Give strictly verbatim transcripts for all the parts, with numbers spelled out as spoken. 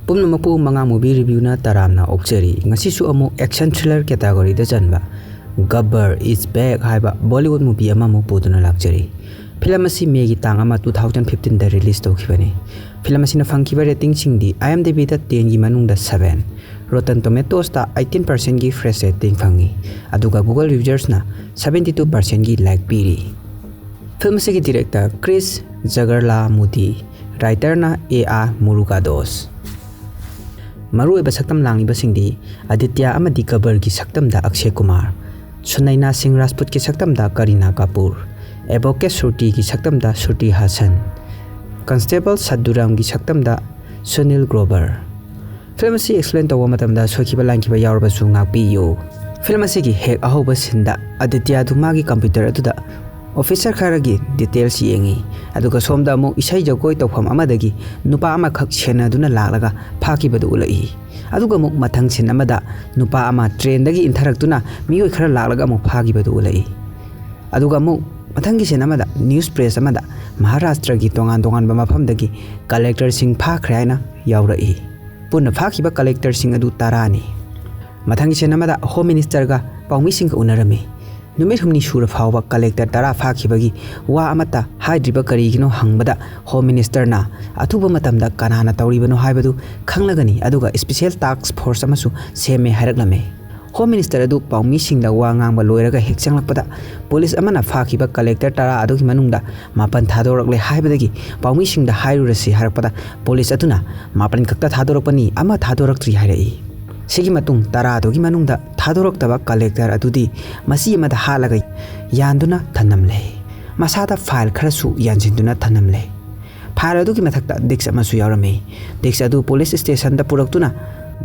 ꯄꯨꯝꯅꯃꯛꯄꯨ ꯃꯉꯥ movie reviewꯅ ꯇꯔꯥꯝꯅ ꯑꯣꯛꯆꯔꯤ꯫ ꯉꯁꯤꯁꯨ ꯑꯃꯨꯛ action thriller categoryꯗ ꯆꯟꯕ Gabbar is Back ꯍꯥꯏꯕ Bollywood movie ꯑꯃꯃꯨꯛ ꯄꯨꯗꯨꯅ ꯂꯥꯛꯆꯔꯤ꯫ Film ꯑꯁꯤ Mayꯒꯤ ꯇꯥꯡ ꯑꯃ, two thousand fifteenꯗ release ꯇꯧꯈꯤꯕꯅꯤ꯫ Film ꯑꯁꯤꯅ ꯐꯪꯈꯤꯕ ratingꯁꯤꯡꯗꯤ IMDbꯗ tenꯒꯤ ꯃꯅꯨꯡꯗ seven, Rotten Tomatoesꯇ eighteen percentꯒꯤ fresh rating ꯐꯪꯉꯤ, ꯑꯗꯨꯒ Google usersꯅ seventy two percentꯒꯤ like ꯄꯤꯔꯤ꯫ Film ꯑꯁꯤꯒꯤ director Krish Jagarlamudi, writerꯅ A R Murugadoss꯫ ꯃꯔꯨꯑꯣꯏꯕ ꯁꯛꯇꯝ ꯂꯥꯡꯂꯤꯕꯁꯤꯡꯗꯤ ꯑꯗꯤꯇ꯭ꯌ ꯑꯃꯗꯤ ꯒꯕꯔꯒꯤ ꯁꯛꯇꯝꯗ ꯑꯛꯁꯦ ꯀꯨꯃꯥꯔ, ꯁꯨꯅꯩꯅꯥ ꯁꯤꯡ ꯔꯥꯖꯄꯨꯠꯀꯤ ꯁꯛꯇꯝꯗ ꯀꯔꯤꯅꯥ ꯀꯥꯄꯨꯔ, ꯑꯦꯕꯣꯀꯦ ꯁꯨꯔꯇꯤꯒꯤ ꯁꯛꯇꯝꯗ ꯁꯨꯔꯇꯤ ꯍꯥꯁꯟ, Constable ꯁꯥꯗꯨꯔꯥꯝꯒꯤ ꯁꯛꯇꯝꯗ ꯁꯨꯅꯤꯜ ꯒ꯭ꯔꯣꯕꯔ꯫ Film ꯑꯁꯤ explain ꯇꯧꯕ ꯃꯇꯝꯗ ꯁꯣꯏꯈꯤꯕ ꯂꯥꯟꯈꯤꯕ ꯌꯥꯎꯔꯕꯁꯨ ꯉꯥꯛꯄꯤꯌꯨ꯫ Film ꯑꯁꯤꯒꯤ ꯍꯦꯛ ꯑꯍꯧꯕ sceneꯗ ꯑꯗꯤꯇ꯭ꯌ ꯑꯗꯨ ꯃꯥꯒꯤ computer ꯑꯗꯨꯗ officer ꯈꯔꯒꯤ details ꯌꯦꯡꯉꯤ, ꯑꯗꯨꯒ ꯁꯣꯝꯗ ꯑꯃꯨꯛ ꯏꯁꯩ ꯖꯒꯣꯏ ꯇꯧꯐꯝ ꯑꯃꯗꯒꯤ ꯅꯨꯄꯥ ꯑꯃꯈꯛ ꯁꯦꯟꯅꯗꯨꯅ ꯂꯥꯛꯂꯒ ꯐꯥꯈꯤꯕꯗꯨ ꯎꯠꯂꯛꯏ꯫ ꯑꯗꯨꯒ ꯑꯃꯨꯛ ꯃꯊꯪ scene ꯑꯃꯗ ꯅꯨꯄꯥ ꯑꯃ trainꯗꯒꯤ ꯏꯟꯊꯔꯛꯇꯨꯅ ꯃꯤꯑꯣꯏ ꯈꯔ ꯂꯥꯛꯂꯒ ꯑꯃꯨꯛ ꯐꯥꯈꯤꯕꯗꯨ ꯎꯠꯂꯛꯏ꯫ ꯑꯗꯨꯒ ꯑꯃꯨꯛ ꯃꯊꯪꯒꯤ scene ꯑꯃꯗ news press ꯑꯃꯗ ꯃꯍꯥꯔꯥꯁꯇ꯭ꯔꯒꯤ ꯇꯣꯉꯥꯟ ꯇꯣꯉꯥꯟꯕ ꯃꯐꯝꯗꯒꯤ collectorꯁꯤꯡ ꯐꯥꯈ꯭ꯔꯦ ꯍꯥꯏꯅ ꯌꯥꯎꯔꯛꯏ꯫ ꯄꯨꯟꯅ ꯐꯥꯈꯤꯕ collectorꯁꯤꯡ ꯑꯗꯨ ꯇꯔꯥꯅꯤ꯫ ꯃꯊꯪꯒꯤ scene ꯑꯃꯗ Home Ministerꯒ ꯄꯥꯎꯃꯤꯁꯤꯡꯒ ꯎꯅꯔꯝꯃꯤ꯫ ꯅꯨꯃꯤꯠ ꯍꯨꯝꯅꯤ ꯁꯨꯔ ꯐꯥꯎꯕ collector ꯇꯔꯥ ꯐꯥꯈꯤꯕꯒꯤ ꯋꯥ ꯑꯃꯠꯇ ꯍꯥꯏꯗ꯭ꯔꯤꯕ ꯀꯔꯤꯒꯤꯅꯣ ꯍꯪꯕꯗ Home Ministerꯅ ꯑꯊꯨꯕ ꯃꯇꯝꯗ ꯀꯅꯥꯅ ꯇꯧꯔꯤꯕꯅꯣ ꯍꯥꯏꯕꯗꯨ ꯈꯪꯂꯒꯅꯤ, ꯑꯗꯨꯒ special task force ꯑꯃꯁꯨ ꯁꯦꯝꯃꯦ ꯍꯥꯏꯔꯛꯂꯝꯃꯤ꯫ Home Minister ꯑꯗꯨ ꯄꯥꯎꯃꯤꯁꯤꯡꯗ ꯋꯥ ꯉꯥꯡꯕ ꯂꯣꯏꯔꯒ ꯍꯦꯛ ꯆꯪꯂꯛꯄꯗ police ꯑꯃꯅ ꯐꯥꯈꯤꯕ collector ꯇꯔꯥ ꯑꯗꯨꯒꯤ ꯃꯅꯨꯡꯗ ꯃꯥꯄꯟ ꯊꯥꯗꯣꯔꯛꯂꯦ ꯍꯥꯏꯕꯗꯒꯤ ꯄꯥꯎꯃꯤꯁꯤꯡꯗ ꯍꯥꯏꯔꯨꯔꯁꯤ ꯍꯥꯏꯔꯛꯄꯗ police ꯑꯗꯨꯅ ꯃꯥꯄꯟ ꯈꯛꯇ ꯊꯥꯗꯣꯔꯛꯄꯅꯤ, ꯑꯃ ꯊꯥꯗꯣꯔꯛꯇ꯭ꯔꯤ ꯍꯥꯏꯔꯛꯏ꯫ ꯁꯤꯒꯤ ꯃꯇꯨꯡ ꯇꯔꯥ ꯑꯗꯨꯒꯤ ꯃꯅꯨꯡꯗ ꯊꯥꯗꯣꯔꯛꯇꯕ collector ꯑꯗꯨꯗꯤ ꯃꯆꯤ ꯑꯃꯗ ꯍꯥꯠꯂꯒ ꯌꯥꯟꯗꯨꯅ ꯊꯅꯝꯂꯦ꯫ ꯃꯁꯥꯗ file ꯈꯔꯁꯨ ꯌꯥꯟꯁꯤꯟꯗꯨꯅ ꯊꯅꯝꯂꯦ꯫ File ꯑꯗꯨꯒꯤ ꯃꯊꯛꯇ disk ꯑꯃꯁꯨ ꯌꯥꯎꯔꯝꯃꯤ꯫ Disk ꯑꯗꯨ police stationꯗ ꯄꯨꯔꯛꯇꯨꯅ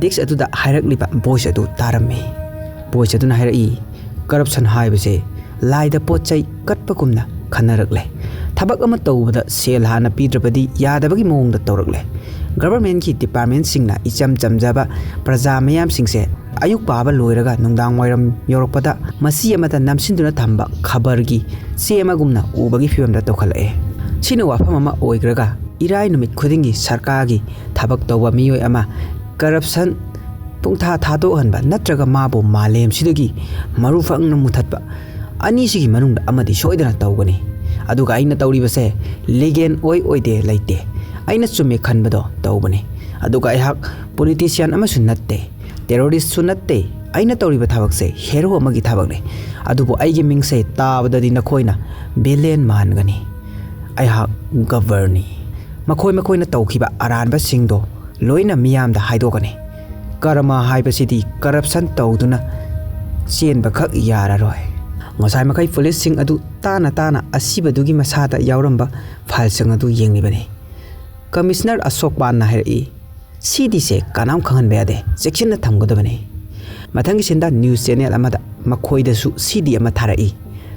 disk ꯑꯗꯨꯗ ꯍꯥꯏꯔꯛꯂꯤꯕ voice ꯑꯗꯨ ꯇꯥꯔꯝꯃꯤ꯫ Voice ꯑꯗꯨꯅ ꯍꯥꯏꯔꯛꯏ, "Corruption ꯍꯥꯏꯕꯁꯦ ꯂꯥꯏꯗ ꯄꯣꯠ ꯆꯩ ꯀꯠꯄꯒꯨꯝꯅ ꯈꯟꯅꯔꯛꯂꯦ꯫ ꯊꯕꯛ ꯑꯃ ꯇꯧꯕꯗ ꯁꯦꯜ ꯍꯥꯟꯅ ꯄꯤꯗ꯭ꯔꯕꯗꯤ ꯌꯥꯗꯕꯒꯤ ꯃꯑꯣꯡꯗ ꯇꯧꯔꯛꯂꯦ꯫ Governmentꯀꯤ departmentꯁꯤꯡꯅ ꯏꯆꯝ ꯆꯝꯖꯕ ꯄ꯭ꯔꯖꯥ ꯃꯌꯥꯝꯁꯤꯡꯁꯦ ꯑꯌꯨꯛ ꯄꯥꯕ ꯂꯣꯏꯔꯒ ꯅꯨꯡꯗꯥꯡ ꯋꯥꯏꯔꯝ ꯌꯧꯔꯛꯄꯗ ꯃꯆꯤ ꯑꯃꯗ ꯅꯝꯁꯤꯟꯗꯨꯅ ꯊꯝꯕ ꯈꯕꯔꯒꯤ ꯆꯦ ꯑꯃꯒꯨꯝꯅ ꯎꯕꯒꯤ ꯐꯤꯕꯝꯗ ꯇꯧꯈꯠꯂꯛꯑꯦ꯫ ꯁꯤꯅ ꯋꯥꯐꯝ ꯑꯃ ꯑꯣꯏꯈ꯭ꯔꯒ ꯏꯔꯥꯏ ꯅꯨꯃꯤꯠ ꯈꯨꯗꯤꯡꯒꯤ ꯁꯔꯀꯥꯔꯒꯤ ꯊꯕꯛ ꯇꯧꯕ ꯃꯤꯑꯣꯏ ꯑꯃ ꯀꯔꯞꯁꯟ ꯄꯨꯡꯊꯥ ꯊꯥꯗꯣꯛꯍꯟꯕ ꯅꯠꯇ꯭ꯔꯒ ꯃꯥꯕꯨ ꯃꯥꯂꯦꯝꯁꯤꯗꯒꯤ ꯃꯔꯨ ꯐꯪꯅ ꯃꯨꯊꯠꯄ, ꯑꯅꯤꯁꯤꯒꯤ ꯃꯅꯨꯡꯗ ꯑꯃꯗꯤ ꯁꯣꯏꯗꯅ ꯇꯧꯒꯅꯤ꯫ ꯑꯗꯨꯒ ꯑꯩꯅ ꯇꯧꯔꯤꯕꯁꯦ ꯂꯤꯒꯦꯟ ꯑꯣꯏ ꯑꯣꯏꯗꯦ ꯂꯩꯇꯦ, ꯑꯩꯅ ꯆꯨꯝꯃꯦ ꯈꯟꯕꯗꯣ ꯇꯧꯕꯅꯤ꯫ ꯑꯗꯨꯒ ꯑꯩꯍꯥꯛ ꯄꯣꯂꯤꯇꯤꯁꯤꯌꯥꯟ ꯑꯃꯁꯨ ꯅꯠꯇꯦ, ꯇꯦꯔꯣꯔꯤꯁꯁꯨ ꯅꯠꯇꯦ꯫ ꯑꯩꯅ ꯇꯧꯔꯤꯕ ꯊꯕꯛꯁꯦ ꯍꯦꯔꯣ ꯑꯃꯒꯤ ꯊꯕꯛꯅꯤ꯫ ꯑꯗꯨꯕꯨ ꯑꯩꯒꯤ ꯃꯤꯡꯁꯦ ꯇꯥꯕꯗꯗꯤ ꯅꯈꯣꯏꯅ ꯚꯤꯂꯦꯟ ꯃꯥꯟꯒꯅꯤ꯫ ꯑꯩꯍꯥꯛ ꯒꯕꯔꯅꯤ꯫ ꯃꯈꯣꯏ ꯃꯈꯣꯏꯅ ꯇꯧꯈꯤꯕ ꯑꯔꯥꯟꯕꯁꯤꯡꯗꯣ ꯂꯣꯏꯅ ꯃꯤꯌꯥꯝꯗ ꯍꯥꯏꯗꯣꯛꯀꯅꯤ꯫ ꯀꯔꯃ ꯍꯥꯏꯕꯁꯤꯗꯤ ꯀꯔꯞꯁꯟ ꯇꯧꯗꯨꯅ ꯆꯦꯟꯕꯈꯛ ꯌꯥꯔꯔꯣꯏ꯫ ꯉꯁꯥꯏ ꯃꯈꯩ ꯄꯨꯂꯤꯁꯁꯤꯡ ꯑꯗꯨ ꯇꯥꯅ ꯇꯥꯅ ꯑꯁꯤꯕꯗꯨꯒꯤ ꯃꯁꯥꯗ ꯌꯥꯎꯔꯝꯕ ꯐꯥꯏꯜꯁꯤꯡ ꯑꯗꯨ ꯌꯦꯡꯂꯤꯕꯅꯤ꯫ ꯀꯃꯤꯁꯅꯔ ꯑꯁꯣꯛ ꯄꯥꯟꯅ ꯍꯥꯏꯔꯛꯏ, "ꯁꯤꯗꯤꯁꯦ ꯀꯅꯥꯝ ꯈꯪꯍꯟꯕ ꯌꯥꯗꯦ, ꯆꯦꯛꯁꯤꯟꯅ ꯊꯝꯒꯗꯕꯅꯤ"꯫ ꯃꯊꯪꯒꯤ ꯁꯤꯟꯗ ꯅ꯭ꯌꯨꯁ ꯆꯦꯅꯦꯜ ꯑꯃꯗ ꯃꯈꯣꯏꯗꯁꯨ ꯁꯤꯗꯤ ꯑꯃ ꯊꯥꯔꯛꯏ꯫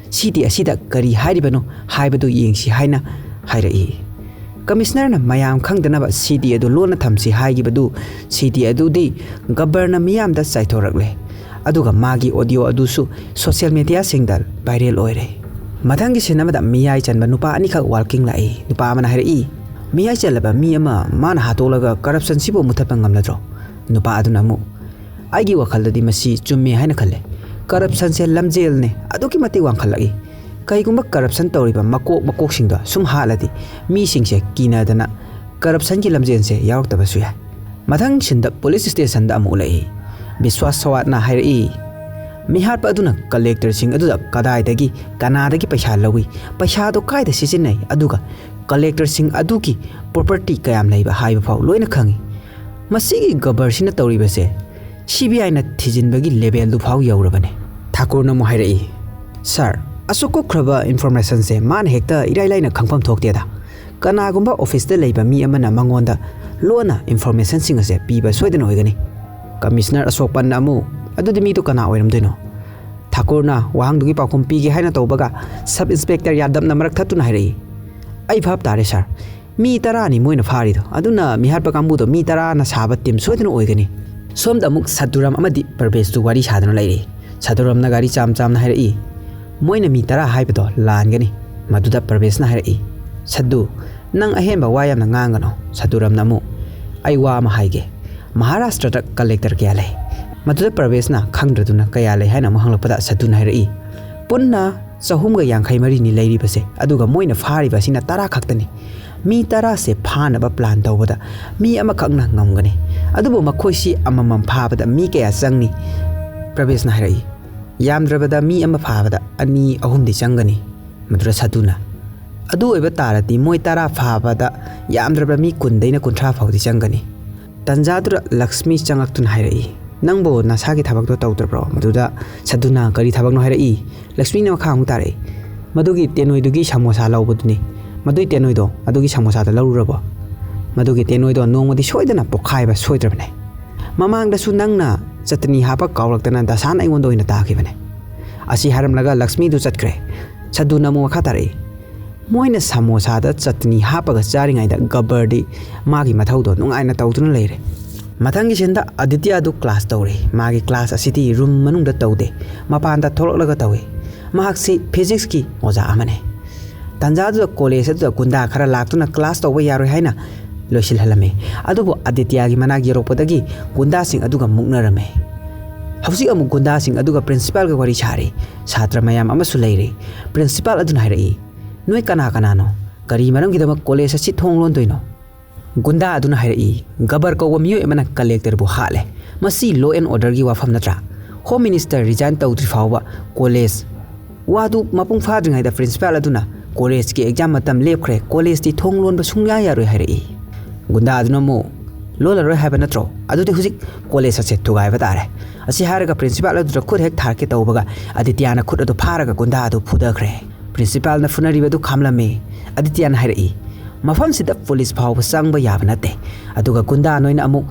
ꯁꯤꯗꯤ ꯑꯁꯤꯗ ꯀꯔꯤ ꯍꯥꯏꯔꯤꯕꯅꯣ ꯍꯥꯏꯕꯗꯨ ꯌꯦꯡꯁꯤ ꯍꯥꯏꯅ ꯍꯥꯏꯔꯛꯏ꯫ ꯀꯃꯤꯁꯅꯔꯅ ꯃꯌꯥꯝ ꯈꯪꯗꯅꯕ ꯁꯤꯗꯤ ꯑꯗꯨ ꯂꯣꯟꯅ ꯊꯝꯁꯤ ꯍꯥꯏꯈꯤꯕꯗꯨ, ꯁꯤꯗꯤ ꯑꯗꯨꯗꯤ ꯒꯕꯔꯅ ꯃꯤꯌꯥꯝꯗ ꯆꯥꯏꯊꯣꯔꯛꯂꯦ꯫ ꯑꯗꯨꯒ ꯃꯥꯒꯤ ꯑꯣꯗꯤꯑꯣ ꯑꯗꯨꯁꯨ ꯁꯣꯁꯤꯌꯦꯜ ꯃꯦꯗꯤꯌꯥꯁꯤꯡꯗ ꯚꯥꯏꯔꯦꯜ ꯑꯣꯏꯔꯦ꯫ ꯃꯊꯪꯒꯤ ꯁꯤꯟ ꯑꯃꯗ ꯃꯤꯌꯥꯏ ꯆꯟꯕ ꯅꯨꯄꯥ ꯑꯅꯤꯈꯛ ꯋꯥꯜꯀꯤꯡ ꯂꯥꯛꯏ꯫ ꯅꯨꯄꯥ ꯑꯃꯅ ꯍꯥꯏꯔꯛꯏ, "ꯃꯤꯌꯥꯏ ꯆꯜꯂꯕ ꯃꯤ ꯑꯃ ꯃꯥꯅ ꯍꯥꯠꯇꯣꯛꯂꯒ ꯀꯔꯞꯁꯟꯁꯤꯕꯨ ꯃꯨꯊꯠꯄ ꯉꯝꯂꯗ꯭ꯔꯣ?" ꯅꯨꯄꯥ ꯑꯗꯨꯅ ꯑꯃꯨꯛ, "ꯑꯩꯒꯤ ꯋꯥꯈꯜꯗꯗꯤ ꯃꯁꯤ ꯆꯨꯝꯃꯦ ꯍꯥꯏꯅ ꯈꯜꯂꯦ꯫ ꯀꯔꯞꯁꯟꯁꯦ ꯂꯝꯖꯦꯜꯅꯦ ꯑꯗꯨꯛꯀꯤ ꯃꯇꯤꯛ ꯋꯥꯡꯈꯠꯂꯛꯏ꯫ ꯀꯩꯒꯨꯝꯕ ꯀꯔꯞꯁꯟ ꯇꯧꯔꯤꯕ ꯃꯀꯣꯛ ꯃꯀꯣꯛꯁꯤꯡꯗꯣ ꯁꯨꯝ ꯍꯥꯠꯂꯗꯤ ꯃꯤꯁꯤꯡꯁꯦ ꯀꯤꯅꯗꯅ ꯀꯔꯞꯁꯟꯒꯤ ꯂꯝꯖꯦꯜꯁꯦ ꯌꯥꯎꯔꯛꯇꯕꯁꯨ ꯌꯥꯏ"꯫ ꯃꯊꯪ ꯁꯤꯟꯗ ꯄꯨꯂꯤꯁ ꯁ꯭ꯇꯦꯁꯟꯗ ꯑꯃꯨꯛ ꯎꯠꯂꯛꯏ꯫ ꯕꯤꯁ꯭ꯋꯥꯁ ꯁꯋꯥꯠꯅ ꯍꯥꯏꯔꯛꯏ, "ꯃꯤꯍꯥꯠꯄ ꯑꯗꯨꯅ ꯀꯂꯦꯛꯇꯔꯁꯤꯡ ꯑꯗꯨꯗ ꯀꯗꯥꯏꯗꯒꯤ, ꯀꯅꯥꯗꯒꯤ ꯄꯩꯁꯥ ꯂꯧꯏ, ꯄꯩꯁꯥꯗꯣ ꯀꯥꯏꯗ ꯁꯤꯖꯤꯟꯅꯩ, ꯑꯗꯨꯒ ꯀꯂꯦꯛꯇꯔꯁꯤꯡ ꯑꯗꯨꯒꯤ ꯄ꯭ꯔꯣꯄꯔꯇꯤ ꯀꯌꯥꯝ ꯂꯩꯕ ꯍꯥꯏꯕ ꯐꯥꯎ ꯂꯣꯏꯅ ꯈꯪꯏ꯫ ꯃꯁꯤꯒꯤ ꯒꯕꯔꯁꯤꯅ ꯇꯧꯔꯤꯕꯁꯦ ꯁꯤ ꯕꯤ ꯑꯥꯏꯅ ꯊꯤꯖꯤꯟꯕꯒꯤ ꯂꯦꯕꯦꯜꯗꯨ ꯐꯥꯎ ꯌꯧꯔꯕꯅꯤ"꯫ ꯊꯥꯀꯨꯔꯅ ꯑꯃꯨꯛ ꯍꯥꯏꯔꯛꯏ, "ꯁꯥꯔ, ꯑꯁꯨꯛ ꯀꯨꯞꯈ꯭ꯔꯕ ꯏꯟꯐꯣꯔꯃꯦꯁꯟꯁꯦ ꯃꯥꯅ ꯍꯦꯛꯇ ꯏꯔꯥꯏ ꯂꯥꯏꯅ ꯈꯪꯐꯝ ꯊꯣꯛꯇꯦꯗ꯫ ꯀꯅꯥꯒꯨꯝꯕ ꯑꯣꯐꯤꯁꯇ ꯂꯩꯕ ꯃꯤ ꯑꯃꯅ ꯃꯉꯣꯟꯗ ꯂꯣꯟꯅ ꯏꯟꯐꯣꯔꯃꯦꯁꯟꯁꯤꯡ ꯑꯁꯦ ꯄꯤꯕ ꯁꯣꯏꯗꯅ ꯑꯣꯏꯒꯅꯤ"꯫ ꯀꯃꯤꯁꯅꯔ ꯑꯁꯣꯛ ꯄꯟꯅ ꯑꯃꯨꯛ, "ꯑꯗꯨꯗꯤ ꯃꯤꯗꯨ ꯀꯅꯥ ꯑꯣꯏꯔꯝꯗꯣꯏꯅꯣ?" ꯊꯥꯀꯨꯔꯅ ꯋꯥꯍꯪꯗꯨꯒꯤ ꯄꯥꯎꯈꯨꯝ ꯄꯤꯒꯦ ꯍꯥꯏꯅ ꯇꯧꯕꯒ ꯁꯕ ꯏꯟꯁꯄꯦꯛꯇꯔ ꯌꯥꯗꯕꯅ ꯃꯔꯛ ꯊꯠꯇꯨꯅ ꯍꯥꯏꯔꯛꯏ, "ꯑꯩ ꯚꯥꯞ ꯇꯥꯔꯦ ꯁꯥꯔ, ꯃꯤ ꯇꯔꯥꯅꯤ ꯃꯣꯏꯅ ꯐꯥꯔꯤꯗꯣ, ꯑꯗꯨꯅ ꯃꯤꯍꯥꯠꯄ ꯀꯥꯡꯕꯨꯗꯣ ꯃꯤ ꯇꯔꯥꯅ ꯁꯥꯕ ꯇꯤꯝ ꯁꯣꯏꯗꯅ ꯑꯣꯏꯒꯅꯤ"꯫ ꯁꯣꯝꯗ ꯑꯃꯨꯛ ꯁꯠꯇꯨꯔꯥꯝ ꯑꯃꯗꯤ ꯄ꯭ꯔꯕꯦꯁꯇꯨ ꯋꯥꯔꯤ ꯁꯥꯗꯨꯅ ꯂꯩꯔꯤ꯫ ꯁꯠꯇꯨꯔꯥꯝꯅ ꯒꯥꯔꯤ ꯆꯥꯝ ꯆꯥꯝꯅ ꯍꯥꯏꯔꯛꯏ, "ꯃꯣꯏꯅ ꯃꯤ ꯇꯔꯥ ꯍꯥꯏꯕꯗꯣ ꯂꯥꯟꯒꯅꯤ"꯫ ꯃꯗꯨꯗ ꯄ꯭ꯔꯕꯦꯁꯅ ꯍꯥꯏꯔꯛꯏ, "ꯁꯠꯇꯨ, "ꯅꯪ ꯑꯍꯦꯟꯕ ꯋꯥ ꯌꯥꯝꯅ ꯉꯥꯡꯒꯅꯣ," ꯁꯗꯨꯔꯝꯅ ꯑꯃꯨꯛ, "ꯑꯩ ꯋꯥ ꯑꯃ ꯍꯥꯏꯒꯦ꯫ ꯃꯍꯥꯔꯥꯁꯇ꯭ꯔꯗ ꯀꯂꯦꯛꯇꯔ ꯀꯌꯥ ꯂꯩ?" ꯃꯗꯨꯗ ꯄ꯭ꯔꯕꯦꯁꯅ ꯈꯪꯗ꯭ꯔꯗꯨꯅ "ꯀꯌꯥ ꯂꯩ?" ꯍꯥꯏꯅ ꯑꯃꯨꯛ ꯍꯪꯂꯛꯄꯗ ꯁꯗꯨꯅ ꯍꯥꯏꯔꯛꯏ, "ꯄꯨꯟꯅ ꯆꯍꯨꯝꯒ ꯌꯥꯡꯈꯩ ꯃꯔꯤꯅꯤ ꯂꯩꯔꯤꯕꯁꯦ, ꯑꯗꯨꯒ ꯃꯣꯏꯅ ꯐꯥꯔꯤꯕ ꯑꯁꯤꯅ ꯇꯔꯥ ꯈꯛꯇꯅꯤ꯫ ꯃꯤ ꯇꯔꯥꯁꯦ ꯐꯥꯅꯕ ꯄ꯭ꯂꯥꯟ ꯇꯧꯕꯗ ꯃꯤ ꯑꯃꯈꯛꯅ ꯉꯝꯒꯅꯤ, ꯑꯗꯨꯕꯨ ꯃꯈꯣꯏꯁꯤ ꯑꯃꯃꯝ ꯐꯥꯕꯗ ꯃꯤ ꯀꯌꯥ ꯆꯪꯅꯤ?" ꯄ꯭ꯔꯕꯦꯁꯅ ꯍꯥꯏꯔꯛꯏ, "ꯌꯥꯝꯗ꯭ꯔꯕꯗ ꯃꯤ ꯑꯃ ꯐꯥꯕꯗ ꯑꯅꯤ ꯑꯍꯨꯝꯗꯤ ꯆꯪꯒꯅꯤ꯫" ꯃꯗꯨꯗ ꯁꯗꯨꯅ, "ꯑꯗꯨ ꯑꯣꯏꯕ ꯇꯥꯔꯗꯤ ꯃꯣꯏ ꯇꯔꯥ ꯐꯥꯕꯗ ꯌꯥꯝꯗ꯭ꯔꯕ ꯃꯤ ꯀꯨꯟꯗꯩꯅ ꯀꯨꯟꯊ꯭ꯔꯥ ꯐꯥꯎꯗꯤ ꯆꯪꯒꯅꯤ꯫" ꯇꯟꯖꯥꯗꯨꯗ ꯂꯛꯁꯃꯤ ꯆꯪꯂꯛꯇꯨꯅ ꯍꯥꯏꯔꯛꯏ, "ꯅꯪꯕꯨ ꯅꯁꯥꯒꯤ ꯊꯕꯛꯇꯣ ꯇꯧꯗ꯭ꯔꯕ꯭ꯔꯣ?" ꯃꯗꯨꯗ ꯁꯗꯨꯅ "ꯀꯔꯤ ꯊꯕꯛꯅꯣ?" ꯍꯥꯏꯔꯛꯏ꯫ ꯂꯛꯁꯃꯤꯅ ꯃꯈꯥ ꯑꯃꯨꯛ ꯇꯥꯔꯛꯏ, "ꯃꯗꯨꯒꯤ ꯇꯦꯅꯣꯏꯗꯨꯒꯤ ꯁꯃꯣꯁꯥ ꯂꯧꯕꯗꯨꯅꯤ꯫ ꯃꯗꯨꯒꯤ ꯇꯦꯅꯣꯏꯗꯣ ꯑꯗꯨꯒꯤ ꯁꯃꯣꯁꯥꯗꯣ ꯂꯧꯔꯨꯔꯕꯣ? ꯃꯗꯨꯒꯤ ꯇꯦꯅꯣꯏꯗꯣ ꯅꯣꯡꯃꯗꯤ ꯁꯣꯏꯗꯅ ꯄꯣꯛꯈꯥꯏꯕ ꯁꯣꯏꯗ꯭ꯔꯕꯅꯦ꯫ ꯃꯃꯥꯡꯗꯁꯨ ꯅꯪꯅ ꯆꯠꯇꯅꯤ ꯍꯥꯞꯄ ꯀꯥꯎꯔꯛꯇꯅ ꯗꯁꯥꯟ ꯑꯩꯉꯣꯟꯗ ꯑꯣꯏꯅ ꯇꯥꯈꯤꯕꯅꯦ꯫" ꯑꯁꯤ ꯍꯥꯏꯔꯝꯂꯒ ꯂꯛꯁꯃꯤꯗꯨ ꯆꯠꯈ꯭ꯔꯦ꯫ ꯁꯗꯨꯅ ꯑꯃꯨꯛ ꯃꯈꯥ ꯇꯥꯔꯛꯏ, "ꯃꯣꯏꯅ ꯁꯃꯣꯁꯥꯗ ꯆꯠꯇꯅꯤ ꯍꯥꯞꯄꯒ ꯆꯥꯔꯤꯉꯩꯗ ꯒꯕꯔꯗꯤ ꯃꯥꯒꯤ ꯃꯊꯧꯗꯣ ꯅꯨꯡꯉꯥꯏꯅ ꯇꯧꯗꯨꯅ ꯂꯩꯔꯦ꯫" ꯃꯊꯪꯒꯤ ꯁꯤꯟꯗ ꯑꯥꯗꯤꯇ꯭ꯌꯥꯗꯨ ꯀ꯭ꯂꯥꯁ ꯇꯧꯔꯤ꯫ ꯃꯥꯒꯤ ꯀ꯭ꯂꯥꯁ ꯑꯁꯤꯗꯤ ꯔꯨꯝ ꯃꯅꯨꯡꯗ ꯇꯧꯗꯦ, ꯃꯄꯥꯟꯗ ꯊꯣꯛꯂꯛꯂꯒ ꯇꯧꯏ꯫ ꯃꯍꯥꯛꯁꯤ ꯐꯤꯖꯤꯛꯁꯀꯤ ꯑꯣꯖꯥ ꯑꯃꯅꯤ꯫ ꯇꯥꯟꯖꯥꯗꯨꯗ ꯀꯣꯂꯦꯖ ꯑꯗꯨꯗ ꯒꯨꯟꯗꯥ ꯈꯔ ꯂꯥꯛꯇꯨꯅ ꯀ꯭ꯂꯥꯁ ꯇꯧꯕ ꯌꯥꯔꯣꯏ ꯍꯥꯏꯅ ꯂꯣꯏꯁꯤꯜꯍꯜꯂꯝꯃꯤ꯫ ꯑꯗꯨꯕꯨ ꯑꯥꯗꯤꯇ꯭ꯌꯥꯒꯤ ꯃꯅꯥꯛ ꯌꯧꯔꯛꯄꯗꯒꯤ ꯒꯨꯟꯗꯥꯁꯤꯡ ꯑꯗꯨꯒ ꯃꯨꯛꯅꯔꯝꯃꯤ꯫ ꯍꯧꯖꯤꯛ ꯑꯃꯨꯛ ꯒꯨꯟꯗꯥꯁꯤꯡ ꯑꯗꯨꯒ ꯄ꯭ꯔꯤꯟꯁꯤꯄꯥꯜꯒ ꯋꯥꯔꯤ ꯁꯥꯔꯤ꯫ ꯁꯥꯇ꯭ꯔ ꯃꯌꯥꯝ ꯑꯃꯁꯨ ꯂꯩꯔꯤ꯫ ꯄ꯭ꯔꯤꯟꯁꯤꯄꯥꯜ ꯑꯗꯨꯅ ꯍꯥꯏꯔꯛꯏ, "ꯅꯣꯏ ꯀꯅꯥ ꯀꯅꯥꯅꯣ? ꯀꯔꯤ ꯃꯔꯝꯒꯤꯗꯃꯛ ꯀꯣꯂꯦꯖ ꯑꯁꯤ ꯊꯣꯡ ꯂꯣꯟꯗꯣꯏꯅꯣ?" ꯒꯨꯟꯗꯥ ꯑꯗꯨꯅ ꯍꯥꯏꯔꯛꯏ, "ꯒꯕꯔ ꯀꯧꯕ ꯃꯤꯑꯣꯏ ꯑꯃꯅ ꯀꯂꯦꯛꯇꯔꯕꯨ ꯍꯥꯠꯂꯦ꯫ ꯃꯁꯤ law and orderꯒꯤ ꯋꯥꯐꯝ ꯅꯠꯇ꯭ꯔꯥ? Home Minister resign ꯇꯧꯗ꯭ꯔꯤ ꯐꯥꯎꯕ ꯀꯣꯂꯦꯖ ꯋꯥꯗꯨ ꯃꯄꯨꯡ ꯐꯥꯗ꯭ꯔꯤꯉꯩꯗ ꯄ꯭ꯔꯤꯟꯁꯤꯄꯥꯜ ꯑꯗꯨꯅ ꯀꯣꯂꯦꯖꯀꯤ ꯑꯦꯛꯖꯥꯝ ꯃꯇꯝ ꯂꯦꯞꯈ꯭ꯔꯦ, ꯀꯣꯂꯦꯖꯇꯤ ꯊꯣꯡ ꯂꯣꯟꯕ ꯁꯨꯡꯌꯥ ꯌꯥꯔꯣꯏ" ꯍꯥꯏꯔꯛꯏ꯫ ꯒꯨꯟꯗꯥ ꯑꯗꯨꯅ ꯑꯃꯨꯛ, "ꯂꯣꯜꯂꯔꯣꯏ ꯍꯥꯏꯕ ꯅꯠꯇ꯭ꯔꯣ? ꯑꯗꯨꯗꯤ ꯍꯧꯖꯤꯛ ꯀꯣꯂꯦꯖ ꯑꯁꯦ ꯊꯨꯒꯥꯏꯕ ꯇꯥꯔꯦ꯫" ꯑꯁꯤ ꯍꯥꯏꯔꯒ ꯄ꯭ꯔꯤꯟꯁꯤꯄꯥꯜ ꯑꯗꯨꯗ ꯈꯨꯠ ꯍꯦꯛ ꯊꯥꯔꯛꯀꯦ ꯇꯧꯕꯒ ꯑꯥꯗꯤꯇ꯭ꯌꯥꯅ ꯈꯨꯠ ꯑꯗꯨ ꯐꯥꯔꯒ ꯒꯨꯟꯗꯥ ꯑꯗꯨ ꯐꯨꯗꯈ꯭ꯔꯦ꯫ ꯄ꯭ꯔꯤꯟꯁꯤꯄꯥꯜꯅ ꯐꯨꯅꯔꯤꯕ ꯑꯗꯨ ꯈꯥꯝꯂꯝꯃꯤ꯫ ꯑꯥꯗꯤꯇ꯭ꯌꯥꯅ ꯍꯥꯏꯔꯛꯏ, "ꯃꯐꯝꯁꯤꯗ ꯄꯨꯂꯤꯁ ꯐꯥꯎꯕ ꯆꯪꯕ ꯌꯥꯕ ꯅꯠꯇꯦ, ꯑꯗꯨꯒ ꯒꯨꯟꯗꯥ ꯅꯣꯏꯅ ꯑꯃꯨꯛ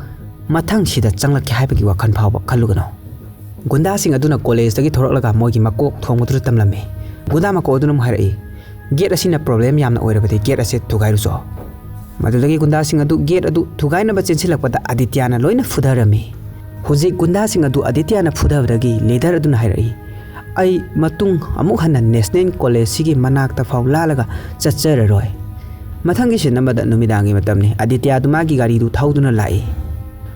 ꯃꯊꯪꯁꯤꯗ ꯆꯪꯂꯛꯀꯦ ꯍꯥꯏꯕꯒꯤ ꯋꯥꯈꯜ ꯐꯥꯎꯕ ꯈꯜꯂꯨꯒꯅꯨ꯫" ꯒꯨꯟꯗꯥꯁꯤꯡ ꯑꯗꯨꯅ ꯀꯣꯂꯦꯖꯇꯒꯤ ꯊꯣꯔꯛꯂꯒ ꯃꯣꯏꯒꯤ ꯃꯀꯣꯛ ꯊꯣꯡꯕꯗꯨꯗ ꯇꯝꯂꯝꯃꯤ꯫ ꯒꯨꯟꯗꯥ ꯃꯀꯣꯛ ꯑꯗꯨꯅ ꯑꯃꯨꯛ ꯍꯥꯏꯔꯛꯏ, "ꯒꯦꯠ ꯑꯁꯤꯅ ꯄ꯭ꯔꯣꯕ꯭ꯂꯦꯝ ꯌꯥꯝꯅ ꯑꯣꯏꯔꯕꯗꯤ ꯒꯦꯠ ꯑꯁꯦ ꯊꯨꯒꯥꯏꯔꯨꯆꯣ꯫" ꯃꯗꯨꯗꯒꯤ ꯒꯨꯟꯗꯥꯁꯤꯡ ꯑꯗꯨ ꯒꯦꯠ ꯑꯗꯨ ꯊꯨꯒꯥꯏꯅꯕ ꯆꯦꯟꯁꯤꯜꯂꯛꯄꯗ ꯑꯥꯗꯤꯇ꯭ꯌꯥꯅ ꯂꯣꯏꯅ ꯐꯨꯊꯔꯝꯃꯤ꯫ ꯍꯧꯖꯤꯛ ꯒꯨꯟꯗꯥꯁꯤꯡ ꯑꯗꯨ ꯑꯥꯗꯤꯇ꯭ꯌꯥꯅ ꯐꯨꯊꯕꯗꯒꯤ ꯂꯤꯗꯔ ꯑꯗꯨꯅ ꯍꯥꯏꯔꯛꯏ, "ꯑꯩ ꯃꯇꯨꯡ ꯑꯃꯨꯛ ꯍꯟꯅ ꯅꯦꯁꯅꯦꯜ ꯀꯣꯂꯦꯖꯁꯤꯒꯤ ꯃꯅꯥꯛꯇ ꯐꯥꯎ ꯂꯥꯜꯂꯒ ꯆꯠꯆꯔꯔꯣꯏ꯫" ꯃꯊꯪꯒꯤ ꯁꯤꯟ ꯑꯃꯗ ꯅꯨꯃꯤꯗꯥꯡꯒꯤ ꯃꯇꯝꯅꯤ꯫ ꯑꯥꯗꯤꯇ꯭ꯌꯥ ꯑꯗꯨ ꯃꯥꯒꯤ ꯒꯥꯔꯤꯗꯨ ꯊꯧꯗꯨꯅ ꯂꯥꯛꯏ꯫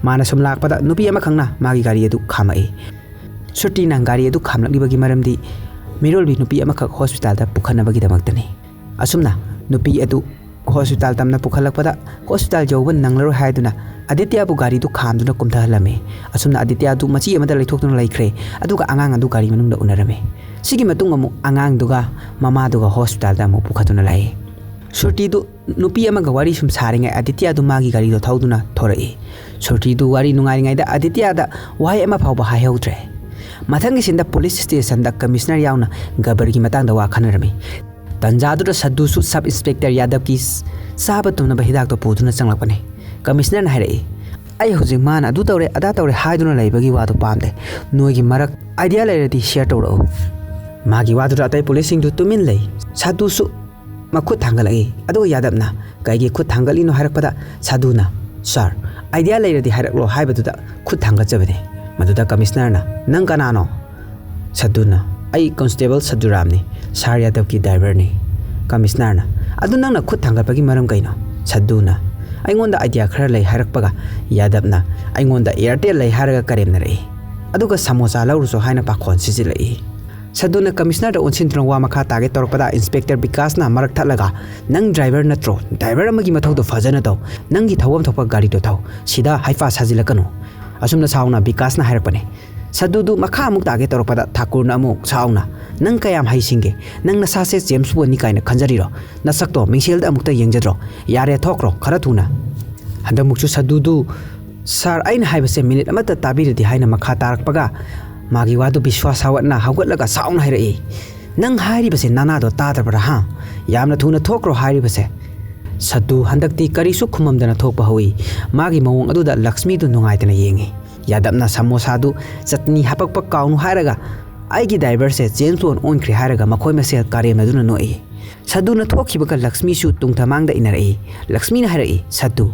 ꯃꯥꯅ ꯁꯨꯝ ꯂꯥꯛꯄꯗ ꯅꯨꯄꯤ ꯑꯃꯈꯛꯅ ꯃꯥꯒꯤ ꯒꯥꯔꯤ ꯑꯗꯨ ꯈꯥꯝꯃꯛꯏ꯫ ꯁ꯭ꯔꯨꯇꯤꯅ ꯒꯥꯔꯤ ꯑꯗꯨ ꯈꯥꯝꯂꯛꯂꯤꯕꯒꯤ ꯃꯔꯝꯗꯤ ꯃꯤꯔꯣꯜꯕꯤ ꯅꯨꯄꯤ ꯑꯃꯈꯛ ꯍꯣꯁꯄꯤꯇꯥꯜꯗ ꯄꯨꯈꯠꯅꯕꯒꯤꯗꯃꯛꯇꯅꯤ꯫ ꯑꯁꯨꯝꯅ ꯅꯨꯄꯤ ꯑꯗꯨ ꯍꯣꯁꯄꯤꯇꯥꯜ ꯇꯝꯅ ꯄꯨꯈꯠꯂꯛꯄꯗ ꯍꯣꯁꯄꯤꯇꯥꯜ ꯌꯧꯕ ꯅꯪꯂꯔꯣꯏ ꯍꯥꯏꯗꯨꯅ ꯑꯥꯗꯤꯇ꯭ꯌꯥꯕꯨ ꯒꯥꯔꯤꯗꯨ ꯈꯥꯝꯗꯨꯅ ꯀꯨꯝꯊꯍꯜꯂꯝꯃꯤ꯫ ꯑꯁꯨꯝꯅ ꯑꯥꯗꯤꯇ꯭ꯌꯥꯗꯨ ꯃꯆꯤ ꯑꯃꯗ ꯂꯩꯊꯣꯛꯇꯨꯅ ꯂꯩꯈ꯭ꯔꯦ, ꯑꯗꯨꯒ ꯑꯉꯥꯡ ꯑꯗꯨ ꯒꯥꯔꯤ ꯃꯅꯨꯡꯗ ꯎꯅꯔꯝꯃꯤ꯫ ꯁꯤꯒꯤ ꯃꯇꯨꯡ ꯑꯃꯨꯛ ꯑꯉꯥꯡꯗꯨꯒ ꯃꯃꯥꯗꯨꯒ ꯍꯣꯁꯄꯤꯇꯥꯜꯗ ꯑꯃꯨꯛ ꯄꯨꯈꯠꯇꯨꯅ ꯂꯥꯛꯏ꯫ ꯁ꯭ꯔꯨꯇꯤꯗꯨ ꯅꯨꯄꯤ ꯑꯃꯒ ꯋꯥꯔꯤ ꯁꯨꯝ ꯁꯥꯔꯤꯉꯩ ꯑꯥꯗꯤꯇ꯭ꯌꯥꯗꯨ ꯃꯥꯒꯤ ꯒꯥꯔꯤꯗꯣ ꯊꯧꯗꯨꯅ ꯊꯣꯔꯛꯏ꯫ ꯁ꯭ꯔꯨꯇꯤꯗꯨ ꯋꯥꯔꯤ ꯅꯨꯡꯉꯥꯏꯔꯤꯉꯩꯗ ꯑꯥꯗꯤꯇ꯭ꯌꯥꯗ ꯋꯥꯍꯩ ꯑꯃ ꯐꯥꯎꯕ ꯍꯥꯏꯍꯧꯗ꯭ꯔꯦ꯫ ꯃꯊꯪꯒꯤ ꯁꯤꯟꯗ ꯄꯨꯂꯤꯁ ꯁ꯭ꯇꯦꯁꯟꯗ ꯀꯃꯤꯁꯅꯔ ꯌꯥꯎꯅ ꯒꯕꯔꯒꯤ ꯃꯇꯥꯡꯗ ꯋꯥ ꯈꯟꯅꯔꯝꯃꯤ꯫ ꯇꯟꯖꯥꯗꯨꯗ ꯁꯗꯨꯁꯨ ꯁꯕ ꯏꯟꯁꯄꯦꯛꯇꯔ ꯌꯥꯗꯕꯀꯤ ꯆꯥꯕ ꯇꯨꯝꯅꯕ ꯍꯤꯗꯥꯛꯇꯣ ꯄꯨꯗꯨꯅ ꯆꯪꯂꯛꯄꯅꯤ꯫ ꯀꯃꯤꯁꯅꯔꯅ ꯍꯥꯏꯔꯛꯏ, "ꯑꯩ ꯍꯧꯖꯤꯛ ꯃꯥꯅ ꯑꯗꯨ ꯇꯧꯔꯦ ꯑꯗꯥ ꯇꯧꯔꯦ ꯍꯥꯏꯗꯨꯅ ꯂꯩꯕꯒꯤ ꯋꯥꯗꯣ ꯄꯥꯝꯗꯦ꯫ ꯅꯣꯏꯒꯤ ꯃꯔꯛ ꯑꯥꯏꯗꯤꯌꯥ ꯂꯩꯔꯗꯤ ꯁꯤꯌꯔ ꯇꯧꯔꯛꯎ"꯫ ꯃꯥꯒꯤ ꯋꯥꯗꯨꯗ ꯑꯇꯩ ꯄꯨꯂꯤꯁꯁꯤꯡꯗꯨ ꯇꯨꯃꯤꯟ ꯂꯩ꯫ ꯁꯗꯨꯁꯨ ꯃꯈꯨꯠ ꯊꯥꯡꯒꯠꯂꯛꯏ꯫ ꯑꯗꯨꯒ ꯌꯥꯗꯕꯅ, "ꯀꯩꯒꯤ ꯈꯨꯠ ꯊꯥꯡꯒꯠꯂꯤꯅꯣ?" ꯍꯥꯏꯔꯛꯄꯗ ꯁꯗꯨꯅ, "ꯁꯥꯔ, ꯑꯥꯏꯗꯤꯌꯥ ꯂꯩꯔꯗꯤ ꯍꯥꯏꯔꯛꯂꯣ" ꯍꯥꯏꯕꯗꯨꯗ ꯈꯨꯠ ꯊꯥꯡꯒꯠꯆꯕꯅꯤ꯫ ꯃꯗꯨꯗ ꯀꯃꯤꯁꯅꯔꯅ, "ꯅꯪ ꯀꯅꯥꯅꯣ?" ꯁꯗꯨꯅ, "ꯑꯩ ꯀꯣꯟꯁꯇꯦꯕꯜ ꯁꯗꯨꯔꯥꯝꯅꯤ, ꯁꯥꯔ ꯌꯥꯗꯕꯀꯤ ꯗ꯭ꯔꯥꯏꯚꯔꯅꯤ"꯫ ꯀꯃꯤꯁꯅꯔꯅ, "ꯑꯗꯨ ꯅꯪꯅ ꯈꯨꯠ ꯊꯥꯡꯒꯠꯄꯒꯤ ꯃꯔꯝ ꯀꯩꯅꯣ?" ꯁꯗꯨꯅ, "ꯑꯩꯉꯣꯟꯗ ꯑꯥꯏꯗꯤꯌꯥ ꯈꯔ ꯂꯩ" ꯍꯥꯏꯔꯛꯄꯒ ꯌꯥꯗꯕꯅ, "ꯑꯩꯉꯣꯟꯗ ꯑꯦꯌꯥꯔꯇꯦꯜ ꯂꯩ" ꯍꯥꯏꯔꯒ ꯀꯔꯦꯝꯅꯔꯛꯏ꯫ ꯑꯗꯨꯒ "ꯁꯃꯣꯁꯥ ꯂꯧꯔꯨꯁꯣ" ꯍꯥꯏꯅ ꯄꯥꯈꯣꯟ ꯁꯤꯖꯤꯜꯂꯛꯏ꯫ ꯁꯗꯨꯅ ꯀꯃꯤꯁꯅꯔꯗ ꯑꯣꯟꯁꯤꯟꯗꯨꯅ ꯋꯥ ꯃꯈꯥ ꯇꯥꯒꯦ ꯇꯧꯔꯛꯄꯗ ꯏꯟꯁꯄꯦꯛꯇꯔ ꯕꯤꯀꯥꯁꯅ ꯃꯔꯛ ꯊꯠꯂꯒ, "ꯅꯪ ꯗ꯭ꯔꯥꯏꯚꯔ ꯅꯠꯇ꯭ꯔꯣ? ꯗ꯭ꯔꯥꯏꯚꯔ ꯑꯃꯒꯤ ꯃꯊꯧꯗꯣ ꯐꯖꯅ ꯇꯧ꯫ ꯅꯪꯒꯤ ꯊꯧꯐꯝ ꯊꯣꯛꯄ ꯒꯥꯔꯤꯗꯣ ꯊꯧ꯫ ꯁꯤꯗ ꯍꯩꯄꯥ ꯁꯥꯖꯤꯜꯂꯛꯀꯅꯨ"꯫ ꯑꯁꯨꯝꯅ ꯁꯥꯎꯅ ꯕꯤꯀꯥꯁꯅ ꯍꯥꯏꯔꯛꯄꯅꯦ꯫ ꯁꯗꯨꯗꯨ ꯃꯈꯥ ꯑꯃꯨꯛ ꯇꯥꯒꯦ ꯇꯧꯔꯛꯄꯗ ꯊꯥꯀꯨꯔꯅ ꯑꯃꯨꯛ ꯁꯥꯎꯅ, "ꯅꯪ ꯀꯌꯥꯝ ꯍꯩꯁꯤꯡꯒꯦ? ꯅꯪ ꯅꯁꯥꯁꯦ ꯖꯦꯝꯁ ꯕꯣꯟꯅꯤ ꯀꯥꯏꯅ ꯈꯟꯖꯔꯤꯔꯣ? ꯅꯁꯛꯇꯣ ꯃꯤꯡꯁꯦꯜꯗ ꯑꯃꯨꯛꯇ ꯌꯦꯡꯖꯗ꯭ꯔꯣ? ꯌꯥꯔꯦ, ꯊꯣꯛꯈ꯭ꯔꯣ ꯈꯔ ꯊꯨꯅ"꯫ ꯍꯟꯗꯛꯃꯨꯛꯁꯨ ꯁꯗꯨꯗꯨ, "ꯁꯥꯔ, ꯑꯩꯅ ꯍꯥꯏꯕꯁꯦ ꯃꯤꯅꯤꯠ ꯑꯃꯠꯇ ꯇꯥꯕꯤꯔꯗꯤ" ꯍꯥꯏꯅ ꯃꯈꯥ ꯇꯥꯔꯛꯄꯒ ꯃꯥꯒꯤ ꯋꯥꯗꯨ ꯕꯤꯁ꯭ꯋꯥꯁ ꯁꯥꯋꯠꯅ ꯍꯧꯒꯠꯂꯒ ꯁꯥꯎꯅ ꯍꯥꯏꯔꯛꯏ, "ꯅꯪ ꯍꯥꯏꯔꯤꯕꯁꯦ ꯅꯅꯥꯗꯣ ꯇꯥꯗ꯭ꯔꯕ꯭ꯔꯥ, ꯍꯥ? ꯌꯥꯝꯅ ꯊꯨꯅ ꯊꯣꯛꯈ꯭ꯔꯣ ꯍꯥꯏꯔꯤꯕꯁꯦ"꯫ ꯁꯗꯨ ꯍꯟꯗꯛꯇꯤ ꯀꯔꯤꯁꯨ ꯈꯨꯝꯃꯝꯗꯅ ꯊꯣꯛꯄ ꯍꯧꯏ꯫ ꯃꯥꯒꯤ ꯃꯑꯣꯡ ꯑꯗꯨꯗ ꯂꯛꯁꯃꯤꯗꯨ ꯅꯨꯡꯉꯥꯏꯇꯅ ꯌꯦꯡꯏ꯫ ꯌꯥꯗꯕꯅ ꯁꯃꯣꯁꯥꯗꯨ ꯆꯠꯅꯤ ꯍꯥꯄꯛꯄ ꯀꯥꯎꯅꯨ ꯍꯥꯏꯔꯒ, "ꯑꯩꯒꯤ ꯗ꯭ꯔꯥꯏꯚꯔꯁꯦ ꯖꯦꯝꯁ ꯕꯣꯟ ꯑꯣꯟꯈ꯭ꯔꯦ" ꯍꯥꯏꯔꯒ ꯃꯈꯣꯏ ꯃꯁꯦꯜ ꯀꯥꯔꯦꯝꯅꯗꯨꯅ ꯅꯣꯛꯏ꯫ ꯁꯗꯨꯅ ꯊꯣꯛꯈꯤꯕꯒ ꯂꯛꯁꯃꯤꯁꯨ ꯇꯨꯡꯊ ꯃꯥꯡꯗ ꯏꯟꯅꯔꯛꯏ꯫ ꯂꯛꯁꯃꯤꯅ ꯍꯥꯏꯔꯛꯏ, "ꯁꯗꯨ,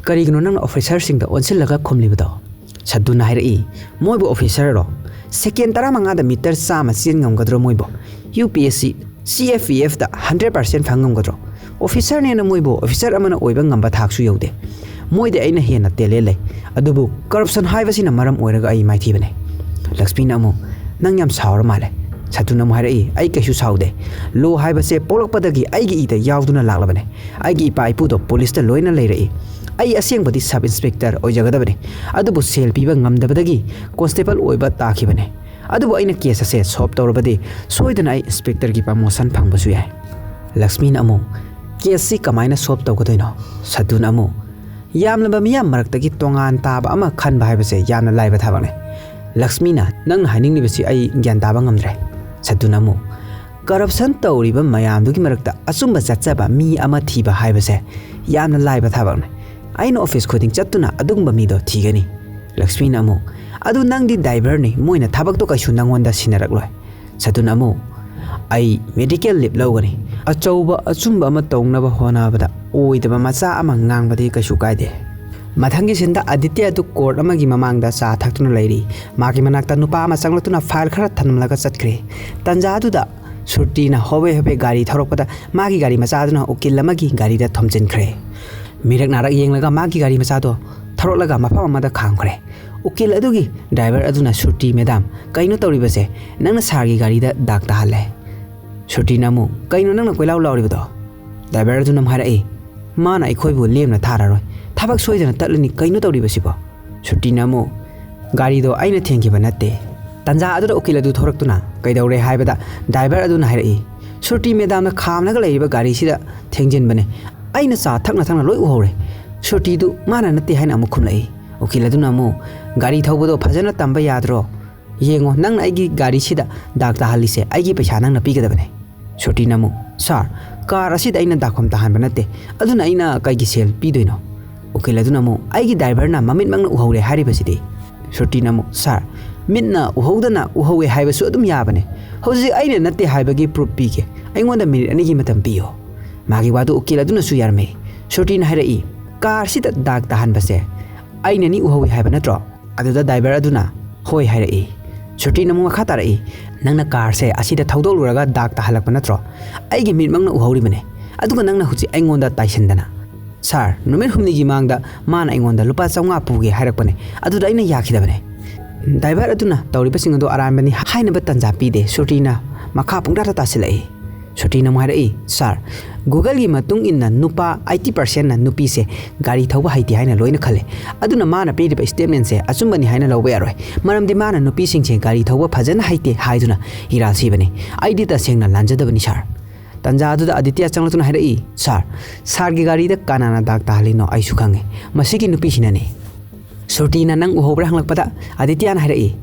ꯀꯔꯤꯒꯤꯅꯣ ꯅꯪꯅ ꯑꯣꯐꯤꯁꯔꯁꯤꯡꯗ ꯑꯣꯟꯁꯤꯜꯂꯒ ꯈꯨꯝꯂꯤꯕꯗꯣ?" ꯁꯗꯨꯅ ꯍꯥꯏꯔꯛꯏ, "ꯃꯣꯏꯕꯨ ꯑꯣꯐꯤꯁꯔꯔꯣ? ꯁꯦꯀꯦꯟ ꯇꯔꯥꯃꯉꯥꯗ ꯃꯤꯇꯔ ꯆꯥꯝꯃ ꯆꯦꯟ ꯉꯝꯒꯗ꯭ꯔꯣ ꯃꯣꯏꯕꯨ? ꯌꯨ ꯄꯤ S C, C F E ꯑꯦꯐꯇ ꯍꯟꯗ꯭ꯔꯦꯠ ꯄꯥꯔꯁꯦꯟ ꯐꯪ ꯉꯝꯒꯗ꯭ꯔꯣ? ꯑꯣꯐꯤꯁꯔꯅꯦꯅ ꯃꯣꯏꯕꯨ ꯑꯣꯐꯤꯁꯔ ꯑꯃꯅ ꯑꯣꯏꯕ ꯉꯝꯕ ꯊꯥꯛꯁꯨ ꯌꯧꯗꯦ꯫ ꯃꯣꯏꯗꯤ ꯑꯩꯅ ꯍꯦꯟꯅ ꯇꯦꯂꯦꯟ ꯂꯩ꯫ ꯑꯗꯨꯕꯨ ꯀꯔꯞꯁꯟ ꯍꯥꯏꯕꯁꯤꯅ ꯃꯔꯝ ꯑꯣꯏꯔꯒ ꯑꯩ ꯃꯥꯏꯊꯤꯕꯅꯦ꯫ ꯂꯛꯁꯃꯤꯅ ꯑꯃꯨꯛ, "ꯅꯪ ꯌꯥꯝ ꯁꯥꯎꯔ ꯃꯥꯜꯂꯦ꯫" ꯁꯠꯇꯨꯅ ꯑꯃꯨꯛ ꯍꯥꯏꯔꯛꯏ, "ꯑꯩ ꯀꯩꯁꯨ ꯁꯥꯎꯗꯦ꯫ ꯂꯣ ꯍꯥꯏꯕꯁꯦ ꯄꯣꯛꯂꯛꯄꯗꯒꯤ ꯑꯩꯒꯤ ꯏꯗ ꯌꯥꯎꯗꯨꯅ ꯂꯥꯛꯂꯕꯅꯦ꯫ ꯑꯩꯒꯤ ꯏꯄꯥ ꯏꯄꯨꯗꯣ ꯄꯨꯂꯤꯁꯇ ꯂꯣꯏꯅ ꯂꯩꯔꯛꯏ꯫ ꯑꯩ ꯑꯁꯦꯡꯕꯗꯤ ꯁꯕ ꯏꯟꯁꯄꯦꯛꯇꯔ ꯑꯣꯏꯖꯒꯗꯕꯅꯤ꯫ ꯑꯗꯨꯕꯨ ꯁꯦꯜ ꯄꯤꯕ ꯉꯝꯗꯕꯗꯒꯤ ꯀꯣꯟꯁꯇꯦꯕꯜ ꯑꯣꯏꯕ ꯇꯥꯈꯤꯕꯅꯦ꯫ ꯑꯗꯨꯕꯨ ꯑꯩꯅ ꯀꯦꯁ ꯑꯁꯦ ꯁꯣꯜꯕ ꯇꯧꯔꯕꯗꯤ ꯁꯣꯏꯗꯅ ꯑꯩ ꯏꯟꯁꯄꯦꯛꯇꯔꯒꯤ ꯄ꯭ꯔꯃꯣꯁꯟ ꯐꯪꯕꯁꯨ ꯌꯥꯏ꯫" ꯂꯛꯁꯃꯤꯅ ꯑꯃꯨꯛ, "ꯀꯦꯁꯁꯤ ꯀꯃꯥꯏꯅ ꯁꯣꯜꯕ ꯇꯧꯒꯗꯣꯏꯅꯣ?" ꯁꯠꯇꯨꯅ ꯑꯃꯨꯛ, "ꯌꯥꯝꯂꯕ ꯃꯤꯌꯥꯝ ꯃꯔꯛꯇꯒꯤ ꯇꯣꯉꯥꯟ ꯇꯥꯕ ꯑꯃ ꯈꯟꯕ ꯍꯥꯏꯕꯁꯦ ꯌꯥꯝꯅ ꯂꯥꯏꯕ ꯊꯕꯛꯅꯤ꯫ ꯂꯛꯁꯃꯤꯅ ꯅꯪꯅ ꯍꯥꯏꯅꯤꯡꯂꯤꯕꯁꯤ ꯑꯩ ꯒ꯭ꯌꯥꯟ ꯇꯥꯕ ꯉꯝꯗ꯭ꯔꯦ꯫" ꯁꯠꯇꯨꯅ ꯑꯃꯨꯛ, "ꯀꯔꯞꯁꯟ ꯇꯧꯔꯤꯕ ꯃꯌꯥꯝꯗꯨꯒꯤ ꯃꯔꯛꯇ ꯑꯆꯨꯝꯕ ꯆꯠꯆꯕ ꯃꯤ ꯑꯃ ꯊꯤꯕ ꯍꯥꯏꯕꯁꯦ ꯌꯥꯝꯅ ꯂꯥꯏꯕ ꯊꯕꯛꯅꯤ꯫ ꯑꯩꯅ ꯑꯣꯐꯤꯁ ꯈꯨꯗꯤꯡ ꯆꯠꯇꯨꯅ ꯑꯗꯨꯒꯨꯝꯕ ꯃꯤꯗꯣ ꯊꯤꯒꯅꯤ꯫" ꯂꯛꯁꯃꯤꯅ ꯑꯃꯨꯛ, "ꯑꯗꯨ ꯅꯪꯗꯤ ꯗ꯭ꯔꯥꯏꯚꯔꯅꯤ, ꯃꯣꯏꯅ ꯊꯕꯛꯇꯣ ꯀꯩꯁꯨ ꯅꯪꯉꯣꯟꯗ ꯁꯤꯟꯅꯔꯛꯂꯣꯏ꯫" ꯁꯠꯇꯨꯅ ꯑꯃꯨꯛ, "ꯑꯩ ꯃꯦꯗꯤꯀꯦꯜ ꯂꯤꯞ ꯂꯧꯒꯅꯤ꯫ ꯑꯆꯧꯕ ꯑꯆꯨꯝꯕ ꯑꯃ ꯇꯧꯅꯕ ꯍꯣꯠꯅꯕꯗ ꯑꯣꯏꯗꯕ ꯃꯆꯥ ꯑꯃ ꯉꯥꯡꯕꯗꯤ ꯀꯩꯁꯨ ꯀꯥꯏꯗꯦ꯫" ꯃꯊꯪꯒꯤ ꯁꯤꯟꯗ ꯑꯗꯤꯇ꯭ꯌ ꯑꯗꯨ ꯀꯣꯔꯠ ꯑꯃꯒꯤ ꯃꯃꯥꯡꯗ ꯆꯥ ꯊꯛꯇꯨꯅ ꯂꯩꯔꯤ꯫ ꯃꯥꯒꯤ ꯃꯅꯥꯛꯇ ꯅꯨꯄꯥ ꯑꯃ ꯆꯪꯂꯛꯇꯨꯅ ꯐꯥꯏꯜ ꯈꯔ ꯊꯝꯂꯝꯂꯒ ꯆꯠꯈ꯭ꯔꯦ꯫ ꯇꯟꯖꯥ ꯑꯗꯨꯗ ꯁ꯭ꯔꯨꯇꯤꯅ ꯍꯣꯕꯦ ꯍꯣꯕꯦ ꯒꯥꯔꯤ ꯊꯧꯔꯛꯄꯗ ꯃꯥꯒꯤ ꯒꯥꯔꯤ ꯃꯆꯥꯗꯨꯅ ꯎꯀꯤꯜ ꯑꯃꯒꯤ ꯒꯥꯔꯤꯗ ꯊꯣꯝꯖꯤꯟꯈ꯭ꯔꯦ꯫ ꯃꯤꯔꯛ ꯅꯥꯔꯛ ꯌꯦꯡꯂꯒ ꯃꯥꯒꯤ ꯒꯥꯔꯤ ꯃꯆꯥꯗꯣ ꯊꯧꯔꯛꯂꯒ ꯃꯐꯝ ꯑꯃꯗ ꯈꯥꯝꯈ꯭ꯔꯦ꯫ ꯎꯀꯤꯜ ꯑꯗꯨꯒꯤ ꯗ꯭ꯔꯥꯏꯚꯔ ꯑꯗꯨꯅ, "ꯁ꯭ꯔꯨꯇꯤ ꯃꯦꯗꯥꯝ, ꯀꯩꯅꯣ ꯇꯧꯔꯤꯕꯁꯦ? ꯅꯪꯅ ꯁꯥꯔꯒꯤ ꯒꯥꯔꯤꯗ ꯗꯥꯛ ꯇꯥꯍꯜꯂꯦ꯫" ꯁ꯭ꯔꯨꯇꯤꯅ ꯑꯃꯨꯛ, "ꯀꯩꯅꯣ ꯅꯪꯅ ꯀꯣꯏꯂꯥꯎ ꯂꯥꯎꯔꯤꯕꯗꯣ?" ꯗ꯭ꯔꯥꯏꯚꯔ ꯑꯗꯨꯅ ꯑꯃꯨꯛ ꯍꯥꯏꯔꯛꯏ, "ꯃꯥꯅ ꯑꯩꯈꯣꯏꯕꯨ ꯂꯦꯝꯅ ꯊꯥꯔꯔꯣꯏ꯫ ꯊꯕꯛ ꯁꯣꯏꯗꯅ ꯇꯠꯂꯅꯤ꯫ ꯀꯩꯅꯣ ꯇꯧꯔꯤꯕꯁꯤꯕꯣ?" ꯁ꯭ꯔꯨꯇꯤꯅ ꯑꯃꯨꯛ, "ꯒꯥꯔꯤꯗꯣ ꯑꯩꯅ ꯊꯦꯡꯈꯤꯕ ꯅꯠꯇꯦ꯫" ꯇꯟꯖꯥ ꯑꯗꯨꯗ ꯎꯀꯤꯜ ꯑꯗꯨ ꯊꯣꯔꯛꯇꯨꯅ ꯀꯩꯗꯧꯔꯦ ꯍꯥꯏꯕꯗ ꯗ꯭ꯔꯥꯏꯚꯔ ꯑꯗꯨꯅ ꯍꯥꯏꯔꯛꯏ, "ꯁ꯭ꯔꯨꯇꯤ ꯃꯦꯗꯥꯝꯅ ꯈꯥꯝꯂꯒ ꯂꯩꯔꯤꯕ ꯒꯥꯔꯤꯁꯤꯗ ꯊꯦꯡꯖꯤꯟꯕꯅꯦ꯫ ꯑꯩꯅ ꯆꯥ ꯊꯛꯅ ꯊꯛꯅ ꯂꯣꯏ ꯎꯍꯧꯔꯦ꯫ ꯁ꯭ꯔꯨꯇꯤꯗꯨ ꯃꯥꯅ ꯅꯠꯇꯦ" ꯍꯥꯏꯅ ꯑꯃꯨꯛ ꯈꯨꯝꯂꯛꯏ꯫ ꯎꯀꯤꯜ ꯑꯗꯨꯅ ꯑꯃꯨꯛ, "ꯒꯥꯔꯤ ꯊꯧꯕꯗꯣ ꯐꯖꯅ ꯇꯝꯕ ꯌꯥꯗ꯭ꯔꯣ? ꯌꯦꯡꯉꯣ, ꯅꯪꯅ ꯑꯩꯒꯤ ꯒꯥꯔꯤꯁꯤꯗ ꯗꯥꯛ ꯇꯥꯍꯜꯂꯤꯁꯦ, ꯑꯩꯒꯤ ꯄꯩꯁꯥ ꯅꯪꯅ ꯄꯤꯒꯗꯕꯅꯦ꯫" ꯁ꯭ꯔꯨꯇꯤꯅ ꯑꯃꯨꯛ, "ꯁꯥꯔ, ꯀꯥꯔ ꯑꯁꯤꯗ ꯑꯩꯅ ꯗꯥꯛꯐꯝ ꯇꯥꯍꯟꯕ ꯅꯠꯇꯦ, ꯑꯗꯨꯅ ꯑꯩꯅ ꯀꯩꯒꯤ ꯁꯦꯜ ꯄꯤꯗꯣꯏꯅꯣ?" ꯎꯀꯤꯜ ꯑꯗꯨꯅ ꯑꯃꯨꯛ, "ꯑꯩꯒꯤ ꯗ꯭ꯔꯥꯏꯚꯔꯅ ꯃꯃꯤꯠꯃꯛꯅ ꯎꯍꯧꯔꯦ ꯍꯥꯏꯔꯤꯕꯁꯤꯗꯤ꯫" ꯁ꯭ꯔꯨꯇꯤꯅ ꯑꯃꯨꯛ, "ꯁꯥꯔ, ꯃꯤꯠꯅ ꯎꯍꯧꯗꯅ ꯎꯍꯧꯋꯦ ꯍꯥꯏꯕꯁꯨ ꯑꯗꯨꯝ ꯌꯥꯕꯅꯦ꯫ ꯍꯧꯖꯤꯛ ꯑꯩꯅ ꯅꯠꯇꯦ ꯍꯥꯏꯕꯒꯤ ꯄ꯭ꯔꯨꯐ ꯄꯤꯒꯦ꯫ ꯑꯩꯉꯣꯟꯗ ꯃꯤꯅꯤꯠ ꯑꯅꯤꯒꯤ ꯃꯇꯝ ꯄꯤꯌꯣ꯫" ꯃꯥꯒꯤ ꯋꯥꯗꯨ ꯎꯀꯤꯜ ꯑꯗꯨꯅꯁꯨ ꯌꯥꯔꯝꯃꯤ꯫ ꯁ꯭ꯔꯨꯇꯤꯅ ꯍꯥꯏꯔꯛꯏ, "ꯀꯥꯔꯁꯤꯗ ꯗꯥꯛ ꯇꯥꯍꯟꯕꯁꯦ ꯑꯩꯅꯅꯤ ꯎꯍꯧꯋꯤ ꯍꯥꯏꯕ ꯅꯠꯇ꯭ꯔꯣ?" ꯑꯗꯨꯗ ꯗ꯭ꯔꯥꯏꯚꯔ ꯑꯗꯨꯅ ꯍꯣꯏ ꯍꯥꯏꯔꯛꯏ꯫ ꯁ꯭ꯔꯨꯇꯤꯅ ꯑꯃꯨꯛ ꯃꯈꯥ ꯇꯥꯔꯛꯏ, "ꯅꯪꯅ ꯀꯥꯔꯁꯦ ꯑꯁꯤꯗ ꯊꯧꯗꯣꯛꯂꯨꯔꯒ ꯗꯥꯛ ꯇꯥꯍꯜꯂꯛꯄ ꯅꯠꯇ꯭ꯔꯣ? ꯑꯩꯒꯤ ꯃꯤꯠꯃꯛꯅ ꯎꯍꯧꯔꯤꯕꯅꯦ꯫ ꯑꯗꯨꯒ ꯅꯪꯅ ꯍꯧꯖꯤꯛ ꯑꯩꯉꯣꯟꯗ ꯇꯥꯏꯁꯤꯟꯗꯅ꯫ "ꯁꯥꯔ, ꯅꯨꯃꯤꯠ ꯍꯨꯝꯅꯤꯒꯤ ꯃꯥꯡꯗ ꯃꯥꯅ ꯑꯩꯉꯣꯟꯗ ꯂꯨꯄꯥ ꯆꯥꯝꯃꯉꯥ ꯄꯨꯒꯦ ꯍꯥꯏꯔꯛꯄꯅꯦ, ꯑꯗꯨꯗ ꯑꯩꯅ ꯌꯥꯈꯤꯗꯕꯅꯦ꯫ ꯗ꯭ꯔꯥꯏꯚꯔ ꯑꯗꯨꯅ ꯇꯧꯔꯤꯕꯁꯤꯡ ꯑꯗꯨ ꯑꯔꯥꯟꯕꯅꯤ ꯍꯥꯏꯅꯕ ꯇꯟꯖꯥ ꯄꯤꯗꯦ"꯫ ꯁ꯭ꯔꯨꯇꯤꯅ ꯃꯈꯥ ꯄꯨꯡꯇꯥꯗ ꯇꯥꯁꯤꯜꯂꯛꯏ꯫ ꯁ꯭ꯔꯨꯇꯤꯅ ꯑꯃꯨꯛ ꯍꯥꯏꯔꯛꯏ, "ꯁꯥꯔ, Google-ꯒꯤ ꯃꯇꯨꯡ ꯏꯟꯅ ꯅꯨꯄꯥ eighty percent-ꯅ ꯅꯨꯄꯤꯁꯦ ꯒꯥꯔꯤ ꯊꯧꯕ ꯍꯩꯇꯦ ꯍꯥꯏꯅ ꯂꯣꯏꯅ ꯈꯜꯂꯦ꯫ ꯑꯗꯨꯅ ꯃꯥꯅ ꯄꯤꯔꯤꯕ statement-ꯁꯦ ꯑꯆꯨꯝꯕꯅꯤ ꯍꯥꯏꯅ ꯂꯧꯕ ꯌꯥꯔꯣꯏ, ꯃꯔꯝꯗꯤ ꯃꯥꯅ ꯅꯨꯄꯤꯁꯤꯡꯁꯦ ꯒꯥꯔꯤ ꯊꯧꯕ ꯐꯖꯅ ꯍꯩꯇꯦ ꯍꯥꯏꯗꯨꯅ ꯏꯔꯥꯜ ꯁꯤꯕꯅꯤ꯫ ꯑꯩꯗꯤ ꯇꯁꯦꯡꯅ ꯂꯥꯟꯖꯗꯕꯅꯤ, ꯁꯥꯔ"꯫ ꯇꯟꯖꯥ ꯑꯗꯨꯗ ꯑꯗꯤꯇ꯭ꯌ ꯆꯪꯂꯛꯇꯨꯅ ꯍꯥꯏꯔꯛꯏ, "ꯁꯥꯔ, ꯁꯥꯔꯒꯤ ꯒꯥꯔꯤꯗ ꯀꯅꯥꯅ ꯗꯥꯛ ꯇꯥꯍꯜꯂꯤꯅꯣ ꯑꯩꯁꯨ ꯈꯪꯉꯦ꯫ ꯃꯁꯤꯒꯤ ꯅꯨꯄꯤꯁꯤꯅꯅꯤ"꯫ ꯁ꯭ꯔꯨꯇꯤꯅ "ꯅꯪ ꯎꯍꯧꯕ꯭ꯔꯥ?" ꯍꯪꯂꯛꯄꯗ ꯑꯗꯤꯇ꯭ꯌꯅ ꯍꯥꯏꯔꯛꯏ,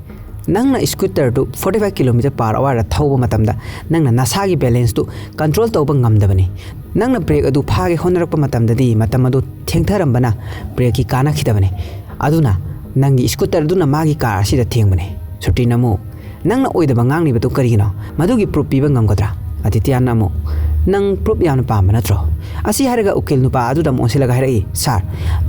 "ꯅꯪꯅ scooter-ꯗꯨ forty five kilometer per hour-ꯗ ꯊꯧꯕ ꯃꯇꯝꯗ ꯅꯪꯅ ꯅꯁꯥꯒꯤ balance-ꯇꯨ control ꯇꯧꯕ ꯉꯝꯗꯕꯅꯤ꯫ ꯅꯪꯅ brake ꯑꯗꯨ ꯐꯥꯒꯦ ꯍꯣꯠꯅꯔꯛꯄ ꯃꯇꯝꯗꯗꯤ ꯃꯇꯝ ꯑꯗꯨ ꯊꯦꯡꯊꯔꯝꯕꯅ brake-ꯀꯤ ꯀꯥꯟꯅꯈꯤꯗꯕꯅꯤ꯫ ꯑꯗꯨꯅ ꯅꯪꯒꯤ scooter ꯑꯗꯨꯅ ꯃꯥꯒꯤ car ꯑꯁꯤꯗ ꯊꯦꯡꯕꯅꯤ"꯫ ꯁ꯭ꯔꯨꯇꯤꯅ ꯑꯃꯨꯛ, "ꯅꯪꯅ ꯑꯣꯏꯗꯕ ꯉꯥꯡꯂꯤꯕꯗꯨ ꯀꯔꯤꯒꯤꯅꯣ? ꯃꯗꯨꯒꯤ proof ꯄꯤꯕ ꯉꯝꯒꯗ꯭ꯔꯥ?" ꯑꯗꯤꯇ꯭ꯌꯅ ꯑꯃꯨꯛ, "ꯅꯪ proof ꯌꯥꯝꯅ ꯄꯥꯝꯕ ꯅꯠꯇ꯭ꯔꯣ?" ꯑꯁꯤ ꯍꯥꯏꯔꯒ ꯎꯀꯤꯜ ꯅꯨꯄꯥ ꯑꯗꯨꯗ ꯑꯃꯨꯛ ꯑꯣꯟꯁꯤꯜꯂꯒ ꯍꯥꯏꯔꯛꯏ, "ꯁꯥꯔ,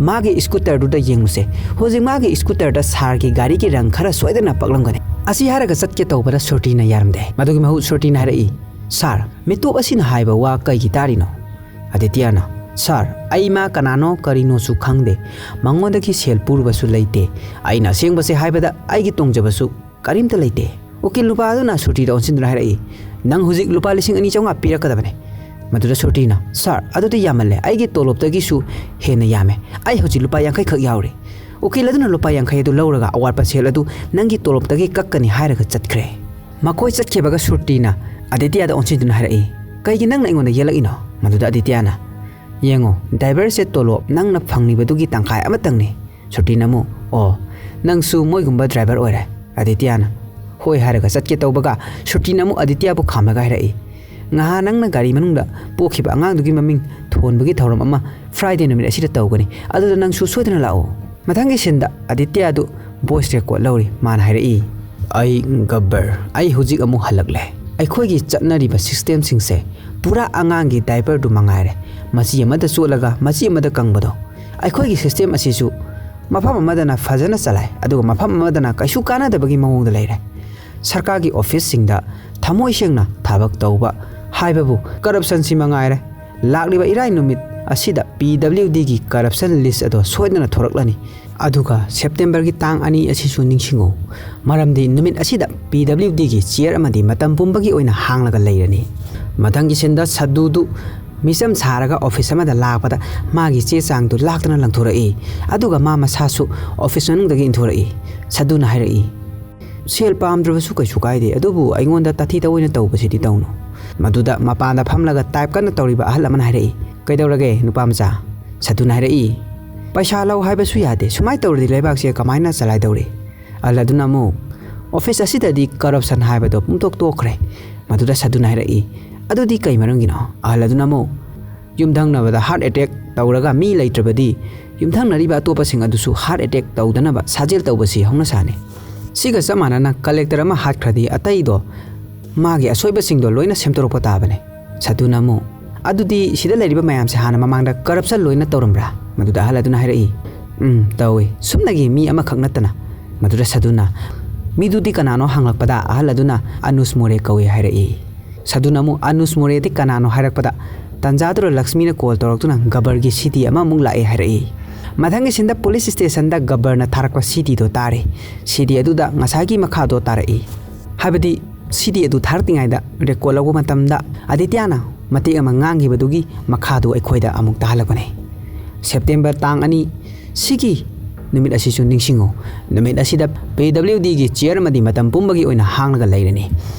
ꯃꯥꯒꯤ scooter-ꯗꯨꯗ ꯌꯦꯡꯂꯨꯁꯦ꯫ ꯍꯧꯖꯤꯛ ꯃꯥꯒꯤ scooter-ꯗ ꯁꯥꯔꯒꯤ ꯒꯥꯔꯤꯒꯤ ꯔꯪ ꯈꯔ ꯁꯣꯏꯗꯅ ꯄꯛꯂꯝꯒꯅꯤ"꯫ ꯑꯁꯤ ꯍꯥꯏꯔꯒ ꯆꯠꯀꯦ ꯇꯧꯕꯗ ꯁ꯭ꯔꯨꯇꯤꯅ ꯌꯥꯔꯝꯗꯦ꯫ ꯃꯗꯨꯒꯤ ꯃꯍꯨꯠ ꯁ꯭ꯔꯨꯇꯤꯅ ꯍꯥꯏꯔꯛꯏ, "ꯁꯥꯔ, ꯃꯤꯇꯣꯞ ꯑꯁꯤꯅ ꯍꯥꯏꯕ ꯋꯥ ꯀꯩꯒꯤ ꯇꯥꯔꯤꯅꯣ?" ꯑꯗꯤꯇ꯭ꯌꯅ, "ꯁꯥꯔ, ꯑꯩ ꯃꯥ ꯀꯅꯥꯅꯣ ꯀꯔꯤꯅꯣꯁꯨ ꯈꯪꯗꯦ꯫ ꯃꯉꯣꯟꯗꯒꯤ ꯁꯦꯜ ꯄꯨꯔꯨꯕꯁꯨ ꯂꯩꯇꯦ꯫ ꯑꯩꯅ ꯑꯁꯦꯡꯕꯁꯦ ꯍꯥꯏꯕꯗ ꯑꯩꯒꯤ ꯇꯣꯡꯖꯕꯁꯨ ꯀꯔꯤꯝꯇ ꯂꯩꯇꯦ"꯫ ꯎꯀꯤꯜ ꯅꯨꯄꯥ ꯑꯗꯨꯅ ꯁ꯭ꯔꯨꯇꯤꯗ ꯑꯣꯟꯁꯤꯟꯗꯨꯅ ꯍꯥꯏꯔꯛꯏ, "ꯅꯪ ꯍꯧꯖꯤꯛ ꯂꯨꯄꯥ ꯂꯤꯁꯤꯡ ꯑꯅꯤ ꯆꯥꯝꯃꯉꯥ ꯄꯤꯔꯛꯀꯗꯕꯅꯦ"꯫ ꯃꯗꯨꯗ ꯁ꯭ꯔꯨꯇꯤꯅ, "ꯁꯥꯔ, ꯑꯗꯨꯗꯤ ꯌꯥꯝꯃꯜꯂꯦ, ꯑꯩꯒꯤ ꯇꯣꯂꯣꯞꯇꯒꯤꯁꯨ ꯍꯦꯟꯅ ꯌꯥꯝꯃꯦ꯫ ꯑꯩ ꯍꯧꯖꯤꯛ ꯂꯨꯄꯥ ꯌꯥꯡꯈꯩ ꯈꯛ ꯌꯥꯎꯔꯤ"꯫ ꯎꯀꯤꯜ ꯑꯗꯨꯅ ꯂꯨꯄꯥ ꯌꯥꯡꯈꯩ ꯑꯗꯨ ꯂꯧꯔꯒ ꯑꯋꯥꯠꯄ ꯁꯦꯜ ꯑꯗꯨ ꯅꯪꯒꯤ ꯇꯣꯂꯣꯞꯇꯒꯤ ꯀꯛꯀꯅꯤ ꯍꯥꯏꯔꯒ ꯆꯠꯈ꯭ꯔꯦ꯫ ꯃꯈꯣꯏ ꯆꯠꯈꯤꯕꯒ ꯁ꯭ꯔꯨꯇꯤꯅ ꯑꯗꯤꯇ꯭ꯌꯗ ꯑꯣꯟꯁꯤꯟꯗꯨꯅ ꯍꯥꯏꯔꯛꯏ, "ꯀꯩꯒꯤ ꯅꯪꯅ ꯑꯩꯉꯣꯟꯗ ꯌꯦꯠꯂꯛꯏꯅꯣ?" ꯃꯗꯨꯗ ꯑꯗꯤꯇ꯭ꯌꯅ, "ꯌꯦꯡꯉꯣ, driver-ꯁꯦ ꯇꯣꯂꯣꯞ ꯅꯪꯅ ꯐꯪꯂꯤꯕꯗꯨꯒꯤ ꯇꯪꯈꯥꯏ ꯑꯃꯇꯪꯅꯤ"꯫ ꯁ꯭ꯔꯨꯇꯤꯅ ꯑꯃꯨꯛ, "ꯑꯣ, ꯅꯪꯁꯨ ꯃꯣꯏꯒꯨꯝꯕ driver ꯑꯣꯏꯔꯦ"꯫ ꯑꯗꯤꯇ꯭ꯌꯅ ꯍꯣꯏ ꯍꯥꯏꯔꯒ ꯆꯠꯀꯦ ꯇꯧꯕꯒ ꯁ꯭ꯔꯨꯇꯤꯅ ꯑꯃꯨꯛ ꯑꯗꯤꯇ꯭ꯌꯕꯨ ꯈꯥꯝꯂꯒ ꯍꯥꯏꯔꯛꯏ, "ꯉꯍꯥꯟ ꯅꯪꯅ ꯒꯥꯔꯤ ꯃꯅꯨꯡꯗ ꯄꯣꯛꯈꯤꯕ ꯑꯉꯥꯡꯗꯨꯒꯤ ꯃꯃꯤꯡ ꯊꯣꯟꯕꯒꯤ ꯊꯧꯔꯝ ꯑꯃ Friday ꯅꯨꯃꯤꯠ ꯑꯁꯤꯗ ꯇꯧꯒꯅꯤ, ꯑꯗꯨꯗ ꯅꯪꯁꯨ ꯁꯣꯏꯗꯅ ꯂꯥꯛꯑꯣ"꯫ ꯃꯊꯪꯒꯤ scene-ꯗ ꯑꯗꯤꯇ꯭ꯌ ꯑꯗꯨ voice record ꯂꯧꯔꯤ꯫ ꯃꯥꯅ ꯍꯥꯏꯔꯛꯏ, "ꯑꯩ ꯒꯕ꯭ꯕꯔ, ꯑꯩ ꯍꯧꯖꯤꯛ ꯑꯃꯨꯛ ꯍꯜꯂꯛꯂꯦ꯫ ꯑꯩꯈꯣꯏꯒꯤ ꯆꯠꯅꯔꯤꯕ system-ꯁꯤꯡꯁꯦ ꯄꯨꯔꯥ ꯑꯉꯥꯡꯒꯤ diaper-ꯗꯨ ꯃꯉꯥꯏꯔꯦ꯫ ꯃꯆꯤ ꯑꯃꯗ ꯆꯣꯠꯂꯒ ꯃꯆꯤ ꯑꯃꯗ ꯀꯪꯕꯗꯣ꯫ ꯑꯩꯈꯣꯏꯒꯤ system ꯑꯁꯤꯁꯨ ꯃꯐꯝ ꯑꯃꯗꯅ ꯐꯖꯅ ꯆꯂꯥꯏ, ꯑꯗꯨꯒ ꯃꯐꯝ ꯑꯃꯗꯅ ꯀꯩꯁꯨ ꯀꯥꯟꯅꯗꯕꯒꯤ ꯃꯑꯣꯡꯗ ꯂꯩꯔꯦ꯫ ꯁꯔꯀꯥꯔꯒꯤ office-ꯁꯤꯡꯗ ꯊꯃꯣꯏ ꯁꯦꯡꯅ ꯊꯕꯛ ꯇꯧꯕ ꯍꯥꯏꯕꯕꯨ corruption-ꯁꯤ ꯃꯉꯥꯏꯔꯦ꯫ ꯂꯥꯛꯂꯤꯕ ꯏꯔꯥꯏ ꯅꯨꯃꯤꯠ ꯑꯁꯤꯗ ꯄꯤ ꯗꯕ꯭ꯂꯤꯎ ꯗꯤꯒꯤ ꯀꯔꯞꯁꯟ ꯂꯤꯁ ꯑꯗꯣ ꯁꯣꯏꯗꯅ ꯊꯣꯔꯛꯂꯅꯤ꯫ ꯑꯗꯨꯒ ꯁꯦꯞꯇꯦꯝꯕꯔꯒꯤ ꯇꯥꯡ ꯑꯅꯤ ꯑꯁꯤꯁꯨ ꯅꯤꯡꯁꯤꯡꯉꯨ, ꯃꯔꯝꯗꯤ ꯅꯨꯃꯤꯠ ꯑꯁꯤꯗ ꯄꯤ ꯗꯕ꯭ꯂꯤꯎ ꯗꯤꯒꯤ ꯆꯤꯌꯔ ꯑꯃꯗꯤ ꯃꯇꯝ ꯄꯨꯝꯕꯒꯤ ꯑꯣꯏꯅ ꯍꯥꯡꯂꯒ ꯂꯩꯔꯅꯤ꯫ ꯃꯊꯪꯒꯤ ꯁꯤꯟꯗ ꯁꯗꯨꯗꯨ ꯃꯤꯆꯝ ꯁꯥꯔꯒ ꯑꯣꯐꯤꯁ ꯑꯃꯗ ꯂꯥꯛꯄꯗ ꯃꯥꯒꯤ ꯆꯦ ꯆꯥꯡꯗꯨ ꯂꯥꯛꯇꯅ ꯂꯪꯊꯣꯔꯛꯏ꯫ ꯑꯗꯨꯒ ꯃꯥ ꯃꯁꯥꯁꯨ ꯑꯣꯐꯤꯁ ꯃꯅꯨꯡꯗꯒꯤ ꯏꯟꯊꯣꯔꯛꯏ꯫ ꯁꯗꯨꯅ ꯍꯥꯏꯔꯛꯏ, "ꯁꯦꯜ ꯄꯥꯝꯗ꯭ꯔꯕꯁꯨ ꯀꯩꯁꯨ ꯀꯥꯏꯗꯦ, ꯑꯗꯨꯕꯨ ꯑꯩꯉꯣꯟꯗ ꯇꯥꯊꯤ ꯇꯥꯑꯣꯏꯅ ꯇꯧꯕꯁꯤꯗꯤ ꯇꯧꯅꯨ꯫" ꯃꯗꯨꯗ ꯃꯄꯥꯟꯗ ꯐꯝꯂꯒ ꯇꯥꯏꯞ ꯀꯟꯅ ꯇꯧꯔꯤꯕ ꯑꯍꯜ ꯑꯃꯅ ꯍꯥꯏꯔꯛꯏ, "ꯀꯩꯗꯧꯔꯒꯦ ꯅꯨꯄꯥ ꯃꯆꯥ?" ꯁꯗꯨꯅ ꯍꯥꯏꯔꯛꯏ, "ꯄꯩꯁꯥ ꯂꯧ ꯍꯥꯏꯕꯁꯨ ꯌꯥꯗꯦ, ꯁꯨꯃꯥꯏꯅ ꯇꯧꯔꯗꯤ ꯂꯩꯕꯥꯛꯁꯦ ꯀꯃꯥꯏꯅ ꯆꯂꯥꯏꯗꯧꯔꯤ?" ꯑꯍꯜ ꯑꯗꯨꯅ ꯑꯃꯨꯛ, "ꯑꯣꯐꯤꯁ ꯑꯁꯤꯗꯗꯤ ꯀꯔꯞꯁꯟ ꯍꯥꯏꯕꯗꯣ ꯄꯨꯡꯇꯣꯛ ꯇꯣꯛꯈ꯭ꯔꯦ꯫" ꯃꯗꯨꯗ ꯁꯗꯨꯅ ꯍꯥꯏꯔꯛꯏ, "ꯑꯗꯨꯗꯤ ꯀꯩ ꯃꯔꯝꯒꯤꯅꯣ?" ꯑꯍꯜ ꯑꯗꯨꯅ ꯑꯃꯨꯛ, "ꯌꯨꯝꯊꯪꯅꯕꯗ ꯍꯥꯔꯠ ꯑꯦꯇꯦꯛ ꯇꯧꯔꯒ ꯃꯤ ꯂꯩꯇ꯭ꯔꯕꯗꯤ ꯌꯨꯝꯊꯪꯅꯔꯤꯕ ꯑꯇꯣꯞꯄꯁꯤꯡ ꯑꯗꯨꯁꯨ ꯍꯥꯔꯠ ꯑꯦꯇꯦꯛ ꯇꯧꯗꯅꯕ ꯁꯥꯖꯦꯜ ꯇꯧꯕꯁꯤ ꯍꯧꯅꯁꯥꯅꯤ꯫ ꯁꯤꯒ ꯆꯞ ꯃꯥꯟꯅꯅ ꯀꯂꯦꯛꯇꯔ ꯑꯃ ꯍꯥꯠꯈ꯭ꯔꯗꯤ ꯑꯇꯩꯗꯣ ꯃꯥꯒꯤ ꯑꯁꯣꯏꯕꯁꯤꯡꯗꯣ ꯂꯣꯏꯅ ꯁꯦꯝꯗꯣꯔꯛꯄ ꯇꯥꯕꯅꯤ꯫" ꯁꯗꯨꯅ ꯑꯃꯨꯛ, "ꯑꯗꯨꯗꯤ ꯁꯤꯗ ꯂꯩꯔꯤꯕ ꯃꯌꯥꯝꯁꯦ ꯍꯥꯟꯅ ꯃꯃꯥꯡꯗ ꯀꯔꯞꯁꯟ ꯂꯣꯏꯅ ꯇꯧꯔꯝꯕ꯭ꯔꯥ?" ꯃꯗꯨꯗ ꯑꯍꯜ ꯑꯗꯨꯅ ꯍꯥꯏꯔꯛꯏ, "ꯎꯝ, ꯇꯧꯏ, ꯁꯨꯞꯅꯒꯤ ꯃꯤ ꯑꯃꯈꯛ ꯅꯠꯇꯅ꯫" ꯃꯗꯨꯗ ꯁꯗꯨꯅ, "ꯃꯤꯗꯨꯗꯤ ꯀꯅꯥꯅꯣ?" ꯍꯪꯂꯛꯄꯗ ꯑꯍꯜ ꯑꯗꯨꯅ, "ꯑꯅꯨꯁ ꯃꯣꯔꯦ ꯀꯧꯏ" ꯍꯥꯏꯔꯛꯏ꯫ ꯁꯗꯨꯅ ꯑꯃꯨꯛ, "ꯑꯅꯨꯁ ꯃꯣꯔꯦꯗꯤ ꯀꯅꯥꯅꯣ?" ꯍꯥꯏꯔꯛꯄꯗ, ꯇꯟꯖꯥꯗꯨꯗ ꯂꯛꯁꯃꯤꯅ ꯀꯣꯜ ꯇꯧꯔꯛꯇꯨꯅ ꯒꯕꯔꯒꯤ ꯁꯤꯗꯤ ꯑꯃꯃꯨꯛ ꯂꯥꯛꯑꯦ ꯍꯥꯏꯔꯛꯏ꯫ ꯃꯊꯪꯒꯤ ꯁꯤꯟꯗ ꯄꯨꯂꯤꯁ ꯁ꯭ꯇꯦꯁꯟꯗ ꯒꯕꯔꯅ ꯊꯥꯔꯛꯄ ꯁꯤꯗꯤꯗꯣ ꯇꯥꯔꯦ꯫ ꯁꯤꯗꯤ ꯑꯗꯨꯗ ꯉꯁꯥꯏꯒꯤ ꯃꯈꯥꯗꯣ ꯇꯥꯔꯛꯏ꯫ ꯍꯥꯏꯕꯗꯤ ꯁꯤꯗꯤ ꯑꯗꯨ ꯊꯥꯔꯛꯇ꯭ꯔꯤꯉꯩꯗ ꯔꯦꯀꯣꯔꯗ ꯂꯧꯕ ꯃꯇꯝꯗ ꯑꯗꯤꯇ꯭ꯌꯥꯅ ꯃꯇꯦꯛ ꯑꯃ ꯉꯥꯡꯈꯤꯕꯗꯨꯒꯤ ꯃꯈꯥꯗꯨ ꯑꯩꯈꯣꯏꯗ ꯑꯃꯨꯛ ꯇꯥꯍꯜꯂꯛꯄꯅꯦ꯫ ꯁꯦꯞꯇꯦꯝꯕꯔ ꯇꯥꯡ ꯑꯅꯤ ꯁꯤꯒꯤ ꯅꯨꯃꯤꯠ ꯑꯁꯤꯁꯨ ꯅꯤꯡꯁꯤꯡꯉꯨ, ꯅꯨꯃꯤꯠ ꯑꯁꯤꯗ ꯄꯤ ꯗꯕ꯭ꯂꯤꯎ ꯗꯤꯒꯤ ꯆꯤꯌꯔ ꯑꯃꯗꯤ ꯃꯇꯝ ꯄꯨꯝꯕꯒꯤ ꯑꯣꯏꯅ ꯍꯥꯡꯂꯒ ꯂꯩꯔꯅꯤ꯫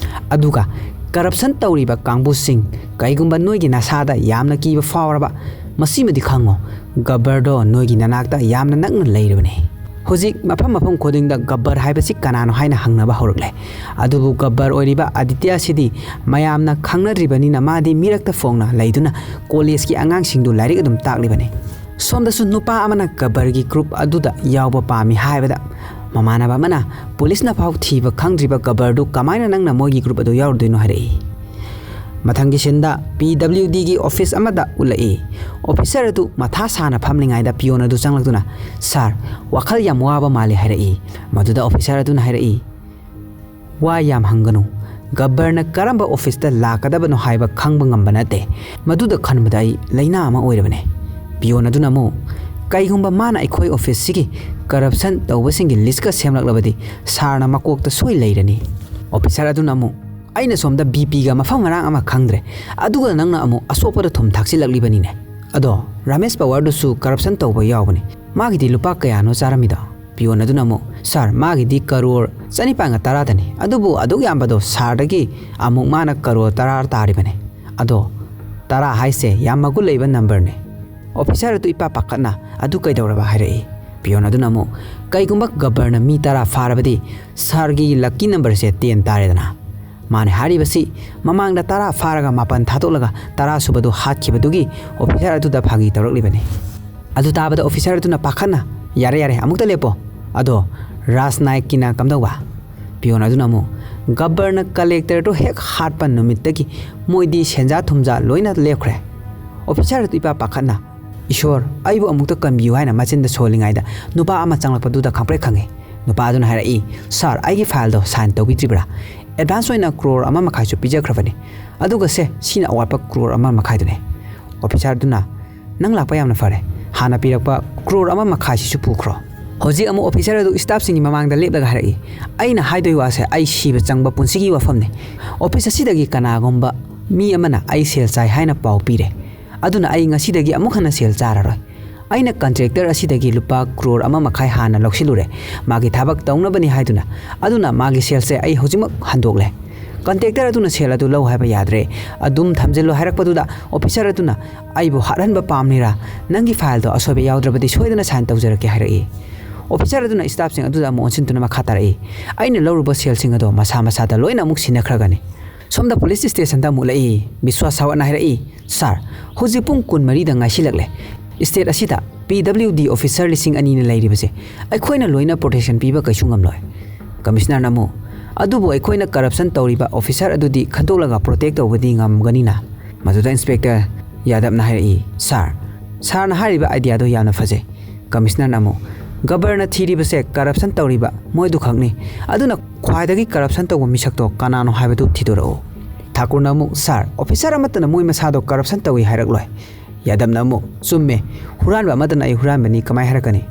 ꯑꯗꯨꯒ ꯀꯔꯞꯁꯟ ꯇꯧꯔꯤꯕ ꯀꯥꯡꯕꯨꯁꯤꯡ, ꯀꯩꯒꯨꯝꯕ ꯅꯣꯏꯒꯤ ꯅꯁꯥꯗ ꯌꯥꯝꯅ ꯀꯤꯕ ꯐꯥꯎꯔꯕ, ꯃꯁꯤꯃꯗꯤ ꯈꯪꯉꯣ, ꯒꯕꯔꯗꯣ ꯅꯣꯏꯒꯤ ꯅꯅꯥꯛꯇ ꯌꯥꯝꯅ ꯅꯛꯅ ꯂꯩꯔꯕꯅꯤ꯫ ꯍꯧꯖꯤꯛ ꯃꯐꯝ ꯃꯐꯝ ꯈꯨꯗꯤꯡꯗ ꯒꯕꯔ ꯍꯥꯏꯕꯁꯤ ꯀꯅꯥꯅꯣ ꯍꯥꯏꯅ ꯍꯪꯅꯕ ꯍꯧꯔꯛꯂꯦ꯫ ꯑꯗꯨꯕꯨ ꯒꯕꯔ ꯑꯣꯏꯔꯤꯕ ꯑꯗꯤꯇ꯭ꯌꯁꯤꯗꯤ ꯃꯌꯥꯝꯅ ꯈꯪꯅꯗ꯭ꯔꯤꯕꯅꯤꯅ ꯃꯥꯗꯤ ꯃꯤꯔꯛꯇ ꯐꯣꯡꯅ ꯂꯩꯗꯨꯅ ꯀꯣꯂꯦꯖꯀꯤ ꯑꯉꯥꯡꯁꯤꯡꯗꯨ ꯂꯥꯏꯔꯤꯛ ꯑꯗꯨꯝ ꯇꯥꯛꯂꯤꯕꯅꯤ꯫ ꯁꯣꯝꯗꯁꯨ ꯅꯨꯄꯥ ꯑꯃꯅ ꯒꯕꯔꯒꯤ ꯒ꯭ꯔꯨꯞ ꯑꯗꯨꯗ ꯌꯥꯎꯕ ꯄꯥꯝꯃꯤ ꯍꯥꯏꯕꯗ ꯃꯃꯥꯟꯅꯕ ꯑꯃꯅ ꯄꯨꯂꯤꯁꯅ ꯐꯥꯎ ꯊꯤꯕ ꯈꯪꯗ꯭ꯔꯤꯕ ꯒꯕꯔꯗꯨ ꯀꯃꯥꯏꯅ ꯅꯪꯅ ꯃꯣꯏꯒꯤ ꯒ꯭ꯔꯨꯞ ꯑꯗꯨ ꯌꯥꯎꯔꯨꯗꯣꯏꯅꯣ ꯍꯥꯏꯔꯛꯏ꯫ ꯃꯊꯪꯒꯤ ꯁꯤꯟꯗ ꯄꯤ ꯗꯕ꯭ꯂꯤꯎ ꯗꯤꯒꯤ ꯑꯣꯐꯤꯁ ꯑꯃꯗ ꯎꯠꯂꯛꯏ꯫ ꯑꯣꯐꯤꯁꯔ ꯑꯗꯨ ꯃꯊꯥ ꯁꯥꯅ ꯐꯝꯂꯤꯉꯩꯗ ꯄꯤꯌꯣꯟ ꯑꯗꯨ ꯆꯪꯂꯛꯇꯨꯅ, "ꯁꯥꯔ, ꯋꯥꯈꯜ ꯌꯥꯝ ꯋꯥꯕ ꯃꯥꯜꯂꯤ" ꯍꯥꯏꯔꯛꯏ꯫ ꯃꯗꯨꯗ ꯑꯣꯐꯤꯁꯔ ꯑꯗꯨꯅ ꯍꯥꯏꯔꯛꯏ, "ꯋꯥ ꯌꯥꯝ ꯍꯪꯒꯅꯨ, ꯒꯕꯔꯅ ꯀꯔꯝꯕ ꯑꯣꯐꯤꯁꯇ ꯂꯥꯛꯀꯗꯕꯅꯣ ꯍꯥꯏꯕ ꯈꯪꯕ ꯉꯝꯕ ꯅꯠꯇꯦ꯫ ꯃꯗꯨꯗ ꯈꯟꯕꯗ ꯑꯩ ꯂꯩꯅꯥ ꯑꯃ ꯑꯣꯏꯔꯕꯅꯦ꯫ ꯄꯤꯌꯣꯟ ꯑꯗꯨꯅ ꯑꯃꯨꯛ, "ꯀꯩꯒꯨꯝꯕ ꯃꯥꯅ ꯑꯩꯈꯣꯏ ꯑꯣꯐꯤꯁꯁꯤꯒꯤ ꯀꯔꯞꯁꯟ ꯇꯧꯕꯁꯤꯡꯒꯤ ꯂꯤꯁꯀ ꯁꯦꯝꯂꯛꯂꯕꯗꯤ ꯁꯥꯔꯅ ꯃꯀꯣꯛꯇ ꯁꯣꯏ ꯂꯩꯔꯅꯤ"꯫ ꯑꯣꯐꯤꯁꯥꯔ ꯑꯗꯨꯅ ꯑꯃꯨꯛ, "ꯑꯩꯅ ꯁꯣꯝꯗ ꯕꯤ ꯄꯤꯒ ꯃꯐꯝ ꯃꯔꯥꯡ ꯑꯃ ꯈꯪꯗ꯭ꯔꯦ, ꯑꯗꯨꯒ ꯅꯪꯅ ꯑꯃꯨꯛ ꯑꯁꯣꯛꯄꯗ ꯊꯨꯝ ꯊꯥꯛꯆꯤꯜꯂꯛꯂꯤꯕꯅꯤꯅꯦ꯫ ꯑꯗꯣ ꯔꯥꯃꯦꯁ ꯄꯋꯥꯔꯗꯨꯁꯨ ꯀꯔꯞꯁꯟ ꯇꯧꯕ ꯌꯥꯎꯕꯅꯤ, ꯃꯥꯒꯤꯗꯤ ꯂꯨꯄꯥ ꯀꯌꯥꯅꯣ ꯆꯥꯔꯝꯃꯤꯗꯣ?" ꯄꯤꯌꯣꯟ ꯑꯗꯨꯅ ꯑꯃꯨꯛ, "ꯁꯥꯔ, ꯃꯥꯒꯤꯗꯤ ꯀꯔꯣꯔ ꯆꯅꯤꯄꯥꯟꯒ ꯇꯔꯥꯗꯅꯤ, ꯑꯗꯨꯕꯨ ꯑꯗꯨꯛ ꯌꯥꯝꯕꯗꯣ ꯁꯥꯔꯗꯒꯤ ꯑꯃꯨꯛ ꯃꯥꯅ ꯀꯔꯣꯔ ꯇꯔꯥ ꯇꯥꯔꯤꯕꯅꯤ꯫ ꯑꯗꯣ ꯇꯔꯥ ꯍꯥꯏꯁꯦ ꯌꯥꯝ ꯃꯒꯨꯟ ꯂꯩꯕ ꯅꯝꯕꯔꯅꯤ"꯫ ꯑꯣꯐꯤꯁꯥꯔ ꯑꯗꯨ ꯏꯄꯥ ꯄꯥꯈꯠꯅ, "ꯑꯗꯨ ꯀꯩꯗꯧꯔꯕ?" ꯍꯥꯏꯔꯛꯏ꯫ ꯄꯤꯌꯣꯟ ꯑꯗꯨꯅ ꯑꯃꯨꯛ, "ꯀꯩꯒꯨꯝꯕ ꯒꯕꯔꯅ ꯃꯤ ꯇꯔꯥ ꯐꯥꯔꯕꯗꯤ ꯁꯥꯔꯒꯤ ꯂꯛꯀꯤ ꯅꯝꯕꯔꯁꯦ ꯇꯦꯟ ꯇꯥꯔꯦꯗꯅ"꯫ ꯃꯥꯅ ꯍꯥꯏꯔꯤꯕꯁꯤ ꯃꯃꯥꯡꯗ ꯇꯔꯥ ꯐꯥꯔꯒ ꯃꯥꯄꯟ ꯊꯥꯗꯣꯛꯂꯒ ꯇꯔꯥ ꯁꯨꯕꯗꯨ ꯍꯥꯠꯈꯤꯕꯗꯨꯒꯤ ꯑꯣꯐꯤꯁꯥꯔ ꯑꯗꯨꯗ ꯐꯥꯒꯤ ꯇꯧꯔꯛꯂꯤꯕꯅꯤ꯫ ꯑꯗꯨ ꯇꯥꯕꯗ ꯑꯣꯐꯤꯁꯥꯔ ꯑꯗꯨꯅ ꯄꯥꯈꯠꯅ, "ꯌꯥꯔꯦ, ꯌꯥꯔꯦ, ꯑꯃꯨꯛꯇ ꯂꯦꯞꯄꯣ꯫ ꯑꯗꯣ ꯔꯥꯖ ꯅꯥꯌꯛꯀꯤꯅ ꯀꯝꯗꯧꯕ?" ꯄꯤꯌꯣꯟ ꯑꯗꯨꯅ ꯑꯃꯨꯛ, "ꯒꯕꯔꯅ ꯀꯂꯦꯛꯇꯔꯗꯨ ꯍꯦꯛ ꯍꯥꯠꯄ ꯅꯨꯃꯤꯠꯇꯒꯤ ꯃꯣꯏꯗꯤ ꯁꯦꯟꯖꯥ ꯊꯨꯝꯖꯥ ꯂꯣꯏꯅ ꯂꯦꯞꯈ꯭ꯔꯦ"꯫ ꯑꯣꯐꯤꯁꯥꯔ ꯑꯗꯨ ꯏꯄꯥ ꯄꯥꯈꯠꯅ, "ꯏꯁꯣꯔ, ꯑꯩꯕꯨ ꯑꯃꯨꯛꯇ ꯀꯟꯕꯤꯌꯨ" ꯍꯥꯏꯅ ꯃꯆꯤꯟꯗ ꯁꯣꯜꯂꯤꯉꯩꯗ ꯅꯨꯄꯥ ꯑꯃ ꯆꯪꯂꯛꯄꯗꯨꯗ ꯈꯪꯄ꯭ꯔꯦꯛ ꯈꯪꯉꯤ꯫ ꯅꯨꯄꯥ ꯑꯗꯨꯅ ꯍꯥꯏꯔꯛꯏ, "ꯁꯥꯔ, ꯑꯩꯒꯤ ꯐꯥꯏꯜꯗꯣ ꯁꯥꯏꯟ ꯇꯧꯕꯤꯗ꯭ꯔꯤꯕ꯭ꯔꯥ? ꯑꯦꯗꯚꯥꯟꯁ ꯑꯣꯏꯅ ꯀ꯭ꯔꯣꯔ ꯑꯃ ꯃꯈꯥꯏꯁꯨ ꯄꯤꯖꯈ꯭ꯔꯕꯅꯤ꯫ ꯑꯗꯨꯒ ꯁꯦ, ꯁꯤꯅ ꯑꯋꯥꯠꯄ ꯀ꯭ꯔꯣꯔ ꯑꯃ ꯃꯈꯥꯏꯗꯨꯅꯦ"꯫ ꯑꯣꯐꯤꯁꯥꯔ ꯑꯗꯨꯅ, "ꯅꯪ ꯂꯥꯛꯄ ꯌꯥꯝꯅ ꯐꯔꯦ꯫ ꯍꯥꯟꯅ ꯄꯤꯔꯛꯄ ꯀ꯭ꯔꯣꯔ ꯑꯃ ꯃꯈꯥꯏꯁꯤꯁꯨ ꯄꯨꯈ꯭ꯔꯣ"꯫ ꯍꯧꯖꯤꯛ ꯑꯃꯨꯛ ꯑꯣꯐꯤꯁꯥꯔ ꯑꯗꯨ ꯁ꯭ꯇꯥꯐꯁꯤꯡꯒꯤ ꯃꯃꯥꯡꯗ ꯂꯦꯞꯂꯒ ꯍꯥꯏꯔꯛꯏ, "ꯑꯩꯅ ꯍꯥꯏꯗꯣꯏ ꯋꯥꯁꯦ ꯑꯩ ꯁꯤꯕ ꯆꯪꯕ ꯄꯨꯟꯁꯤꯒꯤ ꯋꯥꯐꯝꯅꯤ꯫ ꯑꯣꯐꯤꯁ ꯑꯁꯤꯗꯒꯤ ꯀꯅꯥꯒꯨꯝꯕ ꯃꯤ ꯑꯃꯅ ꯑꯩ ꯁꯦꯜ ꯆꯥꯏ ꯍꯥꯏꯅ ꯄꯥꯎ ꯄꯤꯔꯦ꯫ ꯑꯗꯨꯅ ꯑꯩ ꯉꯁꯤꯗꯒꯤ ꯑꯃꯨꯛ ꯍꯟꯅ ꯁꯦꯜ ꯆꯥꯔꯔꯣꯏ꯫ ꯑꯩꯅ ꯀꯟꯇ꯭ꯔꯦꯛꯇꯔ ꯑꯁꯤꯗꯒꯤ ꯂꯨꯄꯥ ꯀ꯭ꯔꯣꯔ ꯑꯃ ꯃꯈꯥꯏ ꯍꯥꯟꯅ ꯂꯧꯁꯤꯜꯂꯨꯔꯦ, ꯃꯥꯒꯤ ꯊꯕꯛ ꯇꯧꯅꯕꯅꯤ ꯍꯥꯏꯗꯨꯅ꯫ ꯑꯗꯨꯅ ꯃꯥꯒꯤ ꯁꯦꯜꯁꯦ ꯑꯩ ꯍꯧꯖꯤꯛꯃꯛ ꯍꯟꯗꯣꯛꯂꯦ꯫ ꯀꯟꯇ꯭ꯔꯦꯛꯇꯔ ꯑꯗꯨꯅ ꯁꯦꯜ ꯑꯗꯨ ꯂꯧ ꯍꯥꯏꯕ ꯌꯥꯗ꯭ꯔꯦ, ꯑꯗꯨꯝ ꯊꯝꯖꯤꯜꯂꯨ" ꯍꯥꯏꯔꯛꯄꯗꯨꯗ ꯑꯣꯐꯤꯁꯥꯔ ꯑꯗꯨꯅ, "ꯑꯩꯕꯨ ꯍꯥꯠꯍꯟꯕ ꯄꯥꯝꯂꯤꯔꯥ? ꯅꯪꯒꯤ ꯐꯥꯏꯜꯗꯣ ꯑꯁꯣꯏꯕ ꯌꯥꯎꯗ꯭ꯔꯕꯗꯤ ꯁꯣꯏꯗꯅ ꯁꯥꯏꯟ ꯇꯧꯖꯔꯛꯀꯦ" ꯍꯥꯏꯔꯛꯏ꯫ ꯑꯣꯐꯤꯁꯥꯔ ꯑꯗꯨꯅ ꯁ꯭ꯇꯥꯐꯁꯤꯡ ꯑꯗꯨꯗ ꯑꯃꯨꯛ ꯑꯣꯟꯁꯤꯟꯗꯨꯅ ꯃꯈꯥ ꯇꯥꯔꯛꯏ, "ꯑꯩꯅ ꯂꯧꯔꯨꯕ ꯁꯦꯜꯁꯤꯡ ꯑꯗꯣ ꯃꯁꯥ ꯃꯁꯥꯗ ꯂꯣꯏꯅ ꯑꯃꯨꯛ ꯁꯤꯟꯅꯈ꯭ꯔꯒꯅꯤ"꯫ ꯁꯣꯝꯗ ꯄꯨꯂꯤꯁ ꯁ꯭ꯇꯦꯁꯟꯗ ꯑꯃꯨꯛ ꯂꯥꯛꯏ꯫ ꯕꯤꯁ꯭ꯋꯥꯁ ꯁꯥꯋꯠꯅ ꯍꯥꯏꯔꯛꯏ, "ꯁꯥꯔ, ꯍꯧꯖꯤꯛ ꯄꯨꯡ ꯀꯨꯟꯃꯔꯤꯗ ꯉꯥꯏꯁꯤꯜꯂꯛꯂꯦ꯫ ꯁ꯭ꯇꯦꯠ ꯑꯁꯤꯗ ꯄꯤ ꯗꯕ꯭ꯂꯤꯎ ꯗꯤ ꯑꯣꯐꯤꯁꯥꯔ ꯂꯤꯁꯤꯡ ꯑꯅꯤꯅ ꯂꯩꯔꯤꯕꯁꯦ ꯑꯩꯈꯣꯏꯅ ꯂꯣꯏꯅ ꯄ꯭ꯔꯣꯇꯦꯛꯁꯟ ꯄꯤꯕ ꯀꯩꯁꯨ ꯉꯝꯂꯣꯏ"꯫ ꯀꯃꯤꯁꯅꯔꯅ ꯑꯃꯨꯛ, "ꯑꯗꯨꯕꯨ ꯑꯩꯈꯣꯏꯅ ꯀꯔꯞꯁꯟ ꯇꯧꯔꯤꯕ ꯑꯣꯐꯤꯁꯥꯔ ꯑꯗꯨꯗꯤ ꯈꯟꯗꯣꯛꯂꯒ ꯄ꯭ꯔꯣꯇꯦꯛ ꯇꯧꯕꯗꯤ ꯉꯝꯒꯅꯤꯅ"꯫ ꯃꯗꯨꯗ ꯏꯟꯁꯄꯦꯛꯇꯔ ꯌꯥꯗꯕꯅ ꯍꯥꯏꯔꯛꯏ, "ꯁꯥꯔ, ꯁꯥꯔꯅ ꯍꯥꯏꯔꯤꯕ ꯑꯥꯏꯗꯤꯌꯥꯗꯣ ꯌꯥꯝꯅ ꯐꯖꯩ"꯫ ꯀꯃꯤꯁꯅꯔꯅ ꯑꯃꯨꯛ, "ꯒꯕꯔꯅ ꯊꯤꯔꯤꯕꯁꯦ ꯀꯔꯞꯁꯟ ꯇꯧꯔꯤꯕ ꯃꯣꯏꯗꯨ ꯈꯛꯅꯤ꯫ ꯑꯗꯨꯅ ꯈ꯭ꯋꯥꯏꯗꯒꯤ ꯀꯔꯞꯁꯟ ꯇꯧꯕ ꯃꯤꯁꯛꯇꯣ ꯀꯅꯥꯅꯣ ꯍꯥꯏꯕꯗꯨ ꯊꯤꯗꯣꯔꯛꯎ"꯫ ꯊꯥꯀꯨꯔꯅ ꯑꯃꯨꯛ, "ꯁꯥꯔ, ꯑꯣꯐꯤꯁꯥꯔ ꯑꯃꯠꯇꯅ ꯃꯣꯏ ꯃꯁꯥꯗꯣ ꯀꯔꯞꯁꯟ ꯇꯧꯏ ꯍꯥꯏꯔꯛꯂꯣꯏ"꯫ ꯌꯥꯗꯕꯅ ꯑꯃꯨꯛ, "ꯆꯨꯝꯃꯦ, ꯍꯨꯔꯥꯟꯕ ꯑꯃꯗꯅ ꯑꯩ ꯍꯨꯔꯥꯟꯕꯅꯤ ꯀꯃꯥꯏ ꯍꯥꯏꯔꯛꯀꯅꯤ?"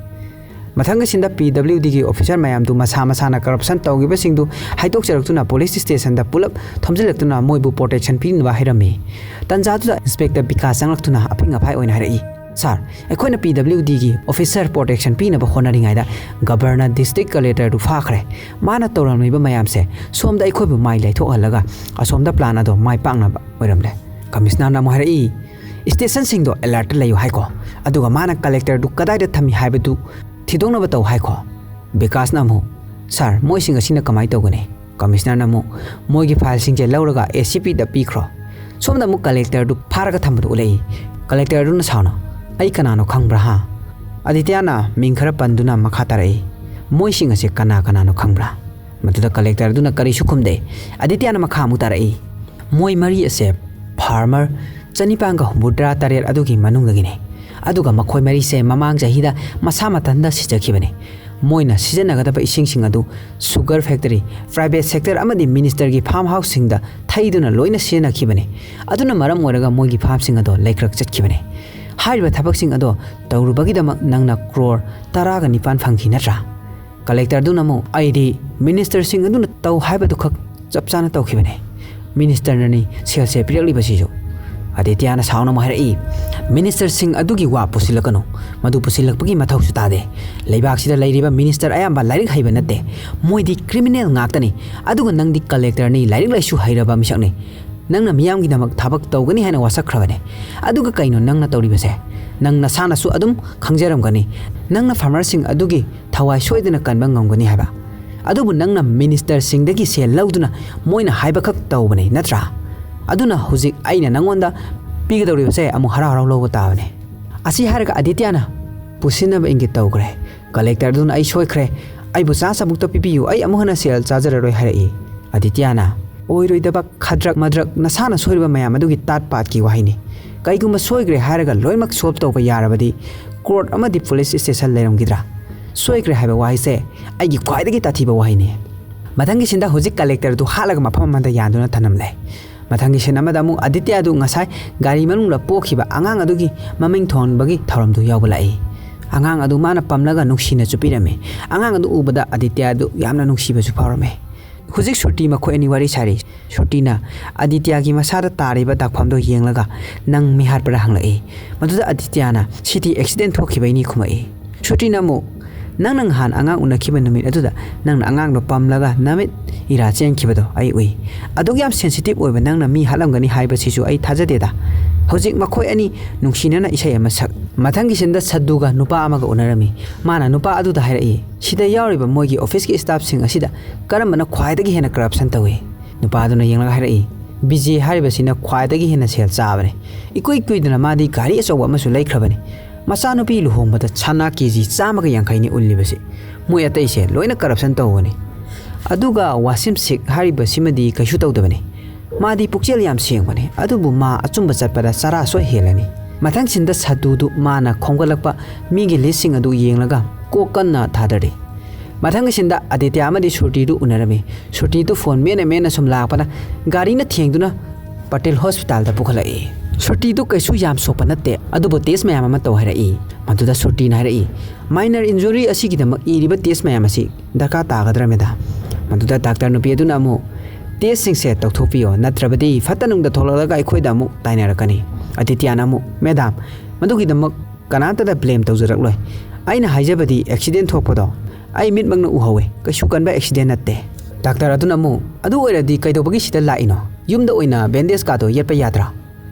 ꯃꯊꯪꯒꯤ ꯁꯤꯟꯗ ꯄꯤ ꯗꯕ꯭ꯂꯤꯎ ꯗꯤꯒꯤ ꯑꯣꯐꯤꯁꯥꯔ ꯃꯌꯥꯝꯗꯨ ꯃꯁꯥ ꯃꯁꯥꯅ ꯀꯔꯞꯁꯟ ꯇꯧꯈꯤꯕꯁꯤꯡꯗꯨ ꯍꯥꯏꯗꯣꯛꯆꯔꯛꯇꯨꯅ ꯄꯨꯂꯤꯁ ꯁ꯭ꯇꯦꯁꯟꯗ ꯄꯨꯂꯞ ꯊꯣꯝꯖꯤꯜꯂꯛꯇꯨꯅ ꯃꯣꯏꯕꯨ ꯄ꯭ꯔꯣꯇꯦꯛꯁꯟ ꯄꯤꯅꯕ ꯍꯥꯏꯔꯝꯃꯤ꯫ ꯇꯟꯖꯥꯗꯨꯗ ꯏꯟꯁꯄꯦꯛꯇꯔ ꯕꯤꯀꯥꯁ ꯆꯪꯂꯛꯇꯨꯅ ꯑꯐꯤꯡ ꯑꯐꯥꯏ ꯑꯣꯏꯅ ꯍꯥꯏꯔꯛꯏ, "ꯁꯥꯔ, ꯑꯩꯈꯣꯏꯅ ꯄꯤ ꯗꯕ꯭ꯂꯤꯎ ꯗꯤꯒꯤ ꯑꯣꯐꯤꯁꯥꯔ ꯄ꯭ꯔꯣꯇꯦꯛꯁꯟ ꯄꯤꯅꯕ ꯍꯣꯠꯅꯔꯤꯉꯩꯗ ꯒꯕꯔꯅ ꯗꯤꯁꯇ꯭ꯔꯤꯛ ꯀꯂꯦꯛꯇꯔꯗꯨ ꯐꯥꯈ꯭ꯔꯦ꯫ ꯃꯥꯅ ꯇꯧꯔꯝꯂꯤꯕ ꯃꯌꯥꯝꯁꯦ ꯁꯣꯝꯗ ꯑꯩꯈꯣꯏꯕꯨ ꯃꯥꯏ ꯂꯩꯊꯣꯛꯍꯜꯂꯒ ꯑꯁꯣꯝꯗ ꯄ꯭ꯂꯥꯟ ꯑꯗꯣ ꯃꯥꯏ ꯄꯥꯛꯅꯕ ꯑꯣꯏꯔꯝꯂꯦ"꯫ ꯀꯃꯤꯁꯅꯔꯅ ꯑꯃꯨꯛ ꯍꯥꯏꯔꯛꯏ, "ꯁ꯭ꯇꯦꯁꯟꯁꯤꯡꯗꯣ ꯑꯦꯂꯔꯠꯇ ꯂꯩꯌꯨ ꯍꯥꯏꯀꯣ, ꯑꯗꯨꯒ ꯃꯥꯅ ꯀꯂꯦꯛꯇꯔꯗꯨ ꯀꯗꯥꯏꯗ ꯊꯝꯃꯤ ꯍꯥꯏꯕꯗꯨ ꯊꯤꯗꯣꯛꯅꯕ ꯇꯧ ꯍꯥꯏꯀꯣ"꯫ ꯕꯤꯀꯥꯁꯅ ꯑꯃꯨꯛ, "ꯁꯥꯔ, ꯃꯣꯏꯁꯤꯡ ꯑꯁꯤꯅ ꯀꯃꯥꯏꯅ ꯇꯧꯒꯅꯤ?" ꯀꯃꯤꯁꯅꯔꯅ ꯑꯃꯨꯛ, "ꯃꯣꯏꯒꯤ ꯐꯥꯏꯜꯁꯤꯡꯁꯦ ꯂꯧꯔꯒ ꯑꯦ ꯁꯤ ꯄꯤꯗ ꯄꯤꯈ꯭ꯔꯣ"꯫ ꯁꯣꯝꯗ ꯑꯃꯨꯛ ꯀꯂꯦꯛꯇꯔꯗꯨ ꯐꯥꯔꯒ ꯊꯝꯕꯗꯨ ꯎꯠꯂꯛꯏ꯫ ꯀꯂꯦꯛꯇꯔꯗꯨꯅ ꯁꯥꯎꯅ, "ꯑꯩ ꯀꯅꯥꯅꯣ ꯈꯪꯕ꯭ꯔꯥ ꯍꯥ?" ꯑꯗꯤꯇ꯭ꯌꯥꯅ ꯃꯤꯡ ꯈꯔ ꯄꯟꯗꯨꯅ ꯃꯈꯥ ꯇꯥꯔꯛꯏ, "ꯃꯣꯏꯁꯤꯡ ꯑꯁꯦ ꯀꯅꯥ ꯀꯅꯥꯅꯣ ꯈꯪꯕ꯭ꯔꯥ?" ꯃꯗꯨꯗ ꯀꯂꯦꯛꯇꯔꯗꯨꯅ ꯀꯔꯤꯁꯨ ꯈꯨꯝꯗꯦ꯫ ꯑꯗꯤꯇ꯭ꯌꯥꯅ ꯃꯈꯥ ꯑꯃꯨꯛ ꯇꯥꯔꯛꯏ, "ꯃꯣꯏ ꯃꯔꯤ ꯑꯁꯦ ꯐꯥꯔꯃꯔ ꯆꯅꯤꯄꯥꯟꯒ ꯍꯨꯝꯐꯨꯇꯔꯥ ꯇꯔꯦꯠ ꯑꯗꯨꯒꯤ ꯃꯅꯨꯡꯗꯒꯤꯅꯤ꯫ ꯑꯗꯨꯒ ꯃꯈꯣꯏ ꯃꯔꯤꯁꯦ ꯃꯃꯥꯡ ꯆꯍꯤꯗ ꯃꯁꯥ ꯃꯊꯟꯇ ꯁꯤꯖꯈꯤꯕꯅꯤ꯫ ꯃꯣꯏꯅ ꯁꯤꯖꯤꯟꯅꯒꯗꯕ ꯏꯁꯤꯡꯁꯤꯡ ꯑꯗꯨ ꯁꯨꯒꯔ ꯐꯦꯛꯇꯔꯤ, ꯄ꯭ꯔꯥꯏꯚꯦꯠ ꯁꯦꯛꯇꯔ ꯑꯃꯗꯤ ꯃꯤꯅꯤꯁꯇꯔꯒꯤ ꯐꯥꯔꯝ ꯍꯥꯎꯁꯁꯤꯡꯗ ꯊꯩꯗꯨꯅ ꯂꯣꯏꯅ ꯁꯤꯖꯤꯟꯅꯈꯤꯕꯅꯤ꯫ ꯑꯗꯨꯅ ꯃꯔꯝ ꯑꯣꯏꯔꯒ ꯃꯣꯏꯒꯤ ꯐꯥꯔꯝꯁꯤꯡ ꯑꯗꯣ ꯂꯩꯀ꯭ꯔꯛ ꯆꯠꯈꯤꯕꯅꯤ꯫ ꯍꯥꯏꯔꯤꯕ ꯊꯕꯛꯁꯤꯡ ꯑꯗꯣ ꯇꯧꯔꯨꯕꯒꯤꯗꯃꯛ ꯅꯪꯅ ꯀ꯭ꯔꯣꯔ ꯇꯔꯥꯒ ꯅꯤꯄꯥꯟ ꯐꯪꯈꯤ ꯅꯠꯇ꯭ꯔꯥ?" ꯀꯂꯦꯛꯇꯔꯗꯨꯅ ꯑꯃꯨꯛ, "ꯑꯩꯗꯤ ꯃꯤꯅꯤꯁꯇꯔꯁꯤꯡ ꯑꯗꯨꯅ ꯇꯧ ꯍꯥꯏꯕꯗꯨꯈꯛ ꯆꯞ ꯆꯥꯅ ꯇꯧꯈꯤꯕꯅꯤ꯫ ꯃꯤꯅꯤꯁꯇꯔꯅꯅꯤ ꯁꯦꯜꯁꯦ ꯄꯤꯔꯛꯂꯤꯕꯁꯤꯁꯨ"꯫ ꯑꯗꯤꯇ꯭ꯌꯥꯅ ꯁꯥꯎꯅ ꯑꯃꯨꯛ ꯍꯥꯏꯔꯛꯏ, "ꯃꯤꯅꯤꯁꯇꯔꯁꯤꯡ ꯑꯗꯨꯒꯤ ꯋꯥ ꯄꯨꯁꯤꯜꯂꯛꯀꯅꯨ꯫ ꯃꯗꯨ ꯄꯨꯁꯤꯜꯂꯛꯄꯒꯤ ꯃꯊꯧꯁꯨ ꯇꯥꯗꯦ꯫ ꯂꯩꯕꯥꯛꯁꯤꯗ ꯂꯩꯔꯤꯕ ꯃꯤꯅꯤꯁꯇꯔ ꯑꯌꯥꯝꯕ ꯂꯥꯏꯔꯤꯛ ꯍꯩꯕ ꯅꯠꯇꯦ꯫ ꯃꯣꯏꯗꯤ ꯀ꯭ꯔꯤꯃꯤꯅꯦꯜ ꯉꯥꯛꯇꯅꯤ꯫ ꯑꯗꯨꯒ ꯅꯪꯗꯤ ꯀꯂꯦꯛꯇꯔꯅꯤ, ꯂꯥꯏꯔꯤꯛ ꯂꯥꯏꯁꯨ ꯍꯩꯔꯕ ꯃꯤꯁꯛꯅꯤ꯫ ꯅꯪꯅ ꯃꯤꯌꯥꯝꯒꯤꯗꯃꯛ ꯊꯕꯛ ꯇꯧꯒꯅꯤ ꯍꯥꯏꯅ ꯋꯥꯁꯛꯈ꯭ꯔꯕꯅꯤ꯫ ꯑꯗꯨꯒ ꯀꯩꯅꯣ ꯅꯪꯅ ꯇꯧꯔꯤꯕꯁꯦ? ꯅꯪ ꯅꯁꯥꯅꯁꯨ ꯑꯗꯨꯝ ꯈꯪꯖꯔꯝꯒꯅꯤ꯫ ꯅꯪꯅ ꯐꯥꯔꯃꯔꯁꯤꯡ ꯑꯗꯨꯒꯤ ꯊꯋꯥꯏ ꯁꯣꯏꯗꯅ ꯀꯟꯕ ꯉꯝꯒꯅꯤ ꯍꯥꯏꯕ꯫ ꯑꯗꯨꯕꯨ ꯅꯪꯅ ꯃꯤꯅꯤꯁꯇꯔꯁꯤꯡꯗꯒꯤ ꯁꯦꯜ ꯂꯧꯗꯨꯅ ꯃꯣꯏꯅ ꯍꯥꯏꯕꯈꯛ ꯇꯧꯕꯅꯤ, ꯅꯠꯇ꯭ꯔꯥ? ꯑꯗꯨꯅ ꯍꯧꯖꯤꯛ ꯑꯩꯅ ꯅꯪꯉꯣꯟꯗ ꯄꯤꯒꯗꯧꯔꯤꯕꯁꯦ ꯑꯃꯨꯛ ꯍꯔꯥꯎ ꯍꯔꯥꯎ ꯂꯧꯕ ꯇꯥꯕꯅꯤ"꯫ ꯑꯁꯤ ꯍꯥꯏꯔꯒ ꯑꯗꯤꯇ꯭ꯌꯥꯅ ꯄꯨꯁꯤꯟꯅꯕ ꯏꯪꯒꯤꯠ ꯇꯧꯈ꯭ꯔꯦ꯫ ꯀꯂꯦꯛꯇꯔꯗꯨꯅ, "ꯑꯩ ꯁꯣꯏꯈ꯭ꯔꯦ, ꯑꯩꯕꯨ ꯆꯥꯟꯁ ꯑꯃꯨꯛꯇ ꯄꯤꯕꯤꯌꯨ, ꯑꯩ ꯑꯃꯨꯛ ꯍꯟꯅ ꯁꯦꯜ ꯆꯥꯖꯔꯔꯣꯏ" ꯍꯥꯏꯔꯛꯏ꯫ ꯑꯗꯤꯇ꯭ꯌꯥꯅ, "ꯑꯣꯏꯔꯣꯏꯗꯕ ꯈꯗ꯭ꯔꯛ ꯃꯗ꯭ꯔꯛ, ꯅꯁꯥꯅ ꯁꯣꯏꯔꯤꯕ ꯃꯌꯥꯝ ꯑꯗꯨꯒꯤ ꯇꯥꯠ ꯄꯥꯠꯀꯤ ꯋꯥꯍꯩꯅꯤ꯫ ꯀꯩꯒꯨꯝꯕ ꯁꯣꯏꯈ꯭ꯔꯦ ꯍꯥꯏꯔꯒ ꯂꯣꯏꯅꯃꯛ ꯁꯣꯜꯕ ꯇꯧꯕ ꯌꯥꯔꯕꯗꯤ ꯀꯣꯔꯠ ꯑꯃꯗꯤ ꯄꯨꯂꯤꯁ ꯁ꯭ꯇꯦꯁꯟ ꯂꯩꯔꯝꯈꯤꯗ꯭ꯔꯥ? ꯁꯣꯏꯈ꯭ꯔꯦ ꯍꯥꯏꯕ ꯋꯥꯍꯩꯁꯦ ꯑꯩꯒꯤ ꯈ꯭ꯋꯥꯏꯗꯒꯤ ꯇꯥꯊꯤꯕ ꯋꯥꯍꯩꯅꯤ꯫ ꯃꯊꯪꯒꯤ ꯁꯤꯟꯗ ꯍꯧꯖꯤꯛ ꯀꯂꯦꯛꯇꯔꯗꯨ ꯍꯥꯠꯂꯒ ꯃꯐꯝ ꯑꯃꯗ ꯌꯥꯟꯗꯨꯅ ꯊꯝꯂꯝꯂꯦ꯫ ꯃꯊꯪꯒꯤ ꯁꯤꯟ ꯑꯃꯗ ꯑꯃꯨꯛ ꯑꯗꯤꯇ꯭ꯌꯥꯗꯨ ꯉꯁꯥꯏ ꯒꯥꯔꯤ ꯃꯅꯨꯡꯗ ꯄꯣꯛꯈꯤꯕ ꯑꯉꯥꯡ ꯑꯗꯨꯒꯤ ꯃꯃꯤꯡ ꯊꯣꯟꯕꯒꯤ ꯊꯧꯔꯝꯗꯨ ꯌꯥꯎꯕ ꯂꯥꯛꯏ꯫ ꯑꯉꯥꯡ ꯑꯗꯨ ꯃꯥꯅ ꯄꯝꯂꯒ ꯅꯨꯡꯁꯤꯅꯁꯨ ꯄꯤꯔꯝꯃꯤ꯫ ꯑꯉꯥꯡ ꯑꯗꯨ ꯎꯕꯗ ꯑꯗꯤꯇ꯭ꯌꯥꯗꯨ ꯌꯥꯝꯅ ꯅꯨꯡꯁꯤꯕꯁꯨ ꯐꯥꯎꯔꯝꯃꯤ꯫ ꯍꯧꯖꯤꯛ ꯁꯨꯔꯇꯤ ꯃꯈꯣꯏ ꯑꯅꯤ ꯋꯥꯔꯤ ꯁꯥꯔꯤ꯫ ꯁꯨꯔꯇꯤꯅ ꯑꯗꯤꯇ꯭ꯌꯥꯒꯤ ꯃꯁꯥꯗ ꯇꯥꯔꯤꯕ ꯗꯥꯛꯐꯝꯗꯣ ꯌꯦꯡꯂꯒ, "ꯅꯪ ꯃꯤ ꯍꯥꯠꯄ꯭ꯔꯥ?" ꯍꯪꯂꯛꯏ꯫ ꯃꯗꯨꯗ ꯑꯗꯤꯇ꯭ꯌꯥꯅ, "ꯁꯤꯗꯤ ꯑꯦꯛꯁꯤꯗꯦꯟ ꯊꯣꯛꯈꯤꯕꯩꯅꯤ" ꯈꯨꯝꯃꯛꯏ꯫ ꯁꯨꯔꯇꯤꯅ ꯑꯃꯨꯛ, "ꯅꯪꯅ ꯅꯍꯥꯟ ꯑꯉꯥꯡ ꯎꯅꯈꯤꯕ ꯅꯨꯃꯤꯠ ꯑꯗꯨꯗ ꯅꯪꯅ ꯑꯉꯥꯡꯗꯣ ꯄꯝꯂꯒ ꯅꯃꯤꯠ ꯏꯔꯥ ꯆꯦꯟꯈꯤꯕꯗꯣ ꯑꯩ ꯎꯏ꯫ ꯑꯗꯨꯛ ꯌꯥꯝ ꯁꯦꯟꯁꯤꯇꯤꯚ ꯑꯣꯏꯕ ꯅꯪꯅ ꯃꯤ ꯍꯥꯠꯂꯝꯒꯅꯤ ꯍꯥꯏꯕꯁꯤꯁꯨ ꯑꯩ ꯊꯥꯖꯗꯦꯗ꯫ ꯍꯧꯖꯤꯛ ꯃꯈꯣꯏ ꯑꯅꯤ ꯅꯨꯡꯁꯤꯅꯅ ꯏꯁꯩ ꯑꯃ ꯁꯛ"꯫ ꯃꯊꯪꯒꯤ ꯁꯤꯟꯗ ꯁꯗꯨꯒ ꯅꯨꯄꯥ ꯑꯃꯒ ꯎꯅꯔꯝꯃꯤ꯫ ꯃꯥꯅ ꯅꯨꯄꯥ ꯑꯗꯨꯗ ꯍꯥꯏꯔꯛꯏ, "ꯁꯤꯗ ꯌꯥꯎꯔꯤꯕ ꯃꯣꯏꯒꯤ ꯑꯣꯐꯤꯁꯀꯤ ꯁ꯭ꯇꯥꯐꯁꯤꯡ ꯑꯁꯤꯗ ꯀꯔꯝꯕꯅ ꯈ꯭ꯋꯥꯏꯗꯒꯤ ꯍꯦꯟꯅ ꯀꯔꯞꯁꯟ ꯇꯧꯏ?" ꯅꯨꯄꯥ ꯑꯗꯨꯅ ꯌꯦꯡꯂꯒ ꯍꯥꯏꯔꯛꯏ, "ꯕꯤꯖꯦ ꯍꯥꯏꯔꯤꯕꯁꯤꯅ ꯈ꯭ꯋꯥꯏꯗꯒꯤ ꯍꯦꯟꯅ ꯁꯦꯜ ꯆꯥꯕꯅꯤ꯫ ꯏꯀꯨꯏ ꯀꯨꯏꯗꯅ ꯃꯥꯗꯤ ꯒꯥꯔꯤ ꯑꯆꯧꯕ ꯑꯃꯁꯨ ꯂꯩꯈ꯭ꯔꯕꯅꯤ꯫ ꯃꯆꯥꯅꯨꯄꯤ ꯂꯨꯍꯣꯡꯕꯗ ꯁꯅꯥ ꯀꯦ ꯖꯤ ꯆꯥꯝꯃꯒ ꯌꯥꯡꯈꯩꯅꯤ ꯎꯠꯂꯤꯕꯁꯤ꯫ ꯃꯣꯏ ꯑꯇꯩꯁꯦ ꯂꯣꯏꯅ ꯀꯔꯞꯁꯟ ꯇꯧꯕꯅꯤ꯫ ꯑꯗꯨꯒ ꯋꯥꯁꯤꯝ ꯁꯤꯛ ꯍꯥꯏꯔꯤꯕꯁꯤꯃꯗꯤ ꯀꯩꯁꯨ ꯇꯧꯗꯕꯅꯤ꯫ ꯃꯥꯗꯤ ꯄꯨꯛꯆꯦꯜ ꯌꯥꯝ ꯁꯦꯡꯕꯅꯤ, ꯑꯗꯨꯕꯨ ꯃꯥ ꯑꯆꯨꯝꯕ ꯆꯠꯄꯗ ꯆꯔꯥ ꯁꯣꯏ ꯍꯦꯜꯂꯅꯤ"꯫ ꯃꯊꯪ ꯁꯤꯟꯗ ꯁꯗꯨꯗꯨ ꯃꯥꯅ ꯈꯣꯝꯒꯠꯂꯛꯄ ꯃꯤꯒꯤ ꯂꯤꯁꯁꯤꯡ ꯑꯗꯨ ꯌꯦꯡꯂꯒ ꯀꯣꯛ ꯀꯟꯅ ꯊꯥꯗꯔꯤ꯫ ꯃꯊꯪꯒꯤ ꯁꯤꯟꯗ ꯑꯗꯤꯇ꯭ꯌ ꯑꯃꯗꯤ ꯁꯨꯔꯇꯤꯗꯨ ꯎꯅꯔꯝꯃꯤ꯫ ꯁꯨꯔꯇꯤꯗꯨ ꯐꯣꯟ ꯃꯦꯠꯅ ꯃꯦꯠꯅ ꯁꯨꯝ ꯂꯥꯛꯄꯅ ꯒꯥꯔꯤꯅ ꯊꯦꯡꯗꯨꯅ ꯄꯇꯦꯜ ꯍꯣꯁꯄꯤꯇꯥꯜꯗ ꯄꯨꯈꯠꯂꯛꯏ꯫ ꯁꯨꯔꯇꯤꯗꯨ ꯀꯩꯁꯨ ꯌꯥꯝ ꯁꯣꯛꯄ ꯅꯠꯇꯦ, ꯑꯗꯨꯕꯨ ꯇꯦꯁ ꯃꯌꯥꯝ ꯑꯃ ꯇꯧ ꯍꯥꯏꯔꯛꯏ꯫ ꯃꯗꯨꯗ ꯁꯨꯔꯇꯤꯅ ꯍꯥꯏꯔꯛꯏ, "ꯃꯥꯏꯅꯔ ꯏꯟꯖꯨꯔꯤ ꯑꯁꯤꯒꯤꯗꯃꯛ ꯏꯔꯤꯕ ꯇꯦꯁ ꯃꯌꯥꯝ ꯑꯁꯤ ꯗꯔꯀꯥꯔ ꯇꯥꯒꯗ꯭ꯔꯥ, ꯃꯦꯗꯥꯝ?" ꯃꯗꯨꯗ ꯗꯥꯛꯇꯔ ꯅꯨꯄꯤ ꯑꯗꯨꯅ ꯑꯃꯨꯛ, "ꯇꯦꯁꯁꯤꯡꯁꯦ ꯇꯧꯊꯣꯛꯄꯤꯌꯣ, ꯅꯠꯇ꯭ꯔꯕꯗꯤ ꯐꯠꯇ ꯅꯨꯡꯗ ꯊꯣꯛꯂꯛꯂꯒ ꯑꯩꯈꯣꯏꯗ ꯑꯃꯨꯛ ꯇꯥꯏꯅꯔꯛꯀꯅꯤ"꯫ ꯑꯗꯤꯇ꯭ꯌꯅ ꯑꯃꯨꯛ, "ꯃꯦꯗꯥꯝ, ꯃꯗꯨꯒꯤꯗꯃꯛ ꯀꯅꯥꯝꯇꯗ ꯕ꯭ꯂꯦꯝ ꯇꯧꯖꯔꯛꯂꯣꯏ꯫ ꯑꯩꯅ ꯍꯥꯏꯖꯕꯗꯤ ꯑꯦꯛꯁꯤꯗꯦꯟ ꯊꯣꯛꯄꯗꯣ ꯑꯩ ꯃꯤꯠꯃꯛꯅ ꯎꯍꯧꯋꯦ, ꯀꯩꯁꯨ ꯀꯟꯕ ꯑꯦꯛꯁꯤꯗꯦꯟ ꯅꯠꯇꯦ"꯫ ꯗꯥꯛꯇꯔ ꯑꯗꯨꯅ ꯑꯃꯨꯛ, "ꯑꯗꯨ ꯑꯣꯏꯔꯗꯤ ꯀꯩꯗꯧꯕꯒꯤ ꯁꯤꯗ ꯂꯥꯛꯏꯅꯣ? ꯌꯨꯝꯗ ꯑꯣꯏꯅ ꯕꯦꯟꯗꯦꯖ ꯀꯥꯗꯣ ꯌꯦꯠꯄ ꯌꯥꯗ꯭ꯔꯥ?"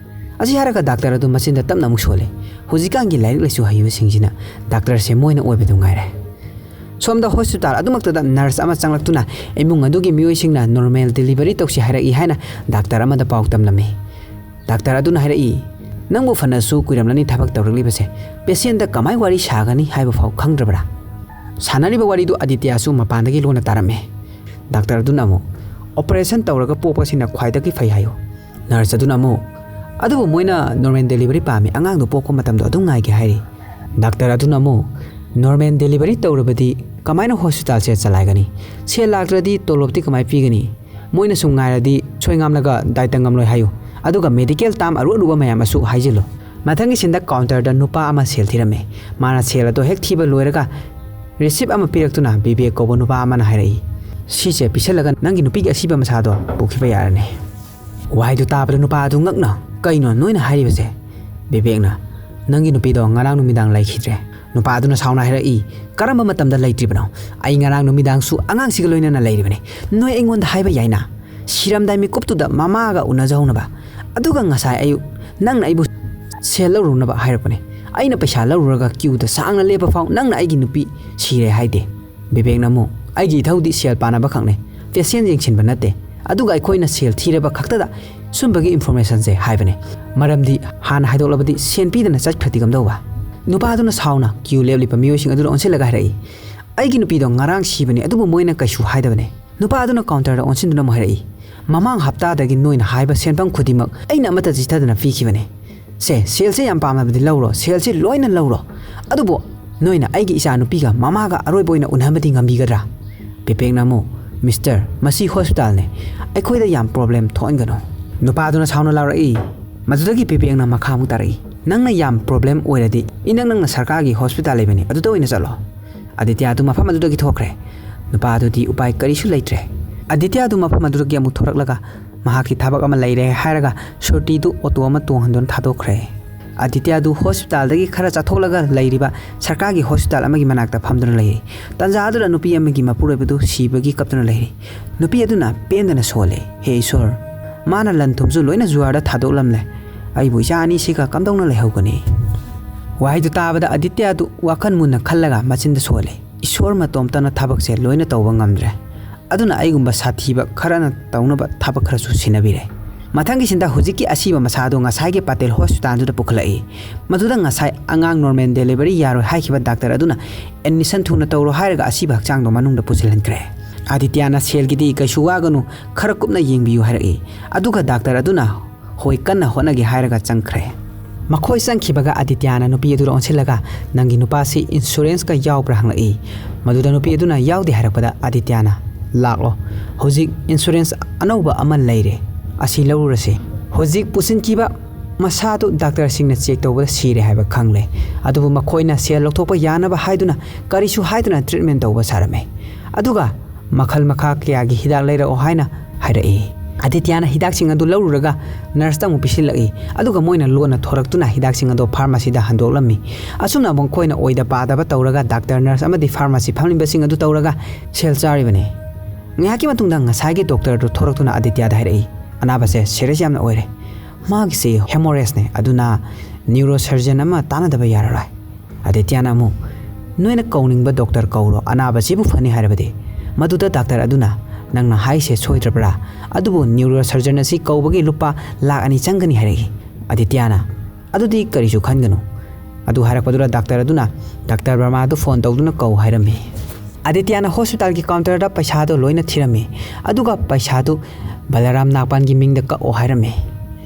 ꯑꯁꯤ ꯍꯥꯏꯔꯒ ꯗꯥꯛꯇꯔ ꯑꯗꯨ ꯃꯆꯤꯟꯗ ꯇꯞꯅ ꯑꯃꯨꯛ ꯁꯣꯜꯂꯤ꯫ ꯍꯧꯖꯤꯛꯀꯥꯟꯒꯤ ꯂꯥꯏꯔꯤꯛ ꯂꯥꯏꯁꯨ ꯍꯩꯕꯁꯤꯡꯁꯤꯅ ꯗꯥꯛꯇꯔꯁꯦ ꯃꯣꯏꯅ ꯑꯣꯏꯕꯗꯨ ꯉꯥꯏꯔꯦ꯫ ꯁꯣꯝꯗ ꯍꯣꯁꯄꯤꯇꯥꯜ ꯑꯗꯨꯃꯛꯇꯗ ꯅꯔꯁ ꯑꯃ ꯆꯪꯂꯛꯇꯨꯅ ꯏꯃꯨꯡ ꯑꯗꯨꯒꯤ ꯃꯤꯑꯣꯏꯁꯤꯡꯅ ꯅꯣꯔꯃꯦꯜ ꯗꯦꯂꯤꯚꯔꯤ ꯇꯧꯁꯤ ꯍꯥꯏꯔꯛꯏ ꯍꯥꯏꯅ ꯗꯥꯛꯇꯔ ꯑꯃꯗ ꯄꯥꯎ ꯇꯝꯂꯝꯃꯤ꯫ ꯗꯥꯛꯇꯔ ꯑꯗꯨꯅ ꯍꯥꯏꯔꯛꯏ, "ꯅꯪꯕꯨ ꯐꯅꯁꯨ ꯀꯨꯏꯔꯝꯂꯅꯤ ꯊꯕꯛ ꯇꯧꯔꯛꯂꯤꯕꯁꯦ, ꯄꯦꯁꯦꯟꯗ ꯀꯃꯥꯏ ꯋꯥꯔꯤ ꯁꯥꯒꯅꯤ ꯍꯥꯏꯕ ꯐꯥꯎ ꯈꯪꯗ꯭ꯔꯕ꯭ꯔꯥ?" ꯁꯥꯟꯅꯔꯤꯕ ꯋꯥꯔꯤꯗꯨ ꯑꯗꯤꯇ꯭ꯌꯁꯨ ꯃꯄꯥꯟꯗꯒꯤ ꯂꯣꯟꯅ ꯇꯥꯔꯝꯃꯤ꯫ ꯗꯥꯛꯇꯔ ꯑꯗꯨꯅ ꯑꯃꯨꯛ, "ꯑꯣꯄꯔꯦꯁꯟ ꯇꯧꯔꯒ ꯄꯣꯛꯄꯁꯤꯅ ꯈ꯭ꯋꯥꯏꯗꯒꯤ ꯐꯩ" ꯍꯥꯏꯌꯨ꯫ ꯅꯔꯁ ꯑꯗꯨꯅ ꯑꯃꯨꯛ, "ꯑꯗꯨꯕꯨ ꯃꯣꯏꯅ ꯅꯣꯔꯃꯦꯜ ꯗꯦꯂꯤꯚꯔꯤ ꯄꯥꯝꯃꯤ, ꯑꯉꯥꯡꯗꯨ ꯄꯣꯛꯄ ꯃꯇꯝꯗꯣ ꯑꯗꯨꯝ ꯉꯥꯏꯒꯦ" ꯍꯥꯏꯔꯤ꯫ ꯗꯥꯛꯇꯔ ꯑꯗꯨꯅ ꯑꯃꯨꯛ, ꯅꯣꯔꯃꯦꯜ ꯗꯦꯂꯤꯚꯔꯤ ꯇꯧꯔꯕꯗꯤ ꯀꯃꯥꯏꯅ ꯍꯣꯁꯄꯤꯇꯥꯜꯁꯦ ꯆꯂꯥꯏꯒꯅꯤ? ꯁꯦꯜ ꯂꯥꯛꯇ꯭ꯔꯗꯤ ꯇꯣꯂꯣꯞꯇꯤ ꯀꯃꯥꯏ ꯄꯤꯒꯅꯤ? ꯃꯣꯏꯅ ꯁꯨꯝ ꯉꯥꯏꯔꯗꯤ ꯁꯣꯏ ꯉꯥꯝꯂꯒ ꯗꯥꯏꯇ ꯉꯝꯂꯣꯏ ꯍꯥꯏꯌꯨ꯫ ꯑꯗꯨꯒ ꯃꯦꯗꯤꯀꯦꯜ ꯇꯥꯝ ꯑꯔꯨ ꯑꯔꯨꯕ ꯃꯌꯥꯝ ꯑꯃꯁꯨ ꯍꯥꯏꯖꯤꯜꯂꯨ꯫ ꯃꯊꯪꯒꯤ ꯁꯤꯟꯗ ꯀꯥꯎꯟꯇꯔꯗ ꯅꯨꯄꯥ ꯑꯃ ꯁꯦꯜ ꯊꯤꯔꯝꯃꯦ꯫ ꯃꯥꯅ ꯁꯦꯜ ꯑꯗꯣ ꯍꯦꯛ ꯊꯤꯕ ꯂꯣꯏꯔꯒ ꯔꯤꯁꯤꯞ ꯑꯃ ꯄꯤꯔꯛꯇꯨꯅ ꯕꯤꯕꯦꯛ ꯀꯧꯕ ꯅꯨꯄꯥ ꯑꯃꯅ ꯍꯥꯏꯔꯛꯏ, "ꯁꯤꯁꯦ ꯄꯤꯁꯜꯂꯒ ꯅꯪꯒꯤ ꯅꯨꯄꯤꯒꯤ ꯑꯁꯤꯕ ꯃꯁꯥꯗꯣ ꯄꯨꯈꯤꯕ ꯌꯥꯔꯅꯤ"꯫ ꯋꯥꯍꯩꯗꯨ ꯇꯥꯕꯗ ꯅꯨꯄꯥ ꯑꯗꯨ ꯉꯛꯅ, "ꯀꯩꯅꯣ ꯅꯣꯏꯅ ꯍꯥꯏꯔꯤꯕꯁꯦ?" ꯕꯤꯕꯦꯛꯅ, "ꯅꯪꯒꯤ ꯅꯨꯄꯤꯗꯣ ꯉꯔꯥꯡ ꯅꯨꯃꯤꯗꯥꯡ ꯂꯩꯈꯤꯗ꯭ꯔꯦ"꯫ ꯅꯨꯄꯥ ꯑꯗꯨꯅ ꯁꯥꯎꯅ ꯍꯥꯏꯔꯛꯏ, "ꯀꯔꯝꯕ ꯃꯇꯝꯗ ꯂꯩꯇ꯭ꯔꯤꯕꯅꯣ? ꯑꯩ ꯉꯔꯥꯡ ꯅꯨꯃꯤꯗꯥꯡꯁꯨ ꯑꯉꯥꯡꯁꯤꯒ ꯂꯣꯏꯅꯅ ꯂꯩꯔꯤꯕꯅꯤ꯫ ꯅꯣꯏ ꯑꯩꯉꯣꯟꯗ ꯍꯥꯏꯕ ꯌꯥꯏꯅ, ꯁꯤꯔꯝꯗꯥꯏ ꯃꯤꯀꯨꯞꯇꯨꯗ ꯃꯃꯥꯒ ꯎꯅꯖꯍꯧꯅꯕ꯫ ꯑꯗꯨꯒ ꯉꯁꯥꯏ ꯑꯌꯨꯛ ꯅꯪꯅ ꯑꯩꯕꯨ ꯁꯦꯜ ꯂꯧꯔꯨꯅꯕ ꯍꯥꯏꯔꯛꯄꯅꯦ꯫ ꯑꯩꯅ ꯄꯩꯁꯥ ꯂꯧꯔꯨꯔꯒ ꯀ꯭ꯌꯨꯗ ꯁꯥꯡꯅ ꯂꯦꯞꯄ ꯐꯥꯎ ꯅꯪꯅ ꯑꯩꯒꯤ ꯅꯨꯄꯤ ꯁꯤꯔꯦ ꯍꯥꯏꯗꯦ"꯫ ꯕꯤꯕꯦꯛꯅ ꯑꯃꯨꯛ, "ꯑꯩꯒꯤ ꯏꯊꯧꯗꯤ ꯁꯦꯜ ꯄꯥꯅꯕ ꯈꯛꯅꯦ, ꯄꯦꯁꯦꯟ ꯌꯦꯡꯁꯤꯟꯕ ꯅꯠꯇꯦ꯫ ꯑꯗꯨꯒ ꯑꯩꯈꯣꯏꯅ ꯁꯦꯜ ꯊꯤꯔꯕ ꯈꯛꯇꯗ ꯁꯨꯝꯕꯒꯤ ꯏꯟꯐꯣꯔꯃꯦꯁꯟꯁꯦ ꯍꯥꯏꯕꯅꯦ꯫ ꯃꯔꯝꯗꯤ ꯍꯥꯟꯅ ꯍꯥꯏꯗꯣꯛꯂꯕꯗꯤ ꯁꯦꯟ ꯄꯤꯗꯅ ꯆꯠꯈ꯭ꯔꯗꯤ ꯀꯝꯗꯧꯕ?" ꯅꯨꯄꯥ ꯑꯗꯨꯅ ꯁꯥꯎꯅ ꯀ꯭ꯌꯨ ꯂꯦꯞꯂꯤꯕ ꯃꯤꯑꯣꯏꯁꯤꯡ ꯑꯗꯨꯗ ꯑꯣꯟꯁꯤꯜꯂꯒ ꯍꯥꯏꯔꯛꯏ, "ꯑꯩꯒꯤ ꯅꯨꯄꯤꯗꯣ ꯉꯔꯥꯡ ꯁꯤꯕꯅꯤ, ꯑꯗꯨꯕꯨ ꯃꯣꯏꯅ ꯀꯩꯁꯨ ꯍꯥꯏꯗꯕꯅꯦ"꯫ ꯅꯨꯄꯥ ꯑꯗꯨꯅ ꯀꯥꯎꯟꯇꯔꯗ ꯑꯣꯟꯁꯤꯟꯗꯨꯅ ꯑꯃꯨꯛ ꯍꯥꯏꯔꯛꯏ, "ꯃꯃꯥꯡ ꯍꯞꯇꯥꯗꯒꯤ ꯅꯣꯏꯅ ꯍꯥꯏꯕ ꯁꯦꯟꯐꯝ ꯈꯨꯗꯤꯡꯃꯛ ꯑꯩꯅ ꯑꯃꯠꯇ ꯆꯤꯊꯗꯅ ꯄꯤꯈꯤꯕꯅꯦ꯫ ꯁꯦ, ꯁꯦꯜꯁꯦ ꯌꯥꯝ ꯄꯥꯝꯂꯕꯗꯤ ꯂꯧꯔꯣ, ꯁꯦꯜꯁꯦ ꯂꯣꯏꯅ ꯂꯧꯔꯣ꯫ ꯑꯗꯨꯕꯨ ꯅꯣꯏꯅ ꯑꯩꯒꯤ ꯏꯆꯥ ꯅꯨꯄꯤꯒ ꯃꯃꯥꯒ ꯑꯔꯣꯏꯕ ꯑꯣꯏꯅ ꯎꯅꯍꯟꯕꯗꯤ ꯉꯝꯕꯤꯒꯗ꯭ꯔꯥ?" ꯕꯤꯕꯦꯛꯅ ꯑꯃꯨꯛ, "ꯃꯤꯁꯇꯔ, ꯃꯁꯤ ꯍꯣꯁꯄꯤꯇꯥꯜꯅꯦ, ꯑꯩꯈꯣꯏꯗ ꯌꯥꯝ ꯄ꯭ꯔꯣꯕ꯭ꯂꯦꯝ ꯊꯣꯛꯍꯟꯒꯅꯨ"꯫ ꯅꯨꯄꯥꯗꯨꯅ ꯁꯥꯎꯅ ꯂꯥꯎꯔꯛꯏ꯫ ꯃꯗꯨꯗꯒꯤ ꯕꯤꯕꯦꯛꯅ ꯃꯈꯥ ꯑꯃꯨꯛ ꯇꯥꯔꯛꯏ, "ꯅꯪꯅ ꯌꯥꯝ ꯄ꯭ꯔꯣꯕ꯭ꯂꯦꯝ ꯑꯣꯏꯔꯗꯤ ꯏꯅꯛ ꯅꯛꯅ ꯁꯔꯀꯥꯔꯒꯤ ꯍꯣꯁꯄꯤꯇꯥꯜ ꯂꯩꯕꯅꯤ, ꯑꯗꯨꯗ ꯑꯣꯏꯅ ꯆꯠꯂꯣ"꯫ ꯑꯥꯗꯤꯇ꯭ꯌ ꯑꯗꯨ ꯃꯐꯝ ꯑꯗꯨꯗꯒꯤ ꯊꯣꯛꯈ꯭ꯔꯦ꯫ ꯅꯨꯄꯥ ꯑꯗꯨꯗꯤ ꯎꯄꯥꯏ ꯀꯔꯤꯁꯨ ꯂꯩꯇ꯭ꯔꯦ꯫ ꯑꯥꯗꯤꯇ꯭ꯌ ꯑꯗꯨ ꯃꯐꯝ ꯑꯗꯨꯗꯒꯤ ꯑꯃꯨꯛ ꯊꯣꯔꯛꯂꯒ ꯃꯍꯥꯛꯀꯤ ꯊꯕꯛ ꯑꯃ ꯂꯩꯔꯦ ꯍꯥꯏꯔꯒ ꯁꯨꯔꯇꯤꯗꯨ ꯑꯣꯇꯣ ꯑꯃ ꯇꯣꯡꯍꯟꯗꯨꯅ ꯊꯥꯗꯣꯛꯈ꯭ꯔꯦ꯫ ꯑꯥꯗꯤꯇ꯭ꯌ ꯑꯗꯨ ꯍꯣꯁꯄꯤꯇꯥꯜꯗꯒꯤ ꯈꯔ ꯆꯠꯊꯣꯛꯂꯒ ꯂꯩꯔꯤꯕ ꯁꯔꯀꯥꯔꯒꯤ ꯍꯣꯁꯄꯤꯇꯥꯜ ꯑꯃꯒꯤ ꯃꯅꯥꯛꯇ ꯐꯝꯗꯨꯅ ꯂꯩꯔꯤ꯫ ꯇꯟꯖꯥ ꯑꯗꯨꯗ ꯅꯨꯄꯤ ꯑꯃꯒꯤ ꯃꯄꯨꯔꯣꯏꯕꯗꯨ ꯁꯤꯕꯒꯤ ꯀꯞꯇꯨꯅ ꯂꯩꯔꯤ꯫ ꯅꯨꯄꯤ ꯑꯗꯨꯅ ꯄꯦꯟꯗꯅ ꯁꯣꯜꯂꯤ, "ꯍꯦ ꯏꯁꯣꯔ, ꯃꯥꯅ ꯂꯟ ꯊꯨꯝꯁꯨ ꯂꯣꯏꯅ ꯖꯨꯋꯥꯔꯗ ꯊꯥꯗꯣꯛꯂꯝꯂꯦ꯫ ꯑꯩꯕꯨ ꯏꯆꯥ ꯑꯅꯤꯁꯤꯒ ꯀꯝꯗꯧꯅ ꯂꯩꯍꯧꯒꯅꯤ?" ꯋꯥꯍꯩꯗꯨ ꯇꯥꯕꯗ ꯑꯥꯗꯤꯇ꯭ꯌ ꯑꯗꯨ ꯋꯥꯈꯜ ꯃꯨꯟꯅ ꯈꯜꯂꯒ ꯃꯆꯤꯟꯗ ꯁꯣꯜꯂꯤ, "ꯏꯁꯣꯔ ꯃꯇꯣꯝꯇꯅ ꯊꯕꯛꯁꯦ ꯂꯣꯏꯅ ꯇꯧꯕ ꯉꯝꯗ꯭ꯔꯦ꯫ ꯑꯗꯨꯅ ꯑꯩꯒꯨꯝꯕ ꯁꯥꯊꯤꯕ ꯈꯔꯅ ꯇꯧꯅꯕ ꯊꯕꯛ ꯈꯔꯁꯨ ꯁꯤꯟꯅꯕꯤꯔꯦ"꯫ ꯃꯊꯪꯒꯤ ꯁꯤꯟꯗ ꯍꯧꯖꯤꯛꯀꯤ ꯑꯁꯤꯕ ꯃꯁꯥꯗꯨ ꯉꯁꯥꯏꯒꯤ ꯄꯇꯦꯜ ꯍꯣꯁꯄꯤꯇꯥꯜꯗꯨꯗ ꯄꯨꯈꯠꯂꯛꯏ꯫ ꯃꯗꯨꯗ ꯉꯁꯥꯏ ꯑꯉꯥꯡ ꯅꯣꯔꯃꯦꯜ ꯗꯦꯂꯤꯚꯔꯤ ꯌꯥꯔꯣꯏ ꯍꯥꯏꯈꯤꯕ ꯗꯥꯛꯇꯔ ꯑꯗꯨꯅ ꯑꯦꯗꯃꯤꯁꯟ ꯊꯨꯅ ꯇꯧꯔꯣ ꯍꯥꯏꯔꯒ ꯑꯁꯤꯕ ꯍꯛꯆꯥꯡꯗꯣ ꯃꯅꯨꯡꯗ ꯄꯨꯁꯤꯜꯍꯟꯈ꯭ꯔꯦ꯫ ꯑꯥꯗꯤꯇ꯭ꯌꯅ "ꯁꯦꯜꯒꯤꯗꯤ ꯀꯩꯁꯨ ꯋꯥꯒꯅꯨ, ꯈꯔ ꯀꯨꯞꯅ ꯌꯦꯡꯕꯤꯌꯨ" ꯍꯥꯏꯔꯛꯏ꯫ ꯑꯗꯨꯒ ꯗꯥꯛꯇꯔ ꯑꯗꯨꯅ ꯍꯣꯏ ꯀꯟꯅ ꯍꯣꯠꯅꯒꯦ ꯍꯥꯏꯔꯒ ꯆꯪꯈ꯭ꯔꯦ꯫ ꯃꯈꯣꯏ ꯆꯪꯈꯤꯕꯒ ꯑꯗꯤꯇ꯭ꯌꯥꯅ ꯅꯨꯄꯤ ꯑꯗꯨꯗ ꯑꯣꯟꯁꯤꯜꯂꯒ, "ꯅꯪꯒꯤ ꯅꯨꯄꯥꯁꯤ insurance ꯀ ꯌꯥꯎꯕ꯭ꯔꯥ?" ꯍꯪꯂꯛꯏ꯫ ꯃꯗꯨꯗ ꯅꯨꯄꯤ ꯑꯗꯨꯅ ꯌꯥꯎꯗꯦ ꯍꯥꯏꯔꯛꯄꯗ ꯑꯗꯤꯇ꯭ꯌꯥꯅ, "ꯂꯥꯛꯂꯣ, ꯍꯧꯖꯤꯛ insurance ꯑꯅꯧꯕ ꯑꯃ ꯂꯩꯔꯦ, ꯑꯁꯤ ꯂꯧꯔꯨꯔꯁꯤ꯫ ꯍꯧꯖꯤꯛ ꯄꯨꯁꯤꯟꯈꯤꯕ ꯃꯁꯥꯗꯨ ꯗꯥꯛꯇꯔꯁꯤꯡꯅ check ꯇꯧꯕꯗ ꯁꯤꯔꯦ ꯍꯥꯏꯕ ꯈꯪꯂꯦ, ꯑꯗꯨꯕꯨ ꯃꯈꯣꯏꯅ ꯁꯦꯜ ꯂꯧꯊꯣꯛꯄ ꯌꯥꯅꯕ ꯍꯥꯏꯗꯨꯅ ꯀꯔꯤꯁꯨ ꯍꯥꯏꯗꯅ treatment ꯇꯧꯕ ꯁꯥꯔꯝꯃꯦ꯫ ꯑꯗꯨꯒ ꯃꯈꯜ ꯃꯈꯥ ꯀꯌꯥꯒꯤ ꯍꯤꯗꯥꯛ ꯂꯩꯔꯛꯑꯣ ꯍꯥꯏꯅ ꯍꯥꯏꯔꯛꯏ꯫ ꯑꯗꯤꯇ꯭ꯌꯥꯅ ꯍꯤꯗꯥꯛꯁꯤꯡ ꯑꯗꯨ ꯂꯧꯔꯨꯔꯒ nurse ꯇ ꯑꯃꯨꯛ ꯄꯤꯁꯤꯜꯂꯛꯏ, ꯑꯗꯨꯒ ꯃꯣꯏꯅ ꯂꯣꯟꯅ ꯊꯣꯔꯛꯇꯨꯅ ꯍꯤꯗꯥꯛꯁꯤꯡ ꯑꯗꯨ pharmacy ꯗ ꯍꯟꯗꯣꯛꯂꯝꯃꯤ꯫ ꯑꯁꯨꯝꯅ ꯃꯈꯣꯏꯅ ꯑꯣꯏꯗ ꯄꯥꯗꯕ ꯇꯧꯔꯒ ꯗꯥꯛꯇꯔ, nurse ꯑꯃꯗꯤ pharmacy ꯐꯝꯂꯤꯕꯁꯤꯡ ꯑꯗꯨ ꯇꯧꯔꯒ ꯁꯦꯜ ꯆꯥꯔꯤꯕꯅꯤ꯫ ꯉꯥꯏꯍꯥꯛꯀꯤ ꯃꯇꯨꯡꯗ ꯉꯁꯥꯏꯒꯤ doctor ꯗꯨ ꯊꯣꯔꯛꯇꯨꯅ ꯑꯗꯤꯇ꯭ꯌꯥꯗ ꯍꯥꯏꯔꯛꯏ, "ꯑꯅꯥꯕꯁꯦ serious ꯌꯥꯝꯅ ꯑꯣꯏꯔꯦ, ꯃꯥꯒꯤꯁꯦ hemorrhage ꯅꯦ, ꯑꯗꯨꯅ neurosurgeon ꯑꯃ ꯇꯥꯟꯅꯗꯕ ꯌꯥꯔꯔꯣꯏ꯫" ꯑꯗꯤꯇ꯭ꯌꯥꯅ ꯑꯃꯨꯛ, "ꯅꯣꯏꯅ ꯀꯧꯅꯤꯡꯕ doctor ꯀꯧꯔꯣ, ꯑꯅꯥꯕꯁꯤꯕꯨ ꯐꯅꯤ ꯍꯥꯏꯔꯕꯗꯤ꯫" ꯃꯗꯨꯗ ꯗꯥꯛꯇꯔ ꯑꯗꯨꯅ, "ꯅꯪꯅ ꯍꯥꯏꯁꯦ ꯁꯣꯏꯗ꯭ꯔꯕ꯭ꯔꯥ? ꯑꯗꯨꯕꯨ neurosurgeon ꯑꯁꯤ ꯀꯧꯕꯒꯤ ꯂꯨꯄꯥ ꯂꯥꯈ ꯑꯅꯤ ꯆꯪꯒꯅꯤ," ꯍꯥꯏꯔꯛꯏ꯫ ꯑꯗꯤꯇ꯭ꯌꯥꯅ, "ꯑꯗꯨꯗꯤ ꯀꯔꯤꯁꯨ ꯈꯟꯒꯅꯨ꯫" ꯑꯗꯨ ꯍꯥꯏꯔꯛꯄꯗꯨꯗ ꯗꯥꯛꯇꯔ ꯑꯗꯨꯅ ꯗꯥꯛꯇꯔ ꯕꯔꯃꯥꯗꯨ phone ꯇꯧꯗꯨꯅ ꯀꯧ ꯍꯥꯏꯔꯝꯃꯤ꯫ ꯑꯗꯤꯇ꯭ꯌꯥꯅ hospital ꯒꯤ counter ꯗ ꯄꯩꯁꯥꯗꯨ ꯂꯣꯏꯅ ꯊꯤꯔꯝꯃꯤ, ꯑꯗꯨꯒ ꯄꯩꯁꯥꯗꯨ ꯕꯂꯔꯥꯝ ꯅꯥꯒꯄꯥꯜꯒꯤ ꯃꯤꯡꯗ ꯀꯛꯑꯣ ꯍꯥꯏꯔꯝꯃꯤ꯫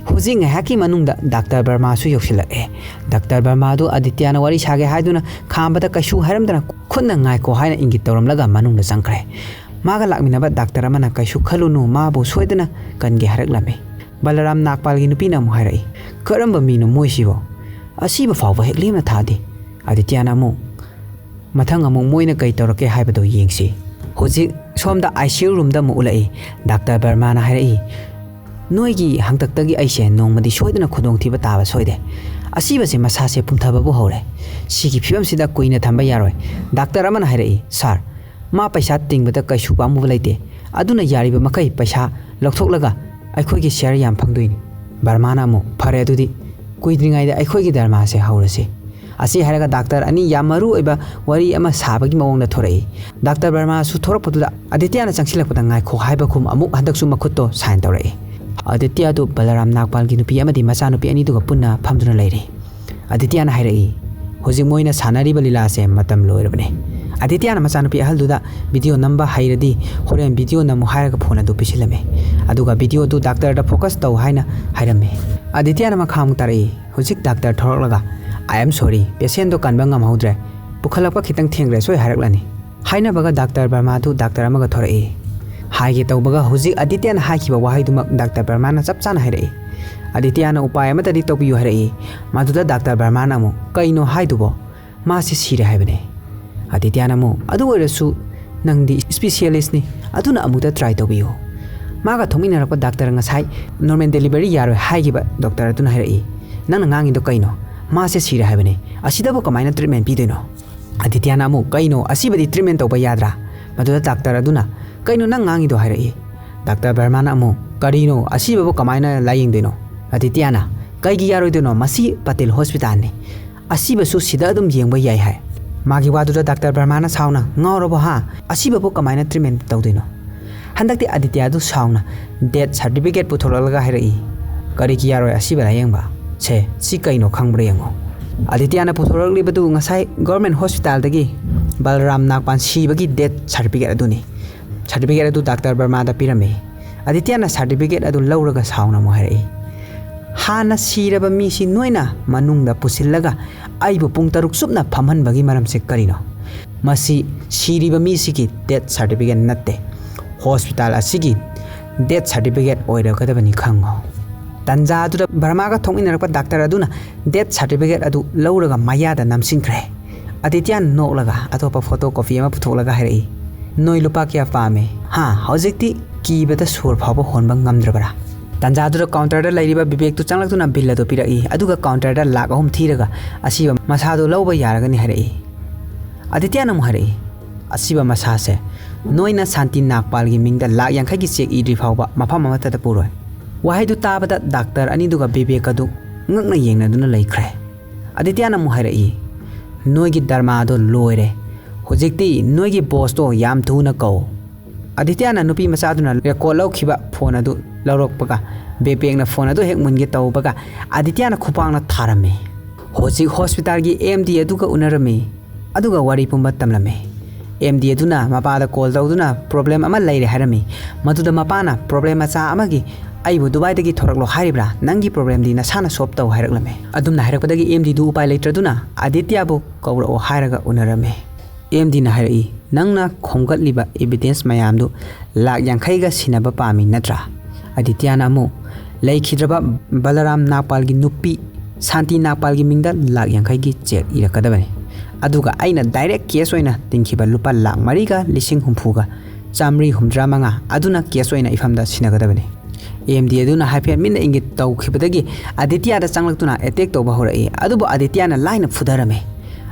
ꯍꯧꯖꯤꯛ ꯉꯥꯏꯍꯥꯛꯀꯤ ꯃꯅꯨꯡꯗ ꯗꯥꯛꯇꯔ ꯕꯔꯃꯥꯁꯨ ꯌꯧꯁꯤꯜꯂꯛꯑꯦ꯫ ꯗꯥꯛꯇꯔ ꯕꯔꯃꯥꯗꯨ ꯑꯗꯤꯇ꯭ꯌꯥꯅ ꯋꯥꯔꯤ ꯁꯥꯒꯦ ꯍꯥꯏꯗꯨꯅ ꯈꯥꯝꯕꯗ ꯀꯩꯁꯨ ꯍꯥꯏꯔꯝꯗꯅ ꯈꯨꯠꯅ "ꯉꯥꯏꯈꯣ" ꯍꯥꯏꯅ ꯏꯪꯒꯤꯠ ꯇꯧꯔꯝꯂꯒ ꯃꯅꯨꯡꯗ ꯆꯪꯈ꯭ꯔꯦ꯫ ꯃꯥꯒ ꯂꯥꯛꯃꯤꯟꯅꯕ ꯗꯥꯛꯇꯔ ꯑꯃꯅ, "ꯀꯩꯁꯨ ꯈꯜꯂꯨꯅꯨ, ꯃꯥꯕꯨ ꯁꯣꯏꯗꯅ ꯀꯟꯒꯦ" ꯍꯥꯏꯔꯛꯂꯝꯃꯤ꯫ ꯕꯂꯔꯥꯝ ꯅꯥꯒꯄꯥꯜꯒꯤ ꯅꯨꯄꯤꯅ ꯑꯃꯨꯛ ꯍꯥꯏꯔꯛꯏ, "ꯀꯔꯝꯕ ꯃꯤꯅꯣ ꯃꯣꯏꯁꯤꯕꯣ? ꯑꯁꯤꯕ ꯐꯥꯎꯕ ꯍꯦꯛ ꯂꯦꯝꯅ ꯊꯥꯗꯦ꯫" ꯑꯗꯤꯇ꯭ꯌꯥꯅ ꯑꯃꯨꯛ, "ꯃꯊꯪ ꯑꯃꯨꯛ ꯃꯣꯏꯅ ꯀꯩ ꯇꯧꯔꯛꯀꯦ ꯍꯥꯏꯕꯗꯣ ꯌꯦꯡꯁꯤ꯫" ꯍꯧꯖꯤꯛ ꯁꯣꯝꯗ ICU room ꯗ ꯑꯃꯨꯛ ꯎꯠꯂꯛꯏ꯫ ꯗꯥꯛꯇꯔ ꯕꯔꯃꯥꯅ ꯍꯥꯏꯔꯛꯏ, "ꯅꯣꯏꯒꯤ ꯍꯥꯡꯇꯛꯇꯒꯤ ꯑꯩꯁꯦ ꯅꯣꯡꯃꯗꯤ ꯁꯣꯏꯗꯅ ꯈꯨꯗꯣꯡꯊꯤꯕ ꯇꯥꯕ ꯁꯣꯏꯗꯦ꯫ ꯑꯁꯤꯕꯁꯦ ꯃꯁꯥꯁꯦ ꯄꯨꯝꯊꯕꯕꯨ ꯍꯧꯔꯦ꯫ ꯁꯤꯒꯤ ꯐꯤꯕꯝꯁꯤꯗ ꯀꯨꯏꯅ ꯊꯝꯕ ꯌꯥꯔꯣꯏ꯫" ꯗꯥꯛꯇꯔ ꯑꯃꯅ ꯍꯥꯏꯔꯛꯏ, "Sir, ꯃꯥ ꯄꯩꯁꯥ ꯇꯤꯡꯕꯗ ꯀꯩꯁꯨ ꯄꯥꯝꯃꯨꯕ ꯂꯩꯇꯦ꯫ ꯑꯗꯨꯅ ꯌꯥꯔꯤꯕ ꯃꯈꯩ ꯄꯩꯁꯥ ꯂꯧꯊꯣꯛꯂꯒ ꯑꯩꯈꯣꯏꯒꯤ share ꯌꯥꯝ ꯐꯪꯗꯣꯏꯅꯤ꯫" ꯕꯔꯃꯥꯅ ꯑꯃꯨꯛ, "ꯐꯔꯦ ꯑꯗꯨꯗꯤ, ꯀꯨꯏꯗ꯭ꯔꯤꯉꯩꯗ ꯑꯩꯈꯣꯏꯒꯤ drama ꯁꯦ ꯍꯧꯔꯁꯤ꯫" ꯑꯁꯤ ꯍꯥꯏꯔꯒ ꯗꯥꯛꯇꯔ ꯑꯅꯤ ꯌꯥꯝ ꯃꯔꯨ ꯑꯣꯏꯕ ꯋꯥꯔꯤ ꯑꯃ ꯁꯥꯕꯒꯤ ꯃꯑꯣꯡꯗ ꯊꯣꯔꯛꯏ꯫ ꯗꯥꯛꯇꯔ ꯕꯔꯃꯥꯁꯨ ꯊꯣꯔꯛꯄꯗꯨꯗ ꯑꯗꯤꯇ꯭ꯌꯥꯅ ꯆꯪꯁꯤꯜꯂꯛꯄꯗ "ꯉꯥꯏꯈꯣ" ꯍꯥꯏꯕꯒꯨꯝ ꯑꯃꯨꯛ ꯍꯟꯗꯛꯁꯨ ꯃꯈꯨꯠꯇꯣ sign ꯇꯧꯔꯛꯏ꯫ ꯑꯗꯤꯇ꯭ꯌꯥꯗꯨ ꯕꯂꯔꯥꯝ ꯅꯥꯒꯄꯥꯜꯒꯤ ꯅꯨꯄꯤ ꯑꯃꯗꯤ ꯃꯆꯥꯅꯨꯄꯤ ꯑꯅꯤꯗꯨꯒ ꯄꯨꯟꯅ ꯐꯝꯗꯨꯅ ꯂꯩꯔꯤ꯫ ꯑꯗꯤꯇ꯭ꯌꯥꯅ ꯍꯥꯏꯔꯛꯏ, "ꯍꯧꯖꯤꯛ ꯃꯣꯏꯅ ꯁꯥꯟꯅꯔꯤꯕ ꯂꯤꯂꯥꯁꯦ ꯃꯇꯝ ꯂꯣꯏꯔꯕꯅꯤ꯫" ꯑꯗꯤꯇ꯭ꯌꯥꯅ ꯃꯆꯥꯅꯨꯄꯤ ꯑꯍꯜꯗꯨꯗ video ꯅꯝꯕ ꯍꯩꯔꯗꯤ ꯍꯣꯔꯦꯟ video ꯅꯝꯃꯨ ꯍꯥꯏꯔꯒ phone ꯑꯗꯨ ꯄꯤꯁꯤꯜꯂꯝꯃꯤ꯫ ꯑꯗꯨꯒ video ꯗꯨ ꯗꯥꯛꯇꯔꯗ focus ꯇꯧ ꯍꯥꯏꯅ ꯍꯥꯏꯔꯝꯃꯤ꯫ ꯑꯗꯤꯇ꯭ꯌꯥꯅ ꯃꯈꯥ ꯑꯃꯨꯛ ꯇꯥꯔꯛꯏ, ꯍꯧꯖꯤꯛ ꯗꯥꯛꯇꯔ ꯊꯣꯔꯛꯂꯒ, "I am sorry, patientꯗꯣ ꯀꯟꯕ ꯉꯝꯍꯧꯗ꯭ꯔꯦ, ꯄꯨꯈꯠꯂꯛꯄ ꯈꯤꯇꯪ ꯊꯦꯡꯈ꯭ꯔꯦ, ꯁꯣꯏ" ꯍꯥꯏꯔꯛꯂꯅꯤ꯫ ꯍꯥꯏꯅꯕꯒ ꯗꯥꯛꯇꯔ ꯕꯔꯃꯥꯗꯨ ꯗꯥꯛꯇꯔ ꯑꯃꯒ ꯊꯣꯔꯛꯏ꯫ ꯍꯥꯏꯒꯦ ꯇꯧꯕꯒ ꯍꯧꯖꯤꯛ ꯑꯗꯤꯇ꯭ꯌꯅ ꯍꯥꯏꯈꯤꯕ ꯋꯥꯍꯩꯗꯨꯃꯛ ꯗꯥꯛꯇꯔ ꯕꯔꯃꯥꯅ ꯆꯞ ꯆꯥꯅ ꯍꯥꯏꯔꯛꯏ꯫ ꯑꯗꯤꯇ꯭ꯌꯅ ꯎꯄꯥꯏ ꯑꯃꯇꯗꯤ ꯇꯧꯕꯤꯌꯨ ꯍꯥꯏꯔꯛꯏ꯫ ꯃꯗꯨꯗ ꯗꯥꯛꯇꯔ ꯕꯔꯃꯥꯅ ꯑꯃꯨꯛ, "ꯀꯩꯅꯣ ꯍꯥꯏꯗꯨꯕꯣ? ꯃꯥꯁꯦ ꯁꯤꯔꯦ ꯍꯥꯏꯕꯅꯦ꯫" ꯑꯗꯤꯇ꯭ꯌꯅ ꯑꯃꯨꯛ, "ꯑꯗꯨ ꯑꯣꯏꯔꯁꯨ ꯅꯪꯗꯤ specialistꯅꯤ, ꯑꯗꯨꯅ ꯑꯃꯨꯛꯇ try ꯇꯧꯕꯤꯌꯨ꯫" ꯃꯥꯒ ꯊꯣꯛꯃꯤꯟꯅꯔꯛꯄ ꯗꯥꯛꯇꯔ ꯉꯁꯥꯏ normal delivery ꯌꯥꯔꯣꯏ ꯍꯥꯏꯈꯤꯕ ꯗꯣꯛꯇꯔ ꯑꯗꯨꯅ ꯍꯥꯏꯔꯛꯏ, "ꯅꯪꯅ ꯉꯥꯡꯉꯤꯗꯣ ꯀꯩꯅꯣ? ꯃꯥꯁꯦ ꯁꯤꯔꯦ ꯍꯥꯏꯕꯅꯦ꯫ ꯑꯁꯤꯗꯕꯨ ꯀꯃꯥꯏꯅ treatment ꯄꯤꯗꯣꯏꯅꯣ?" ꯑꯗꯤꯇ꯭ꯌꯅ ꯑꯃꯨꯛ, "ꯀꯩꯅꯣ, ꯑꯁꯤꯕꯗꯤ treatment ꯇꯧꯕ ꯌꯥꯗ꯭ꯔꯥ?" ꯃꯗꯨꯗ ꯗꯥꯛꯇꯔ ꯑꯗꯨꯅ, "ꯀꯩꯅꯣ ꯅꯪ ꯉꯥꯡꯉꯤꯗꯣ?" ꯍꯥꯏꯔꯛꯏ꯫ ꯗꯥꯛꯇꯔ ꯕꯔꯃꯥꯅ ꯑꯃꯨꯛ, "ꯀꯔꯤꯅꯣ, ꯑꯁꯤꯕꯕꯨ ꯀꯃꯥꯏꯅ ꯂꯥꯌꯦꯡꯗꯣꯏꯅꯣ?" ꯑꯗꯤꯇ꯭ꯌꯅ, "ꯀꯩꯒꯤ ꯌꯥꯔꯣꯏꯗꯣꯏꯅꯣ? ꯃꯁꯤ ꯄꯇꯦꯜ ꯍꯣꯁꯄꯤꯇꯥꯜꯅꯤ꯫ ꯑꯁꯤꯕꯁꯨ ꯁꯤꯗ ꯑꯗꯨꯝ ꯌꯦꯡꯕ ꯌꯥꯏ" ꯍꯥꯏ꯫ ꯃꯥꯒꯤ ꯋꯥꯗꯨꯗ ꯗꯥꯛꯇꯔ ꯕꯔꯃꯥꯅ ꯁꯥꯎꯅ, "ꯉꯥꯎꯔꯕꯣ ꯍꯥ? ꯑꯁꯤꯕꯕꯨ ꯀꯃꯥꯏꯅ treatment ꯇꯧꯗꯣꯏꯅꯣ?" ꯍꯟꯗꯛꯇꯤ ꯑꯗꯤꯇ꯭ꯌꯗꯨ ꯁꯥꯎꯅ death certificate ꯄꯨꯊꯣꯔꯛꯂꯒ ꯍꯥꯏꯔꯛꯏ, "ꯀꯔꯤꯒꯤ ꯌꯥꯔꯣꯏ ꯑꯁꯤꯕ ꯂꯥꯌꯦꯡꯕ? ꯁꯦ, ꯁꯤ ꯀꯩꯅꯣ ꯈꯪꯕ꯭ꯔꯥ ꯌꯦꯡꯉꯣ꯫" ꯑꯗꯤꯇ꯭ꯌꯅ ꯄꯨꯊꯣꯔꯛꯂꯤꯕꯗꯨ ꯉꯁꯥꯏ government hospitalꯗꯒꯤ ꯕꯜꯔꯥꯝ ꯅꯥꯒꯄꯥꯟ ꯁꯤꯕꯒꯤ death certificate ꯑꯗꯨꯅꯤ꯫ Certificate ꯑꯗꯨ ꯗꯥꯛꯇꯔ ꯕꯔꯃꯥꯗ ꯄꯤꯔꯝꯃꯤ꯫ ꯑꯗꯤꯇ꯭ꯌꯅ certificate ꯑꯗꯨ ꯂꯧꯔꯒ ꯁꯥꯎꯅ ꯑꯃꯨꯛ ꯍꯥꯏꯔꯛꯏ, "ꯍꯥꯟꯅ ꯁꯤꯔꯕ ꯃꯤꯁꯤ ꯅꯣꯏꯅ ꯃꯅꯨꯡꯗ ꯄꯨꯁꯤꯜꯂꯒ ꯑꯩꯕꯨ ꯄꯨꯡ ꯇꯔꯨꯛ ꯆꯨꯞꯅ ꯐꯝꯍꯟꯕꯒꯤ ꯃꯔꯝꯁꯦ ꯀꯔꯤꯅꯣ? ꯃꯁꯤ ꯁꯤꯔꯤꯕ ꯃꯤꯁꯤꯒꯤ death certificate ꯅꯠꯇꯦ, hospital ꯑꯁꯤꯒꯤ death certificate ꯑꯣꯏꯔꯒꯗꯕꯅꯤ, ꯈꯪꯉꯣ꯫" ꯇꯟꯖꯥ ꯑꯗꯨꯗ ꯕꯔꯃꯥꯒ ꯊꯣꯛꯃꯤꯟꯅꯔꯛꯄ ꯗꯥꯛꯇꯔ ꯑꯗꯨꯅ death certificate ꯑꯗꯨ ꯂꯧꯔꯒ ꯃꯌꯥꯗ ꯅꯝꯁꯤꯟꯈ꯭ꯔꯦ꯫ ꯑꯗꯤꯇ꯭ꯌꯅ ꯅꯣꯛꯂꯒ ꯑꯇꯣꯞꯄ photocopy ꯑꯃ ꯄꯨꯊꯣꯛꯂꯒ ꯍꯥꯏꯔꯛꯏ, "ꯅꯣꯏ ꯂꯨꯄꯥ ꯀꯌꯥ ꯄꯥꯝꯃꯤ? ꯍꯥ, ꯍꯧꯖꯤꯛꯇꯤ ꯀꯤꯕꯗ ꯁꯣꯔ ꯐꯥꯎꯕ ꯍꯣꯟꯕ ꯉꯝꯗ꯭ꯔꯕ꯭ꯔꯥ?" ꯇꯟꯖꯥꯗꯨꯗ counterꯗ ꯂꯩꯔꯤꯕ ꯕꯤꯕꯦꯛꯇꯨ ꯆꯪꯂꯛꯇꯨꯅ bill ꯑꯗꯨ ꯄꯤꯔꯛꯏ, ꯑꯗꯨꯒ counterꯗ ꯂꯥꯛ ꯑꯍꯨꯝ ꯊꯤꯔꯒ ꯑꯁꯤꯕ ꯃꯁꯥꯗꯨ ꯂꯧꯕ ꯌꯥꯔꯒꯅꯤ ꯍꯥꯏꯔꯛꯏ꯫ ꯑꯗꯤꯇ꯭ꯌꯅ ꯑꯃꯨꯛ ꯍꯥꯏꯔꯛꯏ, "ꯑꯁꯤꯕ ꯃꯁꯥꯁꯦ ꯅꯣꯏꯅ ꯁꯥꯟꯇꯤ ꯅꯥꯒꯄꯥꯜꯒꯤ ꯃꯤꯡꯗ ꯂꯥꯛ ꯌꯥꯡꯈꯩꯒꯤ cheque ꯏꯗ꯭ꯔꯤ ꯐꯥꯎꯕ ꯃꯐꯝ ꯑꯃꯠꯇꯗ ꯄꯨꯔꯣꯏ꯫" ꯋꯥꯍꯩꯗꯨ ꯇꯥꯕꯗ ꯗꯥꯛꯇꯔ ꯑꯅꯤꯗꯨꯒ ꯕꯤꯕꯦꯛ ꯑꯗꯨ ꯉꯛꯅ ꯌꯦꯡꯅꯗꯨꯅ ꯂꯩꯈ꯭ꯔꯦ꯫ ꯑꯗꯤꯇ꯭ꯌꯅ ꯑꯃꯨꯛ ꯍꯥꯏꯔꯛꯏ, "ꯅꯣꯏꯒꯤ dramaꯗꯣ ꯂꯣꯏꯔꯦ꯫ ꯍꯧꯖꯤꯛꯇꯤ ꯅꯣꯏꯒꯤ bossꯇꯣ ꯌꯥꯝ ꯊꯨꯅ ꯀꯧ꯫" ꯑꯗꯤꯇ꯭ꯌꯅ ꯅꯨꯄꯤ ꯃꯆꯥꯗꯨꯅ record ꯂꯧꯈꯤꯕ phone ꯑꯗꯨ ꯂꯧꯔꯛꯄꯒ, ꯕꯤꯕꯦꯛꯅ phone ꯑꯗꯨ ꯍꯦꯛ ꯃꯨꯟꯒꯦ ꯇꯧꯕꯒ, ꯑꯗꯤꯇ꯭ꯌꯅ ꯈꯨꯄꯥꯛꯅ ꯊꯥꯔꯝꯃꯤ꯫ ꯍꯧꯖꯤꯛ hospitalꯒꯤ MD ꯑꯗꯨꯒ ꯎꯅꯔꯝꯃꯤ, ꯑꯗꯨꯒ ꯋꯥꯔꯤ ꯄꯨꯝꯕ ꯇꯝꯂꯝꯃꯤ꯫ ꯑꯦꯝ ꯗꯤ ꯑꯗꯨꯅ ꯃꯄꯥꯗ ꯀꯣꯜ ꯇꯧꯗꯨꯅ ꯄ꯭ꯔꯣꯕ꯭ꯂꯦꯝ ꯑꯃ ꯂꯩꯔꯦ ꯍꯥꯏꯔꯝꯃꯤ꯫ ꯃꯗꯨꯗ ꯃꯄꯥꯅ ꯄ꯭ꯔꯣꯕ꯭ꯂꯦꯝ ꯃꯆꯥ ꯑꯃꯒꯤ "ꯑꯩꯕꯨ ꯗꯨꯕꯥꯏꯗꯒꯤ ꯊꯣꯔꯛꯂꯣ ꯍꯥꯏꯔꯤꯕ꯭ꯔꯥ? ꯅꯪꯒꯤ ꯄ꯭ꯔꯣꯕ꯭ꯂꯦꯝꯗꯤ ꯅꯁꯥꯅ ꯁꯣꯜꯕ ꯇꯧ" ꯍꯥꯏꯔꯛꯂꯝꯃꯤ꯫ ꯑꯗꯨꯝꯅ ꯍꯥꯏꯔꯛꯄꯗꯒꯤ ꯑꯦꯝ ꯗꯤꯗꯨ ꯎꯄꯥꯏ ꯂꯩꯇ꯭ꯔꯗꯨꯅ "ꯑꯥꯗꯤꯇ꯭ꯌꯥꯕꯨ ꯀꯧꯔꯛꯑꯣ" ꯍꯥꯏꯔꯒ ꯎꯅꯔꯝꯃꯤ꯫ ꯑꯦꯝ ꯗꯤꯅ ꯍꯥꯏꯔꯛꯏ, "ꯅꯪꯅ ꯈꯣꯝꯒꯠꯂꯤꯕ ꯏꯕꯤꯗꯦꯟꯁ ꯃꯌꯥꯝꯗꯨ ꯂꯥꯛ ꯌꯥꯡꯈꯩꯒ ꯁꯤꯟꯅꯕ ꯄꯥꯝꯃꯤ ꯅꯠꯇ꯭ꯔꯥ?" ꯑꯥꯗꯤꯇ꯭ꯌꯥꯅ ꯑꯃꯨꯛ, "ꯂꯩꯈꯤꯗ꯭ꯔꯕ ꯕꯂꯔꯥꯝ ꯅꯥꯒꯄꯥꯜꯒꯤ ꯅꯨꯄꯤ ꯁꯥꯟꯇꯤ ꯅꯥꯒꯄꯥꯜꯒꯤ ꯃꯤꯡꯗ ꯂꯥꯛ ꯌꯥꯡꯈꯩꯒꯤ ꯆꯦꯛ ꯏꯔꯛꯀꯗꯕꯅꯤ꯫ ꯑꯗꯨꯒ ꯑꯩꯅ ꯗꯥꯏꯔꯦꯛ ꯀꯦꯁ ꯑꯣꯏꯅ ꯇꯤꯡꯈꯤꯕ ꯂꯨꯄꯥ ꯂꯥꯛ ꯃꯔꯤꯒ ꯂꯤꯁꯤꯡ ꯍꯨꯝꯐꯨꯒ ꯆꯥꯃꯔꯤ ꯍꯨꯝꯗ꯭ꯔꯥ ꯃꯉꯥ ꯑꯗꯨꯅ ꯀꯦꯁ ꯑꯣꯏꯅ ꯏꯐꯝꯗ ꯁꯤꯟꯅꯒꯗꯕꯅꯤ"꯫ ꯑꯦꯝ ꯗꯤ ꯑꯗꯨꯅ ꯍꯥꯏꯐꯦꯠ ꯃꯤꯠꯅ ꯏꯪꯒꯤꯠ ꯇꯧꯈꯤꯕꯗꯒꯤ ꯑꯥꯗꯤꯇ꯭ꯌꯥꯗ ꯆꯪꯂꯛꯇꯨꯅ ꯑꯦꯇꯦꯛ ꯇꯧꯕ ꯍꯧꯔꯛꯏ꯫ ꯑꯗꯨꯕꯨ ꯑꯥꯗꯤꯇ꯭ꯌꯥꯅ ꯂꯥꯏꯅ ꯐꯨꯊꯔꯝꯃꯤ꯫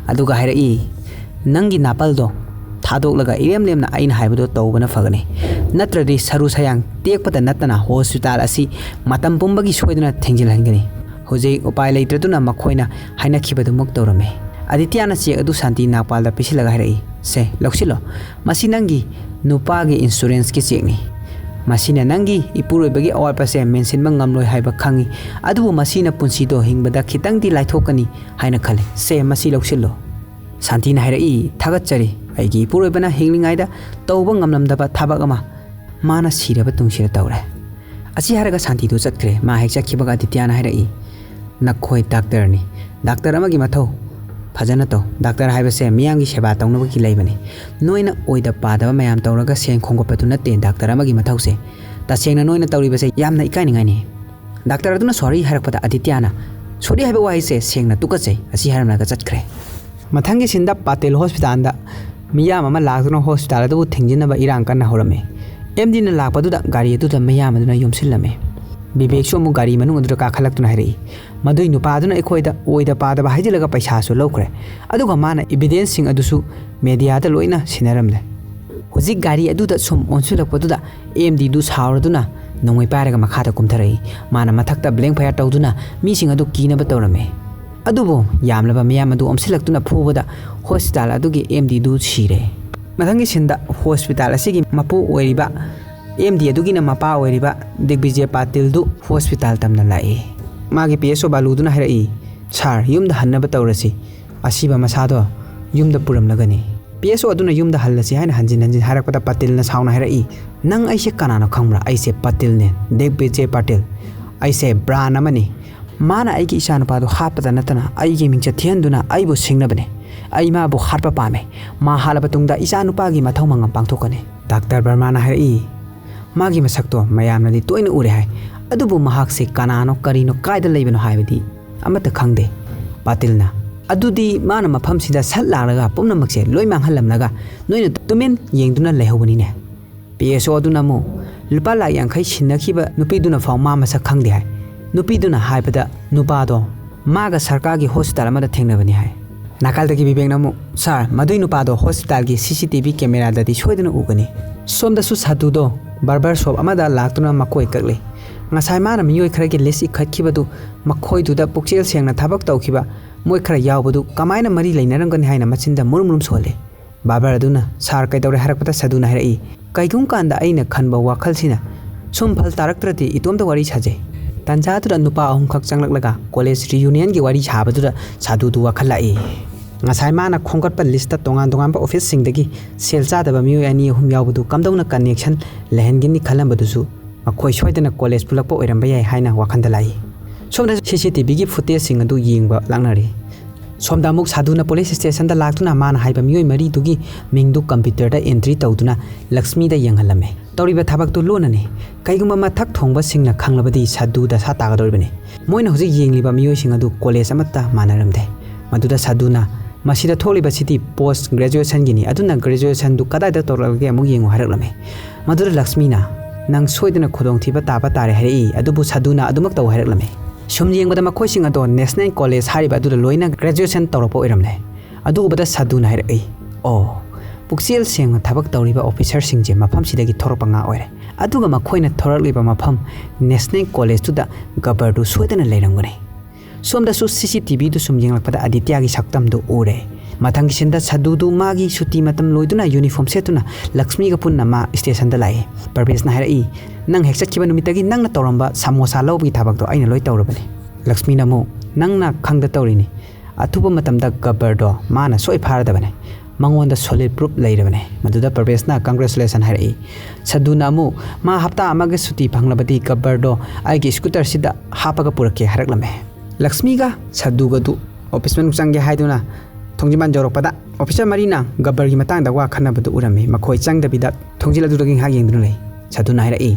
ꯑꯗꯨꯒ ꯍꯥꯏꯔꯛꯏ, "ꯅꯪꯒꯤ ꯅꯥꯄꯜꯗꯣ ꯊꯥꯗꯣꯛꯂꯒ ꯏꯔꯦꯝ ꯂꯦꯝꯅ ꯑꯩꯅ ꯍꯥꯏꯕꯗꯣ ꯇꯧꯕꯅ ꯐꯒꯅꯤ꯫ ꯅꯠꯇ꯭ꯔꯗꯤ ꯁꯔꯨ ꯁꯌꯥꯡ ꯇꯦꯛꯄꯗ ꯅꯠꯇꯅ ꯍꯣꯁꯄꯤꯇꯥꯜ ꯑꯁꯤ ꯃꯇꯝ ꯄꯨꯝꯕꯒꯤ ꯁꯣꯏꯗꯅ ꯊꯤꯡꯖꯤꯜꯍꯟꯒꯅꯤ"꯫ ꯍꯧꯖꯤꯛ ꯎꯄꯥꯏ ꯂꯩꯇ꯭ꯔꯗꯨꯅ ꯃꯈꯣꯏꯅ ꯍꯥꯏꯅꯈꯤꯕꯗꯨꯃꯛ ꯇꯧꯔꯝꯃꯤ꯫ ꯑꯥꯗꯤꯇ꯭ꯌꯥꯅ ꯆꯦꯛ ꯑꯗꯨ ꯁꯥꯟꯇꯤ ꯅꯥꯒꯄꯥꯜꯗ ꯄꯤꯁꯤꯜꯂꯒ ꯍꯥꯏꯔꯛꯏ, "ꯁꯦ, ꯂꯧꯁꯤꯜꯂꯣ꯫ ꯃꯁꯤ ꯅꯪꯒꯤ ꯅꯨꯄꯥꯒꯤ ꯏꯟꯁꯨꯔꯦꯟꯁꯀꯤ ꯆꯦꯛꯅꯤ꯫ ꯃꯁꯤꯅ ꯅꯪꯒꯤ ꯏꯄꯨꯔꯣꯏꯕꯒꯤ ꯑꯋꯥꯠꯄꯁꯦ ꯃꯦꯟꯁꯤꯟꯕ ꯉꯝꯂꯣꯏ ꯍꯥꯏꯕ ꯈꯪꯏ, ꯑꯗꯨꯕꯨ ꯃꯁꯤꯅ ꯄꯨꯟꯁꯤꯗꯣ ꯍꯤꯡꯕꯗ ꯈꯤꯇꯪꯗꯤ ꯂꯥꯏꯊꯣꯛꯀꯅꯤ ꯍꯥꯏꯅ ꯈꯜꯂꯤ꯫ ꯁꯦ, ꯃꯁꯤ ꯂꯧꯁꯤꯜꯂꯣ"꯫ ꯁꯥꯟꯇꯤꯅ ꯍꯥꯏꯔꯛꯏ, "ꯊꯥꯒꯠꯆꯔꯤ꯫ ꯑꯩꯒꯤ ꯏꯄꯨꯔꯣꯏꯕꯅ ꯍꯤꯡꯂꯤꯉꯩꯗ ꯇꯧꯕ ꯉꯝꯂꯝꯗꯕ ꯊꯕꯛ ꯑꯃ ꯃꯥꯅ ꯁꯤꯔꯕ ꯇꯨꯡꯁꯤꯗ ꯇꯧꯔꯦ"꯫ ꯑꯁꯤ ꯍꯥꯏꯔꯒ ꯁꯥꯟꯇꯤꯗꯨ ꯆꯠꯈ꯭ꯔꯦ꯫ ꯃꯥ ꯍꯦꯛ ꯆꯠꯈꯤꯕꯒ ꯑꯥꯗꯤꯇ꯭ꯌꯥꯅ ꯍꯥꯏꯔꯛꯏ, "ꯅꯈꯣꯏ ꯗꯥꯛꯇꯔꯅꯤ꯫ ꯗꯥꯛꯇꯔ ꯑꯃꯒꯤ ꯃꯊꯧ ꯐꯖꯅ ꯇꯧ꯫ ꯗꯥꯛꯇꯔ ꯍꯥꯏꯕꯁꯦ ꯃꯤꯌꯥꯝꯒꯤ ꯁꯦꯕꯥ ꯇꯧꯅꯕꯒꯤ ꯂꯩꯕꯅꯤ꯫ ꯅꯣꯏꯅ ꯑꯣꯏꯗ ꯄꯥꯗꯕ ꯃꯌꯥꯝ ꯇꯧꯔꯒ ꯁꯦꯟ ꯈꯣꯝꯒꯠꯄꯗꯨ ꯅꯠꯇꯦ ꯗꯥꯛꯇꯔ ꯑꯃꯒꯤ ꯃꯊꯧꯁꯦ꯫ ꯇꯁꯦꯡꯅ ꯅꯣꯏꯅ ꯇꯧꯔꯤꯕꯁꯦ ꯌꯥꯝꯅ ꯏꯀꯥꯏꯅꯤꯡꯉꯥꯏꯅꯤ"꯫ ꯗꯥꯛꯇꯔ ꯑꯗꯨꯅ ꯁꯣꯔꯤ ꯍꯥꯏꯔꯛꯄꯗ ꯑꯥꯗꯤꯇ꯭ꯌꯥꯅ, "ꯁꯣꯔꯤ ꯍꯥꯏꯕ ꯋꯥꯍꯩꯁꯦ ꯁꯦꯡꯅ ꯇꯨꯀꯠꯆꯩ" ꯑꯁꯤ ꯍꯥꯏꯔꯝꯂꯒ ꯆꯠꯈ꯭ꯔꯦ꯫ ꯃꯊꯪꯒꯤ ꯁꯤꯟꯗ ꯄꯥꯇꯦꯜ ꯍꯣꯁꯄꯤꯇꯥꯜꯗ ꯃꯤꯌꯥꯝ ꯑꯃ ꯂꯥꯛꯇꯨꯅ ꯍꯣꯁꯄꯤꯇꯥꯜ ꯑꯗꯨꯕꯨ ꯊꯤꯡꯖꯤꯟꯅꯕ ꯏꯔꯥꯡ ꯀꯟꯅ ꯍꯧꯔꯝꯃꯤ꯫ ꯑꯦꯝ ꯗꯤꯅ ꯂꯥꯛꯄꯗꯨꯗ ꯒꯥꯔꯤ ꯑꯗꯨꯗ ꯃꯤꯌꯥꯝ ꯑꯗꯨꯅ ꯌꯣꯝꯁꯤꯜꯂꯝꯃꯤ꯫ ꯕꯤꯕꯦꯛꯁꯨ ꯑꯃꯨꯛ ꯒꯥꯔꯤ ꯃꯅꯨꯡ ꯑꯗꯨꯗ ꯀꯥꯈꯠꯂꯛꯇꯨꯅ ꯍꯥꯏꯔꯛꯏ, "ꯃꯗꯨꯏ ꯅꯨꯄꯥꯗꯨꯅ ꯑꯩꯈꯣꯏꯗ ꯑꯣꯏꯗ ꯄꯥꯗꯕ ꯍꯥꯏꯖꯤꯜꯂꯒ ꯄꯩꯁꯥꯁꯨ ꯂꯧꯈ꯭ꯔꯦ, ꯑꯗꯨꯒ ꯃꯥꯅ ꯏꯕꯤꯗꯦꯟꯁꯁꯤꯡ ꯑꯗꯨꯁꯨ ꯃꯦꯗꯤꯌꯥꯗ ꯂꯣꯏꯅ ꯁꯤꯟꯅꯔꯝꯂꯦ"꯫ ꯍꯧꯖꯤꯛ ꯒꯥꯔꯤ ꯑꯗꯨꯗ ꯁꯨꯝ ꯑꯣꯟꯁꯤꯜꯂꯛꯄꯗꯨꯗ ꯑꯦꯝ ꯗꯤꯗꯨ ꯁꯥꯎꯔꯗꯨꯅ ꯅꯣꯡꯃꯩ ꯄꯥꯏꯔꯒ ꯃꯈꯥꯗ ꯀꯨꯝꯊꯔꯛꯏ꯫ ꯃꯥꯅ ꯃꯊꯛꯇ ꯕ꯭ꯂꯦꯡ ꯐꯌꯥꯔ ꯇꯧꯗꯨꯅ ꯃꯤꯁꯤꯡ ꯑꯗꯨ ꯀꯤꯅꯕ ꯇꯧꯔꯝꯃꯤ꯫ ꯑꯗꯨꯕꯨ ꯌꯥꯝꯂꯕ ꯃꯤꯌꯥꯝ ꯑꯗꯨ ꯑꯣꯝꯁꯤꯜꯂꯛꯇꯨꯅ ꯐꯨꯕꯗ ꯍꯣꯁꯄꯤꯇꯥꯜ ꯑꯗꯨꯒꯤ ꯑꯦꯝ ꯗꯤꯗꯨ ꯁꯤꯔꯦ꯫ ꯃꯊꯪꯒꯤ ꯁꯤꯟꯗ ꯍꯣꯁꯄꯤꯇꯥꯜ ꯑꯁꯤꯒꯤ ꯃꯄꯨ ꯑꯣꯏꯔꯤꯕ, ꯑꯦꯝ ꯗꯤ ꯑꯗꯨꯒꯤꯅ ꯃꯄꯥ ꯑꯣꯏꯔꯤꯕ ꯗꯤꯒꯕꯤꯖꯦ ꯄꯥꯇꯤꯜꯗꯨ ꯍꯣꯁꯄꯤꯇꯥꯜ ꯇꯝꯅ ꯂꯥꯛꯏ꯫ ꯃꯥꯒꯤ ꯄꯤ ꯑꯦꯁ ꯑꯣ ꯕꯥꯂꯨꯗꯨꯅ ꯍꯥꯏꯔꯛꯏ, "ꯁꯥꯔ, ꯌꯨꯝꯗ ꯍꯟꯅꯕ ꯇꯧꯔꯁꯤ꯫ ꯑꯁꯤꯕ ꯃꯁꯥꯗꯣ ꯌꯨꯝꯗ ꯄꯨꯔꯝꯂꯒꯅꯤ"꯫ ꯄꯤ ꯑꯦꯁ ꯑꯣ ꯑꯗꯨꯅ ꯌꯨꯝꯗ ꯍꯜꯂꯁꯤ ꯍꯥꯏꯅ ꯍꯟꯖꯤꯟ ꯍꯟꯖꯤꯟ ꯍꯥꯏꯔꯛꯄꯗ ꯄꯇꯤꯜꯅ ꯁꯥꯎꯅ ꯍꯥꯏꯔꯛꯏ, "ꯅꯪ ꯑꯩꯁꯦ ꯀꯅꯥꯅꯣ ꯈꯪꯕ꯭ꯔꯥ? ꯑꯩꯁꯦ ꯄꯇꯤꯜꯅꯦ, ꯗꯤꯒꯕꯤꯖꯦ ꯄꯇꯤꯜ꯫ ꯑꯩꯁꯦ ꯕ꯭ꯔꯥꯟ ꯑꯃꯅꯤ꯫ ꯃꯥꯅ ꯑꯩꯒꯤ ꯏꯆꯥꯅꯨꯄꯥꯗꯨ ꯍꯥꯠꯄꯗ ꯅꯠꯇꯅ ꯑꯩꯒꯤ ꯃꯤꯡꯆꯠ ꯊꯤꯍꯟꯗꯨꯅ ꯑꯩꯕꯨ ꯁꯤꯡꯅꯕꯅꯦ꯫ ꯑꯩ ꯃꯥꯕꯨ ꯍꯥꯠꯄ ꯄꯥꯝꯃꯦ꯫ ꯃꯥ ꯍꯥꯠꯂꯕ ꯇꯨꯡꯗ ꯏꯆꯥꯅꯨꯄꯥꯒꯤ ꯃꯊꯧ ꯃꯉꯝ ꯄꯥꯡꯊꯣꯛꯀꯅꯤ꯫" ꯗꯥꯛꯇꯔ ꯕꯔꯃꯥꯅ ꯍꯥꯏꯔꯛꯏ, "ꯃꯥꯒꯤ ꯃꯁꯛꯇꯣ ꯃꯌꯥꯝꯅꯗꯤ ꯇꯣꯏꯅ ꯎꯔꯦ ꯍꯥꯏ, ꯑꯗꯨꯕꯨ ꯃꯍꯥꯛꯁꯦ ꯀꯅꯥꯅꯣ, ꯀꯔꯤꯅꯣ, ꯀꯥꯏꯗ ꯂꯩꯕꯅꯣ ꯍꯥꯏꯕꯗꯤ ꯑꯃꯠꯇ ꯈꯪꯗꯦ꯫" ꯄꯥꯇꯤꯜꯅ, "ꯑꯗꯨꯗꯤ ꯃꯥꯅ ꯃꯐꯝꯁꯤꯗ ꯁꯠ ꯂꯥꯛꯂꯒ ꯄꯨꯝꯅꯃꯛꯁꯦ ꯂꯣꯏ ꯃꯥꯡꯍꯜꯂꯝꯂꯒ ꯅꯣꯏꯅ ꯇꯨꯃꯤꯟ ꯌꯦꯡꯗꯨꯅ ꯂꯩꯍꯧꯕꯅꯤꯅꯦ꯫" ꯄꯤ ꯑꯦꯁ ꯑꯣ ꯑꯗꯨꯅ ꯑꯃꯨꯛ, "ꯂꯨꯄꯥ ꯂꯥꯛ ꯌꯥꯡꯈꯩ ꯁꯤꯟꯅꯈꯤꯕ ꯅꯨꯄꯤꯗꯨꯅ ꯐꯥꯎ ꯃꯥ ꯃꯁꯛ ꯈꯪꯗꯦ ꯍꯥꯏ꯫ ꯅꯨꯄꯤꯗꯨꯅ ꯍꯥꯏꯕꯗ ꯅꯨꯄꯥꯗꯣ ꯃꯥꯒ ꯁꯔꯀꯥꯔꯒꯤ ꯍꯣꯁꯄꯤꯇꯥꯜ ꯑꯃꯗ ꯊꯦꯡꯅꯕꯅꯤ ꯍꯥꯏ꯫" ꯅꯥꯀꯜꯗꯒꯤ ꯕꯤꯕꯦꯛꯅ ꯑꯃꯨꯛ, "ꯁꯥꯔ, ꯃꯗꯨꯏ ꯅꯨꯄꯥꯗꯣ ꯍꯣꯁꯄꯤꯇꯥꯜꯒꯤ ꯁꯤ ꯁꯤ ꯇꯤ ꯚꯤ ꯀꯦꯃꯦꯔꯥꯗꯗꯤ ꯁꯣꯏꯗꯅ ꯎꯒꯅꯤ꯫" ꯁꯣꯝꯗꯁꯨ ꯁꯥꯗꯨꯗꯣ ꯕꯥꯔꯕꯔ ꯁꯣꯞ ꯑꯃꯗ ꯂꯥꯛꯇꯨꯅ ꯃꯈꯣꯏ ꯀꯛꯂꯤ꯫ ꯉꯁꯥꯏ ꯃꯥꯅ ꯃꯤꯑꯣꯏ ꯈꯔꯒꯤ ꯂꯤꯁ ꯏꯈꯠꯈꯤꯕꯗꯨ, ꯃꯈꯣꯏꯗꯨꯗ ꯄꯨꯛꯆꯦꯜ ꯁꯦꯡꯅ ꯊꯕꯛ ꯇꯧꯈꯤꯕ ꯃꯣꯏ ꯈꯔ ꯌꯥꯎꯕꯗꯨ ꯀꯃꯥꯏꯅ ꯃꯔꯤ ꯂꯩꯅꯔꯝꯒꯅꯤ ꯍꯥꯏꯅ ꯃꯆꯤꯟꯗ ꯃꯨꯔꯨꯝ ꯃꯨꯔꯨꯝ ꯁꯣꯜꯂꯤ꯫ ꯕꯥꯔꯕꯔ ꯑꯗꯨꯅ, "ꯁꯥꯔ, ꯀꯩꯗꯧꯔꯦ?" ꯍꯥꯏꯔꯛꯄꯗ ꯁꯥꯗꯨꯅ ꯍꯥꯏꯔꯛꯏ, "ꯀꯩꯒꯨꯝ ꯀꯥꯟꯗ ꯑꯩꯅ ꯈꯟꯕ ꯋꯥꯈꯜꯁꯤꯅ ꯁꯨꯝ ꯐꯜ ꯇꯥꯔꯛꯇ꯭ꯔꯗꯤ ꯏꯇꯣꯝꯇ ꯋꯥꯔꯤ ꯁꯥꯖꯩ꯫" ꯇꯟꯖꯥꯗꯨꯗ ꯅꯨꯄꯥ ꯑꯍꯨꯝꯈꯛ ꯆꯪꯂꯛꯂꯒ ꯀꯣꯂꯦꯖ ꯔꯤꯌꯨꯅꯤꯌꯟꯒꯤ ꯋꯥꯔꯤ ꯁꯥꯕꯗꯨꯗ ꯁꯥꯗꯨꯗꯨ ꯋꯥꯈꯜ ꯂꯥꯛꯏ꯫ ꯉꯁꯥꯏ ꯃꯥꯅ ꯈꯣꯝꯒꯠꯄ ꯂꯤꯁꯇ ꯇꯣꯉꯥꯟ ꯇꯣꯉꯥꯟꯕ ꯑꯣꯐꯤꯁꯁꯤꯡꯗꯒꯤ ꯁꯦꯜ ꯆꯥꯗꯕ ꯃꯤꯑꯣꯏ ꯑꯅꯤ ꯑꯍꯨꯝ ꯌꯥꯎꯕꯗꯨ ꯀꯝꯗꯧꯅ ꯀꯅꯦꯛꯁꯟ ꯂꯩꯍꯟꯒꯅꯤ ꯈꯜꯂꯝꯕꯗꯨꯁꯨ ꯃꯈꯣꯏ ꯁꯣꯏꯗꯅ ꯀꯣꯂꯦꯖ ꯄꯨꯜꯂꯛꯄ ꯑꯣꯏꯔꯝꯕ ꯌꯥꯏ ꯍꯥꯏꯅ ꯋꯥꯈꯜꯗ ꯂꯥꯛꯏ꯫ ꯁꯣꯝꯗ ꯁꯤ ꯁꯤ ꯇꯤ ꯚꯤꯒꯤ ꯐꯨꯇꯦꯖꯁꯤꯡ ꯑꯗꯨ ꯌꯦꯡꯕ ꯂꯥꯛꯅꯔꯤ꯫ ꯁꯣꯝꯗ ꯑꯃꯨꯛ ꯁꯥꯗꯨꯅ ꯄꯨꯂꯤꯁ ꯁ꯭ꯇꯦꯁꯟꯗ ꯂꯥꯛꯇꯨꯅ ꯃꯥꯅ ꯍꯥꯏꯕ ꯃꯤꯑꯣꯏ ꯃꯔꯤꯗꯨꯒꯤ ꯃꯤꯡꯗꯨ ꯀꯝꯄ꯭ꯌꯨꯇꯔꯗ ꯑꯦꯟꯇ꯭ꯔꯤ ꯇꯧꯗꯨꯅ ꯂꯛꯁꯃꯤꯗ ꯌꯦꯡꯍꯜꯂꯝꯃꯤ꯫ ꯇꯧꯔꯤꯕ ꯊꯕꯛꯇꯨ ꯂꯣꯟꯅꯅꯤ꯫ ꯀꯩꯒꯨꯝꯕ ꯃꯊꯛ ꯊꯣꯡꯕꯁꯤꯡꯅ ꯈꯪꯂꯕꯗꯤ ꯁꯥꯗꯨ ꯗꯁꯥ ꯇꯥꯒꯗꯧꯔꯤꯕꯅꯤ꯫ ꯃꯣꯏꯅ ꯍꯧꯖꯤꯛ ꯌꯦꯡꯂꯤꯕ ꯃꯤꯑꯣꯏꯁꯤꯡ ꯑꯗꯨ ꯀꯣꯂꯦꯖ ꯑꯃꯠꯇ ꯃꯥꯟꯅꯔꯝꯗꯦ꯫ ꯃꯗꯨꯗ ꯁꯥꯗꯨꯅ, "ꯃꯁꯤꯗ ꯊꯣꯛꯂꯤꯕꯁꯤꯗꯤ ꯄꯣꯁ ꯒ꯭ꯔꯦꯖꯨꯑꯦꯁꯟꯒꯤꯅꯤ, ꯑꯗꯨꯅ ꯒ꯭ꯔꯦꯖꯨꯑꯦꯁꯟꯗꯨ ꯀꯗꯥꯏꯗ ꯇꯧꯔꯛꯂꯒꯦ ꯑꯃꯨꯛ ꯌꯦꯡꯉꯨ" ꯍꯥꯏꯔꯛꯂꯝꯃꯤ꯫ ꯃꯗꯨꯗ ꯂꯛꯁꯃꯤꯅ, "ꯅꯪ ꯁꯣꯏꯗꯅ ꯈꯨꯗꯣꯡꯊꯤꯕ ꯇꯥꯕ ꯇꯥꯔꯦ" ꯍꯥꯏꯔꯛꯏ, ꯑꯗꯨꯕꯨ ꯁꯥꯗꯨꯅ ꯑꯗꯨꯃꯛ ꯇꯧ ꯍꯥꯏꯔꯛꯂꯝꯃꯤ꯫ ꯁꯨꯝ ꯌꯦꯡꯕꯗ ꯃꯈꯣꯏꯁꯤꯡ ꯑꯗꯣ ꯅꯦꯁꯅꯦꯜ ꯀꯣꯂꯦꯖ ꯍꯥꯏꯔꯤꯕ ꯑꯗꯨꯗ ꯂꯣꯏꯅ ꯒ꯭ꯔꯦꯖꯨꯑꯦꯁꯟ ꯇꯧꯔꯛꯄ ꯑꯣꯏꯔꯝꯂꯦ꯫ ꯑꯗꯨ ꯎꯕꯗ ꯁꯥꯗꯨꯅ ꯍꯥꯏꯔꯛꯏ, "ꯑꯣ, ꯄꯨꯛꯆꯦꯜ ꯁꯦꯡꯅ ꯊꯕꯛ ꯇꯧꯔꯤꯕ ꯑꯣꯐꯤꯁꯔꯁꯤꯡꯁꯦ ꯃꯐꯝꯁꯤꯗꯒꯤ ꯊꯣꯔꯛꯄ ꯉꯥ ꯑꯣꯏꯔꯦ꯫ ꯑꯗꯨꯒ ꯃꯈꯣꯏꯅ ꯊꯣꯔꯛꯂꯤꯕ ꯃꯐꯝ ꯅꯦꯁꯅꯦꯜ ꯀꯣꯂꯦꯖꯇꯨꯗ ꯒꯕꯔꯗꯨ ꯁꯣꯏꯗꯅ ꯂꯩꯔꯝꯒꯅꯤ꯫" ꯁꯣꯝꯗꯁꯨ ꯁꯤ ꯁꯤ ꯇꯤ ꯚꯤꯗꯨ ꯁꯨꯝ ꯌꯦꯡꯂꯛꯄꯗ ꯑꯥꯗꯤꯇ꯭ꯌꯥꯒꯤ ꯁꯛꯇꯝꯗꯨ ꯎꯔꯦ꯫ ꯃꯊꯪꯒꯤ ꯁꯤꯟꯗ ꯁꯥꯗꯨꯗꯨ ꯃꯥꯒꯤ ꯁꯨꯇꯤ ꯃꯇꯝ ꯂꯣꯏꯗꯨꯅ ꯌꯨꯅꯤꯐꯣꯔꯝ ꯁꯦꯠꯇꯨꯅ ꯂꯛꯁꯃꯤꯒ ꯄꯨꯟꯅ ꯃꯥ ꯁ꯭ꯇꯦꯁꯟꯗ ꯂꯥꯛꯏ꯫ ꯄꯔꯚꯦꯖꯅ ꯍꯥꯏꯔꯛꯏ, "ꯅꯪ ꯍꯦꯛ ꯆꯠꯈꯤꯕ ꯅꯨꯃꯤꯠꯇꯒꯤ ꯅꯪꯅ ꯇꯧꯔꯝꯕ ꯁꯃꯣꯁꯥ ꯂꯧꯕꯒꯤ ꯊꯕꯛꯇꯣ ꯑꯩꯅ ꯂꯣꯏ ꯇꯧꯔꯕꯅꯤ꯫" ꯂꯛꯁꯃꯤꯅ ꯑꯃꯨꯛ, "ꯅꯪꯅ ꯈꯪꯗ ꯇꯧꯔꯤꯅꯤ꯫ ꯑꯊꯨꯕ ꯃꯇꯝꯗ ꯒꯕꯔꯗꯣ ꯃꯥꯅ ꯁꯣꯏ ꯐꯥꯔꯗꯕꯅꯤ꯫ ꯃꯉꯣꯟꯗ solid proof ꯂꯩꯔꯕꯅꯦ꯫ ꯃꯗꯨꯗ ꯄ꯭ꯔꯚꯦꯁꯅ congratulation ꯍꯥꯏꯔꯛꯏ꯫ ꯁꯗꯨꯅ ꯑꯃꯨꯛ ꯃꯥ ꯍꯞꯇꯥ ꯑꯃꯒꯤ ꯁꯨꯇꯤ ꯐꯪꯂꯕꯗꯤ ꯒꯕꯔꯗꯣ ꯑꯩꯒꯤ scooterꯁꯤꯗ ꯍꯥꯞꯄꯒ ꯄꯨꯔꯛꯀꯦ ꯍꯥꯏꯔꯛꯂꯝꯃꯦ꯫ ꯂꯛꯁꯃꯤꯒ ꯁꯗꯨꯒꯗꯨ office ꯃꯅꯨꯡ ꯆꯪꯒꯦ ꯍꯥꯏꯗꯨꯅ ꯊꯣꯡꯖꯤꯟꯕꯥꯟ ꯌꯧꯔꯛꯄꯗ officer ꯃꯔꯤꯅ ꯒꯕꯔꯒꯤ ꯃꯇꯥꯡꯗ ꯋꯥ ꯈꯟꯅꯕꯗꯨ ꯎꯔꯝꯃꯤ꯫ ꯃꯈꯣꯏ ꯆꯪꯗꯕꯤꯗ ꯊꯣꯡꯖꯤꯜ ꯑꯗꯨꯗꯒꯤ ꯉꯥꯏꯍꯥꯛ ꯌꯦꯡꯗꯨꯅ ꯂꯩ꯫ ꯁꯗꯨꯅ ꯍꯥꯏꯔꯛꯏ,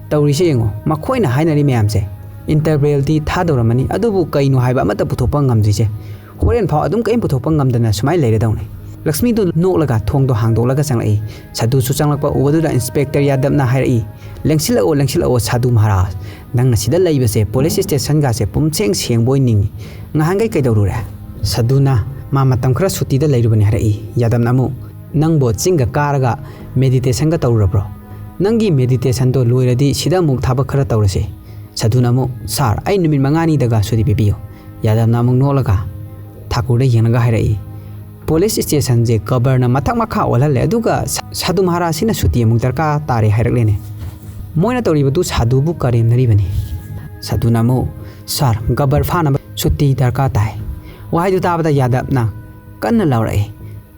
"ꯇꯧꯔꯤꯁꯦ ꯌꯦꯡꯉꯣ, ꯃꯈꯣꯏꯅ ꯍꯥꯏꯅꯔꯤ ꯃꯌꯥꯝꯁꯦ꯫ Intervalꯗꯤ ꯊꯥꯗꯧꯔꯝꯃꯅꯤ, ꯑꯗꯨꯕꯨ ꯀꯩꯅꯣ ꯍꯥꯏꯕ ꯑꯃꯠꯇ ꯄꯨꯊꯣꯛꯄ ꯉꯝꯗ꯭ꯔꯤꯁꯦ? ꯍꯣꯔꯦꯟ ꯐꯥꯎ ꯑꯗꯨꯝ ꯀꯔꯤꯝ ꯄꯨꯊꯣꯛꯄ ꯉꯝꯗꯅ ꯁꯨꯃꯥꯏꯅ ꯂꯩꯔꯗꯧꯅꯤ꯫" ꯂꯛꯁꯃꯤꯗꯨ ꯅꯣꯛꯂꯒ ꯊꯣꯡꯗꯣ ꯍꯥꯡꯗꯣꯛꯂꯒ ꯆꯪꯂꯛꯏ꯫ ꯁꯗꯨꯁꯨ ꯆꯪꯂꯛꯄ ꯎꯕꯗꯨꯗ Inspector ꯌꯥꯗꯕꯅ ꯍꯥꯏꯔꯛꯏ, "ꯂꯦꯡꯁꯤꯜꯂꯛꯑꯣ, ꯂꯦꯡꯁꯤꯜꯂꯛꯑꯣ ꯁꯥꯗꯨ ꯃꯍꯥꯔꯥꯖ꯫ ꯅꯪꯅ ꯁꯤꯗ ꯂꯩꯕꯁꯦ police stationꯒꯥꯁꯦ ꯄꯨꯝꯁꯦꯡ ꯁꯦꯡꯕꯣꯏ ꯅꯤꯡꯉꯤ꯫ ꯉꯍꯥꯟꯈꯩ ꯀꯩꯗꯧꯔꯨꯔꯦ?" ꯁꯗꯨꯅ ꯃꯥ ꯃꯇꯝ ꯈꯔ ꯁꯨꯇꯤꯗ ꯂꯩꯔꯨꯕꯅꯤ ꯍꯥꯏꯔꯛꯏ꯫ ꯌꯥꯗꯕꯅ ꯑꯃꯨꯛ, "ꯅꯪꯕꯨ ꯆꯤꯡꯒ ꯀꯥꯔꯒ meditationꯒ ꯇꯧꯔꯨꯔꯕ꯭ꯔꯣ? ꯅꯪꯒꯤ meditationꯗꯣ ꯂꯣꯏꯔꯗꯤ ꯁꯤꯗ ꯑꯃꯨꯛ ꯊꯕꯛ ꯈꯔ ꯇꯧꯔꯁꯦ꯫" ꯁꯗꯨꯅ ꯑꯃꯨꯛ, "Sir, ꯑꯩ ꯅꯨꯃꯤꯠ ꯃꯉꯥꯅꯤꯗꯒ ꯁꯨꯇꯤ ꯄꯤꯕꯤꯌꯨ꯫" ꯌꯥꯗꯕꯅ ꯑꯃꯨꯛ ꯅꯣꯛꯂꯒ ꯊꯥꯀꯨꯔꯗ ꯌꯦꯡꯂꯒ ꯍꯥꯏꯔꯛꯏ, "Police stationꯁꯦ ꯒꯕꯔꯅ ꯃꯊꯛ ꯃꯈꯥ ꯑꯣꯜꯍꯜꯂꯦ, ꯑꯗꯨꯒ ꯁ-, ꯁꯥꯗꯨ ꯃꯍꯥꯔꯥꯖꯁꯤꯅ ꯁꯨꯇꯤ ꯑꯃꯨꯛ ꯗꯔꯀꯥꯔ ꯇꯥꯔꯦ ꯍꯥꯏꯔꯛꯂꯦꯅꯦ꯫ ꯃꯣꯏꯅ ꯇꯧꯔꯤꯕꯗꯨ ꯁꯥꯗꯨꯕꯨ ꯀꯔꯦꯝꯅꯔꯤꯕꯅꯤ꯫" ꯁꯥꯗꯨꯅ ꯑꯃꯨꯛ, "Sir, ꯒꯕꯔ ꯐꯥꯅꯕ ꯁꯨꯇꯤ ꯗꯔꯀꯥꯔ ꯇꯥꯏ꯫" ꯋꯥꯍꯩꯗꯨ ꯇꯥꯕꯗ ꯌꯥꯗꯕꯅ ꯀꯟꯅ ꯂꯥꯎꯔꯛꯏ꯫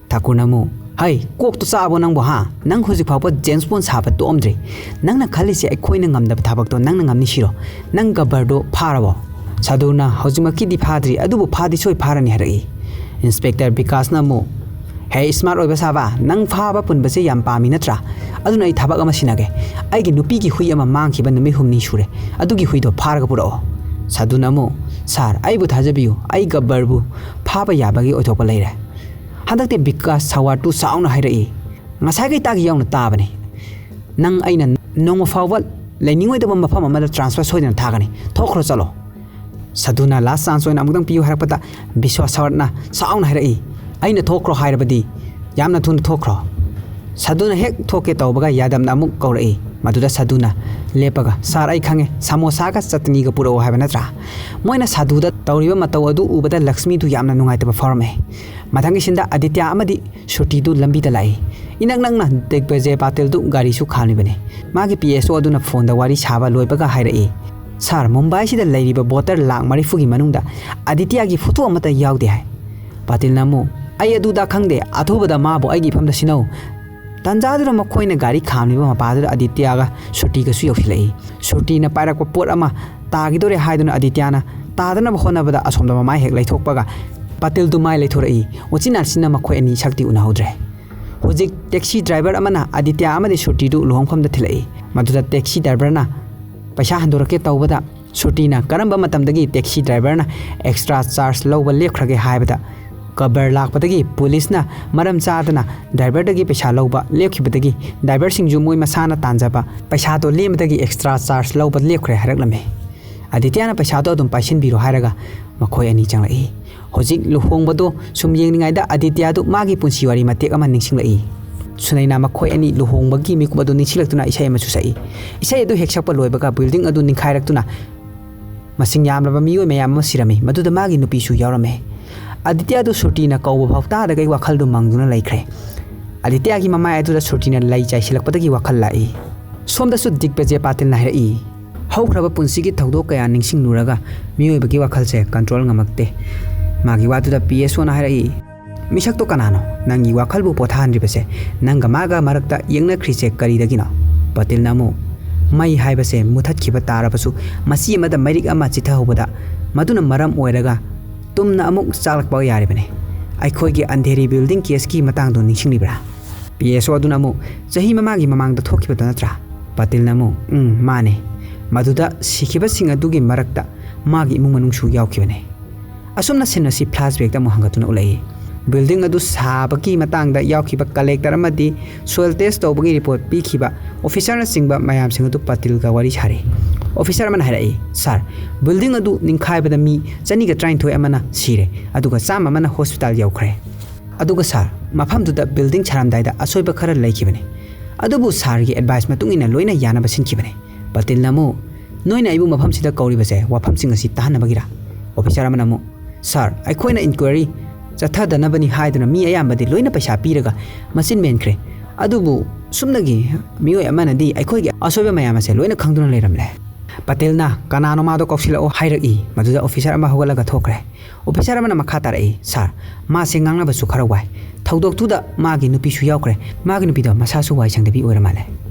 ꯊꯥꯀꯨꯔꯅ ꯑꯃꯨꯛ, "ꯍꯩ, ꯀꯣꯛꯇꯨ ꯆꯥꯛꯑꯕꯣ ꯅꯪꯕꯨ, ꯍꯥ? ꯅꯪ ꯍꯧꯖꯤꯛ ꯐꯥꯎꯕ James Bond ꯁꯥꯕ ꯇꯣꯛꯑꯝꯗ꯭ꯔꯤ꯫ ꯅꯪꯅ ꯈꯜꯂꯤꯁꯦ ꯑꯩꯈꯣꯏꯅ ꯉꯝꯗꯕ ꯊꯕꯛꯇꯣ ꯅꯪꯅ ꯉꯝꯅꯤ ꯁꯤꯔꯣ? ꯅꯪ ꯒꯕꯔꯗꯣ ꯐꯥꯔꯕꯣ?" ꯁꯥꯗꯨꯅ, "ꯍꯧꯖꯤꯛꯃꯛꯀꯤꯗꯤ ꯐꯥꯗ꯭ꯔꯤ, ꯑꯗꯨꯕꯨ ꯐꯥꯗꯤ ꯁꯣꯏ ꯐꯥꯔꯅꯤ," ꯍꯥꯏꯔꯛꯏ꯫ Inspector ꯕꯤꯀꯥꯁꯅ ꯑꯃꯨꯛ, "ꯍꯦ, smart ꯑꯣꯏꯕ ꯁꯥꯕ, ꯅꯪ ꯐꯥꯕ ꯄꯨꯟꯕꯁꯦ ꯌꯥꯝ ꯄꯥꯝꯃꯤ ꯅꯠꯇ꯭ꯔꯥ? ꯑꯗꯨꯅ ꯑꯩ ꯊꯕꯛ ꯑꯃ ꯁꯤꯟꯅꯒꯦ꯫ ꯑꯩꯒꯤ ꯅꯨꯄꯤꯒꯤ ꯍꯨꯏ ꯑꯃ ꯃꯥꯡꯈꯤꯕ ꯅꯨꯃꯤꯠ ꯍꯨꯝꯅꯤ ꯁꯨꯔꯦ꯫ ꯑꯗꯨꯒꯤ ꯍꯨꯏꯗꯣ ꯐꯥꯔꯒ ꯄꯨꯔꯛꯑꯣ꯫" ꯁꯥꯗꯨꯅ ꯑꯃꯨꯛ, "Sir, ꯑꯩꯕꯨ ꯊꯥꯖꯕꯤꯌꯨ, ꯑꯩ ꯒꯕꯔꯕꯨ ꯐꯥꯕ ꯌꯥꯕꯒꯤ ꯑꯣꯏꯊꯣꯛꯄ ꯂꯩꯔꯦ꯫" ꯍꯟꯗꯛꯇꯤ ꯕꯤꯀꯥꯁ ꯁꯋꯥꯔꯇꯨ ꯆꯥꯎꯅ ꯍꯥꯏꯔꯛꯏ, "ꯉꯁꯥꯏꯈꯩ ꯇꯥꯒꯤ ꯌꯥꯎꯅ ꯇꯥꯕꯅꯤ꯫ ꯅꯪ ꯑꯩꯅ ꯅꯣꯡꯃ ꯐꯥꯎꯕ ꯂꯩꯅꯤꯡꯉꯣꯏꯗꯕ ꯃꯐꯝ ꯑꯃꯗ transfer ꯁꯣꯏꯗꯅ ꯊꯥꯒꯅꯤ꯫ ꯊꯣꯛꯈ꯭ꯔꯣ, ꯆꯠꯂꯣ꯫" ꯁꯥꯗꯨꯅ last chance ꯑꯣꯏꯅ ꯑꯃꯨꯛꯇꯪ ꯄꯤꯌꯨ ꯍꯥꯏꯔꯛꯄꯗ ꯕꯤꯁ꯭ꯋꯥꯁ ꯁꯋꯥꯔꯠꯅ ꯆꯥꯎꯅ ꯍꯥꯏꯔꯛꯏ, "ꯑꯩꯅ ꯊꯣꯛꯈ꯭ꯔꯣ ꯍꯥꯏꯔꯕꯗꯤ ꯌꯥꯝꯅ ꯊꯨꯅ ꯊꯣꯛꯈ꯭ꯔꯣ꯫" ꯁꯥꯗꯨꯅ ꯍꯦꯛ ꯊꯣꯛꯀꯦ ꯇꯧꯕꯒ ꯌꯥꯗꯕꯅ ꯑꯃꯨꯛ ꯀꯧꯔꯛꯏ꯫ ꯃꯗꯨꯗ ꯁꯥꯗꯨꯅ ꯂꯦꯞꯄꯒ, "Sir, ꯑꯩ ꯈꯪꯉꯦ, ꯁꯃꯣꯁꯥꯒ ꯆꯠꯇꯅꯤꯒ ꯄꯨꯔꯛꯑꯣ ꯍꯥꯏꯕ ꯅꯠꯇ꯭ꯔꯥ?" ꯃꯣꯏꯅ ꯁꯥꯗꯨꯗ ꯇꯧꯔꯤꯕ ꯃꯇꯧ ꯑꯗꯨ ꯎꯕꯗ ꯂꯛꯁꯃꯤꯗꯨ ꯌꯥꯝꯅ ꯅꯨꯡꯉꯥꯏꯇꯕ ꯐꯥꯎꯔꯝꯃꯦ꯫ ꯃꯊꯪꯒꯤ ꯁꯤꯟꯗ ꯑꯥꯗꯤꯇ꯭ꯌ ꯑꯃꯗꯤ ꯁ꯭ꯔꯨꯇꯤꯗꯨ ꯂꯝꯕꯤꯗ ꯂꯥꯛꯏ꯫ ꯏꯅꯛ ꯅꯛꯅ ꯗꯤꯒꯕꯖꯌ ꯄꯥꯇꯤꯜꯗꯨ ꯒꯥꯔꯤꯁꯨ ꯈꯥꯝꯂꯤꯕꯅꯤ꯫ ꯃꯥꯒꯤ ꯄꯤ ꯑꯦꯁ ꯑꯣ ꯑꯗꯨꯅ ꯐꯣꯟꯗ ꯋꯥꯔꯤ ꯁꯥꯕ ꯂꯣꯏꯕꯒ ꯍꯥꯏꯔꯛꯏ, "Sir, ꯃꯨꯝꯕꯥꯏꯁꯤꯗ ꯂꯩꯔꯤꯕ voter ꯂꯥꯈ ꯃꯔꯤꯐꯨꯒꯤ ꯃꯅꯨꯡꯗ ꯑꯥꯗꯤꯇ꯭ꯌꯒꯤ photo ꯑꯃꯠꯇ ꯌꯥꯎꯗꯦ" ꯍꯥꯏ꯫ ꯄꯥꯇꯤꯜꯅ ꯑꯃꯨꯛ, "ꯑꯩ ꯑꯗꯨꯗ ꯈꯪꯗꯦ, ꯑꯊꯨꯕꯗ ꯃꯥꯕꯨ ꯑꯩꯒꯤ ꯏꯐꯝꯗ ꯁꯤꯟꯅꯧ"꯫ ꯇꯥꯟꯖꯥꯗꯨꯗ ꯃꯈꯣꯏꯅ ꯒꯥꯔꯤ ꯈꯥꯝꯂꯤꯕ ꯃꯄꯥꯗꯨꯗ ꯑꯗꯤꯇ꯭ꯌꯒ ꯁ꯭ꯔꯨꯇꯤꯒꯁꯨ ꯌꯧꯁꯤꯜꯂꯛꯏ꯫ ꯁ꯭ꯔꯨꯇꯤꯅ ꯄꯥꯏꯔꯛꯄ ꯄꯣꯠ ꯑꯃ ꯇꯥꯈꯤꯗꯣꯔꯦ ꯍꯥꯏꯗꯨꯅ ꯑꯗꯤꯇ꯭ꯌꯅ ꯇꯥꯗꯅꯕ ꯍꯣꯠꯅꯕꯗ ꯑꯁꯣꯝꯗ ꯃꯃꯥꯏ ꯍꯦꯛ ꯂꯩꯊꯣꯛꯄꯒ ꯄꯇꯤꯜꯗꯨ ꯃꯥꯏ ꯂꯩꯊꯣꯔꯛꯏ꯫ ꯎꯆꯤꯟ ꯅꯥꯆꯤꯟꯅ ꯃꯈꯣꯏ ꯑꯅꯤ ꯁꯛꯇꯤ ꯎꯅꯍꯧꯗ꯭ꯔꯦ꯫ ꯍꯧꯖꯤꯛ ꯇꯦꯛꯁꯤ ꯗ꯭ꯔꯥꯏꯚꯔ ꯑꯃꯅ ꯑꯗꯤꯇ꯭ꯌ ꯑꯃꯗꯤ ꯁ꯭ꯔꯨꯇꯤꯗꯨ ꯂꯨꯍꯣꯡꯐꯝꯗ ꯊꯤꯜꯂꯛꯏ꯫ ꯃꯗꯨꯗ ꯇꯦꯛꯁꯤ ꯗ꯭ꯔꯥꯏꯚꯔꯅ ꯄꯩꯁꯥ ꯍꯟꯗꯣꯔꯛꯀꯦ ꯇꯧꯕꯗ, ꯁ꯭ꯔꯨꯇꯤꯅ ꯀꯔꯝꯕ ꯃꯇꯝꯗꯒꯤ ꯇꯦꯛꯁꯤ ꯗ꯭ꯔꯥꯏꯚꯔꯅ ꯑꯦꯛꯁꯇ꯭ꯔꯥ ꯆꯥꯔꯖ ꯂꯧꯕ ꯂꯦꯞꯈ꯭ꯔꯒꯦ ꯍꯥꯏꯕꯗ, ꯀꯕꯔ ꯂꯥꯛꯄꯗꯒꯤ ꯄꯨꯂꯤꯁꯅ ꯃꯔꯝ ꯆꯥꯗꯅ ꯗ꯭ꯔꯥꯏꯚꯔꯗꯒꯤ ꯄꯩꯁꯥ ꯂꯧꯕ ꯂꯦꯞꯈꯤꯕꯗꯒꯤ, ꯗ꯭ꯔꯥꯏꯚꯔꯁꯤꯡꯁꯨ ꯃꯣꯏ ꯃꯁꯥꯅ ꯇꯥꯟꯖꯕ ꯄꯩꯁꯥꯗꯣ ꯂꯦꯝꯕꯗꯒꯤ ꯑꯦꯛꯁꯇ꯭ꯔꯥ ꯆꯥꯔꯖ ꯂꯧꯕ ꯂꯦꯞꯈ꯭ꯔꯦ ꯍꯥꯏꯔꯛꯂꯝꯃꯤ꯫ ꯑꯗꯤꯇ꯭ꯌꯅ ꯄꯩꯁꯥꯗꯣ ꯑꯗꯨꯝ ꯄꯥꯏꯁꯤꯟꯕꯤꯔꯣ ꯍꯥꯏꯔꯒ ꯃꯈꯣꯏ ꯑꯅꯤ ꯆꯪꯂꯛꯏ꯫ ꯍꯧꯖꯤꯛ ꯂꯨꯍꯣꯡꯕꯗꯣ ꯁꯨꯝ ꯌꯦꯡꯂꯤꯉꯩꯗ ꯑꯗꯤꯇ꯭ꯌꯗꯨ ꯃꯥꯒꯤ ꯄꯨꯟꯁꯤ ꯋꯥꯔꯤ ꯃꯇꯦꯛ ꯑꯃ ꯅꯤꯡꯁꯤꯡꯂꯛꯏ꯫ ꯁꯨꯅꯩꯅ ꯃꯈꯣꯏ ꯑꯅꯤ ꯂꯨꯍꯣꯡꯕꯒꯤ ꯃꯤꯀꯨꯞ ꯑꯗꯨ ꯅꯤꯡꯁꯤꯡꯂꯛꯇꯨꯅ ꯏꯁꯩ ꯑꯃꯁꯨ ꯁꯛꯏ꯫ ꯏꯁꯩ ꯑꯗꯨ ꯍꯦꯛ ꯁꯛꯄ ꯂꯣꯏꯕꯒ ꯕꯤꯜꯗꯤꯡ ꯑꯗꯨ ꯅꯤꯡꯈꯥꯏꯔꯛꯇꯨꯅ ꯃꯁꯤꯡ ꯌꯥꯝꯂꯕ ꯃꯤꯑꯣꯏ ꯃꯌꯥꯝ ꯑꯃ ꯁꯤꯔꯝꯃꯤ꯫ ꯃꯗꯨꯗ ꯃꯥꯒꯤ ꯅꯨꯄꯤꯁꯨ ꯌꯥꯎꯔꯝꯃꯤ꯫ ꯑꯗꯤꯇ꯭ꯌꯗꯨ ꯁ꯭ꯔꯨꯇꯤꯅ ꯀꯧꯕ ꯐꯥꯎ ꯇꯥꯗꯈꯩ ꯋꯥꯈꯜꯗꯨ ꯃꯪꯗꯨꯅ ꯂꯩꯈ꯭ꯔꯦ꯫ ꯑꯗꯤꯇ꯭ꯌꯒꯤ ꯃꯃꯥꯏ ꯑꯗꯨꯗ ꯁ꯭ꯔꯨꯇꯤꯅ ꯂꯩ ꯆꯥꯏꯁꯤꯜꯂꯛꯄꯗꯒꯤ ꯋꯥꯈꯜ ꯂꯥꯛꯏ꯫ ꯁꯣꯝꯗꯁꯨ ꯗꯤꯒꯕꯖꯦ ꯄꯥꯇꯤꯜꯅ ꯍꯥꯏꯔꯛꯏ, "ꯍꯧꯈ꯭ꯔꯕ ꯄꯨꯟꯁꯤꯒꯤ ꯊꯧꯗꯣꯛ ꯀꯌꯥ ꯅꯤꯡꯁꯤꯡꯂꯨꯔꯒ ꯃꯤꯑꯣꯏꯕꯒꯤ ꯋꯥꯈꯜꯁꯦ ꯀꯟꯇ꯭ꯔꯣꯜ ꯉꯝꯃꯛꯇꯦ"꯫ ꯃꯥꯒꯤ ꯋꯥꯗꯨꯗ ꯄꯤ ꯑꯦꯁ ꯑꯣꯅ ꯍꯥꯏꯔꯛꯏ, "ꯃꯤꯁꯛꯇꯣ ꯀꯅꯥꯅꯣ? ꯅꯪꯒꯤ ꯋꯥꯈꯜꯕꯨ ꯄꯣꯊꯥꯍꯟꯗ꯭ꯔꯤꯕꯁꯦ, ꯅꯪꯒ ꯃꯥꯒ ꯃꯔꯛꯇ ꯌꯦꯡꯅꯈ꯭ꯔꯤꯁꯦ ꯀꯔꯤꯗꯒꯤꯅꯣ?" ꯄꯇꯤꯜꯅ ꯑꯃꯨꯛ, "ꯃꯩ ꯍꯥꯏꯕꯁꯦ ꯃꯨꯊꯠꯈꯤꯕ ꯇꯥꯔꯕꯁꯨ, ꯃꯆꯤ ꯑꯃꯗ ꯃꯩꯔꯤꯛ ꯑꯃ ꯆꯤꯊꯍꯧꯕꯗ, ꯃꯗꯨꯅ ꯃꯔꯝ ꯑꯣꯏꯔꯒ ꯇꯨꯝꯅ ꯑꯃꯨꯛ ꯆꯥꯛꯂꯛꯄ ꯌꯥꯔꯤꯕꯅꯤ꯫ ꯑꯩꯈꯣꯏꯒꯤ ꯑꯟꯙꯦꯔꯤ ꯕꯤꯜꯗꯤꯡ ꯀꯦꯁꯀꯤ ꯃꯇꯥꯡꯗꯣ ꯅꯤꯡꯁꯤꯡꯂꯤꯕ꯭ꯔꯥ?" ꯄꯤ ꯑꯦꯁ ꯑꯣ ꯑꯗꯨꯅ ꯑꯃꯨꯛ, "ꯆꯍꯤ ꯃꯃꯥꯡꯒꯤ ꯃꯃꯥꯡꯗ ꯊꯣꯛꯈꯤꯕꯗꯣ ꯅꯠꯇ꯭ꯔꯥ?" ꯄꯇꯤꯜꯅ ꯑꯃꯨꯛ, "ꯎꯝ, ꯃꯥꯅꯦ꯫ ꯃꯗꯨꯗ ꯁꯤꯈꯤꯕꯁꯤꯡ ꯑꯗꯨꯒꯤ ꯃꯔꯛꯇ ꯃꯥꯒꯤ ꯏꯃꯨꯡ ꯃꯅꯨꯡꯁꯨ ꯌꯥꯎꯈꯤꯕꯅꯦ"꯫ ꯑꯁꯨꯝꯅ ꯁꯤꯟ ꯑꯁꯤ ꯐ꯭ꯂꯥꯁꯕꯦꯛꯇ ꯑꯃꯨꯛ ꯍꯟꯒꯠꯇꯨꯅ ꯎꯠꯂꯛꯏ꯫ ꯕꯤꯜꯗꯤꯡ ꯑꯗꯨ ꯁꯥꯕꯒꯤ ꯃꯇꯥꯡꯗ ꯌꯥꯎꯈꯤꯕ ꯀꯂꯦꯛꯇꯔ ꯑꯃꯗꯤ ꯁꯣꯏꯜ ꯇꯦꯁ ꯇꯧꯕꯒꯤ ꯔꯤꯄꯣꯔꯠ ꯄꯤꯈꯤꯕ ꯑꯣꯐꯤꯁꯥꯔꯅꯆꯤꯡꯕ ꯃꯌꯥꯝꯁꯤꯡ ꯑꯗꯨ ꯄꯇꯤꯜꯒ ꯋꯥꯔꯤ ꯁꯥꯔꯤ꯫ ꯑꯣꯐꯤꯁꯥꯔ ꯑꯃꯅ ꯍꯥꯏꯔꯛꯏ, "ꯁꯥꯔ, ꯕꯤꯜꯗꯤꯡ ꯑꯗꯨ ꯅꯤꯡꯈꯥꯏꯕꯗ ꯃꯤ ꯆꯅꯤꯒ ꯇꯔꯥꯅꯤꯊꯣꯏ ꯑꯃꯅ ꯁꯤꯔꯦ, ꯑꯗꯨꯒ ꯆꯥꯝꯃ ꯑꯃꯅ ꯍꯣꯁꯄꯤꯇꯥꯜ ꯌꯧꯈ꯭ꯔꯦ꯫ ꯑꯗꯨꯒ ꯁꯥꯔ, ꯃꯐꯝꯗꯨꯗ ꯕꯤꯜꯗꯤꯡ ꯁꯥꯔꯝꯗꯥꯏꯗ ꯑꯁꯣꯏꯕ ꯈꯔ ꯂꯩꯈꯤꯕꯅꯤ꯫ ꯑꯗꯨꯕꯨ ꯁꯥꯔꯒꯤ ꯑꯦꯗꯚꯥꯏꯁ ꯃꯇꯨꯡ ꯏꯟꯅ ꯂꯣꯏꯅ ꯌꯥꯅꯕ ꯁꯤꯟꯈꯤꯕꯅꯤ"꯫ ꯄꯇꯤꯜꯅ ꯑꯃꯨꯛ, "ꯅꯣꯏꯅ ꯑꯩꯕꯨ ꯃꯐꯝꯁꯤꯗ ꯀꯧꯔꯤꯕꯁꯦ ꯋꯥꯐꯝꯁꯤꯡ ꯑꯁꯤ ꯇꯥꯍꯟꯅꯕꯒꯤꯔꯥ?" ꯑꯣꯐꯤꯁꯥꯔ ꯑꯃꯅ ꯑꯃꯨꯛ, "ꯁꯥꯔ, ꯑꯩꯈꯣꯏꯅ ꯏꯟꯀ꯭ꯋꯥꯏꯔꯤ ꯆꯠꯊꯗꯅꯕꯅꯤ ꯍꯥꯏꯗꯨꯅ ꯃꯤ ꯑꯌꯥꯝꯕꯗꯤ ꯂꯣꯏꯅ ꯄꯩꯁꯥ ꯄꯤꯔꯒ ꯃꯆꯤꯟ ꯃꯦꯟꯈ꯭ꯔꯦ꯫ ꯑꯗꯨꯕꯨ ꯁꯨꯞꯅꯒꯤ ꯃꯤꯑꯣꯏ ꯑꯃꯅꯗꯤ ꯑꯩꯈꯣꯏꯒꯤ ꯑꯁꯣꯏꯕ ꯃꯌꯥꯝ ꯑꯁꯦ ꯂꯣꯏꯅ ꯈꯪꯗꯨꯅ ꯂꯩꯔꯝꯂꯦ"꯫ ꯄꯇꯦꯜꯅ ꯀꯅꯥꯅꯣ ꯃꯥꯗꯣ ꯀꯧꯁꯤꯜꯂꯛꯑꯣ ꯍꯥꯏꯔꯛꯏ꯫ ꯃꯗꯨꯗ ꯑꯣꯐꯤꯁꯥꯔ ꯑꯃ ꯍꯧꯒꯠꯂꯒ ꯊꯣꯛꯈ꯭ꯔꯦ꯫ ꯑꯣꯐꯤꯁꯥꯔ ꯑꯃꯅ ꯃꯈꯥ ꯇꯥꯔꯛꯏ, "ꯁꯥꯔ, ꯃꯥꯁꯦ ꯉꯥꯡꯅꯕꯁꯨ ꯈꯔ ꯋꯥꯏ꯫ ꯊꯧꯗꯣꯛꯇꯨꯗ ꯃꯥꯒꯤ ꯅꯨꯄꯤꯁꯨ ꯌꯥꯎꯈ꯭ꯔꯦ꯫ ꯃꯥꯒꯤ ꯅꯨꯄꯤꯗꯣ ꯃꯁꯥꯁꯨ ꯋꯥꯏ ꯁꯪꯗꯕꯤ ꯑꯣꯏꯔ ꯃꯥꯜꯂꯦ"꯫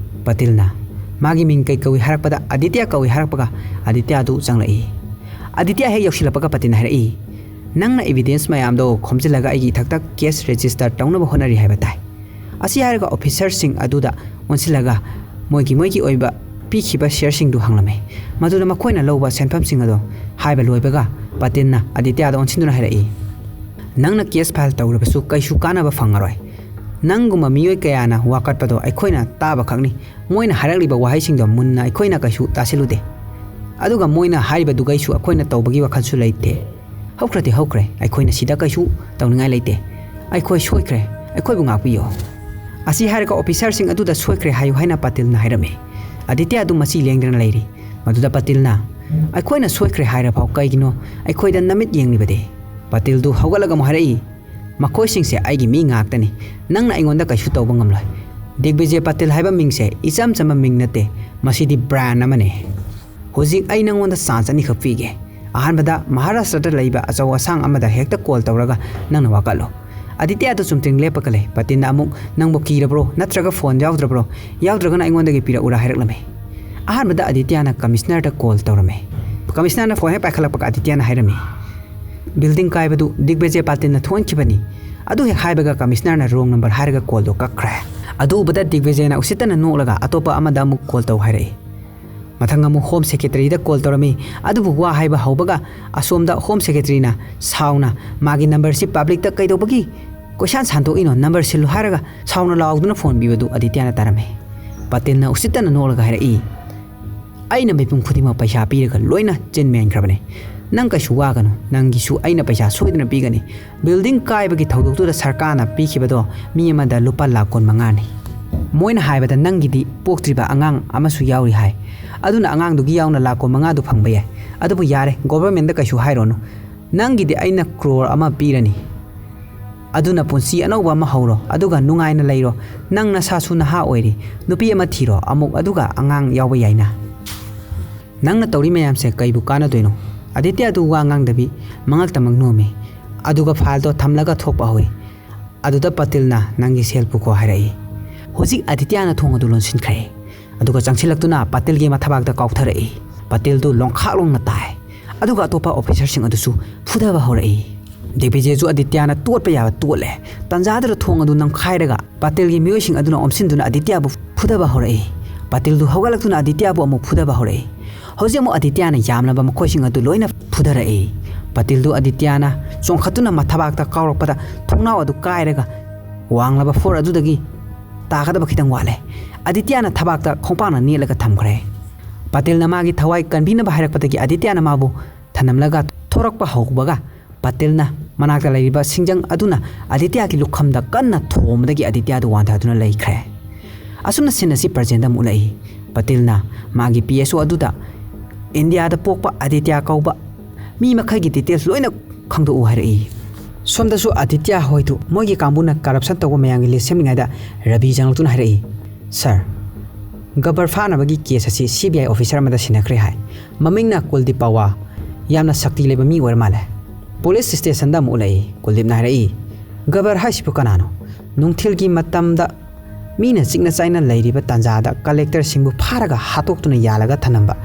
ꯄꯇꯦꯜꯅ ꯃꯥꯒꯤ ꯃꯤꯡ ꯀꯩ ꯀꯧꯏ ꯍꯥꯏꯔꯛꯄꯗ ꯑꯗꯤꯇ꯭ꯌ ꯀꯧꯏ ꯍꯥꯏꯔꯛꯄꯒ ꯑꯗꯤꯇ꯭ꯌ ꯑꯗꯨ ꯆꯪꯂꯛꯏ꯫ ꯑꯗꯤꯇ꯭ꯌ ꯍꯦꯛ ꯌꯧꯁꯤꯜꯂꯛꯄꯒ ꯄꯇꯦꯜꯅ ꯍꯥꯏꯔꯛꯏ, "ꯅꯪꯅ ꯏꯕꯤꯗꯦꯟꯁ ꯃꯌꯥꯝꯗꯣ ꯈꯣꯝꯖꯤꯜꯂꯒ ꯑꯩꯒꯤ ꯏꯊꯛꯇ ꯀꯦꯁ ꯔꯦꯖꯤꯁꯇꯔ ꯇꯧꯅꯕ ꯍꯣꯠꯅꯔꯤ ꯍꯥꯏꯕ ꯇꯥꯏ"꯫ ꯑꯁꯤ ꯍꯥꯏꯔꯒ ꯑꯣꯐꯤꯁꯔꯁꯤꯡ ꯑꯗꯨꯗ ꯑꯣꯟꯁꯤꯜꯂꯒ ꯃꯣꯏꯒꯤ ꯃꯣꯏꯒꯤ ꯑꯣꯏꯕ ꯄꯤꯈꯤꯕ ꯁꯤꯌꯔꯁꯤꯡꯗꯨ ꯍꯪꯂꯝꯃꯤ꯫ ꯃꯗꯨꯗ ꯃꯈꯣꯏꯅ ꯂꯧꯕ ꯁꯦꯟꯐꯝꯁꯤꯡ ꯑꯗꯣ ꯍꯥꯏꯕ ꯂꯣꯏꯕꯒ ꯄꯇꯦꯜꯅ ꯑꯗꯤꯇ꯭ꯌꯗ ꯑꯣꯟꯁꯤꯟꯗꯨꯅ ꯍꯥꯏꯔꯛꯏ, "ꯅꯪꯅ ꯀꯦꯁ ꯐꯥꯏꯜ ꯇꯧꯔꯕꯁꯨ ꯀꯩꯁꯨ ꯀꯥꯟꯅꯕ ꯐꯪꯉꯔꯣꯏ꯫ ꯅꯪꯒꯨꯝꯕ ꯃꯤꯑꯣꯏ ꯀꯌꯥꯅ ꯋꯥꯀꯠꯄꯗꯣ ꯑꯩꯈꯣꯏꯅ ꯇꯥꯕ ꯈꯛꯅꯤ꯫ ꯃꯣꯏꯅ ꯍꯥꯏꯔꯛꯂꯤꯕ ꯋꯥꯍꯩꯁꯤꯡꯗꯣ ꯃꯨꯟꯅ ꯑꯩꯈꯣꯏꯅ ꯀꯩꯁꯨ ꯇꯥꯁꯤꯜꯂꯨꯗꯦ꯫ ꯑꯗꯨꯒ ꯃꯣꯏꯅ ꯍꯥꯏꯔꯤꯕꯗꯨꯒꯩꯁꯨ ꯑꯩꯈꯣꯏꯅ ꯇꯧꯕꯒꯤ ꯋꯥꯈꯜꯁꯨ ꯂꯩꯇꯦ꯫ ꯍꯧꯈ꯭ꯔꯗꯤ ꯍꯧꯈ꯭ꯔꯦ, ꯑꯩꯈꯣꯏꯅ ꯁꯤꯗ ꯀꯩꯁꯨ ꯇꯧꯅꯤꯡꯉꯥꯏ ꯂꯩꯇꯦ꯫ ꯑꯩꯈꯣꯏ ꯁꯣꯏꯈ꯭ꯔꯦ, ꯑꯩꯈꯣꯏꯕꯨ ꯉꯥꯛꯄꯤꯌꯨ"꯫ ꯑꯁꯤ ꯍꯥꯏꯔꯒ ꯑꯣꯐꯤꯁꯥꯔꯁꯤꯡ ꯑꯗꯨꯗ "ꯁꯣꯏꯈ꯭ꯔꯦ" ꯍꯥꯏꯌꯨ ꯍꯥꯏꯅ ꯄꯇꯦꯜꯅ ꯍꯥꯏꯔꯝꯃꯤ꯫ ꯑꯗꯤꯇ꯭ꯌ ꯑꯗꯨ ꯃꯆꯤ ꯂꯦꯡꯗꯅ ꯂꯩꯔꯤ꯫ ꯃꯗꯨꯗ ꯄꯇꯦꯜꯅ, "ꯑꯩꯈꯣꯏꯅ ꯁꯣꯏꯈ꯭ꯔꯦ ꯍꯥꯏꯔꯐꯥꯎ ꯀꯩꯒꯤꯅꯣ ꯑꯩꯈꯣꯏꯗ ꯅꯃꯤꯠ ꯌꯦꯡꯂꯤꯕꯗꯤ?" ꯄꯇꯦꯜꯗꯨ ꯍꯧꯒꯠꯂꯒ ꯑꯃꯨꯛ ꯍꯥꯏꯔꯛꯏ, "ꯃꯈꯣꯏꯁꯤꯡꯁꯦ ꯑꯩꯒꯤ ꯃꯤ ꯉꯥꯛꯇꯅꯤ꯫ ꯅꯪꯅ ꯑꯩꯉꯣꯟꯗ ꯀꯩꯁꯨ ꯇꯧꯕ ꯉꯝꯂꯣꯏ꯫ ꯗꯤꯒꯕꯤꯖꯦ ꯄꯇꯦꯜ ꯍꯥꯏꯕ ꯃꯤꯡꯁꯦ ꯏꯆꯝ ꯆꯝꯕ ꯃꯤꯡ ꯅꯠꯇꯦ, ꯃꯁꯤꯗꯤ ꯕ꯭ꯔꯥꯟ ꯑꯃꯅꯤ꯫ ꯍꯧꯖꯤꯛ ꯑꯩ ꯅꯪꯉꯣꯟꯗ ꯆꯥꯟꯁ ꯑꯅꯤꯈꯛ ꯄꯤꯒꯦ꯫ ꯑꯍꯥꯟꯕꯗ ꯃꯍꯥꯔꯥꯁꯇ꯭ꯔꯗ ꯂꯩꯕ ꯑꯆꯧ ꯑꯁꯥꯡ ꯑꯃꯗ ꯍꯦꯛꯇ ꯀꯣꯜ ꯇꯧꯔꯒ ꯅꯪꯅ ꯋꯥꯀꯠꯂꯣ"꯫ ꯑꯗꯤꯇ꯭ꯌꯗꯨ ꯆꯨꯝꯗ꯭ꯔꯤꯡ ꯂꯦꯞꯄꯒ ꯂꯩ꯫ ꯄꯇꯦꯜꯅ ꯑꯃꯨꯛ, "ꯅꯪꯕꯨ ꯀꯤꯔꯕ꯭ꯔꯣ? ꯅꯠꯇ꯭ꯔꯒ ꯐꯣꯟ ꯌꯥꯎꯗ꯭ꯔꯕ꯭ꯔꯣ? ꯌꯥꯎꯗ꯭ꯔꯒꯅ ꯑꯩꯉꯣꯟꯗꯒꯤ ꯄꯤꯔꯛꯎꯔꯥ" ꯍꯥꯏꯔꯛꯂꯝꯃꯤ꯫ ꯑꯍꯥꯟꯕꯗ ꯑꯗꯤꯇ꯭ꯌꯅ ꯀꯃꯤꯁꯅꯔꯗ ꯀꯣꯜ ꯇꯧꯔꯝꯃꯤ꯫ ꯀꯃꯤꯁꯅꯔꯅ ꯐꯣꯟ ꯍꯦꯛ ꯄꯥꯏꯈꯠꯂꯛꯄꯒ ꯑꯗꯤꯇ꯭ꯌꯅ ꯍꯥꯏꯔꯝꯃꯤ, "ꯕꯤꯜꯗꯤꯡ ꯀꯥꯏꯕꯗꯨ ꯗꯤꯒꯕꯤꯖꯦ ꯄꯇꯦꯜꯅ ꯊꯣꯛꯍꯟꯈꯤꯕꯅꯤ"꯫ ꯑꯗꯨ ꯍꯦꯛ ꯍꯥꯏꯕꯒ ꯀꯃꯤꯁꯅꯔꯅ ꯔꯣꯡ ꯅꯝꯕꯔ ꯍꯥꯏꯔꯒ ꯀꯣꯜꯗꯣ ꯀꯛꯈ꯭ꯔꯦ꯫ ꯑꯗꯨ ꯎꯕꯗ ꯗꯤꯒꯕꯤꯖꯦꯅ ꯎꯁꯤꯠꯇꯅ ꯅꯣꯛꯂꯒ ꯑꯇꯣꯞꯄ ꯑꯃꯗ ꯑꯃꯨꯛ ꯀꯣꯜ ꯇꯧ ꯍꯥꯏꯔꯛꯏ꯫ ꯃꯊꯪ ꯑꯃꯨꯛ ꯍꯣꯝ ꯁꯦꯀ꯭ꯔꯦꯇꯔꯤꯗ ꯀꯣꯜ ꯇꯧꯔꯝꯃꯤ꯫ ꯑꯗꯨꯕꯨ ꯋꯥ ꯍꯥꯏꯕ ꯍꯧꯕꯒ ꯑꯁꯣꯝꯗ ꯍꯣꯝ ꯁꯦꯀ꯭ꯔꯦꯇꯔꯤꯅ ꯁꯥꯎꯅ, "ꯃꯥꯒꯤ ꯅꯝꯕꯔꯁꯤ ꯄꯕ꯭ꯂꯤꯛꯇ ꯀꯩꯗꯧꯕꯒꯤ ꯀꯣꯏꯁꯥꯟ ꯁꯥꯟꯗꯣꯛꯏꯅꯣ? ꯅꯝꯕꯔ ꯁꯤꯜꯂꯨ" ꯍꯥꯏꯔꯒ ꯁꯥꯎꯅ ꯂꯥꯎꯗꯨꯅ ꯐꯣꯟ ꯄꯤꯕꯗꯨ ꯑꯗꯤꯇ꯭ꯌꯅ ꯇꯥꯔꯝꯃꯤ꯫ ꯄꯇꯦꯜꯅ ꯎꯁꯤꯠꯇꯅ ꯅꯣꯛꯂꯒ ꯍꯥꯏꯔꯛꯏ, "ꯑꯩꯅ ꯃꯤꯄꯨꯝ ꯈꯨꯗꯤꯡꯃꯛ ꯄꯩꯁꯥ ꯄꯤꯔꯒ ꯂꯣꯏꯅ ꯆꯤꯟ ꯃꯦꯟꯈ꯭ꯔꯕꯅꯤ꯫ ꯅꯪ ꯀꯩꯁꯨ ꯋꯥꯒꯅꯨ, ꯅꯪꯒꯤꯁꯨ ꯑꯩꯅ ꯄꯩꯁꯥ ꯁꯣꯏꯗꯅ ꯄꯤꯒꯅꯤ꯫ ꯕꯤꯜꯗꯤꯡ ꯀꯥꯏꯕꯒꯤ ꯊꯧꯗꯣꯛꯇꯨꯗ ꯁꯔꯀꯥꯔꯅ ꯄꯤꯈꯤꯕꯗꯣ ꯃꯤ ꯑꯃꯗ ꯂꯨꯄꯥ ꯂꯥꯈ ꯀꯨꯟꯃꯉꯥꯅꯤ꯫ ꯃꯣꯏꯅ ꯍꯥꯏꯕꯗ ꯅꯪꯒꯤꯗꯤ ꯄꯣꯛꯇ꯭ꯔꯤꯕ ꯑꯉꯥꯡ ꯑꯃꯁꯨ ꯌꯥꯎꯔꯤ ꯍꯥꯏ꯫ ꯑꯗꯨꯅ ꯑꯉꯥꯡꯗꯨꯒꯤ ꯌꯥꯎꯅ ꯂꯥꯈ ꯀꯨꯟꯃꯉꯥꯗꯨ ꯐꯪꯕ ꯌꯥꯏ꯫ ꯑꯗꯨꯕꯨ ꯌꯥꯔꯦ, ꯒꯣꯚꯔꯃꯦꯟꯗ ꯀꯩꯁꯨ ꯍꯥꯏꯔꯨꯅꯨ꯫ ꯅꯪꯒꯤꯗꯤ ꯑꯩꯅ ꯀ꯭ꯔꯣꯔ ꯑꯃ ꯄꯤꯔꯅꯤ꯫ ꯑꯗꯨꯅ ꯄꯨꯟꯁꯤ ꯑꯅꯧꯕ ꯑꯃ ꯍꯧꯔꯣ, ꯑꯗꯨꯒ ꯅꯨꯡꯉꯥꯏꯅ ꯂꯩꯔꯣ꯫ ꯅꯪ ꯅꯁꯥꯁꯨ ꯅꯍꯥ ꯑꯣꯏꯔꯤ, ꯅꯨꯄꯤ ꯑꯃ ꯊꯤꯔꯣ, ꯑꯃꯨꯛ ꯑꯗꯨꯒ ꯑꯉꯥꯡ ꯌꯥꯎꯕ ꯌꯥꯏꯅ"꯫ "ꯅꯪꯅ ꯇꯧꯔꯤ ꯃꯌꯥꯝꯁꯦ ꯀꯩꯕꯨ ꯀꯥꯟꯅꯗꯣꯏꯅꯣ?" ꯑꯗꯤꯇ꯭ꯌꯥꯗꯨ ꯋꯥ ꯉꯥꯡꯗꯕꯤ ꯃꯉꯛꯇꯃꯛ ꯅꯣꯝꯃꯤ꯫ ꯑꯗꯨꯒ ꯐꯥꯏꯜꯗꯣ ꯊꯝꯂꯒ ꯊꯣꯛꯄ ꯍꯧꯏ꯫ ꯑꯗꯨꯗ ꯄꯇꯤꯜꯅ, "ꯅꯪꯒꯤ ꯁꯦꯜ ꯄꯨꯈꯣ" ꯍꯥꯏꯔꯛꯏ꯫ ꯍꯧꯖꯤꯛ ꯑꯗꯤꯇ꯭ꯌꯥꯅ ꯊꯣꯡ ꯑꯗꯨ ꯂꯣꯟꯁꯤꯟꯈ꯭ꯔꯦ꯫ ꯑꯗꯨꯒ ꯆꯪꯁꯤꯜꯂꯛꯇꯨꯅ ꯄꯇꯤꯜꯒꯤ ꯃꯊꯕꯥꯛꯇ ꯀꯥꯎꯊꯔꯛꯏ꯫ ꯄꯇꯤꯜꯗꯨ ꯂꯣꯡꯈꯥꯛ ꯂꯣꯡꯅ ꯇꯥꯏ꯫ ꯑꯗꯨꯒ ꯑꯇꯣꯞꯄ ꯑꯣꯐꯤꯁꯔꯁꯤꯡ ꯑꯗꯨꯁꯨ ꯐꯨꯊꯕ ꯍꯧꯔꯛꯏ꯫ ꯗꯤꯒꯕꯤꯖꯦꯁꯨ ꯑꯗꯤꯇ꯭ꯌꯥꯅ ꯇꯣꯠꯄ ꯌꯥꯕ ꯇꯣꯠꯂꯦ꯫ ꯇꯟꯖꯥꯗꯨꯗ ꯊꯣꯡ ꯑꯗꯨ ꯅꯝꯈꯥꯏꯔꯒ ꯄꯇꯤꯜꯒꯤ ꯃꯤꯑꯣꯏꯁꯤꯡ ꯑꯗꯨꯅ ꯑꯣꯝꯁꯤꯟꯗꯨꯅ ꯑꯗꯤꯇ꯭ꯌꯥꯕꯨ ꯐꯨꯊꯕ ꯍꯧꯔꯛꯏ꯫ ꯄꯇꯤꯜꯗꯨ ꯍꯧꯒꯠꯂꯛꯇꯨꯅ ꯑꯗꯤꯇ꯭ꯌꯥꯕꯨ ꯑꯃꯨꯛ ꯐꯨꯊꯕ ꯍꯧꯔꯛꯏ꯫ ꯍꯧꯖꯤꯛ ꯑꯃꯨꯛ ꯑꯗꯤꯇ꯭ꯌꯥꯅ ꯌꯥꯝꯂꯕ ꯃꯈꯣꯏꯁꯤꯡ ꯑꯗꯨ ꯂꯣꯏꯅ ꯐꯨꯊꯔꯛꯏ꯫ ꯄꯇꯤꯜꯗꯨ ꯑꯗꯤꯇ꯭ꯌꯥꯅ ꯆꯣꯡꯈꯠꯇꯨꯅ ꯃꯊꯕꯥꯛꯇ ꯀꯥꯎꯔꯛꯄꯗ ꯊꯣꯡꯅꯥꯎ ꯑꯗꯨ ꯀꯥꯏꯔꯒ ꯋꯥꯡꯂꯕ ꯐ꯭ꯂꯣꯔ ꯑꯗꯨꯗꯒꯤ ꯇꯥꯒꯗꯕ ꯈꯤꯇꯪ ꯋꯥꯠꯂꯦ꯫ ꯑꯗꯤꯇ꯭ꯌꯥꯅ ꯊꯕꯥꯛꯇ ꯈꯣꯡꯄꯥꯛꯅ ꯅꯦꯠꯂꯒ ꯊꯝꯈ꯭ꯔꯦ꯫ ꯄꯇꯤꯜꯅ ꯃꯥꯒꯤ ꯊꯋꯥꯏ ꯀꯟꯕꯤꯅꯕ ꯍꯥꯏꯔꯛꯄꯗꯒꯤ ꯑꯗꯤꯇ꯭ꯌꯥꯅ ꯃꯥꯕꯨ ꯊꯅꯝꯂꯒ ꯊꯣꯔꯛꯄ ꯍꯧꯕꯒ ꯄꯇꯤꯜꯅ ꯃꯅꯥꯛꯇ ꯂꯩꯔꯤꯕ ꯁꯤꯡꯖꯪ ꯑꯗꯨꯅ ꯑꯗꯤꯇ꯭ꯌꯥꯒꯤ ꯂꯨꯈꯝꯗ ꯀꯟꯅ ꯊꯣꯝꯕꯗꯒꯤ ꯑꯗꯤꯇ꯭ꯌꯥꯗꯨ ꯋꯥꯟꯊꯗꯨꯅ ꯂꯩꯈ꯭ꯔꯦ꯫ ꯑꯁꯨꯝꯅ ꯁꯤꯟ ꯑꯁꯤ ꯄ꯭ꯔꯖꯦꯟꯗ ꯑꯃꯨꯛ ꯎꯠꯂꯛꯏ꯫ ꯄꯇꯤꯜꯅ ꯃꯥꯒꯤ ꯄꯤ ꯑꯦꯁ ꯑꯣ ꯑꯗꯨꯗ ꯏꯟꯗꯤꯌꯥꯗ ꯄꯣꯛꯄ ꯑꯗꯤꯇ꯭ꯌꯥ ꯀꯧꯕ ꯃꯤ ꯃꯈꯩꯒꯤ ꯗꯤꯇꯦꯜꯁ ꯂꯣꯏꯅ ꯈꯪꯗꯣꯛꯎ ꯍꯥꯏꯔꯛꯏ꯫ ꯁꯣꯝꯗꯁꯨ ꯑꯗꯤꯇ꯭ꯌꯥ ꯍꯣꯏꯗꯨ ꯃꯣꯏꯒꯤ ꯀꯥꯡꯕꯨꯅ ꯀꯔꯞꯁꯟ ꯇꯧꯕ ꯃꯌꯥꯝꯒꯤ ꯂꯤꯁ ꯁꯦꯝꯂꯤꯉꯩꯗ ꯔꯕꯤ ꯆꯪꯂꯛꯇꯨꯅ ꯍꯥꯏꯔꯛꯏ, "ꯁꯥꯔ, ꯒꯕꯔ ꯐꯥꯅꯕꯒꯤ ꯀꯦꯁ ꯑꯁꯤ ꯁꯤ ꯕꯤ ꯑꯥꯏ ꯑꯣꯐꯤꯁꯔ ꯑꯃꯗ ꯁꯤꯟꯅꯈ꯭ꯔꯦ ꯍꯥꯏ꯫ ꯃꯃꯤꯡꯅ ꯀꯨꯜꯗꯤꯞ ꯄꯋꯥ꯫ ꯌꯥꯝꯅ ꯁꯛꯇꯤ ꯂꯩꯕ ꯃꯤ ꯑꯣꯏꯔ ꯃꯥꯜꯂꯦ꯫ ꯄꯨꯂꯤꯁ ꯁ꯭ꯇꯦꯁꯟꯗ ꯑꯃꯨꯛ ꯎꯠꯂꯛꯏ"꯫ ꯀꯨꯜꯗꯤꯞꯅ ꯍꯥꯏꯔꯛꯏ, "ꯒꯕꯔ ꯍꯥꯏꯁꯤꯕꯨ ꯀꯅꯥꯅꯣ? ꯅꯨꯡꯊꯤꯜꯒꯤ ꯃꯇꯝꯗ ꯃꯤꯅ ꯆꯤꯛꯅ ꯆꯥꯏꯅ ꯂꯩꯔꯤꯕ ꯇꯥꯟꯖꯥꯗ ꯀꯂꯦꯛꯇꯔꯁꯤꯡꯕꯨ ꯐꯥꯔꯒ ꯍꯥꯠꯇꯣꯛꯇꯨꯅ ꯌꯥꯜꯂꯒ ꯊꯅꯝꯕ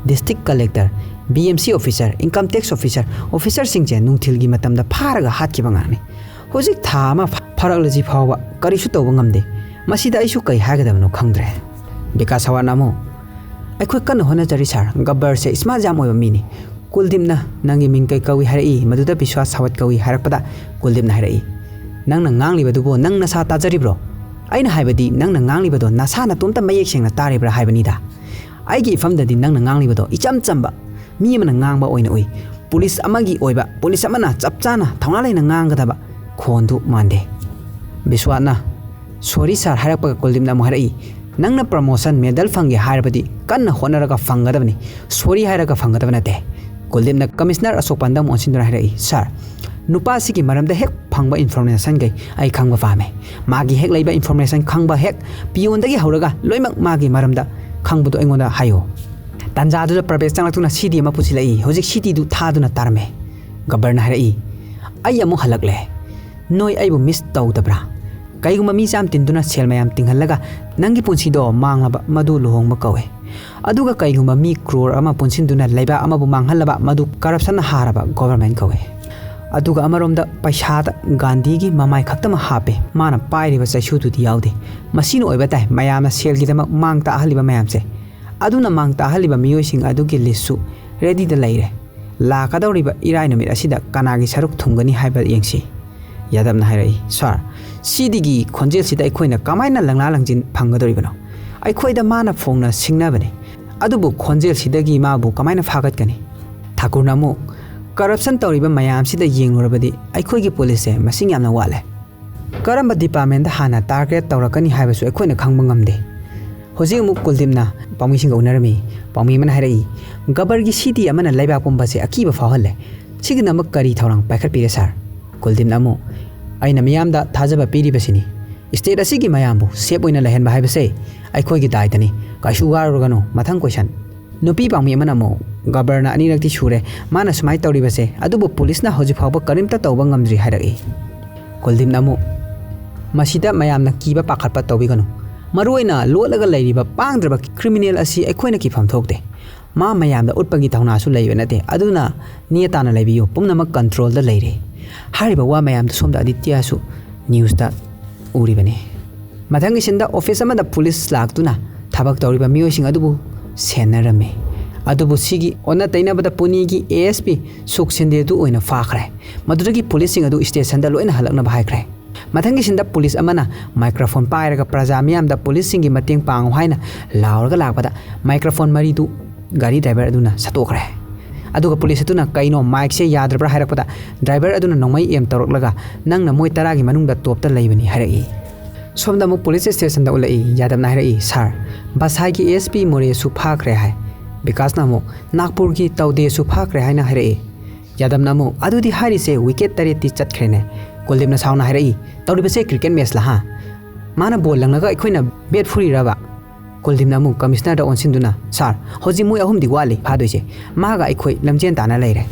district collector, B M C officer, income tax officer, ꯑꯣꯐꯤꯁꯔꯁꯤꯡꯁꯦ ꯅꯨꯡꯊꯤꯜꯒꯤ ꯃꯇꯝꯗ ꯐꯥꯔꯒ ꯍꯥꯠꯈꯤꯕ ꯉꯥꯛꯅꯤ꯫ ꯍꯧꯖꯤꯛ ꯊꯥ ꯑꯃ ꯐꯥꯔꯛꯂꯁꯤ ꯐꯥꯎꯕ ꯀꯔꯤꯁꯨ ꯇꯧꯕ ꯉꯝꯗꯦ꯫ ꯃꯁꯤꯗ ꯑꯩꯁꯨ ꯀꯩ ꯍꯥꯏꯒꯗꯕꯅꯣ ꯈꯪꯗ꯭ꯔꯦ"꯫ ꯕꯤꯀꯥꯁ ꯁꯋꯥꯠꯅ ꯑꯃꯨꯛ, "ꯑꯩꯈꯣꯏ ꯀꯟꯅ ꯍꯣꯠꯅꯖꯔꯤ ꯁꯥꯔ, ꯒꯕꯔꯁꯦ ꯁ꯭ꯃꯥꯔꯠ ꯌꯥꯝ ꯑꯣꯏꯕ ꯃꯤꯅꯤ꯫ ꯀꯨꯜꯗꯤꯞꯅ ꯅꯪꯒꯤ ꯃꯤꯡ ꯀꯩ ꯀꯧꯏ ꯍꯥꯏꯔꯛꯏ, ꯃꯗꯨꯗ ꯕꯤꯁ꯭ꯋꯥꯁ ꯁꯋꯥꯠ ꯀꯧꯏ ꯍꯥꯏꯔꯛꯄꯗ ꯀꯨꯜꯗꯤꯞꯅ ꯍꯥꯏꯔꯛꯏ, 'ꯅꯪꯅ ꯉꯥꯡꯂꯤꯕꯗꯨꯕꯨ ꯅꯪ ꯅꯁꯥ ꯇꯥꯖꯔꯤꯕ꯭ꯔꯣ? ꯑꯩꯅ ꯍꯥꯏꯕꯗꯤ ꯅꯪꯅ ꯉꯥꯡꯂꯤꯕꯗꯣ ꯅꯁꯥ ꯅꯇꯣꯝꯇ ꯃꯌꯦꯛ ꯁꯦꯡꯅ ꯇꯥꯔꯤꯕ꯭ꯔꯥ ꯍꯥꯏꯕꯅꯤꯗ꯫ ꯑꯩꯒꯤ ꯏꯐꯝꯗꯗꯤ ꯅꯪꯅ ꯉꯥꯡꯂꯤꯕꯗꯣ ꯏꯆꯝ ꯆꯝꯕ ꯃꯤ ꯑꯃꯅ ꯉꯥꯡꯕ ꯑꯣꯏꯅ ꯎꯏ꯫ ꯄꯨꯂꯤꯁ ꯑꯃꯒꯤ ꯑꯣꯏꯕ, ꯄꯨꯂꯤꯁ ꯑꯃꯅ ꯆꯞ ꯆꯥꯅ ꯊꯧꯅꯥ ꯂꯩꯅ ꯉꯥꯡꯒꯗꯕ ꯈꯣꯟꯗꯨ ꯃꯥꯟꯗꯦ"꯫ ꯕꯤꯁ꯭ꯋꯥꯠꯅ, "ꯁꯣꯔꯤ ꯁꯥꯔ" ꯍꯥꯏꯔꯛꯄꯒ ꯀꯨꯜꯗꯤꯞꯅ ꯑꯃꯨꯛ ꯍꯥꯏꯔꯛꯏ, "ꯅꯪꯅ ꯄ꯭ꯔꯃꯣꯁꯟ, ꯃꯦꯗꯜ ꯐꯪꯒꯦ ꯍꯥꯏꯔꯕꯗꯤ ꯀꯟꯅ ꯍꯣꯠꯅꯔꯒ ꯐꯪꯒꯗꯕꯅꯤ, ꯁꯣꯔꯤ ꯍꯥꯏꯔꯒ ꯐꯪꯒꯗꯕ ꯅꯠꯇꯦ"꯫ ꯀꯨꯜꯗꯤꯞꯅ ꯀꯃꯤꯁꯅꯔ ꯑꯁꯣꯛ ꯄꯟꯗ ꯑꯃꯨꯛ ꯑꯣꯟꯁꯤꯟꯗꯨꯅ ꯍꯥꯏꯔꯛꯏ, "ꯁꯥꯔ, ꯅꯨꯄꯥꯁꯤꯒꯤ ꯃꯔꯝꯗ ꯍꯦꯛ ꯐꯪꯕ ꯏꯟꯐꯣꯔꯃꯦꯁꯟꯈꯩ ꯑꯩ ꯈꯪꯕ ꯄꯥꯝꯃꯦ꯫ ꯃꯥꯒꯤ ꯍꯦꯛ ꯂꯩꯕ ꯏꯟꯐꯣꯔꯃꯦꯁꯟ ꯈꯪꯕ ꯍꯦꯛ, ꯄꯤꯌꯣꯟꯗꯒꯤ ꯍꯧꯔꯒ ꯂꯣꯏꯅꯃꯛ ꯃꯥꯒꯤ ꯃꯔꯝꯗ ꯈꯪꯕꯗꯣ ꯑꯩꯉꯣꯟꯗ ꯍꯥꯏꯌꯨ"꯫ ꯇꯥꯟꯖꯥꯗꯨꯗ ꯄ꯭ꯔꯕꯦꯁ ꯆꯪꯂꯛꯇꯨꯅ ꯁꯤꯗꯤ ꯑꯃ ꯄꯨꯁꯤꯜꯂꯛꯏ꯫ ꯍꯧꯖꯤꯛ ꯁꯤꯗꯤꯗꯨ ꯊꯥꯗꯨꯅ ꯇꯥꯔꯝꯃꯦ꯫ ꯒꯕꯔꯅ ꯍꯥꯏꯔꯛꯏ, "ꯑꯩ ꯑꯃꯨꯛ ꯍꯜꯂꯛꯂꯦ꯫ ꯅꯣꯏ ꯑꯩꯕꯨ ꯃꯤꯁ ꯇꯧꯗꯕ꯭ꯔꯥ? ꯀꯩꯒꯨꯝꯕ ꯃꯤ ꯆꯥꯝ ꯇꯤꯟꯗꯨꯅ ꯁꯦꯜ ꯃꯌꯥꯝ ꯇꯤꯡꯍꯜꯂꯒ ꯅꯪꯒꯤ ꯄꯨꯟꯁꯤꯗꯣ ꯃꯥꯡꯂꯕ, ꯃꯗꯨ ꯂꯨꯍꯣꯡꯕ ꯀꯧꯋꯦ꯫ ꯑꯗꯨꯒ ꯀꯩꯒꯨꯝꯕ ꯃꯤ ꯀ꯭ꯔꯣꯔ ꯑꯃ ꯄꯨꯟꯁꯤꯟꯗꯨꯅ ꯂꯩꯕꯥꯛ ꯑꯃꯕꯨ ꯃꯥꯡꯍꯜꯂꯕ, ꯃꯗꯨ ꯀꯔꯞꯁꯟꯅ ꯍꯥꯔꯕ ꯒꯣꯚꯔꯟꯃꯦꯟꯠ ꯀꯧꯋꯦ꯫ ꯑꯗꯨꯒ ꯑꯃꯔꯣꯝꯗ ꯄꯩꯁꯥꯗ ꯒꯥꯟꯙꯤꯒꯤ ꯃꯃꯥꯏ ꯈꯛꯇꯃꯛ ꯍꯥꯞꯄꯦ, ꯃꯥꯅ ꯄꯥꯏꯔꯤꯕ ꯆꯩꯁꯨꯗꯨꯗꯤ ꯌꯥꯎꯗꯦ꯫ ꯃꯁꯤꯅ ꯑꯣꯏꯕ ꯇꯥꯏ ꯃꯌꯥꯝꯅ ꯁꯦꯜꯒꯤꯗꯃꯛ ꯃꯥꯡ ꯇꯥꯛꯍꯜꯂꯤꯕ ꯃꯌꯥꯝꯁꯦ꯫ ꯑꯗꯨꯅ ꯃꯥꯡ ꯇꯥꯛꯍꯜꯂꯤꯕ ꯃꯤꯑꯣꯏꯁꯤꯡ ꯑꯗꯨꯒꯤ ꯂꯤꯁ꯭ꯠꯁꯨ ꯔꯦꯗꯤꯗ ꯂꯩꯔꯦ꯫ ꯂꯥꯛꯀꯗꯧꯔꯤꯕ ꯏꯔꯥꯏ ꯅꯨꯃꯤꯠ ꯑꯁꯤꯗ ꯀꯅꯥꯒꯤ ꯁꯔꯨꯛ ꯊꯨꯡꯒꯅꯤ ꯍꯥꯏꯕ ꯌꯦꯡꯁꯤ꯫" ꯌꯥꯗꯕꯅ ꯍꯥꯏꯔꯛꯏ, "ꯁꯥꯔ, ꯁꯤꯗꯤꯒꯤ ꯈꯣꯟꯖꯦꯜꯁꯤꯗ ꯑꯩꯈꯣꯏꯅ ꯀꯃꯥꯏꯅ ꯂꯪꯂꯥ ꯂꯪꯖꯤꯟ ꯐꯪꯒꯗꯧꯔꯤꯕꯅꯣ? ꯑꯩꯈꯣꯏꯗ ꯃꯥꯅ ꯐꯣꯡꯅ ꯁꯤꯡꯅꯕꯅꯤ, ꯑꯗꯨꯕꯨ ꯈꯣꯟꯖꯦꯜꯁꯤꯗꯒꯤ ꯃꯥꯕꯨ ꯀꯃꯥꯏꯅ ꯐꯥꯒꯠꯀꯅꯤ?" ꯊꯥꯀꯨꯔꯅ ꯑꯃꯨꯛ, "ꯀꯔꯞꯁꯟ ꯇꯧꯔꯤꯕ ꯃꯌꯥꯝꯁꯤꯗ ꯌꯦꯡꯂꯨꯔꯕꯗꯤ ꯑꯩꯈꯣꯏꯒꯤ ꯄꯨꯂꯤꯁꯁꯦ ꯃꯁꯤꯡ ꯌꯥꯝꯅ ꯋꯥꯠꯂꯦ꯫ ꯀꯔꯝꯕ ꯗꯤꯄꯥꯔꯠꯃꯦꯟꯗ ꯍꯥꯟꯅ ꯇꯥꯔꯒꯦꯠ ꯇꯧꯔꯛꯀꯅꯤ ꯍꯥꯏꯕꯁꯨ ꯑꯩꯈꯣꯏꯅ ꯈꯪꯕ ꯉꯝꯗꯦ꯫" ꯍꯧꯖꯤꯛ ꯑꯃꯨꯛ ꯀꯨꯜꯗꯤꯞꯅ ꯄꯥꯎꯃꯤꯁꯤꯡꯒ ꯎꯅꯔꯝꯃꯤ꯫ ꯄꯥꯎꯃꯤ ꯑꯃꯅ ꯍꯥꯏꯔꯛꯏ, "ꯒꯕꯔꯒꯤ ꯁꯤꯗꯤ ꯑꯃꯅ ꯂꯩꯕꯥꯛ ꯄꯨꯝꯕꯁꯦ ꯑꯀꯤꯕ ꯐꯥꯎꯍꯜꯂꯦ꯫ ꯁꯤꯒꯤꯗꯃꯛ ꯀꯔꯤ ꯊꯧꯔꯥꯡ ꯄꯥꯏꯈꯠꯄꯤꯔꯦ, ꯁꯥꯔ?" ꯀꯨꯜꯗꯤꯞꯅ ꯑꯃꯨꯛ, "ꯑꯩꯅ ꯃꯤꯌꯥꯝꯗ ꯊꯥꯖꯕ ꯄꯤꯔꯤꯕꯁꯤꯅꯤ꯫ ꯁ꯭ꯇꯦꯠ ꯑꯁꯤꯒꯤ ꯃꯌꯥꯝꯕꯨ ꯁꯦꯐ ꯑꯣꯏꯅ ꯂꯩꯍꯟꯕ ꯍꯥꯏꯕꯁꯦ ꯑꯩꯈꯣꯏꯒꯤ ꯗꯥꯏꯇꯅꯤ꯫ ꯀꯩꯁꯨ ꯋꯥꯔꯨꯔꯒꯅꯨ, ꯃꯊꯪ ꯀꯣꯏꯁꯟ꯫" ꯅꯨꯄꯤ ꯄꯥꯎꯃꯤ ꯑꯃꯅ ꯑꯃꯨꯛ, "ꯒꯕꯔꯅ ꯑꯅꯤꯔꯛꯇꯤ ꯁꯨꯔꯦ ꯃꯥꯅ ꯁꯨꯃꯥꯏꯅ ꯇꯧꯔꯤꯕꯁꯦ, ꯑꯗꯨꯕꯨ ꯄꯨꯂꯤꯁꯅ ꯍꯧꯖꯤꯛ ꯐꯥꯎꯕ ꯀꯔꯤꯝꯇ ꯇꯧꯕ ꯉꯝꯗ꯭ꯔꯤ" ꯍꯥꯏꯔꯛꯏ꯫ ꯀꯨꯜꯗꯤꯞꯅ ꯑꯃꯨꯛ, "ꯃꯁꯤꯗ ꯃꯌꯥꯝꯅ ꯀꯤꯕ ꯄꯥꯈꯠꯄ ꯇꯧꯕꯤꯒꯅꯨ꯫ ꯃꯔꯨꯑꯣꯏꯅ ꯂꯣꯠꯂꯒ ꯂꯩꯔꯤꯕ ꯄꯥꯡꯗ꯭ꯔꯕ ꯀ꯭ꯔꯤꯃꯤꯅꯦꯜ ꯑꯁꯤ ꯑꯩꯈꯣꯏꯅ ꯀꯤꯐꯝ ꯊꯣꯛꯇꯦ꯫ ꯃꯥ ꯃꯌꯥꯝꯗ ꯎꯠꯄꯒꯤ ꯊꯧꯅꯥꯁꯨ ꯂꯩꯕ ꯅꯠꯇꯦ꯫ ꯑꯗꯨꯅ ꯅꯦ ꯇꯥꯅ ꯂꯩꯕꯤꯌꯨ, ꯄꯨꯝꯅꯃꯛ ꯀꯟꯇ꯭ꯔꯣꯜꯗ ꯂꯩꯔꯦ꯫" ꯍꯥꯏꯔꯤꯕ ꯋꯥ ꯃꯌꯥꯝꯗꯨ ꯁꯣꯝꯗ ꯑꯗꯤꯇ꯭ꯌꯁꯨ ꯅ꯭ꯌꯨꯁꯇ ꯎꯔꯤꯕꯅꯤ꯫ ꯃꯊꯪꯒꯤ ꯁꯤꯟꯗ ꯑꯣꯐꯤꯁ ꯑꯃꯗ ꯄꯨꯂꯤꯁ ꯂꯥꯛꯇꯨꯅ ꯊꯕꯛ ꯇꯧꯔꯤꯕ ꯃꯤꯑꯣꯏꯁꯤꯡ ꯑꯗꯨꯕꯨ ꯁꯦꯟꯅꯔꯝꯃꯤ꯫ ꯑꯗꯨꯕꯨ ꯁꯤꯒꯤ ꯑꯣꯟꯅ ꯇꯩꯅꯕꯗ ꯄꯨꯅꯦꯒꯤ ꯑꯦ ꯑꯦꯁ ꯄꯤ ꯁꯨꯈ ꯁꯤꯟꯗꯦꯗꯨ ꯑꯣꯏꯅ ꯐꯥꯈ꯭ꯔꯦ꯫ ꯃꯗꯨꯗꯒꯤ ꯄꯨꯂꯤꯁꯁꯤꯡ ꯑꯗꯨ ꯁ꯭ꯇꯦꯁꯟꯗ ꯂꯣꯏꯅ ꯍꯜꯂꯛꯅꯕ ꯍꯥꯏꯈ꯭ꯔꯦ꯫ ꯃꯊꯪꯒꯤ ꯁꯤꯟꯗ ꯄꯨꯂꯤꯁ ꯑꯃꯅ ꯃꯥꯏꯀ꯭ꯔꯣꯐꯣꯟ ꯄꯥꯏꯔꯒ ꯄ꯭ꯔꯖꯥ ꯃꯤꯌꯥꯝꯗ ꯄꯨꯂꯤꯁꯁꯤꯡꯒꯤ ꯃꯇꯦꯡ ꯄꯥꯡꯉꯨ ꯍꯥꯏꯅ ꯂꯥꯎꯔꯒ ꯂꯥꯛꯄꯗ ꯃꯥꯏꯀ꯭ꯔꯣꯐꯣꯟ ꯃꯔꯤꯗꯨ ꯒꯥꯔꯤ ꯗ꯭ꯔꯥꯏꯚꯔ ꯑꯗꯨꯅ ꯁꯠꯇꯣꯛꯈ꯭ꯔꯦ꯫ ꯑꯗꯨꯒ ꯄꯨꯂꯤꯁ ꯑꯗꯨꯅ "ꯀꯩꯅꯣ, ꯃꯥꯏꯛꯁꯦ ꯌꯥꯗ꯭ꯔꯕ꯭ꯔꯥ?" ꯍꯥꯏꯔꯛꯄꯗ ꯗ꯭ꯔꯥꯏꯚꯔ ꯑꯗꯨꯅ ꯅꯣꯡꯃꯩ ꯑꯦꯝ ꯇꯧꯔꯛꯂꯒ "ꯅꯪꯅ ꯃꯣꯏ ꯇꯔꯥꯒꯤ ꯃꯅꯨꯡꯗ ꯇꯣꯞꯇ ꯂꯩꯕꯅꯤ" ꯍꯥꯏꯔꯛꯏ꯫ ꯁꯣꯝꯗ ꯑꯃꯨꯛ ꯄꯨꯂꯤꯁ ꯁ꯭ꯇꯦꯁꯟꯗ ꯎꯠꯂꯛꯏ꯫ ꯌꯥꯗꯕꯅ ꯍꯥꯏꯔꯛꯏ, "ꯁꯥꯔ, ꯕꯁꯥꯏꯒꯤ ꯑꯦꯁ ꯄꯤ ꯃꯣꯔꯦꯁꯨ ꯐꯥꯈ꯭ꯔꯦ" ꯍꯥꯏ꯫ ꯕꯤꯀꯥꯁꯅ ꯑꯃꯨꯛ, "ꯅꯥꯒꯄꯨꯔꯒꯤ ꯇꯧꯗꯦꯁꯨ ꯐꯥꯈ꯭ꯔꯦ" ꯍꯥꯏꯅ ꯍꯥꯏꯔꯛꯏ꯫ ꯌꯥꯗꯕꯅ ꯑꯃꯨꯛ, "ꯑꯗꯨꯗꯤ ꯍꯥꯏꯔꯤꯁꯦ ꯋꯤꯀꯦꯠ ꯇꯔꯦꯠꯇꯤ ꯆꯠꯈ꯭ꯔꯦꯅꯦ"꯫ ꯀꯨꯜꯗꯤꯞꯅ ꯁꯥꯎꯅ ꯍꯥꯏꯔꯛꯏ, "ꯇꯧꯔꯤꯕꯁꯦ ꯀ꯭ꯔꯤꯀꯦꯠ ꯃꯦꯠꯆ ꯂꯥ ꯍꯥ? ꯃꯥꯅ ꯕꯣꯜ ꯂꯪꯂꯒ ꯑꯩꯈꯣꯏꯅ ꯕꯦꯠ ꯐꯨꯔꯤꯔꯕ?" ꯀꯨꯜꯗꯤꯞꯅ ꯑꯃꯨꯛ ꯀꯃꯤꯁꯅꯔꯗ ꯑꯣꯟꯁꯤꯟꯗꯨꯅ, "ꯁꯥꯔ, ꯍꯧꯖꯤꯛ ꯃꯣꯏ ꯑꯍꯨꯝꯗꯤ ꯋꯥꯠꯂꯤ ꯐꯥꯗꯣꯏꯁꯦ꯫ ꯃꯥꯒ ꯑꯩꯈꯣꯏ ꯂꯝꯖꯦꯟ ꯇꯥꯅ ꯂꯩꯔꯦ꯫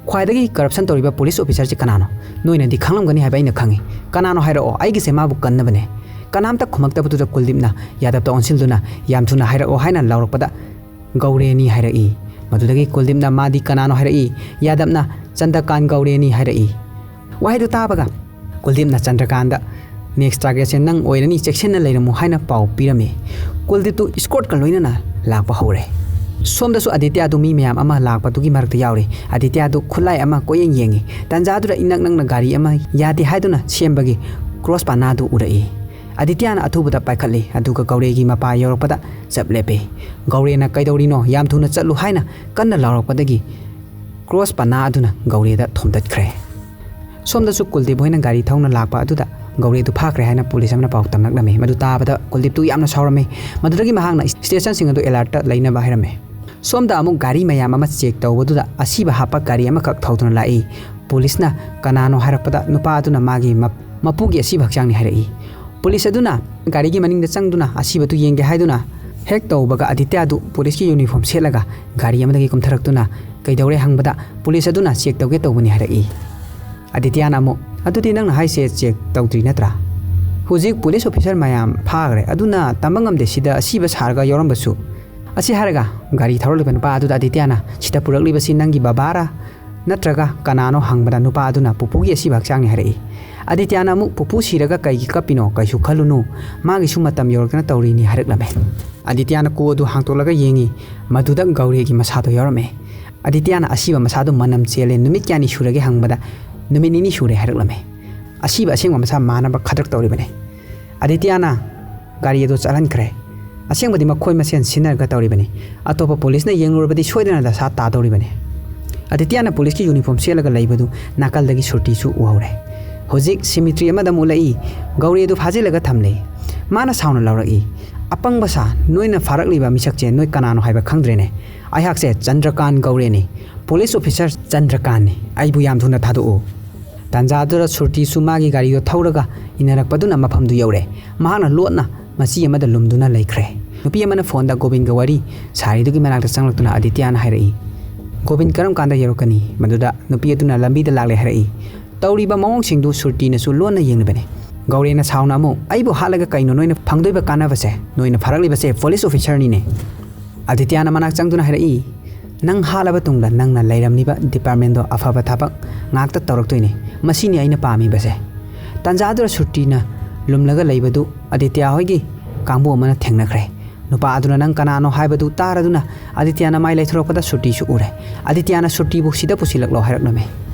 ꯈ꯭ꯋꯥꯏꯗꯒꯤ ꯀꯔꯞꯁꯟ ꯇꯧꯔꯤꯕ ꯄꯨꯂꯤꯁ ꯑꯣꯐꯤꯁꯔꯁꯦ ꯀꯅꯥꯅꯣ? ꯅꯣꯏꯅꯗꯤ ꯈꯪꯂꯝꯒꯅꯤ ꯍꯥꯏꯕ ꯑꯩꯅ ꯈꯪꯉꯤ꯫ ꯀꯅꯥꯅꯣ ꯍꯥꯏꯔꯛꯑꯣ, ꯑꯩꯒꯤꯁꯦ ꯃꯥꯕꯨ ꯀꯟꯅꯕꯅꯦ"꯫ ꯀꯅꯥꯝꯇ ꯈꯨꯝꯃꯛꯇꯕꯗꯨꯗ ꯀꯨꯜꯗꯤꯞꯅ ꯌꯥꯗꯕꯇ ꯑꯣꯟꯁꯤꯜꯗꯨꯅ, "ꯌꯥꯝ ꯊꯨꯅ ꯍꯥꯏꯔꯛꯑꯣ" ꯍꯥꯏꯅ ꯂꯥꯎꯔꯛꯄꯗ, "ꯒꯧꯔꯦꯅꯤ" ꯍꯥꯏꯔꯛꯏ꯫ ꯃꯗꯨꯗꯒꯤ ꯀꯨꯜꯗꯤꯞꯅ "ꯃꯥꯗꯤ ꯀꯅꯥꯅꯣ?" ꯍꯥꯏꯔꯛꯏ꯫ ꯌꯥꯗꯕꯅ "ꯆꯟꯗ꯭ꯔꯀꯥꯟ ꯒꯧꯔꯦꯅꯤ" ꯍꯥꯏꯔꯛꯏ꯫ ꯋꯥꯍꯩꯗꯨ ꯇꯥꯕꯒ ꯀꯨꯜꯗꯤꯞꯅ ꯆꯟꯗ꯭ꯔꯀꯥꯟꯗ, "ꯅꯦꯛꯁ ꯇꯥꯔꯒꯦꯠꯁꯦ ꯅꯪ ꯑꯣꯏꯔꯅꯤ, ꯆꯦꯛꯁꯤꯟꯅ ꯂꯩꯔꯝꯃꯨ" ꯍꯥꯏꯅ ꯄꯥꯎ ꯄꯤꯔꯝꯃꯤ꯫ ꯀꯨꯜꯗꯤꯞꯇꯨ ꯏꯁꯀꯣꯔꯠꯀ ꯂꯣꯏꯅꯅ ꯂꯥꯛꯄ ꯍꯧꯔꯦ꯫ ꯁꯣꯝꯗꯁꯨ ꯑꯗꯤꯇ꯭ꯌꯥꯗꯨ ꯃꯤ ꯃꯌꯥꯝ ꯑꯃ ꯂꯥꯛꯄꯗꯨꯒꯤ ꯃꯔꯛꯇ ꯌꯥꯎꯔꯤ꯫ ꯑꯗꯤꯇ꯭ꯌꯥꯗꯨ ꯈꯨꯠꯂꯥꯏ ꯑꯃ ꯀꯣꯏꯌꯦꯡ ꯌꯦꯡꯉꯤ꯫ ꯇꯟꯖꯥꯗꯨꯗ ꯏꯅꯛ ꯅꯛꯅ ꯒꯥꯔꯤ ꯑꯃ ꯌꯥꯗꯦ ꯍꯥꯏꯗꯨꯅ ꯁꯦꯝꯕꯒꯤ ꯀ꯭ꯔꯣꯁ ꯄꯥꯅꯥꯗꯨ ꯎꯔꯛꯏ꯫ ꯑꯗꯤꯇ꯭ꯌꯥꯅ ꯑꯊꯨꯕꯗ ꯄꯥꯏꯈꯠꯂꯤ, ꯑꯗꯨꯒ ꯒꯧꯔꯦꯒꯤ ꯃꯄꯥ ꯌꯧꯔꯛꯄꯗ ꯆꯞ ꯂꯦꯞꯄꯤ꯫ ꯒꯧꯔꯦꯅ "ꯀꯩꯗꯧꯔꯤꯅꯣ? ꯌꯥꯝ ꯊꯨꯅ ꯆꯠꯂꯨ" ꯍꯥꯏꯅ ꯀꯟꯅ ꯂꯥꯎꯔꯛꯄꯗꯒꯤ ꯀ꯭ꯔꯣꯁ ꯄꯅꯥ ꯑꯗꯨꯅ ꯒꯧꯔꯦꯗ ꯊꯣꯝꯗꯠꯈ꯭ꯔꯦ꯫ ꯁꯣꯝꯗꯁꯨ ꯀꯨꯜꯗꯤꯞ ꯍꯣꯏꯅ ꯒꯥꯔꯤ ꯊꯧꯅ ꯂꯥꯛꯄ ꯑꯗꯨꯗ ꯒꯧꯔꯦꯗꯨ ꯐꯥꯈ꯭ꯔꯦ ꯍꯥꯏꯅ ꯄꯨꯂꯤꯁ ꯑꯃꯅ ꯄꯥꯎ ꯇꯝꯂꯛꯂꯝꯃꯤ꯫ ꯃꯗꯨ ꯇꯥꯕꯗ ꯀꯨꯜꯗꯤꯞꯇꯨ ꯌꯥꯝꯅ ꯁꯥꯎꯔꯝꯃꯤ꯫ ꯃꯗꯨꯗꯒꯤ ꯃꯍꯥꯛꯅ ꯁ꯭ꯇꯦꯁꯟꯁꯤꯡ ꯑꯗꯨ ꯑꯦꯂꯔꯠꯇ ꯂꯩꯅꯕ ꯍꯥꯏꯔꯝꯃꯤ꯫ ꯁꯣꯝꯗ ꯑꯃꯨꯛ ꯒꯥꯔꯤ ꯃꯌꯥꯝ ꯑꯃ ꯆꯦꯛ ꯇꯧꯕꯗꯨꯗ ꯑꯁꯤꯕ ꯍꯥꯞꯄ ꯒꯥꯔꯤ ꯑꯃꯈꯛ ꯊꯧꯗꯨꯅ ꯂꯥꯛꯏ꯫ ꯄꯨꯂꯤꯁꯅ "ꯀꯅꯥꯅꯣ?" ꯍꯥꯏꯔꯛꯄꯗ ꯅꯨꯄꯥ ꯑꯗꯨꯅ ꯃꯥꯒꯤ ꯃꯞ-, ꯃꯄꯨꯒꯤ ꯑꯁꯤꯕ ꯍꯛꯆꯥꯡꯅꯤ ꯍꯥꯏꯔꯛꯏ꯫ ꯄꯨꯂꯤꯁ ꯑꯗꯨꯅ ꯒꯥꯔꯤꯒꯤ ꯃꯅꯤꯡꯗ ꯆꯪꯗꯨꯅ ꯑꯁꯤꯕꯗꯨ ꯌꯦꯡꯒꯦ ꯍꯥꯏꯗꯨꯅ ꯍꯦꯛ ꯇꯧꯕꯒ ꯑꯗꯤꯇ꯭ꯌꯥꯗꯨ ꯄꯨꯂꯤꯁꯀꯤ ꯌꯨꯅꯤꯐꯣꯔꯝ ꯁꯦꯠꯂꯒ ꯒꯥꯔꯤ ꯑꯃꯗꯒꯤ ꯀꯨꯝꯊꯔꯛꯇꯨꯅ "ꯀꯩꯗꯧꯔꯦ?" ꯍꯪꯕꯗ ꯄꯨꯂꯤꯁ ꯑꯗꯨꯅ "ꯆꯦꯛ ꯇꯧꯒꯦ ꯇꯧꯕꯅꯤ" ꯍꯥꯏꯔꯛꯏ꯫ ꯑꯗꯤꯇ꯭ꯌꯥꯅ ꯑꯃꯨꯛ, "ꯑꯗꯨꯗꯤ ꯅꯪꯅ ꯍꯥꯏꯁꯦ ꯆꯦꯛ ꯇꯧꯗ꯭ꯔꯤ ꯅꯠꯇ꯭ꯔꯥ? ꯍꯧꯖꯤꯛ ꯄꯨꯂꯤꯁ ꯑꯣꯐꯤꯁꯔ ꯃꯌꯥꯝ ꯐꯥꯈ꯭ꯔꯦ, ꯑꯗꯨꯅ ꯇꯝꯕ ꯉꯝꯗꯦ ꯁꯤꯗ ꯑꯁꯤꯕ ꯁꯥꯔꯒ ꯌꯥꯎꯔꯝꯕꯁꯨ"꯫ ꯑꯁꯤ ꯍꯥꯏꯔꯒ ꯒꯥꯔꯤ ꯊꯧꯔꯛꯂꯤꯕ ꯅꯨꯄꯥ ꯑꯗꯨꯗ ꯑꯗꯤꯇ꯭ꯌꯥꯅ, "ꯁꯤꯗ ꯄꯨꯔꯛꯂꯤꯕꯁꯤ ꯅꯪꯒꯤ ꯕꯕꯥꯔꯥ ꯅꯠꯇ꯭ꯔꯒ ꯀꯅꯥꯅꯣ?" ꯍꯪꯕꯗ ꯅꯨꯄꯥ ꯑꯗꯨꯅ "ꯄꯨꯄꯨꯒꯤ ꯑꯁꯤꯕ ꯍꯛꯆꯥꯡꯅꯤ" ꯍꯥꯏꯔꯛꯏ꯫ ꯑꯗꯤꯇ꯭ꯌꯥꯅ ꯑꯃꯨꯛ, "ꯄꯨꯄꯨ ꯁꯤꯔꯒ ꯀꯩꯒꯤ ꯀꯞꯄꯤꯅꯣ? ꯀꯩꯁꯨ ꯈꯜꯂꯨꯅꯨ, ꯃꯥꯒꯤꯁꯨ ꯃꯇꯝ ꯌꯧꯔꯛꯇꯅ ꯇꯧꯔꯤꯅꯤ" ꯍꯥꯏꯔꯛꯂꯝꯃꯦ꯫ ꯑꯗꯤꯇ꯭ꯌꯥꯅ ꯀꯨ ꯑꯗꯨ ꯍꯥꯡꯇꯣꯛꯂꯒ ꯌꯦꯡꯉꯤ, ꯃꯗꯨꯗ ꯒꯧꯔꯦꯒꯤ ꯃꯁꯥꯗꯣ ꯌꯥꯎꯔꯝꯃꯦ꯫ ꯑꯗꯤꯇ꯭ꯌꯥꯅ ꯑꯁꯤꯕ ꯃꯁꯥꯗꯨ ꯃꯅꯝ ꯆꯦꯜꯂꯦ, "ꯅꯨꯃꯤꯠ ꯀꯌꯥꯅꯤ ꯁꯨꯔꯒꯦ?" ꯍꯪꯕꯗ, "ꯅꯨꯃꯤꯠ ꯅꯤꯅꯤ ꯁꯨꯔꯦ" ꯍꯥꯏꯔꯛꯂꯝꯃꯦ꯫ ꯑꯁꯤꯕ ꯑꯁꯦꯡꯕ ꯃꯁꯥ ꯃꯥꯟꯅꯕ ꯈꯗ꯭ꯔꯛ ꯇꯧꯔꯤꯕꯅꯤ꯫ ꯑꯗꯤꯇ꯭ꯌꯥꯅ ꯒꯥꯔꯤ ꯑꯗꯨ ꯆꯠꯍꯟꯈ꯭ꯔꯦ꯫ ꯑꯁꯦꯡꯕꯗꯤ ꯃꯈꯣꯏ ꯃꯁꯦꯟ ꯁꯤꯟꯅꯔꯒ ꯇꯧꯔꯤꯕꯅꯤ꯫ ꯑꯇꯣꯞꯄ ꯄꯨꯂꯤꯁꯅ ꯌꯦꯡꯂꯨꯔꯕꯗꯤ ꯁꯣꯏꯗꯅ ꯗꯁꯥ ꯇꯥꯗꯧꯔꯤꯕꯅꯤ꯫ ꯑꯗꯤꯇ꯭ꯌꯥꯅ ꯄꯨꯂꯤꯁꯀꯤ ꯌꯨꯅꯤꯐꯣꯔꯝ ꯁꯦꯠꯂꯒ ꯂꯩꯕꯗꯨ ꯅꯥꯀꯜꯗꯒꯤ ꯁꯨꯔꯇꯤꯁꯨ ꯎꯍꯧꯔꯦ꯫ ꯍꯧꯖꯤꯛ ꯁꯤꯃꯤꯇ꯭ꯔꯤ ꯑꯃꯗ ꯑꯃꯨꯛ ꯎꯠꯂꯛꯏ, ꯒꯧꯔꯦꯗꯨ ꯐꯥꯖꯤꯜꯂꯒ ꯊꯝꯂꯦ꯫ ꯃꯥꯅ ꯁꯥꯎꯅ ꯂꯥꯎꯔꯛꯏ, "ꯑꯄꯪꯕ ꯁꯥ, ꯅꯣꯏꯅ ꯐꯥꯔꯛꯂꯤꯕ ꯃꯤꯁꯛꯁꯦ ꯅꯣꯏ ꯀꯅꯥꯅꯣ ꯍꯥꯏꯕ ꯈꯪꯗ꯭ꯔꯦꯅꯦ? ꯑꯩꯍꯥꯛꯁꯦ ꯆꯟꯗ꯭ꯔꯀꯥꯟ ꯒꯧꯔꯦꯅꯤ, ꯄꯨꯂꯤꯁ ꯑꯣꯐꯤꯁꯔ ꯆꯟꯗ꯭ꯔꯀꯥꯟꯅꯤ꯫ ꯑꯩꯕꯨ ꯌꯥꯝ ꯊꯨꯅ ꯊꯥꯗꯣꯛꯎ"꯫ ꯇꯥꯟꯖꯥꯗꯨꯗ ꯁꯨꯔꯇꯤꯁꯨ ꯃꯥꯒꯤ ꯒꯥꯔꯤꯗꯣ ꯊꯧꯔꯒ ꯏꯟꯅꯔꯛꯄꯗꯨꯅ ꯃꯐꯝꯗꯨ ꯌꯧꯔꯦ꯫ ꯃꯍꯥꯛꯅ ꯂꯣꯠꯅ ꯃꯆꯤ ꯑꯃꯗ ꯂꯨꯝꯗꯨꯅ ꯂꯩꯈ꯭ꯔꯦ꯫ ꯅꯨꯄꯤ ꯑꯃꯅ ꯐꯣꯟꯗ ꯒꯣꯕꯤꯟꯒ ꯋꯥꯔꯤ ꯁꯥꯔꯤꯗꯨꯒꯤ ꯃꯅꯥꯛꯇ ꯆꯪꯂꯛꯇꯨꯅ ꯑꯗꯤꯇ꯭ꯌꯥꯅ ꯍꯥꯏꯔꯛꯏ, "ꯒꯣꯕꯤꯟ ꯀꯔꯝ ꯀꯥꯟꯗ ꯌꯧꯔꯛꯀꯅꯤ?" ꯃꯗꯨꯗ ꯅꯨꯄꯤ ꯑꯗꯨꯅ ꯂꯝꯕꯤꯗ ꯂꯥꯛꯂꯦ ꯍꯥꯏꯔꯛꯏ꯫ ꯇꯧꯔꯤꯕ ꯃꯑꯣꯡꯁꯤꯡꯗꯨ ꯁꯨꯔꯇꯤꯅꯁꯨ ꯂꯣꯟꯅ ꯌꯦꯡꯂꯤꯕꯅꯤ꯫ ꯒꯧꯔꯦꯅ ꯁꯥꯎꯅ ꯑꯃꯨꯛ, "ꯑꯩꯕꯨ ꯍꯥꯠꯂꯒ ꯀꯩꯅꯣ ꯅꯣꯏꯅ ꯐꯪꯗꯣꯏꯕ ꯀꯥꯟꯅꯕꯁꯦ? ꯅꯣꯏꯅ ꯐꯥꯔꯛꯂꯤꯕꯁꯦ ꯄꯨꯂꯤꯁ ꯑꯣꯐꯤꯁꯥꯔꯅꯤꯅꯦ꯫" ꯑꯗꯤꯇ꯭ꯌꯥꯅ ꯃꯅꯥꯛ ꯆꯪꯗꯨꯅ ꯍꯥꯏꯔꯛꯏ, "ꯅꯪ ꯍꯥꯠꯂꯕ ꯇꯨꯡꯗ ꯅꯪꯅ ꯂꯩꯔꯝꯂꯤꯕ ꯗꯤꯄꯥꯔꯠꯃꯦꯟꯗꯣ ꯑꯐꯕ ꯊꯕꯛ ꯉꯥꯛꯇ ꯇꯧꯔꯛꯇꯣꯏꯅꯦ꯫ ꯃꯁꯤꯅꯤ ꯑꯩꯅ ꯄꯥꯝꯃꯤꯕꯁꯦ꯫" ꯇꯥꯟꯖꯥꯗꯨꯗ ꯁꯨꯔꯇꯤꯅ ꯂꯨꯝꯂꯒ ꯂꯩꯕꯗꯨ ꯑꯗꯤꯇ꯭ꯌꯥ ꯍꯣꯏꯒꯤ ꯀꯥꯡꯕꯨ ꯑꯃꯅ ꯊꯦꯡꯅꯈ꯭ꯔꯦ꯫ ꯅꯨꯄꯥ ꯑꯗꯨꯅ ꯅꯪ ꯀꯅꯥꯅꯣ ꯍꯥꯏꯕꯗꯨ ꯇꯥꯔꯗꯨꯅ ꯑꯗꯤꯇ꯭ꯌꯥꯅ ꯃꯥꯏ ꯂꯩꯊꯣꯔꯛꯄꯗ ꯁꯨꯔꯇꯤꯁꯨ ꯎꯔꯦ꯫ ꯑꯗꯤꯇ꯭ꯌꯥꯅ ꯁꯨꯔꯇꯤꯕꯨ ꯁꯤꯗ ꯄꯨꯁꯤꯜꯂꯛꯂꯣ ꯍꯥꯏꯔꯛꯂꯝꯃꯤ꯫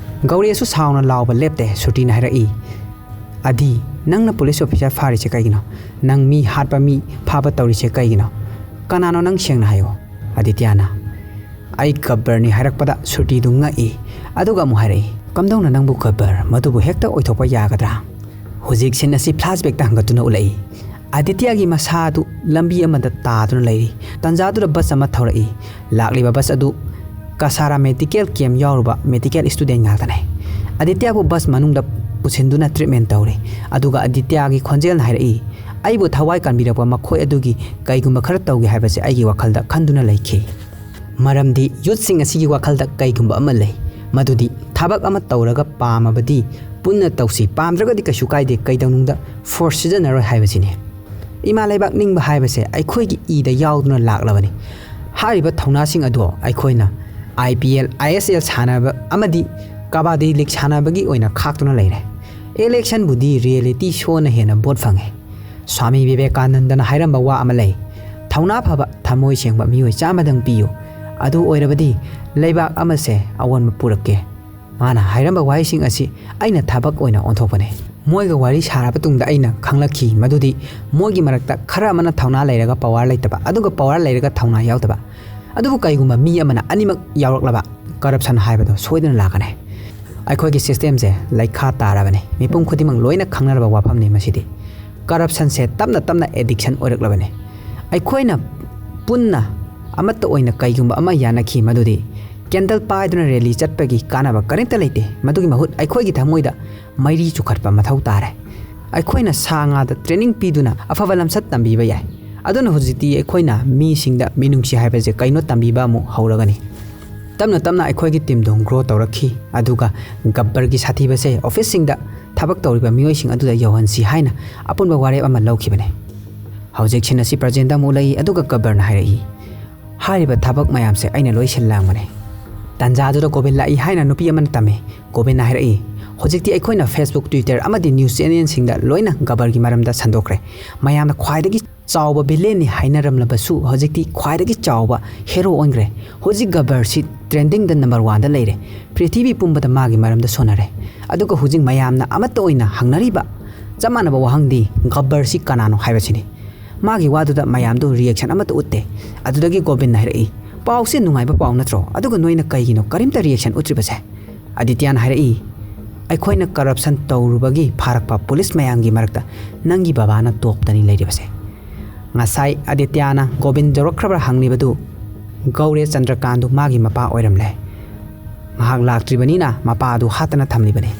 ꯒꯧꯔꯤꯁꯨ ꯁꯥꯎꯅ ꯂꯥꯎꯕ ꯂꯦꯞꯇꯦ꯫ ꯁꯨꯔꯇꯤꯅ ꯍꯥꯏꯔꯛꯏ, "ꯑꯗꯤ, ꯅꯪꯅ ꯄꯨꯂꯤꯁ ꯑꯣꯐꯤꯁꯥꯔ ꯐꯥꯔꯤꯁꯦ ꯀꯩꯒꯤꯅꯣ? ꯅꯪ ꯃꯤ ꯍꯥꯠꯄ, ꯃꯤ ꯐꯥꯕ ꯇꯧꯔꯤꯁꯦ ꯀꯩꯒꯤꯅꯣ? ꯀꯅꯥꯅꯣ ꯅꯪ? ꯁꯦꯡꯅ ꯍꯥꯏꯌꯣ꯫" ꯑꯗꯤꯇ꯭ꯌꯥꯅ, "ꯑꯩ ꯒꯕꯔꯅꯤ" ꯍꯥꯏꯔꯛꯄꯗ ꯁꯨꯔꯇꯤꯗꯨ ꯉꯛꯏ꯫ ꯑꯗꯨꯒ ꯑꯃꯨꯛ ꯍꯥꯏꯔꯛꯏ, "ꯀꯝꯗꯧꯅ ꯅꯪꯕꯨ ꯒꯕꯔ? ꯃꯗꯨꯕꯨ ꯍꯦꯛꯇ ꯑꯣꯏꯊꯣꯛꯄ ꯌꯥꯒꯗ꯭ꯔꯥ?" ꯍꯧꯖꯤꯛ ꯁꯤꯟ ꯑꯁꯤ ꯐ꯭ꯂꯥꯁꯕꯦꯛꯇ ꯍꯟꯒꯠꯇꯨꯅ ꯎꯠꯂꯛꯏ꯫ ꯑꯗꯤꯇ꯭ꯌꯥꯒꯤ ꯃꯁꯥ ꯑꯗꯨ ꯂꯝꯕꯤ ꯑꯃꯗ ꯇꯥꯗꯨꯅ ꯂꯩꯔꯤ꯫ ꯇꯥꯟꯖꯥꯗꯨꯗ ꯕꯁ ꯑꯃ ꯊꯧꯔꯛꯏ꯫ ꯂꯥꯛꯂꯤꯕ ꯕꯁ ꯑꯗꯨ ꯀꯁꯥꯔꯥ ꯃꯦꯗꯤꯀꯦꯜ ꯀꯦꯝ ꯌꯥꯎꯔꯨꯕ ꯃꯦꯗꯤꯀꯦꯜ ꯁ꯭ꯇꯨꯗꯦꯟ ꯉꯥꯛꯇꯅꯤ꯫ ꯑꯗꯤꯇ꯭ꯌꯥꯕꯨ ꯕꯁ ꯃꯅꯨꯡꯗ ꯄꯨꯁꯤꯟꯗꯨꯅ ꯇ꯭ꯔꯤꯠꯃꯦꯟ ꯇꯧꯔꯤ꯫ ꯑꯗꯨꯒ ꯑꯗꯤꯇ꯭ꯌꯥꯒꯤ ꯈꯣꯟꯖꯦꯜꯅ ꯍꯥꯏꯔꯛꯏ, "ꯑꯩꯕꯨ ꯊꯋꯥꯏ ꯀꯟꯕꯤꯔꯛꯄ ꯃꯈꯣꯏ ꯑꯗꯨꯒꯤ ꯀꯩꯒꯨꯝꯕ ꯈꯔ ꯇꯧꯒꯦ ꯍꯥꯏꯕꯁꯦ ꯑꯩꯒꯤ ꯋꯥꯈꯜꯗ ꯈꯟꯗꯨꯅ ꯂꯩꯈꯤ꯫ ꯃꯔꯝꯗꯤ ꯌꯨꯠꯁꯤꯡ ꯑꯁꯤꯒꯤ ꯋꯥꯈꯜꯗ ꯀꯩꯒꯨꯝꯕ ꯑꯃ ꯂꯩ, ꯃꯗꯨꯗꯤ ꯊꯕꯛ ꯑꯃ ꯇꯧꯔꯒ ꯄꯥꯝꯃꯕꯗꯤ ꯄꯨꯟꯅ ꯇꯧꯁꯤ, ꯄꯥꯝꯗ꯭ꯔꯒꯗꯤ ꯀꯩꯁꯨ ꯀꯥꯏꯗꯦ, ꯀꯩꯗꯧꯅꯨꯡꯗ ꯐꯣꯔꯁ ꯁꯤꯖꯤꯟꯅꯔꯣꯏ ꯍꯥꯏꯕꯁꯤꯅꯤ꯫ ꯏꯃꯥ ꯂꯩꯕꯥꯛ ꯅꯤꯡꯕ ꯍꯥꯏꯕꯁꯦ ꯑꯩꯈꯣꯏꯒꯤ ꯏꯗ ꯌꯥꯎꯗꯨꯅ ꯂꯥꯛꯂꯕꯅꯤ꯫ ꯍꯥꯏꯔꯤꯕ ꯊꯧꯅꯥꯁꯤꯡ ꯑꯗꯣ ꯑꯩꯈꯣꯏꯅ IPL, ISL ꯁꯥꯟꯅꯕ ꯑꯃꯗꯤ ꯀꯕꯥꯗꯤ ꯂꯤꯒ ꯁꯥꯟꯅꯕꯒꯤ ꯑꯣꯏꯅ ꯈꯥꯛꯇꯨꯅ ꯂꯩꯔꯦ꯫ ꯏꯂꯦꯛꯁꯟꯕꯨꯗꯤ ꯔꯤꯌꯦꯂꯤꯇꯤ ꯁꯣꯅ ꯍꯦꯟꯅ ꯚꯣꯠ ꯐꯪꯉꯦ꯫ ꯁ꯭ꯋꯥꯃꯤ ꯕꯤꯕꯦꯀꯥꯅꯟꯗꯅ ꯍꯥꯏꯔꯝꯕ ꯋꯥ ꯑꯃ ꯂꯩ, "ꯊꯧꯅꯥ ꯐꯕ, ꯊꯃꯣꯏ ꯁꯦꯡꯕ ꯃꯤꯑꯣꯏ ꯆꯥꯝꯃꯗꯪ ꯄꯤꯌꯨ, ꯑꯗꯨ ꯑꯣꯏꯔꯕꯗꯤ ꯂꯩꯕꯥꯛ ꯑꯃꯁꯦ ꯑꯑꯣꯟꯕ ꯄꯨꯔꯛꯀꯦ꯫" ꯃꯥꯅ ꯍꯥꯏꯔꯝꯕ ꯋꯥꯍꯩꯁꯤꯡ ꯑꯁꯤ ꯑꯩꯅ ꯊꯕꯛ ꯑꯣꯏꯅ ꯑꯣꯟꯊꯣꯛꯄꯅꯦ꯫ ꯃꯣꯏꯒ ꯋꯥꯔꯤ ꯁꯥꯔꯕ ꯇꯨꯡꯗ ꯑꯩꯅ ꯈꯪꯂꯛꯈꯤ ꯃꯗꯨꯗꯤ ꯃꯣꯏꯒꯤ ꯃꯔꯛꯇ ꯈꯔ ꯑꯃꯅ ꯊꯧꯅꯥ ꯂꯩꯔꯒ ꯄꯋꯥꯔ ꯂꯩꯇꯕ, ꯑꯗꯨꯒ ꯄꯋꯥꯔ ꯂꯩꯔꯒ ꯊꯧꯅꯥ ꯌꯥꯎꯗꯕ꯫ ꯑꯗꯨꯕꯨ ꯀꯩꯒꯨꯝꯕ ꯃꯤ ꯑꯃꯅ ꯑꯅꯤꯃꯛ ꯌꯥꯎꯔꯛꯂꯕ, ꯀꯔꯞꯁꯟ ꯍꯥꯏꯕꯗꯣ ꯁꯣꯏꯗꯅ ꯂꯥꯛꯀꯅꯤ꯫ ꯑꯩꯈꯣꯏꯒꯤ ꯁꯤꯁꯇꯦꯝꯁꯦ ꯂꯩꯈꯥ ꯇꯥꯔꯕꯅꯤ꯫ ꯃꯤꯄꯨꯝ ꯈꯨꯗꯤꯡꯃꯛ ꯂꯣꯏꯅ ꯈꯪꯅꯔꯕ ꯋꯥꯐꯝꯅꯤ ꯃꯁꯤꯗꯤ꯫ ꯀꯔꯞꯁꯟꯁꯦ ꯇꯞꯅ ꯇꯞꯅ ꯑꯦꯗꯤꯛꯁꯟ ꯑꯣꯏꯔꯛꯂꯕꯅꯤ꯫ ꯑꯩꯈꯣꯏꯅ ꯄꯨꯟꯅ ꯑꯃꯠꯇ ꯑꯣꯏꯅ ꯀꯩꯒꯨꯝꯕ ꯑꯃ ꯌꯥꯅꯈꯤ ꯃꯗꯨꯗꯤ ꯀꯦꯟꯗꯜ ꯄꯥꯏꯗꯨꯅ ꯔꯦꯂꯤ ꯆꯠꯄꯒꯤ ꯀꯥꯟꯅꯕ ꯀꯔꯤꯝꯇ ꯂꯩꯇꯦ꯫ ꯃꯗꯨꯒꯤ ꯃꯍꯨꯠ ꯑꯩꯈꯣꯏꯒꯤ ꯊꯃꯣꯏꯗ ꯃꯩꯔꯤ ꯆꯨꯈꯠꯄ ꯃꯊꯧ ꯇꯥꯔꯦ꯫ ꯑꯩꯈꯣꯏꯅ ꯁꯥ ꯉꯥꯗ ꯇ꯭ꯔꯦꯅꯤꯡ ꯄꯤꯗꯨꯅ ꯑꯐꯕ ꯂꯝꯆꯠ ꯇꯝꯕꯤꯕ ꯌꯥꯏ꯫ ꯑꯗꯨꯅ ꯍꯧꯖꯤꯛꯇꯤ ꯑꯩꯈꯣꯏꯅ ꯃꯤꯁꯤꯡꯗ ꯃꯤꯅꯨꯡꯁꯤ ꯍꯥꯏꯕꯁꯦ ꯀꯩꯅꯣ ꯇꯝꯕꯤꯕ ꯑꯃꯨꯛ ꯍꯧꯔꯒꯅꯤ꯫ ꯇꯞꯅ ꯇꯞꯅ ꯑꯩꯈꯣꯏꯒꯤ ꯇꯤꯝꯗꯨ ꯒ꯭ꯔꯣ ꯇꯧꯔꯛꯈꯤ, ꯑꯗꯨꯒ ꯒꯕꯔꯒꯤ ꯁꯥꯊꯤꯕꯁꯦ ꯑꯣꯐꯤꯁꯁꯤꯡꯗ ꯊꯕꯛ ꯇꯧꯔꯤꯕ ꯃꯤꯑꯣꯏꯁꯤꯡ ꯑꯗꯨꯗ ꯌꯧꯍꯟꯁꯤ ꯍꯥꯏꯅ ꯑꯄꯨꯟꯕ ꯋꯥꯔꯦꯞ ꯑꯃ ꯂꯧꯈꯤꯕꯅꯤ꯫ ꯍꯧꯖꯤꯛ ꯁꯤꯟ ꯑꯁꯤ ꯄ꯭ꯔꯖꯦꯟꯗ ꯑꯃꯨꯛ ꯂꯩ, ꯑꯗꯨꯒ ꯒꯕꯔꯅ ꯍꯥꯏꯔꯛꯏ, ꯍꯥꯏꯔꯤꯕ ꯊꯕꯛ ꯃꯌꯥꯝꯁꯦ ꯑꯩꯅ ꯂꯣꯏ ꯁꯤꯜ ꯂꯥꯡꯕꯅꯦ꯫ ꯇꯥꯟꯖꯥꯗꯨꯗ ꯒꯣꯕꯤꯟ ꯂꯥꯛꯏ ꯍꯥꯏꯅ ꯅꯨꯄꯤ ꯑꯃꯅ ꯇꯝꯃꯤ꯫ ꯒꯣꯕꯤꯟꯅ ꯍꯥꯏꯔꯛꯏ, ꯍꯧꯖꯤꯛꯇꯤ ꯑꯩꯈꯣꯏꯅ Facebook, Twitter ꯑꯃꯗꯤ ꯅ꯭ꯌꯨꯁ ꯆꯦꯅꯦꯜꯁꯤꯡꯗ ꯂꯣꯏꯅ ꯒꯕꯔꯒꯤ ꯃꯔꯝꯗ ꯁꯟꯗꯣꯛꯈ꯭ꯔꯦ꯫ ꯃꯌꯥꯝꯅ ꯈ꯭ꯋꯥꯏꯗꯒꯤ ꯆꯥꯎꯕ ꯚꯤꯂꯦꯟꯅꯤ ꯍꯥꯏꯅꯔꯝꯂꯕꯁꯨ ꯍꯧꯖꯤꯛꯇꯤ ꯈ꯭ꯋꯥꯏꯗꯒꯤ ꯆꯥꯎꯕ ꯍꯦꯔꯣ ꯑꯣꯟꯈ꯭ꯔꯦ꯫ ꯍꯧꯖꯤꯛ ꯒꯕꯔꯁꯤ ꯇ꯭ꯔꯦꯟꯗꯤꯡꯗ ꯅꯝꯕꯔ ꯋꯥꯟꯗ ꯂꯩꯔꯦ꯫ ꯄ꯭ꯔꯤꯊꯤꯕꯤ ꯄꯨꯝꯕꯗ ꯃꯥꯒꯤ ꯃꯔꯝꯗ ꯁꯣꯟꯅꯔꯦ꯫ ꯑꯗꯨꯒ ꯍꯧꯖꯤꯛ ꯃꯌꯥꯝꯅ ꯑꯃꯠꯇ ꯑꯣꯏꯅ ꯍꯪꯅꯔꯤꯕ ꯆꯞ ꯃꯥꯟꯅꯕ ꯋꯥꯍꯪꯗꯤ ꯒꯕꯔꯁꯤ ꯀꯅꯥꯅꯣ ꯍꯥꯏꯕꯁꯤꯅꯤ꯫ ꯃꯥꯒꯤ ꯋꯥꯗꯨꯗ ꯃꯌꯥꯝꯗꯨ ꯔꯤꯌꯦꯛꯁꯟ ꯑꯃꯠꯇ ꯎꯠꯇꯦ꯫ ꯑꯗꯨꯗꯒꯤ ꯒꯣꯕꯤꯟꯅ ꯍꯥꯏꯔꯛꯏ, ꯄꯥꯎꯁꯦ ꯅꯨꯡꯉꯥꯏꯕ ꯄꯥꯎ ꯅꯠꯇ꯭ꯔꯣ? ꯑꯗꯨꯒ ꯅꯣꯏꯅ ꯀꯩꯒꯤꯅꯣ ꯀꯔꯤꯝꯇ ꯔꯤꯌꯦꯛꯁꯟ ꯎꯠꯇ꯭ꯔꯤꯕꯁꯦ? ꯑꯥꯗꯤꯇ꯭ꯌꯅ ꯍꯥꯏꯔꯛꯏ, ꯑꯩꯈꯣꯏꯅ ꯀꯔꯞꯁꯟ ꯇꯧꯔꯨꯕꯒꯤ ꯐꯥꯔꯛꯄ ꯄꯨꯂꯤꯁ ꯃꯌꯥꯝꯒꯤ ꯃꯔꯛꯇ ꯅꯪꯒꯤ ꯕꯕꯥꯅ ꯇꯣꯞꯇꯅꯤ ꯂꯩꯔꯤꯕꯁꯦ꯫ ꯉꯁꯥꯏ ꯑꯥꯗꯤꯇ꯭ꯌꯅ ꯒꯣꯕꯤꯟ ꯌꯧꯔꯛꯈ꯭ꯔꯕ꯭ꯔꯥ ꯍꯪꯂꯤꯕꯗꯨ ꯒꯧꯔꯦ ꯆꯟꯗ꯭ꯔꯀꯥꯟꯗꯨ ꯃꯥꯒꯤ ꯃꯄꯥ ꯑꯣꯏꯔꯝꯂꯦ꯫ ꯃꯍꯥꯛ ꯂꯥꯛꯇ꯭ꯔꯤꯕꯅꯤꯅ ꯃꯄꯥ ꯑꯗꯨ ꯍꯥꯠꯇꯅ ꯊꯝꯂꯤꯕꯅꯤ꯫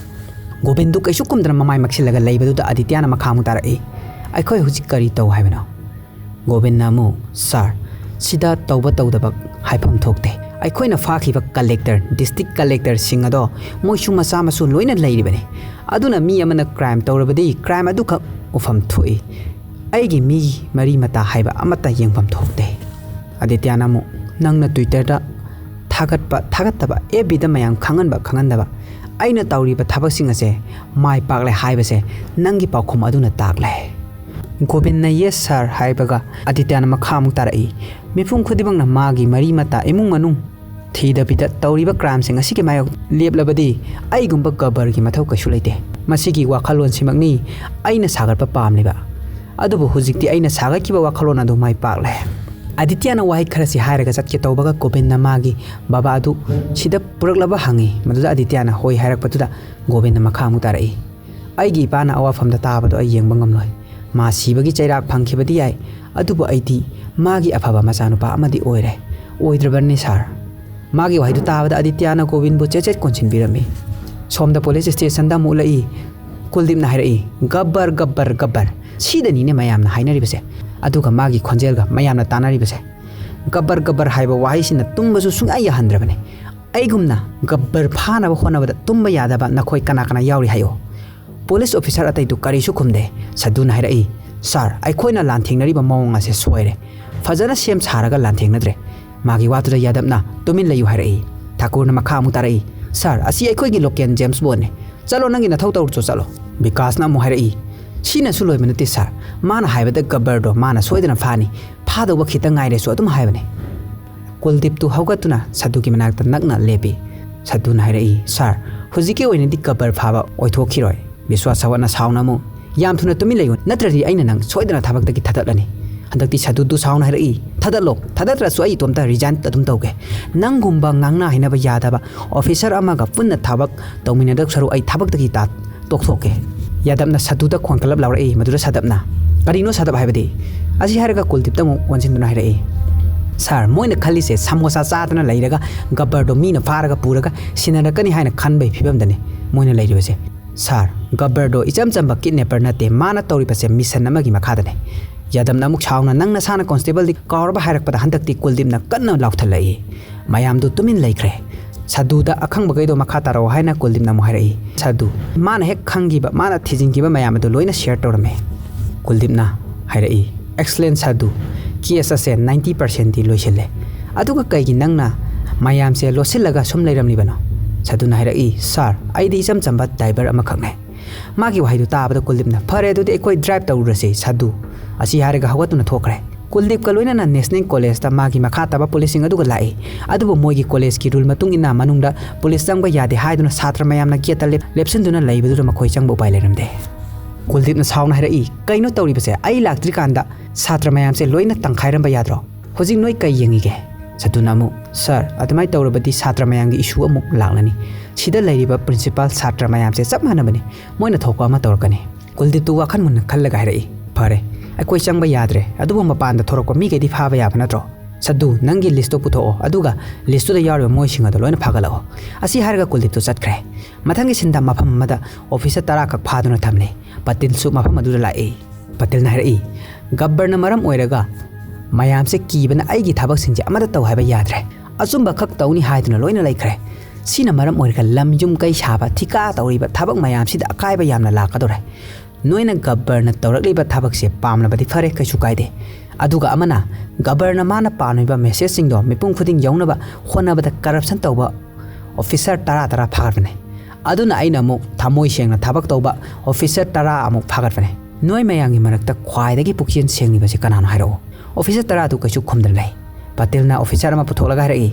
ꯒꯣꯕꯤꯟꯗꯨ ꯀꯩꯁꯨ ꯈꯨꯝꯗꯅ ꯃꯃꯥꯏ ꯃꯛꯁꯤꯜꯂꯒ ꯂꯩꯕꯗꯨꯗ ꯑꯥꯗꯤꯇ꯭ꯌꯅ ꯃꯈꯥ ꯑꯃꯨꯛ ꯇꯥꯔꯛꯏ, ꯑꯩꯈꯣꯏ ꯍꯧꯖꯤꯛ ꯀꯔꯤ ꯇꯧ ꯍꯥꯏꯕꯅꯣ? ꯒꯣꯕꯤꯟꯅ ꯑꯃꯨꯛ, ꯁꯥꯔ, ꯁꯤꯗ ꯇꯧꯕ ꯇꯧꯗꯕ ꯍꯥꯏꯐꯝ ꯊꯣꯛꯇꯦ꯫ ꯑꯩꯈꯣꯏꯅ ꯐꯥꯈꯤꯕ ꯀꯂꯦꯛꯇꯔ, ꯗꯤꯁꯇ꯭ꯔꯤꯛ ꯀꯂꯦꯛꯇꯔꯁꯤꯡ ꯑꯗꯣ ꯃꯣꯏꯁꯨ ꯃꯆꯥ ꯃꯁꯨ ꯂꯣꯏꯅ ꯂꯩꯔꯤꯕꯅꯤ꯫ ꯑꯗꯨꯅ ꯃꯤ ꯑꯃꯅ ꯀ꯭ꯔꯥꯏꯝ ꯇꯧꯔꯕꯗꯤ ꯀ꯭ꯔꯥꯏꯝ ꯑꯗꯨꯈꯛ ꯎꯐꯝ ꯊꯣꯛꯏ꯫ ꯑꯩꯒꯤ ꯃꯤ ꯃꯔꯤ ꯃꯇꯥ ꯍꯥꯏꯕ ꯑꯃꯠꯇ ꯌꯦꯡꯐꯝ ꯊꯣꯛꯇꯦ꯫ ꯑꯥꯗꯤꯇ꯭ꯌꯅ ꯑꯃꯨꯛ, ꯅꯪꯅ ꯇ꯭ꯋꯤꯇꯔꯗ ꯊꯥꯒꯠꯄ ꯊꯥꯒꯠꯇꯕ, ꯑꯦꯐ ꯕꯤꯗ ꯃꯌꯥꯝ ꯈꯪꯍꯟꯕ ꯈꯪꯍꯟꯗꯕ, ꯑꯩꯅ ꯇꯧꯔꯤꯕ ꯊꯕꯛꯁꯤꯡ ꯑꯁꯦ ꯃꯥꯏ ꯄꯥꯛꯂꯦ ꯍꯥꯏꯕꯁꯦ ꯅꯪꯒꯤ ꯄꯥꯎꯈꯨꯝ ꯑꯗꯨꯅ ꯇꯥꯛꯂꯦ꯫ ꯒꯣꯕꯤꯟꯅ ꯌꯦꯁ ꯁꯥꯔ ꯍꯥꯏꯕꯒ ꯑꯥꯗꯤꯇ꯭ꯌꯅ ꯃꯈꯥ ꯑꯃꯨꯛ ꯇꯥꯔꯛꯏ, ꯃꯤꯄꯨꯝ ꯈꯨꯗꯤꯡꯃꯛꯅ ꯃꯥꯒꯤ ꯃꯔꯤ ꯃꯇꯥ, ꯏꯃꯨꯡ ꯃꯅꯨꯡ ꯊꯤꯗꯕꯤꯗ ꯇꯧꯔꯤꯕ ꯀ꯭ꯔꯥꯏꯝꯁꯤꯡ ꯑꯁꯤꯒꯤ ꯃꯥꯌꯣꯛ ꯂꯦꯞꯂꯕꯗꯤ ꯑꯩꯒꯨꯝꯕ ꯒꯕꯔꯒꯤ ꯃꯊꯧ ꯀꯩꯁꯨ ꯂꯩꯇꯦ꯫ ꯃꯁꯤꯒꯤ ꯋꯥꯈꯜꯂꯣꯟꯁꯤꯃꯛꯅꯤ ꯑꯩꯅ ꯁꯥꯒꯠꯄ ꯄꯥꯝꯂꯤꯕ꯫ ꯑꯗꯨꯕꯨ ꯍꯧꯖꯤꯛꯇꯤ ꯑꯩꯅ ꯁꯥꯒꯠꯈꯤꯕ ꯋꯥꯈꯜꯂꯣꯟ ꯑꯗꯨ ꯃꯥꯏ ꯄꯥꯛꯂꯦ꯫ ꯑꯥꯗꯤꯇ꯭ꯌꯅ ꯋꯥꯍꯩ ꯈꯔꯁꯤ ꯍꯥꯏꯔꯒ ꯆꯠꯀꯦ ꯇꯧꯕꯒ ꯒꯣꯕꯤꯟꯅ ꯃꯥꯒꯤ ꯕꯕꯥ ꯑꯗꯨ ꯁꯤꯗ ꯄꯨꯔꯛꯂꯕ ꯍꯪꯏ꯫ ꯃꯗꯨꯗ ꯑꯥꯗꯤꯇ꯭ꯌꯅ ꯍꯣꯏ ꯍꯥꯏꯔꯛꯄꯗꯨꯗ ꯒꯣꯕꯤꯟꯅ ꯃꯈꯥ ꯑꯃꯨꯛ ꯇꯥꯔꯛꯏ, ꯑꯩꯒꯤ ꯏꯄꯥꯅ ꯑꯋꯥꯐꯝꯗ ꯇꯥꯕꯗꯣ ꯑꯩ ꯌꯦꯡꯕ ꯉꯝꯂꯣꯏ꯫ ꯃꯥ ꯁꯤꯕꯒꯤ ꯆꯩꯔꯥꯛ ꯐꯪꯈꯤꯕꯗꯤ ꯌꯥꯏ, ꯑꯗꯨꯕꯨ ꯑꯩꯗꯤ ꯃꯥꯒꯤ ꯑꯐꯕ ꯃꯆꯥꯅꯨꯄꯥ ꯑꯃꯗꯤ ꯑꯣꯏꯔꯦ꯫ ꯑꯣꯏꯗ꯭ꯔꯕꯅꯤ ꯁꯥꯔ꯫ ꯃꯥꯒꯤ ꯋꯥꯍꯩꯗꯨ ꯇꯥꯕꯗ ꯑꯥꯗꯤꯇ꯭ꯌꯅ ꯒꯣꯕꯤꯟꯕꯨ ꯆꯦꯠ ꯆꯦꯠ ꯀꯣꯟꯁꯤꯟꯕꯤꯔꯝꯃꯤ꯫ ꯁꯣꯝꯗ ꯄꯨꯂꯤꯁ ꯁ꯭ꯇꯦꯁꯟꯗ ꯑꯃꯨꯛ ꯎꯠꯂꯛꯏ꯫ ꯀꯨꯜꯗꯤꯞꯅ ꯍꯥꯏꯔꯛꯏ, ꯒꯕꯔ, ꯒꯕꯔ, ꯒꯕꯔ꯫ ꯁꯤꯗꯅꯤꯅꯦ ꯃꯌꯥꯝꯅ ꯍꯥꯏꯅꯔꯤꯕꯁꯦ꯫ ꯑꯗꯨꯒ ꯃꯥꯒꯤ ꯈꯣꯟꯖꯦꯜꯒ ꯃꯌꯥꯝꯅ ꯇꯥꯟꯅꯔꯤꯕꯁꯦ꯫ "ꯒꯕꯔ ꯒꯕꯔ" ꯍꯥꯏꯕ ꯋꯥꯍꯩꯁꯤꯅ ꯇꯨꯝꯕꯁꯨ ꯁꯨꯡꯌꯥ ꯌꯥꯍꯟꯗ꯭ꯔꯕꯅꯦ꯫ ꯑꯩꯒꯨꯝꯅ ꯒꯕꯔ ꯐꯥꯅꯕ ꯍꯣꯠꯅꯕꯗ ꯇꯨꯝꯕ ꯌꯥꯗꯕ ꯅꯈꯣꯏ ꯀꯅꯥ ꯀꯅꯥ ꯌꯥꯎꯔꯤ ꯍꯥꯏꯌꯣ꯫ ꯄꯨꯂꯤꯁ ꯑꯣꯐꯤꯁꯔ ꯑꯇꯩꯗꯨ ꯀꯔꯤꯁꯨ ꯈꯨꯝꯗꯦ꯫ ꯁꯥꯗꯨꯅ ꯍꯥꯏꯔꯛꯏ, "ꯁꯥꯔ, ꯑꯩꯈꯣꯏꯅ ꯂꯥꯟꯊꯦꯡꯅꯔꯤꯕ ꯃꯑꯣꯡ ꯑꯁꯦ ꯁꯣꯏꯔꯦ꯫ ꯐꯖꯅ ꯁꯦꯝ ꯁꯥꯔꯒ ꯂꯥꯟꯊꯦꯡꯅꯗ꯭ꯔꯦ꯫" ꯃꯥꯒꯤ ꯋꯥꯗꯨꯗ ꯌꯥꯗꯕꯅ "ꯇꯨꯃꯤꯟ ꯂꯩꯌꯨ" ꯍꯥꯏꯔꯛꯏ꯫ ꯊꯥꯀꯨꯔꯅ ꯃꯈꯥ ꯑꯃꯨꯛ ꯇꯥꯔꯛꯏ, "ꯁꯥꯔ, ꯑꯁꯤ ꯑꯩꯈꯣꯏꯒꯤ ꯂꯣꯀꯦꯜ ꯖꯦꯝꯁ ꯕꯣꯟꯅꯦ꯫ ꯆꯠꯂꯣ, ꯅꯪꯒꯤ ꯅꯊꯧ ꯇꯧꯔꯨꯆꯣ, ꯆꯠꯂꯣ꯫" ꯕꯤꯀꯥꯁꯅ ꯑꯃꯨꯛ ꯍꯥꯏꯔꯛꯏ, "ꯁꯤꯅꯁꯨ ꯂꯣꯏꯕ ꯅꯠꯇꯦ ꯁꯥꯔ꯫ ꯃꯥꯅ ꯍꯥꯏꯕꯗ ꯒꯕꯔꯗꯣ ꯃꯥꯅ ꯁꯣꯏꯗꯅ ꯐꯥꯅꯤ꯫ ꯐꯥꯗꯧꯕ ꯈꯤꯇꯪ ꯉꯥꯏꯔꯦꯁꯨ ꯑꯗꯨꯝ ꯍꯥꯏꯕꯅꯦ꯫" ꯀꯨꯜꯗꯤꯞꯇꯨ ꯍꯧꯒꯠꯇꯨꯅ ꯁꯥꯗꯨꯒꯤ ꯃꯅꯥꯛꯇ ꯅꯛꯅ ꯂꯦꯞꯄꯤ꯫ ꯁꯥꯗꯨꯅ ꯍꯥꯏꯔꯛꯏ, "ꯁꯥꯔ, ꯍꯧꯖꯤꯛꯀꯤ ꯑꯣꯏꯅꯗꯤ ꯒꯕꯔ ꯐꯥꯕ ꯑꯣꯏꯊꯣꯛꯈꯤꯔꯣꯏ꯫" ꯕꯤꯁ꯭ꯋꯥꯁ ꯁꯥꯋꯠꯅ ꯁꯥꯎꯅ ꯑꯃꯨꯛ, "ꯌꯥꯝ ꯊꯨꯅ ꯇꯨꯃꯤꯟ ꯂꯩꯌꯨ, ꯅꯠꯇ꯭ꯔꯗꯤ ꯑꯩꯅ ꯅꯪ ꯁꯣꯏꯗꯅ ꯊꯕꯛꯇꯒꯤ ꯊꯥꯗꯠꯂꯅꯤ꯫" ꯍꯟꯗꯛꯇꯤ ꯁꯥꯗꯨꯗꯨ ꯁꯥꯎꯅ ꯍꯥꯏꯔꯛꯏ, "ꯊꯥꯗꯠꯂꯣ, ꯊꯥꯗꯠꯇ꯭ꯔꯁꯨ ꯑꯩ ꯏꯇꯣꯝꯇ ꯔꯤꯖꯥꯏꯟ ꯑꯗꯨꯝ ꯇꯧꯒꯦ꯫ ꯅꯪꯒꯨꯝꯕ ꯉꯥꯡꯅ ꯍꯩꯅꯕ ꯌꯥꯗꯕ ꯑꯣꯐꯤꯁꯔ ꯑꯃꯒ ꯄꯨꯟꯅ ꯊꯕꯛ ꯇꯧꯃꯤꯟꯅꯗꯧ ꯁꯔꯨꯛ ꯑꯩ ꯊꯕꯛꯇꯒꯤ ꯇꯥ-, ꯇꯣꯛꯊꯣꯛꯀꯦ꯫" ꯌꯥꯗꯕꯅ ꯁꯥꯗꯨꯗ ꯈꯣꯟ ꯀꯜꯂꯞ ꯂꯥꯎꯔꯛꯏ꯫ ꯃꯗꯨꯗ ꯁꯥꯗꯞꯅ, "ꯀꯔꯤꯅꯣ ꯁꯥꯗꯞ ꯍꯥꯏꯕꯗꯤ?" ꯑꯁꯤ ꯍꯥꯏꯔꯒ ꯀꯨꯜꯗꯤꯞꯇ ꯑꯃꯨꯛ ꯑꯣꯟꯁꯤꯟꯗꯨꯅ ꯍꯥꯏꯔꯛꯏ, "ꯁꯥꯔ, ꯃꯣꯏꯅ ꯈꯜꯂꯤꯁꯦ ꯁꯃꯣꯁꯥ ꯆꯥꯗꯅ ꯂꯩꯔꯒ ꯒꯕꯔꯗꯣ ꯃꯤꯅ ꯐꯥꯔꯒ ꯄꯨꯔꯒ ꯁꯤꯟꯅꯔꯛꯀꯅꯤ ꯍꯥꯏꯅ ꯈꯟꯕꯒꯤ ꯐꯤꯕꯝꯗꯅꯤ ꯃꯣꯏꯅ ꯂꯩꯔꯤꯕꯁꯦ꯫ ꯁꯥꯔ, ꯒꯕꯔꯗꯣ ꯏꯆꯝ ꯆꯝꯕ ꯀꯤꯗꯅꯦꯄꯔ ꯅꯠꯇꯦ, ꯃꯥꯅ ꯇꯧꯔꯤꯕꯁꯦ ꯃꯤꯁꯟ ꯑꯃꯒꯤ ꯃꯈꯥꯗꯅꯦ꯫" ꯌꯥꯗꯕꯅ ꯑꯃꯨꯛ ꯁꯥꯎꯅ, "ꯅꯪ ꯅꯁꯥꯅ ꯀꯣꯟꯁꯇꯦꯕꯜꯗꯤ ꯀꯥꯎꯔꯕ?" ꯍꯥꯏꯔꯛꯄꯗ ꯍꯟꯗꯛꯇꯤ ꯀꯨꯜꯗꯤꯞꯅ ꯀꯟꯅ ꯂꯥꯎꯊꯠꯂꯛꯏ꯫ ꯃꯌꯥꯝꯗꯨ ꯇꯨꯃꯤꯟ ꯂꯩꯈ꯭ꯔꯦ꯫ ꯁꯥꯗꯨꯗ ꯑꯈꯪꯕꯈꯩꯗꯣ ꯃꯈꯥ ꯇꯥꯔꯛꯑꯣ ꯍꯥꯏꯅ ꯀꯨꯜꯗꯤꯞꯅ ꯑꯃꯨꯛ ꯍꯥꯏꯔꯛꯏ꯫ ꯁꯥꯗꯨ, ꯃꯥꯅ ꯍꯦꯛ ꯈꯪꯈꯤꯕ, ꯃꯥꯅ ꯊꯤꯖꯤꯟꯈꯤꯕ ꯃꯌꯥꯝ ꯑꯗꯨ ꯂꯣꯏꯅ ꯁꯤꯌꯔ ꯇꯧꯔꯝꯃꯤ꯫ ꯀꯨꯜꯗꯤꯞꯅ ꯍꯥꯏꯔꯛꯏ, "ꯑꯦꯛꯁꯂꯦꯟ ꯁꯥꯗꯨ, ꯀꯦꯁ ꯑꯁꯦ ꯅꯥꯏꯟꯇꯤ ꯄꯥꯔꯁꯦꯟꯗꯤ ꯂꯣꯏꯁꯤꯜꯂꯦ꯫ ꯑꯗꯨꯒ ꯀꯩꯒꯤ ꯅꯪꯅ ꯃꯌꯥꯝꯁꯦ ꯂꯣꯠꯁꯤꯜꯂꯒ ꯁꯨꯝ ꯂꯩꯔꯝꯂꯤꯕꯅꯣ?" ꯁꯥꯗꯨꯅ ꯍꯥꯏꯔꯛꯏ, "ꯁꯥꯔ, ꯑꯩꯗꯤ ꯏꯆꯝ ꯆꯝꯕ ꯗ꯭ꯔꯥꯏꯚꯔ ꯑꯃꯈꯛꯅꯦ꯫" ꯃꯥꯒꯤ ꯋꯥꯍꯩꯗꯨ ꯇꯥꯕꯗ ꯀꯨꯜꯗꯤꯞꯅ, "ꯐꯔꯦ, ꯑꯗꯨꯗꯤ ꯑꯩꯈꯣꯏ ꯗ꯭ꯔꯥꯏꯚ ꯇꯧꯔꯨꯔꯁꯤ ꯁꯥꯗꯨ꯫" ꯑꯁꯤ ꯍꯥꯏꯔꯒ ꯍꯧꯒꯠꯇꯨꯅ ꯊꯣꯛꯈ꯭ꯔꯦ꯫ ꯀꯨꯜꯗꯤꯞꯀ ꯂꯣꯏꯅꯅ ꯅꯦꯁꯅꯦꯜ ꯀꯣꯂꯦꯖꯇ ꯃꯥꯒꯤ ꯃꯈꯥ ꯇꯥꯕ ꯄꯨꯂꯤꯁꯁꯤꯡ ꯑꯗꯨꯒ ꯂꯥꯛꯏ꯫ ꯑꯗꯨꯕꯨ ꯃꯣꯏꯒꯤ ꯀꯣꯂꯦꯖꯀꯤ ꯔꯨꯜ ꯃꯇꯨꯡ ꯏꯟꯅ ꯃꯅꯨꯡꯗ ꯄꯨꯂꯤꯁ ꯆꯪꯕ ꯌꯥꯗꯦ ꯍꯥꯏꯗꯨꯅ ꯁꯥꯇ꯭ꯔ ꯃꯌꯥꯝꯅ ꯒꯦꯠꯇ ꯂꯦꯞ-, ꯂꯦꯞꯁꯤꯟꯗꯨꯅ ꯂꯩꯕꯗꯨꯗ ꯃꯈꯣꯏ ꯆꯪꯕ ꯎꯄꯥꯏ ꯂꯩꯔꯝꯗꯦ꯫ ꯀꯨꯜꯗꯤꯞꯅ ꯁꯥꯎꯅ ꯍꯥꯏꯔꯛꯏ, "ꯀꯩꯅꯣ ꯇꯧꯔꯤꯕꯁꯦ? ꯑꯩ ꯂꯥꯛꯇ꯭ꯔꯤꯀꯥꯟꯗ ꯁꯥꯇ꯭ꯔ ꯃꯌꯥꯝꯁꯦ ꯂꯣꯏꯅ ꯇꯪꯈꯥꯏꯔꯝꯕ ꯌꯥꯗ꯭ꯔꯣ? ꯍꯧꯖꯤꯛ ꯅꯣꯏ ꯀꯩ ꯌꯦꯡꯉꯤꯒꯦ?" ꯁꯥꯗꯨꯅ ꯑꯃꯨꯛ, "ꯁꯥꯔ, ꯑꯗꯨꯃꯥꯏꯅ ꯇꯧꯔꯕꯗꯤ ꯁꯥꯇ꯭ꯔ ꯃꯌꯥꯝꯒꯤ ꯏꯁꯨ ꯑꯃꯨꯛ ꯂꯥꯛꯂꯅꯤ꯫ ꯁꯤꯗ ꯂꯩꯔꯤꯕ ꯄ꯭ꯔꯤꯟꯁꯤꯄꯥꯜ ꯁꯥꯇ꯭ꯔ ꯃꯌꯥꯝꯁꯦ ꯆꯞ ꯃꯥꯟꯅꯕꯅꯤ꯫ ꯃꯣꯏꯅ ꯊꯣꯛꯄ ꯑꯃ ꯇꯧꯔꯛꯀꯅꯤ꯫" ꯀꯨꯜꯗꯤꯞꯇꯨ ꯋꯥꯈꯜ ꯃꯨꯟꯅ ꯈꯜꯂꯒ ꯍꯥꯏꯔꯛꯏ, "ꯐꯔꯦ, ꯑꯩꯈꯣꯏ ꯆꯪꯕ ꯌꯥꯗ꯭ꯔꯦ, ꯑꯗꯨꯕꯨ ꯃꯄꯥꯟꯗ ꯊꯣꯔꯛꯄ ꯃꯤꯈꯩꯗꯤ ꯐꯥꯕ ꯌꯥꯕ ꯅꯠꯇ꯭ꯔꯣ? ꯁꯥꯗꯨ, ꯅꯪꯒꯤ ꯂꯤꯁꯇꯨ ꯄꯨꯊꯣꯛꯑꯣ, ꯑꯗꯨꯒ ꯂꯤꯁꯇꯨꯗ ꯌꯥꯎꯔꯤꯕ ꯃꯣꯏꯁꯤꯡ ꯑꯗꯨ ꯂꯣꯏꯅ ꯐꯥꯒꯠꯂꯛꯑꯣ꯫" ꯑꯁꯤ ꯍꯥꯏꯔꯒ ꯀꯨꯜꯗꯤꯞꯇꯨ ꯆꯠꯈ꯭ꯔꯦ꯫ ꯃꯊꯪꯒꯤ ꯁꯤꯟꯗ ꯃꯐꯝ ꯑꯃꯗ ꯑꯣꯐꯤꯁꯔ ꯇꯔꯥ ꯈꯛ ꯐꯥꯗꯨꯅ ꯊꯝꯂꯤ꯫ ꯄꯇꯤꯜꯁꯨ ꯃꯐꯝ ꯑꯗꯨꯗ ꯂꯥꯛꯏ꯫ ꯄꯇꯤꯜꯅ ꯍꯥꯏꯔꯛꯏ, "ꯒꯕꯔꯅ ꯃꯔꯝ ꯑꯣꯏꯔꯒ ꯃꯌꯥꯝꯁꯦ ꯀꯤꯕꯅ ꯑꯩꯒꯤ ꯊꯕꯛꯁꯤꯡꯁꯦ ꯑꯃꯠꯇ ꯇꯧ ꯍꯥꯏꯕ ꯌꯥꯗ꯭ꯔꯦ꯫ ꯑꯆꯨꯝꯕ ꯈꯛ ꯇꯧꯅꯤ ꯍꯥꯏꯗꯨꯅ ꯂꯣꯏꯅ ꯂꯩꯈ꯭ꯔꯦ꯫ ꯁꯤꯅ ꯃꯔꯝ ꯑꯣꯏꯔꯒ ꯂꯝ ꯌꯨꯝ ꯀꯩ ꯁꯥꯕ, ꯊꯤꯀꯥ ꯇꯧꯔꯤꯕ ꯊꯕꯛ ꯃꯌꯥꯝꯁꯤꯗ ꯑꯀꯥꯏꯕ ꯌꯥꯝꯅ ꯂꯥꯛꯀꯗꯧꯔꯦ꯫ ꯅꯣꯏꯅ ꯒꯕꯔꯅ ꯇꯧꯔꯛꯂꯤꯕ ꯊꯕꯛꯁꯦ ꯄꯥꯝꯂꯕꯗꯤ ꯐꯔꯦ, ꯀꯩꯁꯨ ꯀꯥꯏꯗꯦ꯫ ꯑꯗꯨꯒ ꯑꯃꯅ ꯒꯕꯔꯅ ꯃꯥꯅ ꯄꯥꯝꯂꯤꯕ ꯃꯦꯁꯦꯖꯁꯤꯡꯗꯣ ꯃꯤꯄꯨꯝ ꯈꯨꯗꯤꯡ ꯌꯧꯅꯕ ꯍꯣꯠꯅꯕꯗ ꯀꯔꯞꯁꯟ ꯇꯧꯕ ꯑꯣꯐꯤꯁꯥꯔ ꯇꯔꯥ ꯇꯔꯥ ꯐꯥꯒꯠꯄꯅꯦ꯫ ꯑꯗꯨꯅ ꯑꯩꯅ ꯑꯃꯨꯛ ꯊꯃꯣꯏ ꯁꯦꯡꯅ ꯊꯕꯛ ꯇꯧꯕ ꯑꯣꯐꯤꯁꯥꯔ ꯇꯔꯥ ꯑꯃꯨꯛ ꯐꯥꯒꯠꯄꯅꯦ꯫ ꯅꯣꯏ ꯃꯌꯥꯝꯒꯤ ꯃꯔꯛꯇ ꯈ꯭ꯋꯥꯏꯗꯒꯤ ꯄꯨꯛꯆꯦꯜ ꯁꯦꯡꯂꯤꯕꯁꯦ ꯀꯅꯥꯅꯣ ꯍꯥꯏꯔꯛꯑꯣ?" ꯑꯣꯐꯤꯁꯥꯔ ꯇꯔꯥꯗꯨ ꯀꯩꯁꯨ ꯈꯨꯝꯗꯅ ꯂꯩ꯫ ꯄꯇꯤꯜꯅ ꯑꯣꯐꯤꯁꯥꯔ ꯑꯃ ꯄꯨꯊꯣꯛꯂꯒ ꯍꯥꯏꯔꯛꯏ,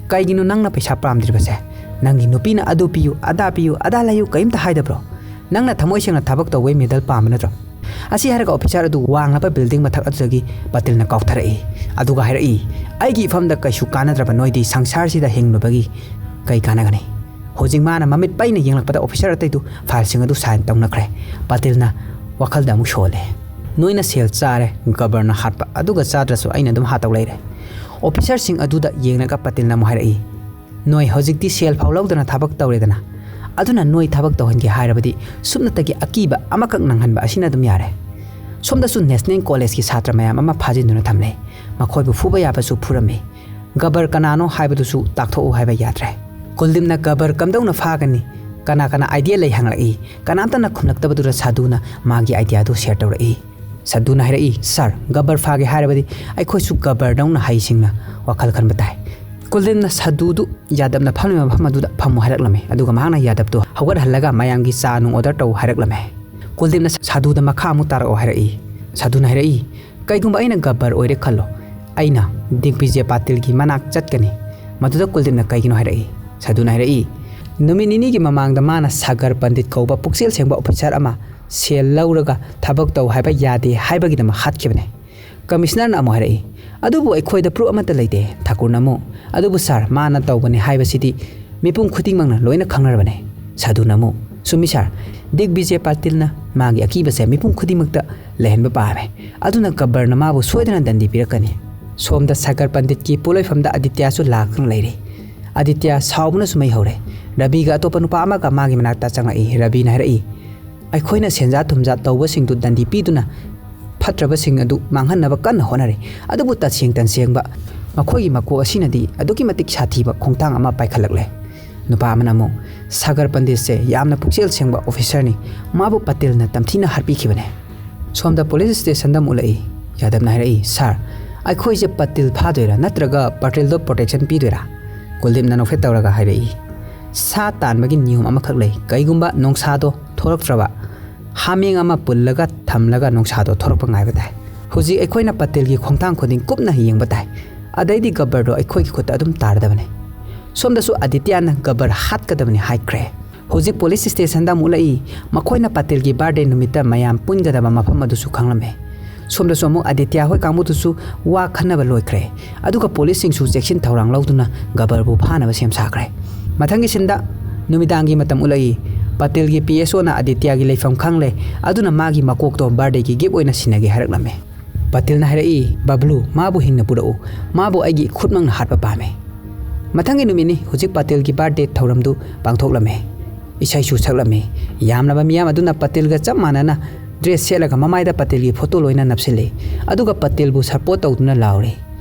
"ꯀꯩꯒꯤꯅꯣ ꯅꯪꯅ ꯄꯩꯁꯥ ꯄꯥꯝꯗ꯭ꯔꯤꯕꯁꯦ? ꯅꯪꯒꯤ ꯅꯨꯄꯤꯅ ꯑꯗꯨ ꯄꯤꯌꯨ, ꯑꯗꯥ ꯄꯤꯌꯨ, ꯑꯗꯥ ꯂꯩꯌꯨ ꯀꯔꯤꯝꯇ ꯍꯥꯏꯗꯕ꯭ꯔꯣ? ꯅꯪꯅ ꯊꯃꯣꯏ ꯁꯦꯡꯅ ꯊꯕꯛ ꯇꯧꯕꯩ ꯃꯦꯗꯜ ꯄꯥꯝꯕ ꯅꯠꯇ꯭ꯔꯣ?" ꯑꯁꯤ ꯍꯥꯏꯔꯒ ꯑꯣꯐꯤꯁꯥꯔ ꯑꯗꯨ ꯋꯥꯡꯂꯕ ꯕꯤꯜꯗꯤꯡ ꯃꯊꯛ ꯑꯗꯨꯗꯒꯤ ꯄꯇꯤꯜꯅ ꯀꯥꯎꯊꯔꯛꯏ꯫ ꯑꯗꯨꯒ ꯍꯥꯏꯔꯛꯏ, "ꯑꯩꯒꯤ ꯏꯐꯝꯗ ꯀꯩꯁꯨ ꯀꯥꯟꯅꯗ꯭ꯔꯕ ꯅꯣꯏꯗꯤ ꯁꯪꯁꯥꯔꯁꯤꯗ ꯍꯤꯡꯂꯨꯕꯒꯤ ꯀꯩ ꯀꯥꯟꯅꯒꯅꯤ?" ꯍꯧꯖꯤꯛ ꯃꯥꯅ ꯃꯃꯤꯠ ꯄꯩꯅ ꯌꯦꯡꯂꯛꯄꯗ ꯑꯣꯐꯤꯁꯥꯔ ꯑꯇꯩꯗꯨ ꯐꯥꯏꯜꯁꯤꯡ ꯑꯗꯨ ꯁꯥꯏꯟ ꯇꯧꯅꯈ꯭ꯔꯦ꯫ ꯄꯇꯤꯜꯅ ꯋꯥꯈꯜꯗ ꯑꯃꯨꯛ ꯁꯣꯜꯂꯦ꯫ "ꯅꯣꯏꯅ ꯁꯦꯜ ꯆꯥꯔꯦ, ꯒꯕꯔꯅ ꯍꯥꯠꯄ, ꯑꯗꯨꯒ ꯆꯥꯗ꯭ꯔꯁꯨ ꯑꯩꯅ ꯑꯗꯨꯝ ꯍꯥꯠꯇꯧ ꯂꯩꯔꯦ꯫" ꯑꯣꯐꯤꯁꯥꯔꯁꯤꯡ ꯑꯗꯨꯗ ꯌꯦꯡꯂꯒ ꯄꯇꯤꯜꯅ ꯑꯃꯨꯛ ꯍꯥꯏꯔꯛꯏ, "ꯅꯣꯏ ꯍꯧꯖꯤꯛꯇꯤ ꯁꯦꯜ ꯐꯥꯎ ꯂꯧꯗꯅ ꯊꯕꯛ ꯇꯧꯔꯦꯗꯅ, ꯑꯗꯨꯅ ꯅꯣꯏ ꯊꯕꯛ ꯇꯧꯍꯟꯒꯦ ꯍꯥꯏꯔꯕꯗꯤ ꯁꯨꯞꯅꯇꯒꯤ ꯑꯀꯤꯕ ꯑꯃꯈꯛ ꯅꯪꯍꯟꯕ ꯑꯁꯤꯅ ꯑꯗꯨꯝ ꯌꯥꯔꯦ꯫" ꯁꯣꯝꯗꯁꯨ ꯅꯦꯁꯅꯦꯜ ꯀꯣꯂꯦꯖꯀꯤ ꯁꯥꯇ꯭ꯔ ꯃꯌꯥꯝ ꯑꯃ ꯐꯥꯖꯤꯟꯗꯨꯅ ꯊꯝꯂꯦ꯫ ꯃꯈꯣꯏꯕꯨ ꯐꯨꯕ ꯌꯥꯕꯁꯨ ꯐꯨꯔꯝꯃꯤ꯫ ꯒꯕꯔ ꯀꯅꯥꯅꯣ ꯍꯥꯏꯕꯗꯨꯁꯨ ꯇꯥꯛꯊꯣꯛꯎ ꯍꯥꯏꯕ ꯌꯥꯗ꯭ꯔꯦ꯫ ꯀꯨꯜꯗꯤꯞꯅ ꯒꯕꯔ ꯀꯝꯗꯧꯅ ꯐꯥꯒꯅꯤ, ꯀꯅꯥ ꯀꯅꯥ ꯑꯥꯏꯗꯤꯌꯥ ꯂꯩ ꯍꯪꯂꯛꯏ꯫ ꯀꯅꯥꯝꯇꯅ ꯈꯨꯝꯂꯛꯇꯕꯗꯨꯗ ꯁꯥꯗꯨꯅ ꯃꯥꯒꯤ ꯑꯥꯏꯗꯤꯌꯥꯗꯨ ꯁꯦꯌꯔ ꯇꯧꯔꯛꯏ꯫ ꯁꯥꯗꯨꯅ ꯍꯥꯏꯔꯛꯏ, "ꯁꯥꯔ, ꯒꯕꯔ ꯐꯥꯒꯦ ꯍꯥꯏꯔꯕꯗꯤ ꯑꯩꯈꯣꯏꯁꯨ ꯒꯕꯔꯗꯧꯅ ꯍꯩꯁꯤꯡꯅ ꯋꯥꯈꯜ ꯈꯟꯕ ꯇꯥꯏ꯫" ꯀꯨꯜꯗꯤꯞꯅ ꯁꯥꯗꯨꯗꯨ ꯌꯥꯗꯞꯅ ꯐꯝꯂꯤꯕ ꯃꯐꯝ ꯑꯗꯨꯗ ꯐꯝꯃꯨ ꯍꯥꯏꯔꯛꯂꯝꯃꯤ꯫ ꯑꯗꯨꯒ ꯃꯍꯥꯛꯅ ꯌꯥꯗꯞꯇꯨ ꯍꯧꯒꯠꯍꯜꯂꯒ ꯃꯌꯥꯝꯒꯤ ꯆꯥ ꯅꯨꯡ ꯑꯣꯔꯗꯔ ꯇꯧ ꯍꯥꯏꯔꯛꯂꯝꯃꯤ꯫ ꯀꯨꯜꯗꯤꯞꯅ ꯁꯥꯗꯨꯗ ꯃꯈꯥ ꯑꯃꯨꯛ ꯇꯥꯔꯛꯑꯣ ꯍꯥꯏꯔꯛꯏ꯫ ꯁꯥꯗꯨꯅ ꯍꯥꯏꯔꯛꯏ, "ꯀꯩꯒꯨꯝꯕ ꯑꯩꯅ ꯒꯕꯔ ꯑꯣꯏꯔꯦ ꯈꯜꯂꯣ, ꯑꯩꯅ ꯗꯤꯒꯕꯤꯖꯦ ꯄꯥꯇꯤꯜꯒꯤ ꯃꯅꯥꯛ ꯆꯠꯀꯅꯤ꯫" ꯃꯗꯨꯗ ꯀꯨꯜꯗꯤꯞꯅ ꯀꯩꯒꯤꯅꯣ ꯍꯥꯏꯔꯛꯏ꯫ ꯁꯥꯗꯨꯅ ꯍꯥꯏꯔꯛꯏ, "ꯅꯨꯃꯤꯠ ꯅꯤꯅꯤꯒꯤ ꯃꯃꯥꯡꯗ ꯃꯥꯅ ꯁꯥꯒꯔ ꯄꯟꯗꯤꯠ ꯀꯧꯕ ꯄꯨꯛꯆꯦꯜ ꯁꯦꯡꯕ ꯑꯣꯐꯤꯁꯥꯔ ꯑꯃ ꯁꯦꯜ ꯂꯧꯔꯒ ꯊꯕꯛ ꯇꯧ ꯍꯥꯏꯕ ꯌꯥꯗꯦ ꯍꯥꯏꯕꯒꯤꯗꯃꯛ ꯍꯥꯠꯈꯤꯕꯅꯤ꯫" ꯀꯃꯤꯁꯅꯔꯅ ꯑꯃꯨꯛ ꯍꯥꯏꯔꯛꯏ, "ꯑꯗꯨꯕꯨ ꯑꯩꯈꯣꯏꯗ ꯄ꯭ꯔꯨꯐ ꯑꯃꯠꯇ ꯂꯩꯇꯦ꯫" ꯊꯥꯀꯨꯔꯅ ꯑꯃꯨꯛ, "ꯑꯗꯨꯕꯨ ꯁꯥꯔ, ꯃꯥꯅ ꯇꯧꯕꯅꯤ ꯍꯥꯏꯕꯁꯤꯗꯤ ꯃꯤꯄꯨꯝ ꯈꯨꯗꯤꯡꯃꯛꯅ ꯂꯣꯏꯅ ꯈꯪꯅꯔꯕꯅꯤ꯫" ꯁꯥꯗꯨꯅ ꯑꯃꯨꯛ, "ꯆꯨꯝꯃꯤ ꯁꯥꯔ, ꯗꯤꯒꯕꯤꯖꯦ ꯄꯥꯇꯤꯜꯅ ꯃꯥꯒꯤ ꯑꯀꯤꯕꯁꯦ ꯃꯤꯄꯨꯝ ꯈꯨꯗꯤꯡꯃꯛꯇ ꯂꯩꯍꯟꯕ ꯄꯥꯝꯃꯦ꯫ ꯑꯗꯨꯅ ꯒꯕꯔꯅ ꯃꯥꯕꯨ ꯁꯣꯏꯗꯅ ꯗꯟꯗꯤ ꯄꯤꯔꯛꯀꯅꯤ꯫" ꯁꯣꯝꯗ ꯁꯥꯒꯔ ꯄꯟꯗꯤꯠꯀꯤ ꯄꯣꯠꯂꯣꯏꯐꯝꯗ ꯑꯥꯗꯤꯇ꯭ꯌꯥꯁꯨ ꯂꯥꯛꯇꯨꯅ ꯂꯩꯔꯦ꯫ ꯑꯥꯗꯤꯇ꯭ꯌꯥ ꯁꯥꯎꯕꯅꯁꯨ ꯃꯩ ꯍꯧꯔꯦ꯫ ꯔꯕꯤꯒ ꯑꯇꯣꯞꯄ ꯅꯨꯄꯥ ꯑꯃꯒ ꯃꯥꯒꯤ ꯃꯅꯥꯛꯇ ꯆꯪꯂꯛꯏ꯫ ꯔꯕꯤꯅ ꯍꯥꯏꯔꯛꯏ, "ꯑꯩꯈꯣꯏꯅ ꯁꯦꯟꯖꯥ ꯊꯨꯝꯖꯥ ꯇꯧꯕꯁꯤꯡꯗꯨ ꯗꯟꯗꯤ ꯄꯤꯗꯨꯅ ꯐꯠꯇ꯭ꯔꯕꯁꯤꯡ ꯑꯗꯨ ꯃꯥꯡꯍꯟꯅꯕ ꯀꯟꯅ ꯍꯣꯠꯅꯔꯤ꯫ ꯑꯗꯨꯕꯨ ꯇꯁꯦꯡ ꯇꯁꯦꯡꯕ ꯃꯈꯣꯏꯒꯤ ꯃꯀꯣꯛ ꯑꯁꯤꯅꯗꯤ ꯑꯗꯨꯛꯀꯤ ꯃꯇꯤꯛ ꯁꯥꯊꯤꯕ ꯈꯣꯡꯊꯥꯡ ꯑꯃ ꯄꯥꯏꯈꯠꯂꯛꯂꯦ꯫ ꯅꯨꯄꯥ ꯑꯃꯅ ꯑꯃꯨꯛ, "ꯁꯥꯒꯔ ꯄꯟꯗꯤꯠꯁꯦ ꯌꯥꯝꯅ ꯄꯨꯛꯆꯦꯜ ꯁꯦꯡꯕ ꯑꯣꯐꯤꯁꯔꯅꯤ꯫ ꯃꯥꯕꯨ ꯄꯇꯦꯜꯅ ꯇꯝꯊꯤꯅ ꯍꯥꯠꯄꯤꯈꯤꯕꯅꯦ꯫" ꯁꯣꯝꯗ ꯄꯨꯂꯤꯁ ꯁ꯭ꯇꯦꯁꯟꯗ ꯑꯃꯨꯛ ꯎꯠꯂꯛꯏ꯫ ꯌꯥꯗꯕꯅ ꯍꯥꯏꯔꯛꯏ, "ꯁꯥꯔ, ꯑꯩꯈꯣꯏꯁꯦ ꯄꯇꯦꯜ ꯐꯥꯗꯣꯏꯔꯥ ꯅꯠꯇ꯭ꯔꯒ ꯄꯇꯦꯜꯗꯣ ꯄ꯭ꯔꯣꯇꯦꯛꯁꯟ ꯄꯤꯗꯣꯏꯔꯥ?" ꯀꯨꯜꯗꯤꯞꯅ ꯅꯣꯛꯐꯦꯠ ꯇꯧꯔꯒ ꯍꯥꯏꯔꯛꯏ, "ꯁꯥ ꯇꯥꯟꯕꯒꯤ ꯅꯤꯌꯣꯝ ꯑꯃꯈꯛ ꯂꯩ꯫ ꯀꯩꯒꯨꯝꯕ ꯅꯣꯡꯁꯥꯗꯣ ꯊꯣꯔꯛꯇ꯭ꯔꯕ, ꯍꯥꯃꯦꯡ ꯑꯃ ꯄꯨꯜꯂꯒ ꯊꯝꯂꯒ ꯅꯣꯡꯁꯥꯗꯣ ꯊꯣꯔꯛꯄ ꯉꯥꯏꯕ ꯇꯥꯏ꯫ ꯍꯧꯖꯤꯛ ꯑꯩꯈꯣꯏꯅ ꯄꯇꯦꯜꯒꯤ ꯈꯣꯡꯊꯥꯡ ꯈꯨꯗꯤꯡ ꯀꯨꯞꯅ ꯌꯦꯡꯕ ꯇꯥꯏ꯫ ꯑꯗꯩꯗꯤ ꯒꯕꯔꯗꯣ ꯑꯩꯈꯣꯏꯒꯤ ꯈꯨꯠꯇ ꯑꯗꯨꯝ ꯇꯥꯔꯗꯕꯅꯤ꯫" ꯁꯣꯝꯗꯁꯨ ꯑꯗꯤꯇ꯭ꯌꯅ ꯒꯕꯔ ꯍꯥꯠꯀꯗꯕꯅꯤ ꯍꯥꯏꯈ꯭ꯔꯦ꯫ ꯍꯧꯖꯤꯛ ꯄꯨꯂꯤꯁ ꯁ꯭ꯇꯦꯁꯟꯗ ꯑꯃꯨꯛ ꯎꯠꯂꯛꯏ꯫ ꯃꯈꯣꯏꯅ ꯄꯇꯦꯜꯒꯤ ꯕꯥꯔꯗꯦ ꯅꯨꯃꯤꯠꯇ ꯃꯌꯥꯝ ꯄꯨꯟꯒꯗꯕ ꯃꯐꯝ ꯑꯗꯨꯁꯨ ꯈꯪꯂꯝꯃꯦ꯫ ꯁꯣꯝꯗꯁꯨ ꯑꯃꯨꯛ ꯑꯗꯤꯇ꯭ꯌ ꯍꯣꯏ ꯀꯥꯡꯕꯨꯗꯨꯁꯨ ꯋꯥ ꯈꯟꯅꯕ ꯂꯣꯏꯈ꯭ꯔꯦ꯫ ꯑꯗꯨꯒ ꯄꯨꯂꯤꯁꯁꯤꯡꯁꯨ ꯆꯦꯛꯁꯤꯟ ꯊꯧꯔꯥꯡ ꯂꯧꯗꯨꯅ ꯒꯕꯔꯕꯨ ꯐꯥꯅꯕ ꯁꯦꯝ ꯁꯥꯈ꯭ꯔꯦ꯫ ꯃꯊꯪꯒꯤ ꯁꯤꯟꯗ ꯅꯨꯃꯤꯗꯥꯡꯒꯤ ꯃꯇꯝ ꯎꯠꯂꯛꯏ꯫ ꯄꯇꯦꯜꯒꯤ ꯄꯤ ꯑꯦꯁ ꯑꯣꯅ ꯑꯗꯤꯇ꯭ꯌꯒꯤ ꯂꯩꯐꯝ ꯈꯪꯂꯦ, ꯑꯗꯨꯅ ꯃꯥꯒꯤ ꯃꯀꯣꯛꯇꯣ ꯕꯥꯔꯗꯦꯒꯤ ꯒꯤꯐ ꯑꯣꯏꯅ ꯁꯤꯟꯅꯒꯦ ꯍꯥꯏꯔꯛꯂꯝꯃꯦ꯫ ꯄꯇꯦꯜꯅ ꯍꯥꯏꯔꯛꯏ, "ꯕꯕ꯭ꯂꯨ, ꯃꯥꯕꯨ ꯍꯤꯡꯅ ꯄꯨꯔꯛꯎ꯫ ꯃꯥꯕꯨ ꯑꯩꯒꯤ ꯏꯈꯨꯠꯃꯛꯅ ꯍꯥꯠꯄ ꯄꯥꯝꯃꯦ꯫" ꯃꯊꯪꯒꯤ ꯅꯨꯃꯤꯠꯅꯤ꯫ ꯍꯧꯖꯤꯛ ꯄꯇꯦꯜꯒꯤ ꯕꯥꯔꯗꯦ ꯊꯧꯔꯝꯗꯨ ꯄꯥꯡꯊꯣꯛꯂꯝꯃꯦ꯫ ꯏꯁꯩꯁꯨ ꯁꯛꯂꯝꯃꯤ꯫ ꯌꯥꯝꯂꯕ ꯃꯤꯌꯥꯝ ꯑꯗꯨꯅ ꯄꯇꯦꯜꯒ ꯆꯞ ꯃꯥꯟꯅꯅ ꯗ꯭ꯔꯦꯁ ꯁꯦꯠꯂꯒ ꯃꯃꯥꯏꯗ ꯄꯇꯦꯜꯒꯤ ꯐꯣꯇꯣ ꯂꯣꯏꯅ ꯅꯞꯁꯤꯜꯂꯤ꯫ ꯑꯗꯨꯒ ꯄꯇꯦꯜꯕꯨ ꯁꯄꯣꯔꯠ ꯇꯧꯗꯨꯅ ꯂꯥꯎꯔꯤ꯫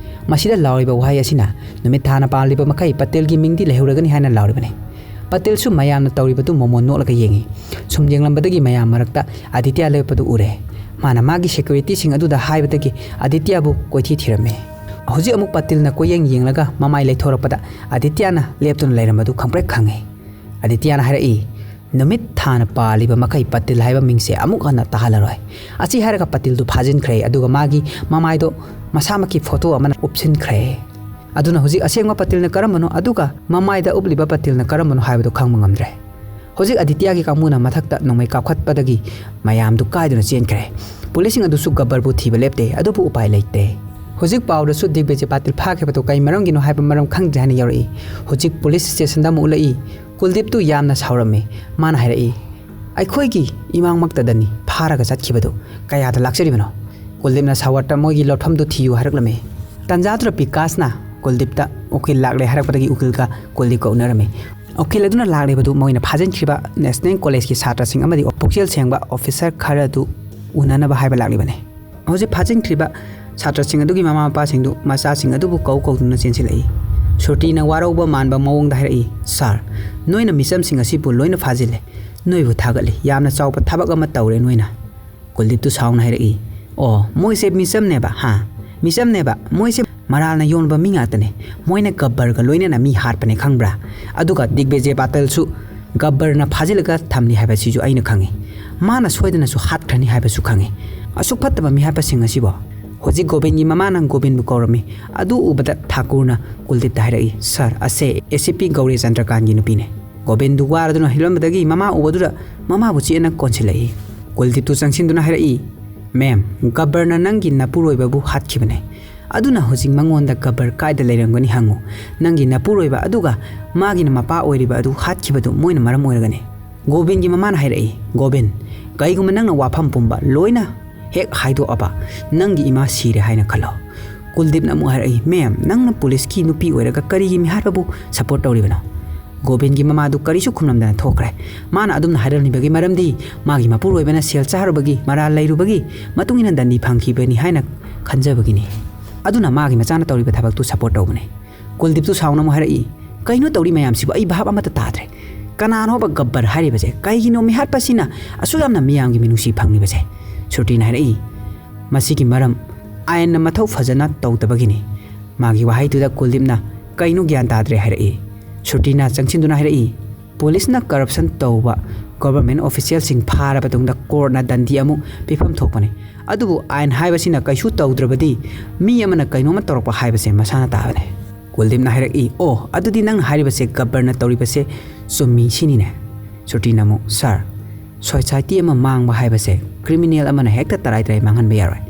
ꯃꯁꯤꯗ ꯂꯥꯎꯔꯤꯕ ꯋꯥꯍꯩ ꯑꯁꯤꯅ ꯅꯨꯃꯤꯠ ꯊꯥꯅ ꯄꯥꯜꯂꯤꯕ ꯃꯈꯩ ꯄꯇꯦꯜꯒꯤ ꯃꯤꯡꯗꯤ ꯂꯩꯍꯧꯔꯒꯅꯤ ꯍꯥꯏꯅ ꯂꯥꯎꯔꯤꯕꯅꯤ꯫ ꯄꯇꯦꯜꯁꯨ ꯃꯌꯥꯝꯅ ꯇꯧꯔꯤꯕꯗꯨ ꯃꯣꯃꯣꯟ ꯅꯣꯛꯂꯒ ꯌꯦꯡꯏ꯫ ꯁꯨꯝ ꯌꯦꯡꯂꯝꯕꯗꯒꯤ ꯃꯌꯥꯝ ꯃꯔꯛꯇ ꯑꯗꯤꯇ꯭ꯌ ꯂꯦꯞꯄꯗꯨ ꯎꯔꯦ꯫ ꯃꯥꯅ ꯃꯥꯒꯤ ꯁꯦꯀ꯭ꯌꯨꯔꯤꯇꯤꯁꯤꯡ ꯑꯗꯨꯗ ꯍꯥꯏꯕꯗꯒꯤ ꯑꯗꯤꯇ꯭ꯌꯕꯨ ꯀꯣꯏꯊꯤ ꯊꯤꯔꯝꯃꯤ꯫ ꯍꯧꯖꯤꯛ ꯑꯃꯨꯛ ꯄꯇꯦꯜꯅ ꯀꯣꯏꯌꯦꯡ ꯌꯦꯡꯂꯒ ꯃꯃꯥꯏ ꯂꯩꯊꯣꯔꯛꯄꯗ ꯑꯗꯤꯇ꯭ꯌꯅ ꯂꯦꯞꯇꯨꯅ ꯂꯩꯔꯝꯕꯗꯨ ꯈꯪꯄ꯭ꯔꯦꯛ ꯈꯪꯉꯤ꯫ ꯑꯗꯤꯇ꯭ꯌꯅ ꯍꯥꯏꯔꯛꯏ, "ꯅꯨꯃꯤꯠ ꯊꯥꯅ ꯄꯥꯜꯂꯤꯕ ꯃꯈꯩ ꯄꯇꯦꯜ ꯍꯥꯏꯕ ꯃꯤꯡꯁꯦ ꯑꯃꯨꯛ ꯍꯟꯅ ꯇꯥꯍꯜꯂꯔꯣꯏ꯫" ꯑꯁꯤ ꯍꯥꯏꯔꯒ ꯄꯇꯦꯜꯗꯨ ꯐꯥꯖꯤꯟꯈ꯭ꯔꯦ, ꯑꯗꯨꯒ ꯃꯥꯒꯤ ꯃꯃꯥꯏꯗꯣ ꯃꯁꯥꯃꯛꯀꯤ ꯐꯣꯇꯣ ꯑꯃꯅ ꯎꯞꯁꯤꯟꯈ꯭ꯔꯦ꯫ ꯑꯗꯨꯅ ꯍꯧꯖꯤꯛ ꯑꯁꯦꯡꯕ ꯄꯇꯦꯜꯅ ꯀꯔꯝꯕꯅꯣ, ꯑꯗꯨꯒ ꯃꯃꯥꯏꯗ ꯎꯞꯂꯤꯕ ꯄꯇꯦꯜꯅ ꯀꯔꯝꯕꯅꯣ ꯍꯥꯏꯕꯗꯨ ꯈꯪꯕ ꯉꯝꯗ꯭ꯔꯦ꯫ ꯍꯧꯖꯤꯛ ꯑꯗꯤꯇ꯭ꯌꯒꯤ ꯀꯥꯡꯕꯨꯅ ꯃꯊꯛꯇ ꯅꯣꯡꯃꯩ ꯀꯥꯞꯈꯠꯄꯗꯒꯤ ꯃꯌꯥꯝꯗꯨ ꯀꯥꯏꯗꯨꯅ ꯆꯦꯟꯈ꯭ꯔꯦ꯫ ꯄꯨꯂꯤꯁꯁꯤꯡ ꯑꯗꯨꯁꯨ ꯒꯕꯔꯕꯨ ꯊꯤꯕ ꯂꯦꯞꯇꯦ, ꯑꯗꯨꯕꯨ ꯎꯄꯥꯏ ꯂꯩꯇꯦ꯫ ꯍꯧꯖꯤꯛ ꯄꯥꯎꯗꯁꯨ ꯗꯤꯒꯕꯤꯖꯌ ꯄꯇꯦꯜ ꯐꯥꯈꯤꯕꯗꯨ ꯀꯩ ꯃꯔꯝꯒꯤꯅꯣ ꯍꯥꯏꯕ ꯃꯔꯝ ꯈꯪꯗ꯭ꯔꯦ ꯍꯥꯏꯅ ꯌꯥꯎꯔꯛꯏ꯫ ꯍꯧꯖꯤꯛ ꯄꯨꯂꯤꯁ ꯁ꯭ꯇꯦꯁꯟꯗ ꯑꯃꯨꯛ ꯎꯠꯂꯛꯏ꯫ ꯀꯨꯜꯗꯤꯞꯇꯨ ꯌꯥꯝꯅ ꯁꯥꯎꯔꯝꯃꯤ꯫ ꯃꯥꯅ ꯍꯥꯏꯔꯛꯏ, "ꯑꯩꯈꯣꯏꯒꯤ ꯏꯃꯥꯡꯃꯛꯇꯗꯅꯤ ꯐꯥꯔꯒ ꯆꯠꯈꯤꯕꯗꯨ, ꯀꯌꯥꯗ ꯂꯥꯛꯆꯔꯤꯕꯅꯣ?" ꯀꯨꯜꯗꯤꯞꯅ ꯁꯥꯋꯔꯇ ꯃꯣꯏꯒꯤ ꯂꯧꯐꯝꯗꯨ ꯊꯤꯌꯨ ꯍꯥꯏꯔꯛꯂꯝꯃꯤ꯫ ꯇꯟꯖꯥꯗꯨꯗ ꯕꯤꯀꯥꯁꯅ ꯀꯨꯜꯗꯤꯞꯇ ꯎꯀꯤꯜ ꯂꯥꯛꯂꯦ ꯍꯥꯏꯔꯛꯄꯗꯒꯤ ꯎꯀꯤꯜꯒ ꯀꯨꯜꯗꯤꯞꯀ ꯎꯅꯔꯝꯃꯤ꯫ ꯎꯀꯤꯜ ꯑꯗꯨꯅ ꯂꯥꯛꯂꯤꯕꯗꯨ ꯃꯣꯏꯅ ꯐꯥꯖꯤꯟꯈ꯭ꯔꯤꯕ ꯅꯦꯁꯅꯦꯜ ꯀꯣꯂꯦꯖꯀꯤ ꯁꯥꯇ꯭ꯔꯁꯤꯡ ꯑꯃꯗꯤ ꯄꯨꯛꯆꯦꯜ ꯁꯦꯡꯕ ꯑꯣꯐꯤꯁꯔ ꯈꯔꯗꯨ ꯎꯅꯅꯕ ꯍꯥꯏꯕ ꯂꯥꯛꯂꯤꯕꯅꯤ꯫ ꯍꯧꯖꯤꯛ ꯐꯥꯖꯤꯟꯈ꯭ꯔꯤꯕ ꯁꯥꯇ꯭ꯔꯁꯤꯡ ꯑꯗꯨꯒꯤ ꯃꯃꯥ ꯃꯄꯥꯁꯤꯡꯗꯨ ꯃꯆꯥꯁꯤꯡ ꯑꯗꯨꯕꯨ ꯀꯧ ꯀꯧꯗꯨꯅ ꯆꯦꯟꯁꯤꯜꯂꯛꯏ꯫ ꯁ꯭ꯔꯨꯇꯤꯅ ꯋꯥꯔꯧꯕ ꯃꯥꯟꯕ ꯃꯑꯣꯡꯗ ꯍꯥꯏꯔꯛꯏ, "ꯁꯥꯔ, ꯅꯣꯏꯅ ꯃꯤꯆꯝꯁꯤꯡ ꯑꯁꯤꯕꯨ ꯂꯣꯏꯅ ꯐꯥꯖꯤꯜꯂꯦ꯫ ꯅꯣꯏꯕꯨ ꯊꯥꯒꯠꯂꯤ꯫ ꯌꯥꯝꯅ ꯆꯥꯎꯕ ꯊꯕꯛ ꯑꯃ ꯇꯧꯔꯦ ꯅꯣꯏꯅ"꯫ ꯀꯨꯜꯗꯤꯞꯇꯨ ꯁꯥꯎꯅ ꯍꯥꯏꯔꯛꯏ, "ꯑꯣ, ꯃꯣꯏꯁꯦ ꯃꯤꯆꯝꯅꯦꯕ, ꯍꯥ? ꯃꯤꯆꯝꯅꯦꯕ꯫ ꯃꯣꯏꯁꯦ ꯃꯔꯥꯜꯅ ꯌꯣꯟꯕ ꯃꯤ ꯉꯥꯛꯇꯅꯦ꯫ ꯃꯣꯏꯅ ꯒꯕꯔꯒ ꯂꯣꯏꯅꯅ ꯃꯤ ꯍꯥꯠꯄꯅꯦ, ꯈꯪꯕ꯭ꯔꯥ? ꯑꯗꯨꯒ ꯗꯤꯒꯕꯤꯖꯦ ꯄꯥꯇꯜꯁꯨ ꯒꯕꯔꯅ ꯐꯥꯖꯤꯜꯂꯒ ꯊꯝꯂꯤ ꯍꯥꯏꯕꯁꯤꯁꯨ ꯑꯩꯅ ꯈꯪꯉꯤ꯫ ꯃꯥꯅ ꯁꯣꯏꯗꯅꯁꯨ ꯍꯥꯠꯈ꯭ꯔꯅꯤ ꯍꯥꯏꯕꯁꯨ ꯈꯪꯉꯤ꯫ ꯑꯁꯨꯛ ꯐꯠꯇꯕ ꯃꯤ ꯍꯥꯠꯄꯁꯤꯡ ꯑꯁꯤꯕꯣ?" ꯍꯧꯖꯤꯛ ꯒꯣꯕꯤꯟꯒꯤ ꯃꯃꯥꯅ ꯒꯣꯕꯤꯟꯕꯨ ꯀꯧꯔꯝꯃꯤ꯫ ꯑꯗꯨ ꯎꯕꯗ ꯊꯥꯀꯨꯔꯅ ꯀꯨꯜꯗꯤꯞꯇ ꯍꯥꯏꯔꯛꯏ, "ꯁꯥꯔ, ꯑꯁꯦ ꯑꯦ ꯁꯤ ꯄꯤ ꯒꯧꯔꯤ ꯆꯟꯗ꯭ꯔꯀꯥꯟꯒꯤ ꯅꯨꯄꯤꯅꯦ"꯫ ꯒꯣꯕꯤꯟꯗꯨ ꯋꯥꯔꯗꯨꯅ ꯍꯤꯞꯂꯝꯕꯗꯒꯤ ꯃꯃꯥ ꯎꯕꯗꯨꯗ ꯃꯃꯥꯕꯨ ꯆꯦꯠꯅ ꯀꯣꯟꯁꯤꯜꯂꯛꯏ꯫ ꯀꯨꯜꯗꯤꯞꯇꯨ ꯆꯪꯁꯤꯟꯗꯨꯅ ꯍꯥꯏꯔꯛꯏ, "ꯃꯦꯝ, ꯒꯕꯔꯅ ꯅꯪꯒꯤ ꯅꯄꯨꯔꯣꯏꯕꯕꯨ ꯍꯥꯠꯈꯤꯕꯅꯦ꯫ ꯑꯗꯨꯅ ꯍꯧꯖꯤꯛ ꯃꯉꯣꯟꯗ ꯒꯕꯔ ꯀꯥꯏꯗ ꯂꯩꯔꯝꯒꯅꯤ ꯍꯪꯉꯨ꯫ ꯅꯪꯒꯤ ꯅꯄꯨꯔꯣꯏꯕ ꯑꯗꯨꯒ ꯃꯥꯒꯤꯅ ꯃꯄꯥ ꯑꯣꯏꯔꯤꯕ ꯑꯗꯨ ꯍꯥꯠꯈꯤꯕꯗꯨ ꯃꯣꯏꯅ ꯃꯔꯝ ꯑꯣꯏꯔꯒꯅꯤ"꯫ ꯒꯣꯕꯤꯟꯒꯤ ꯃꯃꯥꯅ ꯍꯥꯏꯔꯛꯏ, "ꯒꯣꯕꯤꯟ, ꯀꯩꯒꯨꯝꯕ ꯅꯪꯅ ꯋꯥꯐꯝ ꯄꯨꯝꯕ ꯂꯣꯏꯅ ꯍꯦꯛ ꯍꯥꯏꯗꯣꯛꯑꯕ, ꯅꯪꯒꯤ ꯏꯃꯥ ꯁꯤꯔꯦ ꯍꯥꯏꯅ ꯈꯜꯂꯣ"꯫ ꯀꯨꯜꯗꯤꯞꯅ ꯑꯃꯨꯛ ꯍꯥꯏꯔꯛꯏ, "ꯃꯦꯝ, ꯅꯪꯅ ꯄꯨꯂꯤꯁꯀꯤ ꯅꯨꯄꯤ ꯑꯣꯏꯔꯒ ꯀꯔꯤꯒꯤ ꯃꯤꯍꯥꯠꯄꯕꯨ ꯁꯄꯣꯔꯠ ꯇꯧꯔꯤꯕꯅꯣ?" ꯒꯣꯕꯤꯟꯒꯤ ꯃꯃꯥꯗꯨ ꯀꯔꯤꯁꯨ ꯈꯨꯝꯂꯝꯗꯅ ꯊꯣꯛꯈ꯭ꯔꯦ꯫ ꯃꯥꯅ ꯑꯗꯨꯝꯅ ꯍꯥꯏꯔꯝꯂꯤꯕꯒꯤ ꯃꯔꯝꯗꯤ ꯃꯥꯒꯤ ꯃꯄꯨꯔꯣꯏꯕꯅ ꯁꯦꯜ ꯆꯥꯔꯨꯕꯒꯤ, ꯃꯔꯥꯜ ꯂꯩꯔꯨꯕꯒꯤ ꯃꯇꯨꯡ ꯏꯟꯅ ꯗꯟꯗꯤ ꯐꯪꯈꯤꯕꯅꯤ ꯍꯥꯏꯅ ꯈꯟꯖꯕꯒꯤꯅꯤ꯫ ꯑꯗꯨꯅ ꯃꯥꯒꯤ ꯃꯆꯥꯅ ꯇꯧꯔꯤꯕ ꯊꯕꯛꯇꯨ ꯁꯄꯣꯔꯠ ꯇꯧꯕꯅꯤ꯫ ꯀꯨꯜꯗꯤꯞꯇꯨ ꯁꯥꯎꯅ ꯑꯃꯨꯛ ꯍꯥꯏꯔꯛꯏ, "ꯀꯩꯅꯣ ꯇꯧꯔꯤ ꯃꯌꯥꯝꯁꯤꯕꯨ? ꯑꯩ ꯚꯥꯞ ꯑꯃꯠꯇ ꯇꯥꯗ꯭ꯔꯦ꯫ ꯀꯅꯥꯅꯣꯕ ꯒꯕꯔ ꯍꯥꯏꯔꯤꯕꯁꯦ? ꯀꯩꯒꯤꯅꯣ ꯃꯤꯍꯥꯠꯄꯁꯤꯅ ꯑꯁꯨꯛ ꯌꯥꯝꯅ ꯃꯤꯌꯥꯝꯒꯤ ꯃꯤꯅꯨꯡꯁꯤ ꯐꯪꯂꯤꯕꯁꯦ?" ꯁ꯭ꯔꯨꯇꯤꯅ ꯍꯥꯏꯔꯛꯏ, "ꯃꯁꯤꯒꯤ ꯃꯔꯝ ꯑꯥꯏꯟꯅ ꯃꯊꯧ ꯐꯖꯅ ꯇꯧꯗꯕꯒꯤꯅꯤ"꯫ ꯃꯥꯒꯤ ꯋꯥꯍꯩꯗꯨꯗ ꯀꯨꯜꯗꯤꯞꯅ, "ꯀꯩꯅꯣ ꯒ꯭ꯌꯥꯟ ꯇꯥꯗ꯭ꯔꯦ?" ꯍꯥꯏꯔꯛꯏ꯫ ꯁ꯭ꯔꯨꯇꯤꯅ ꯆꯪꯁꯤꯟꯗꯨꯅ ꯍꯥꯏꯔꯛꯏ, "ꯄꯨꯂꯤꯁꯅ ꯀꯔꯞꯁꯟ ꯇꯧꯕ ꯒꯣꯚꯔꯟꯃꯦꯟꯠ ꯑꯣꯐꯤꯁꯤꯌꯦꯜꯁꯤꯡ ꯐꯥꯔꯕ ꯇꯨꯡꯗ ꯀꯣꯔꯠꯅ ꯗꯟꯗꯤ ꯑꯃꯨꯛ ꯄꯤꯐꯝ ꯊꯣꯛꯄꯅꯤ꯫ ꯑꯗꯨꯕꯨ ꯑꯥꯏꯟ ꯍꯥꯏꯕꯁꯤꯅ ꯀꯩꯁꯨ ꯇꯧꯗ꯭ꯔꯕꯗꯤ ꯃꯤ ꯑꯃꯅ ꯀꯩꯅꯣꯝꯃ ꯇꯧꯔꯛꯄ ꯍꯥꯏꯕꯁꯦ ꯃꯁꯥꯅ ꯇꯥꯕꯅꯤ"꯫ ꯀꯨꯜꯗꯤꯞꯅ ꯍꯥꯏꯔꯛꯏ, "ꯑꯣ, ꯑꯗꯨꯗꯤ ꯅꯪꯅ ꯍꯥꯏꯔꯤꯕꯁꯦ ꯒꯕꯔꯅ ꯇꯧꯔꯤꯕꯁꯦ ꯆꯨꯝꯃꯤ ꯁꯤꯅꯤꯅꯦ?" ꯁ꯭ꯔꯨꯇꯤꯅ ꯑꯃꯨꯛ, "ꯁꯥꯔ, ꯁꯣꯁꯥꯏꯇꯤ ꯑꯃ ꯃꯥꯡꯕ ꯍꯥꯏꯕꯁꯦ ꯀ꯭ꯔꯤꯃꯤꯅꯦꯜ ꯑꯃꯅ ꯍꯦꯛꯇ ꯇꯔꯥꯏ ꯇꯔꯥꯏ ꯃꯥꯡꯍꯟꯕ ꯌꯥꯔꯣꯏ꯫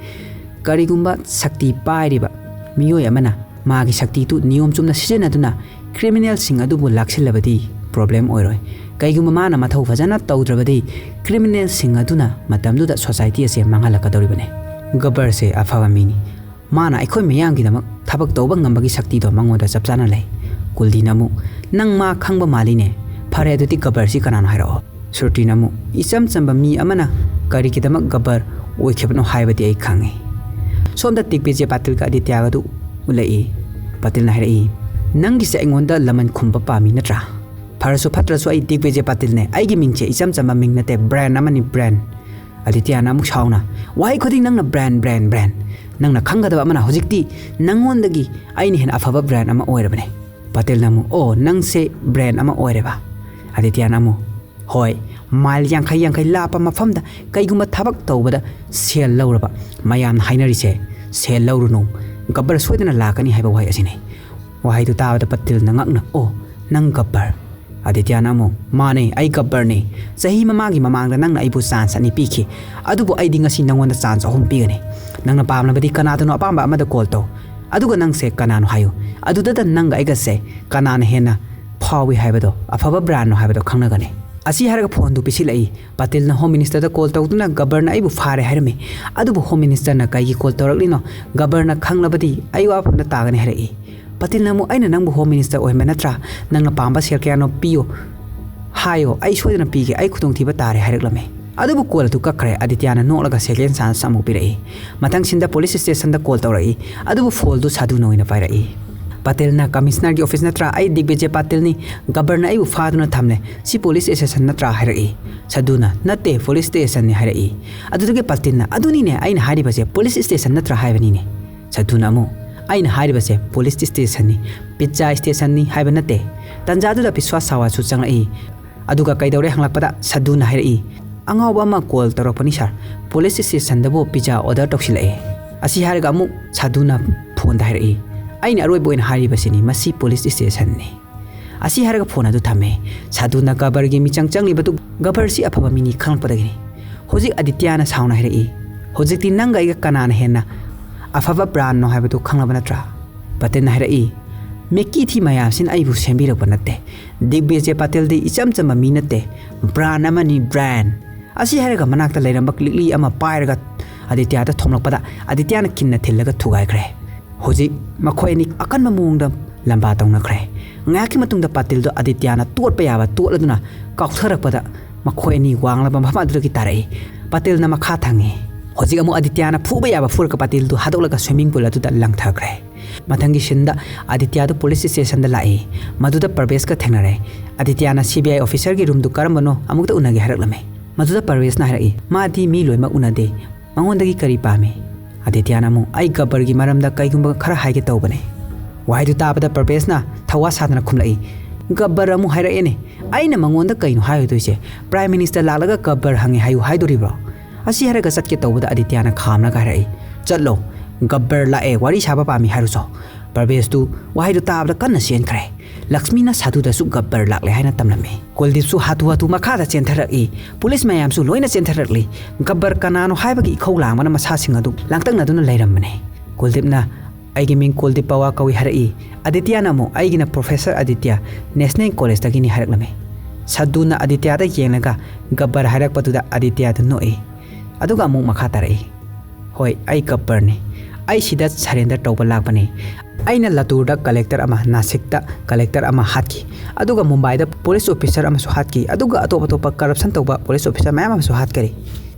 ꯀꯔꯤꯒꯨꯝꯕ ꯁꯛꯇꯤ ꯄꯥꯏꯔꯤꯕ ꯃꯤꯑꯣꯏ ꯑꯃꯅ ꯃꯥꯒꯤ ꯁꯛꯇꯤꯗꯨ ꯅꯤꯌꯣꯝ ꯆꯨꯝꯅ ꯁꯤꯖꯤꯟꯅꯗꯨꯅ ꯀ꯭ꯔꯤꯃꯤꯅꯦꯜꯁꯤꯡ ꯑꯗꯨꯕꯨ ꯂꯥꯛꯁꯤꯜꯂꯕꯗꯤ ꯄ꯭ꯔꯣꯕ꯭ꯂꯦꯝ ꯑꯣꯏꯔꯣꯏ꯫ ꯀꯩꯒꯨꯝꯕ ꯃꯥꯅ ꯃꯊꯧ ꯐꯖꯅ ꯇꯧꯗ꯭ꯔꯕꯗꯤ ꯀ꯭ꯔꯤꯃꯤꯅꯦꯜꯁꯤꯡ ꯑꯗꯨꯅ ꯃꯇꯝꯗꯨꯗ ꯁꯣꯁꯥꯏꯇꯤ ꯑꯁꯦ ꯃꯥꯡꯍꯜꯂꯛꯀꯗꯧꯔꯤꯕꯅꯤ꯫ ꯒꯕꯔꯁꯦ ꯑꯐꯕ ꯃꯤꯅꯤ꯫ ꯃꯥꯅ ꯑꯩꯈꯣꯏ ꯃꯤꯌꯥꯝꯒꯤꯗꯃꯛ ꯊꯕꯛ ꯇꯧꯕ ꯉꯝꯕꯒꯤ ꯁꯛꯇꯤꯗꯣ ꯃꯉꯣꯟꯗ ꯆꯞ ꯆꯥꯅ ꯂꯩ"꯫ ꯀꯨꯜꯗꯤꯅ ꯑꯃꯨꯛ, "ꯅꯪ ꯃꯥ ꯈꯪꯕ ꯃꯥꯜꯂꯤꯅꯦ꯫ ꯐꯔꯦ, ꯑꯗꯨꯗꯤ ꯒꯕꯔꯁꯤ ꯀꯅꯥꯅꯣ ꯍꯥꯏꯔꯛꯑꯣ"꯫ ꯁ꯭ꯔꯨꯇꯤꯅ ꯑꯃꯨꯛ, "ꯏꯆꯝ ꯆꯝꯕ ꯃꯤ ꯑꯃꯅ ꯀꯔꯤꯒꯤꯗꯃꯛ ꯒꯕꯔ ꯑꯣꯏꯈꯤꯕꯅꯣ ꯍꯥꯏꯕꯗꯤ ꯑꯩ ꯈꯪꯉꯤ꯫ ꯁꯣꯝꯗ ꯗꯤꯒꯕꯤꯖꯦ ꯄꯥꯇꯤꯜꯒ ꯑꯥꯗꯤꯇ꯭ꯌꯥꯒꯗꯨ ꯎꯠꯂꯛꯏ꯫ ꯄꯥꯇꯤꯜꯅ ꯍꯥꯏꯔꯛꯏ, "ꯅꯪꯒꯤꯁꯦ ꯑꯩꯉꯣꯟꯗ ꯂꯃꯟ ꯈꯨꯝꯕ ꯄꯥꯝꯃꯤ ꯅꯠꯇ꯭ꯔꯥ? ꯐꯔꯁꯨ ꯐꯠꯇ꯭ꯔꯁꯨ ꯑꯩ ꯗꯤꯒꯕꯤꯖꯦ ꯄꯥꯇꯤꯜꯅꯦ꯫ ꯑꯩꯒꯤ ꯃꯤꯡꯁꯦ ꯏꯆꯝ ꯆꯝꯕ ꯃꯤꯡ ꯅꯠꯇꯦ, ꯕ꯭ꯔꯥꯟ ꯑꯃꯅꯤ, ꯕ꯭ꯔꯥꯟ"꯫ ꯑꯥꯗꯤꯇ꯭ꯌꯥꯅ ꯑꯃꯨꯛ ꯁꯥꯎꯅ, "ꯋꯥꯍꯩ ꯈꯨꯗꯤꯡ ꯅꯪꯅ ꯕ꯭ꯔꯥꯟ, ꯕ꯭ꯔꯥꯟ, ꯕ꯭ꯔꯥꯟ꯫ ꯅꯪꯅ ꯈꯪꯒꯗꯕ ꯑꯃꯅ, ꯍꯧꯖꯤꯛꯇꯤ ꯅꯪꯉꯣꯟꯗꯒꯤ ꯑꯩꯅ ꯍꯦꯟꯅ ꯑꯐꯕ ꯕ꯭ꯔꯥꯟ ꯑꯃ ꯑꯣꯏꯔꯕꯅꯦ"꯫ ꯄꯥꯇꯤꯜꯅ ꯑꯃꯨꯛ, "ꯑꯣ, ꯅꯪꯁꯦ ꯕ꯭ꯔꯥꯟ ꯑꯃ ꯑꯣꯏꯔꯦꯕ?" ꯑꯥꯗꯤꯇ꯭ꯌꯥꯅ ꯑꯃꯨꯛ, "ꯍꯣꯏ, ꯃꯥꯏꯜ ꯌꯥꯡꯈꯩ ꯌꯥꯡꯈꯩ ꯂꯥꯞꯄ ꯃꯐꯝꯗ ꯀꯩꯒꯨꯝꯕ ꯊꯕꯛ ꯇꯧꯕꯗ ꯁꯦꯜ ꯂꯧꯔꯕ ꯃꯌꯥꯝꯅ ꯍꯥꯏꯅꯔꯤꯁꯦ, ꯁꯦꯜ ꯂꯧꯔꯨꯅꯨ, ꯒꯕꯔ ꯁꯣꯏꯗꯅ ꯂꯥꯛꯀꯅꯤ ꯍꯥꯏꯕ ꯋꯥꯍꯩ ꯑꯁꯤꯅꯤ"꯫ ꯋꯥꯍꯩꯗꯨ ꯇꯥꯕꯗ ꯄꯥꯇꯤꯜꯅ ꯉꯛꯅ, "ꯑꯣ, ꯅꯪ ꯒꯕꯔ?" ꯑꯥꯗꯤꯇ꯭ꯌꯥꯅ ꯑꯃꯨꯛ, "ꯃꯥꯅꯦ, ꯑꯩ ꯒꯕꯔꯅꯦ꯫ ꯆꯍꯤ ꯃꯃꯥꯡꯒꯤ ꯃꯃꯥꯡꯗ ꯅꯪꯅ ꯑꯩꯕꯨ ꯆꯥꯟꯁ ꯑꯅꯤ ꯄꯤꯈꯤ, ꯑꯗꯨꯕꯨ ꯑꯩꯗꯤ ꯉꯁꯤ ꯅꯪꯉꯣꯟꯗ ꯆꯥꯟꯁ ꯑꯍꯨꯝ ꯄꯤꯒꯅꯤ꯫ ꯅꯪꯅ ꯄꯥꯝꯂꯕꯗꯤ ꯀꯅꯥꯗꯅꯣ ꯑꯄꯥꯝꯕ ꯑꯃꯗ ꯀꯣꯜ ꯇꯧ, ꯑꯗꯨꯒ ꯅꯪꯁꯦ ꯀꯅꯥꯅꯣ ꯍꯥꯏꯌꯨ꯫ ꯑꯗꯨꯗꯇ ꯅꯪꯒ ꯑꯩꯒꯁꯦ ꯀꯅꯥꯅ ꯍꯦꯟꯅ ꯐꯥꯎꯏ ꯍꯥꯏꯕꯗꯣ, ꯑꯐꯕ ꯕ꯭ꯔꯥꯟꯅꯣ ꯍꯥꯏꯕꯗꯣ ꯈꯪꯅꯒꯅꯤ"꯫ ꯑꯁꯤ ꯍꯥꯏꯔꯒ ꯐꯣꯟꯗꯨ ꯄꯤꯁꯤꯜꯂꯛꯏ꯫ ꯄꯥꯇꯤꯜꯅ ꯍꯣꯝ ꯃꯤꯅꯤꯁꯇꯔꯗ ꯀꯣꯜ ꯇꯧꯗꯨꯅ ꯒꯕꯔꯅ ꯑꯩꯕꯨ ꯐꯥꯔꯦ ꯍꯥꯏꯔꯝꯃꯤ꯫ ꯑꯗꯨꯕꯨ ꯍꯣꯝ ꯃꯤꯅꯤꯁꯇꯔꯅ ꯀꯩꯒꯤ ꯀꯣꯜ ꯇꯧꯔꯛꯂꯤꯅꯣ? ꯒꯕꯔꯅ ꯈꯪꯂꯕꯗꯤ ꯑꯩ ꯋꯥꯐꯝꯗ ꯇꯥꯒꯅꯤ ꯍꯥꯏꯔꯛꯏ꯫ ꯄꯥꯇꯤꯜꯅ ꯑꯃꯨꯛ, "ꯑꯩꯅ ꯅꯪꯕꯨ ꯍꯣꯝ ꯃꯤꯅꯤꯁꯇꯔ ꯑꯣꯏꯍꯟꯕ ꯅꯠꯇ꯭ꯔꯥ? ꯅꯪꯅ ꯄꯥꯝꯕ ꯁꯦꯜ ꯀꯌꯥꯅꯣ ꯄꯤꯌꯨ ꯍꯥꯏꯌꯣ, ꯑꯩ ꯁꯣꯏꯗꯅ ꯄꯤꯒꯦ, ꯑꯩ ꯈꯨꯗꯣꯡꯊꯤꯕ ꯇꯥꯔꯦ" ꯍꯥꯏꯔꯛꯂꯝꯃꯤ꯫ ꯑꯗꯨꯕꯨ ꯀꯣꯜ ꯑꯗꯨ ꯀꯛꯈ꯭ꯔꯦ꯫ ꯑꯥꯗꯤꯇ꯭ꯌꯥꯅ ꯅꯣꯛꯂꯒ ꯁꯦꯀꯦꯟ ꯆꯥꯟꯁ ꯑꯃꯨꯛ ꯄꯤꯔꯛꯏ꯫ ꯃꯊꯪ ꯁꯤꯟꯗ ꯄꯨꯂꯤꯁ ꯁ꯭ꯇꯦꯁꯟꯗ ꯀꯣꯜ ꯇꯧꯔꯛꯏ꯫ ꯑꯗꯨꯕꯨ ꯐꯣꯜꯗꯨ ꯁꯥꯗꯨꯅ ꯑꯣꯏꯅ ꯄꯥꯏꯔꯛꯏ꯫ "ꯄꯥꯇꯤꯜꯅ ꯀꯃꯤꯁꯅꯔꯒꯤ ꯑꯣꯐꯤꯁ ꯅꯠꯇ꯭ꯔꯥ? ꯑꯩ ꯗꯤꯒꯕꯤꯖꯦ ꯄꯥꯇꯤꯜꯅꯤ꯫ ꯒꯕꯔꯅ ꯑꯩꯕꯨ ꯐꯥꯗꯨꯅ ꯊꯝꯂꯦ꯫ ꯁꯤ ꯄꯨꯂꯤꯁ ꯁ꯭ꯇꯦꯁꯟ ꯅꯠꯇ꯭ꯔꯥ?" ꯍꯥꯏꯔꯛꯏ꯫ ꯁꯥꯗꯨꯅ, "ꯅꯠꯇꯦ, ꯄꯨꯂꯤꯁ ꯁ꯭ꯇꯦꯁꯟꯅꯤ" ꯍꯥꯏꯔꯛꯏ꯫ ꯑꯗꯨꯗꯒꯤ ꯄꯥꯇꯤꯜꯅ, "ꯑꯗꯨꯅꯤꯅꯦ ꯑꯩꯅ ꯍꯥꯏꯔꯤꯕꯁꯦ, ꯄꯨꯂꯤꯁ ꯁ꯭ꯇꯦꯁꯟ ꯅꯠꯇ꯭ꯔꯥ ꯍꯥꯏꯕꯅꯤꯅꯦ"꯫ ꯁꯥꯗꯨꯅ ꯑꯃꯨꯛ, "ꯑꯩꯅ ꯍꯥꯏꯔꯤꯕꯁꯦ ꯄꯨꯂꯤꯁ ꯁ꯭ꯇꯦꯁꯟꯅꯤ, ꯄꯤꯖꯥ ꯁ꯭ꯇꯦꯁꯟꯅꯤ ꯍꯥꯏꯕ ꯅꯠꯇꯦ"꯫ ꯇꯟꯖꯥꯗꯨꯗ ꯕꯤꯁ꯭ꯋꯥꯁ ꯁꯥꯋꯥꯁꯨ ꯆꯪꯂꯛꯏ꯫ ꯑꯗꯨꯒ ꯀꯩꯗꯧꯔꯦ ꯍꯪꯂꯛꯄꯗ ꯁꯥꯗꯨꯅ ꯍꯥꯏꯔꯛꯏ, "ꯑꯉꯥꯎꯕ ꯑꯃ ꯀꯣꯜ ꯇꯧꯔꯛꯄꯅꯤ ꯁꯥꯔ, ꯄꯨꯂꯤꯁ ꯁ꯭ꯇꯦꯁꯟꯗꯕꯨ ꯄꯤꯖꯥ ꯑꯣꯔꯗꯔ ꯇꯧꯁꯤꯜꯂꯛꯑꯦ"꯫ ꯑꯁꯤ ꯍꯥꯏꯔꯒ ꯑꯃꯨꯛ ꯁꯥꯗꯨꯅ ꯐꯣꯟꯗ ꯍꯥꯏꯔꯛꯏ, "ꯑꯩꯅ ꯑꯔꯣꯏꯕ ꯑꯣꯏꯅ ꯍꯥꯏꯔꯤꯕꯁꯤꯅꯤ, ꯃꯁꯤ ꯄꯨꯂꯤꯁ ꯁ꯭ꯇꯦꯁꯟꯅꯤ"꯫ ꯑꯁꯤ ꯍꯥꯏꯔꯒ ꯐꯣꯟ ꯑꯗꯨ ꯊꯝꯃꯦ꯫ ꯁꯥꯗꯨꯅ ꯒꯕꯔꯒꯤ ꯃꯤꯆꯪ ꯆꯪꯂꯤꯕꯗꯨ ꯒꯕꯔꯁꯤ ꯑꯐꯕ ꯃꯤꯅꯤ ꯈꯪꯂꯛꯄꯗꯒꯤꯅꯤ꯫ ꯍꯧꯖꯤꯛ ꯑꯥꯗꯤꯇ꯭ꯌꯥꯅ ꯁꯥꯎꯅ ꯍꯥꯏꯔꯛꯏ, "ꯍꯧꯖꯤꯛꯇꯤ ꯅꯪꯒ ꯑꯩꯒ ꯀꯅꯥꯅ ꯍꯦꯟꯅ ꯑꯐꯕ ꯕ꯭ꯔꯥꯟꯅꯣ ꯍꯥꯏꯕꯗꯨ ꯈꯪꯂꯕ ꯅꯠꯇ꯭ꯔꯥ?" ꯄꯥꯇꯤꯜꯅ ꯍꯥꯏꯔꯛꯏ, "ꯃꯤꯀꯤ ꯊꯤ ꯃꯌꯥꯝꯁꯤꯅ ꯑꯩꯕꯨ ꯁꯦꯝꯕꯤꯔꯛꯄ ꯅꯠꯇꯦ꯫ ꯗꯤꯒꯕꯤꯖꯦ ꯄꯥꯇꯤꯜꯗꯤ ꯏꯆꯝ ꯆꯝꯕ ꯃꯤ ꯅꯠꯇꯦ, ꯕ꯭ꯔꯥꯟ ꯑꯃꯅꯤ, ꯕ꯭ꯔꯥꯟ"꯫ ꯑꯁꯤ ꯍꯥꯏꯔꯒ ꯃꯅꯥꯛꯇ ꯂꯩꯔꯝꯕ ꯂꯤꯛꯂꯤ ꯑꯃ ꯄꯥꯏꯔꯒ ꯑꯥꯗꯤꯇ꯭ꯌꯥꯗ ꯊꯣꯝꯂꯛꯄꯗ ꯑꯥꯗꯤꯇ꯭ꯌꯥꯅ ꯀꯤꯟꯅ ꯊꯤꯜꯂꯒ ꯊꯨꯒꯥꯏꯈ꯭ꯔꯦ꯫ ꯍꯧꯖꯤꯛ ꯃꯈꯣꯏ ꯑꯅꯤ ꯑꯀꯟꯕ ꯃꯑꯣꯡꯗ ꯂꯝꯕꯥ ꯇꯧꯅꯈ꯭ꯔꯦ꯫ ꯉꯥꯏꯍꯥꯛꯀꯤ ꯃꯇꯨꯡꯗ ꯄꯥꯇꯤꯜꯗꯣ ꯑꯥꯗꯤꯇ꯭ꯌꯥꯅ ꯇꯣꯠꯄ ꯌꯥꯕ ꯇꯣꯠꯂꯗꯨꯅ ꯀꯥꯎꯊꯔꯛꯄꯗ ꯃꯈꯣꯏ ꯑꯅꯤ ꯋꯥꯡꯂꯕ ꯃꯐꯝ ꯑꯗꯨꯗꯒꯤ ꯇꯥꯔꯛꯏ꯫ ꯄꯥꯇꯤꯜꯅ ꯃꯈꯥ ꯊꯪꯉꯤ, ꯍꯧꯖꯤꯛ ꯑꯃꯨꯛ ꯑꯗꯤꯇ꯭ꯌꯥꯅ ꯐꯨꯕ ꯌꯥꯕ ꯐꯨꯔꯒ ꯄꯥꯇꯤꯜꯗꯨ ꯍꯥꯠꯇꯣꯛꯂꯒ swimming pool ꯑꯗꯨꯗ ꯂꯪꯊꯈ꯭ꯔꯦ꯫ ꯃꯊꯪꯒꯤ ꯁꯤꯟꯗ ꯑꯗꯤꯇ꯭ꯌꯥꯗꯨ ꯄꯨꯂꯤꯁ ꯁ꯭ꯇꯦꯁꯟꯗ ꯂꯥꯛꯏ꯫ ꯃꯗꯨꯗ ꯄ꯭ꯔꯚꯦꯁꯀ ꯊꯦꯡꯅꯔꯦ꯫ ꯑꯗꯤꯇ꯭ꯌꯥꯅ ꯁꯤ ꯕꯤ ꯑꯥꯏ ꯑꯣꯐꯤꯁꯔꯒꯤ ꯔꯨꯝꯗꯨ ꯀꯔꯝꯕꯅꯣ ꯑꯃꯨꯛꯇ ꯎꯅꯒꯦ ꯍꯥꯏꯔꯛꯂꯝꯃꯤ꯫ ꯃꯗꯨꯗ ꯄ꯭ꯔꯚꯦꯁꯅ ꯍꯥꯏꯔꯛꯏ, ꯃꯥꯗꯤ ꯃꯤ ꯂꯣꯏꯅꯃꯛ ꯎꯅꯗꯦ, ꯃꯉꯣꯟꯗꯒꯤ ꯀꯔꯤ ꯄꯥꯝꯃꯤ? ꯑꯗꯤꯇ꯭ꯌꯥꯅ ꯑꯃꯨꯛ, ꯑꯩ ꯒꯕꯔꯒꯤ ꯃꯔꯝꯗ ꯀꯩꯒꯨꯝꯕ ꯈꯔ ꯍꯥꯏꯒꯦ ꯇꯧꯕꯅꯦ꯫ ꯋꯥꯍꯩꯗꯨ ꯇꯥꯕꯗ ꯄ꯭ꯔꯚꯦꯁꯅ ꯊꯧꯋꯥ ꯁꯥꯗꯅ ꯈꯨꯝꯂꯛꯏ, ꯒꯕꯔ ꯑꯃꯨꯛ ꯍꯥꯏꯔꯛꯑꯦꯅꯦ꯫ ꯑꯩꯅ ꯃꯉꯣꯟꯗ ꯀꯩꯅꯣ ꯍꯥꯏꯔꯨꯗꯣꯏꯁꯦ? ꯄ꯭ꯔꯥꯏꯝ ꯃꯤꯅꯤꯁꯇꯔ ꯂꯥꯛꯂꯒ ꯒꯕꯔ ꯍꯪꯉꯦ ꯍꯥꯏꯌꯨ ꯍꯥꯏꯗꯣꯔꯤꯕ꯭ꯔꯣ? ꯑꯁꯤ ꯍꯥꯏꯔꯒ ꯆꯠꯀꯦ ꯇꯧꯕꯗ ꯑꯗꯤꯇ꯭ꯌꯥꯅ ꯈꯥꯝꯂꯒ ꯍꯥꯏꯔꯛꯏ, ꯆꯠꯂꯣ, ꯒꯕꯔ ꯂꯥꯛꯑꯦ, ꯋꯥꯔꯤ ꯁꯥꯕ ꯄꯥꯝꯃꯤ ꯍꯥꯏꯔꯨꯆꯣ꯫ ꯄ꯭ꯔꯚꯦꯁꯇꯨ ꯋꯥꯍꯩꯗꯨ ꯇꯥꯕꯗ ꯀꯟꯅ ꯆꯦꯟꯈ꯭ꯔꯦ꯫ ꯂꯛꯁꯃꯤꯅ ꯁꯥꯙꯨꯗꯁꯨ ꯒꯕꯔ ꯂꯥꯛꯂꯦ ꯍꯥꯏꯅ ꯇꯝꯂꯝꯃꯤ꯫ ꯀꯨꯜꯗꯤꯞꯁꯨ ꯍꯥꯊꯨ ꯍꯥꯊꯨ ꯃꯈꯥꯗ ꯆꯦꯟꯊꯔꯛꯏ꯫ ꯄꯨꯂꯤꯁ ꯃꯌꯥꯝꯁꯨ ꯂꯣꯏꯅ ꯆꯦꯟꯊꯔꯛꯂꯤ꯫ ꯒꯕꯔ ꯀꯅꯥꯅꯣ ꯍꯥꯏꯕꯒꯤ ꯏꯈꯧ ꯂꯥꯡꯕꯅ ꯃꯁꯥꯁꯤꯡ ꯑꯗꯨ ꯂꯥꯡꯇꯛꯅꯗꯨꯅ ꯂꯩꯔꯝꯕꯅꯤ꯫ ꯀꯨꯜꯗꯤꯞꯅ, ꯑꯩꯒꯤ ꯃꯤꯡ ꯀꯨꯜꯗꯤꯞ ꯄꯋꯥ ꯀꯧꯏ ꯍꯥꯏꯔꯛꯏ꯫ ꯑꯗꯤꯇ꯭ꯌꯥꯅ ꯑꯃꯨꯛ, ꯑꯩꯒꯤꯅ ꯄ꯭ꯔꯣꯐꯦꯁꯔ ꯑꯗꯤꯇ꯭ꯌꯥ, ꯅꯦꯁꯅꯦꯜ ꯀꯣꯂꯦꯖꯇꯒꯤꯅꯤ ꯍꯥꯏꯔꯛꯂꯝꯃꯤ꯫ ꯁꯥꯙꯨꯅ ꯑꯗꯤꯇ꯭ꯌꯥꯗ ꯌꯦꯡꯂꯒ ꯒꯕꯔ ꯍꯥꯏꯔꯛꯄꯗꯨꯗ ꯑꯗꯤꯇ꯭ꯌꯥꯗꯨ ꯅꯣꯛꯏ꯫ ꯑꯗꯨꯒ ꯑꯃꯨꯛ ꯃꯈꯥ ꯇꯥꯔꯛꯏ, ꯍꯣꯏ, ꯑꯩ ꯒꯕꯔꯅꯤ꯫ ꯑꯩ ꯁꯤꯗ ꯁꯔꯦꯟꯗꯔ ꯇꯧꯕ ꯂꯥꯛꯄꯅꯤ꯫ ꯑꯩꯅ ꯂꯇꯨꯔꯗ ꯀꯂꯦꯛꯇꯔ ꯑꯃ, ꯅꯥꯁꯤꯛꯇ ꯀꯂꯦꯛꯇꯔ ꯑꯃ ꯍꯥꯠꯈꯤ, ꯑꯗꯨꯒ ꯃꯨꯝꯕꯥꯏꯗ ꯄꯨꯂꯤꯁ ꯑꯣꯐꯤꯁꯔ ꯑꯃꯁꯨ ꯍꯥꯠꯈꯤ, ꯑꯗꯨꯒ ꯑꯇꯣꯞ ꯑꯇꯣꯞꯄ ꯀꯔꯞꯁꯟ ꯇꯧꯕ ꯄꯨꯂꯤꯁ ꯑꯣꯐꯤꯁꯔ ꯃꯌꯥꯝ ꯑꯃꯁꯨ ꯍꯥꯠꯈꯔꯦ꯫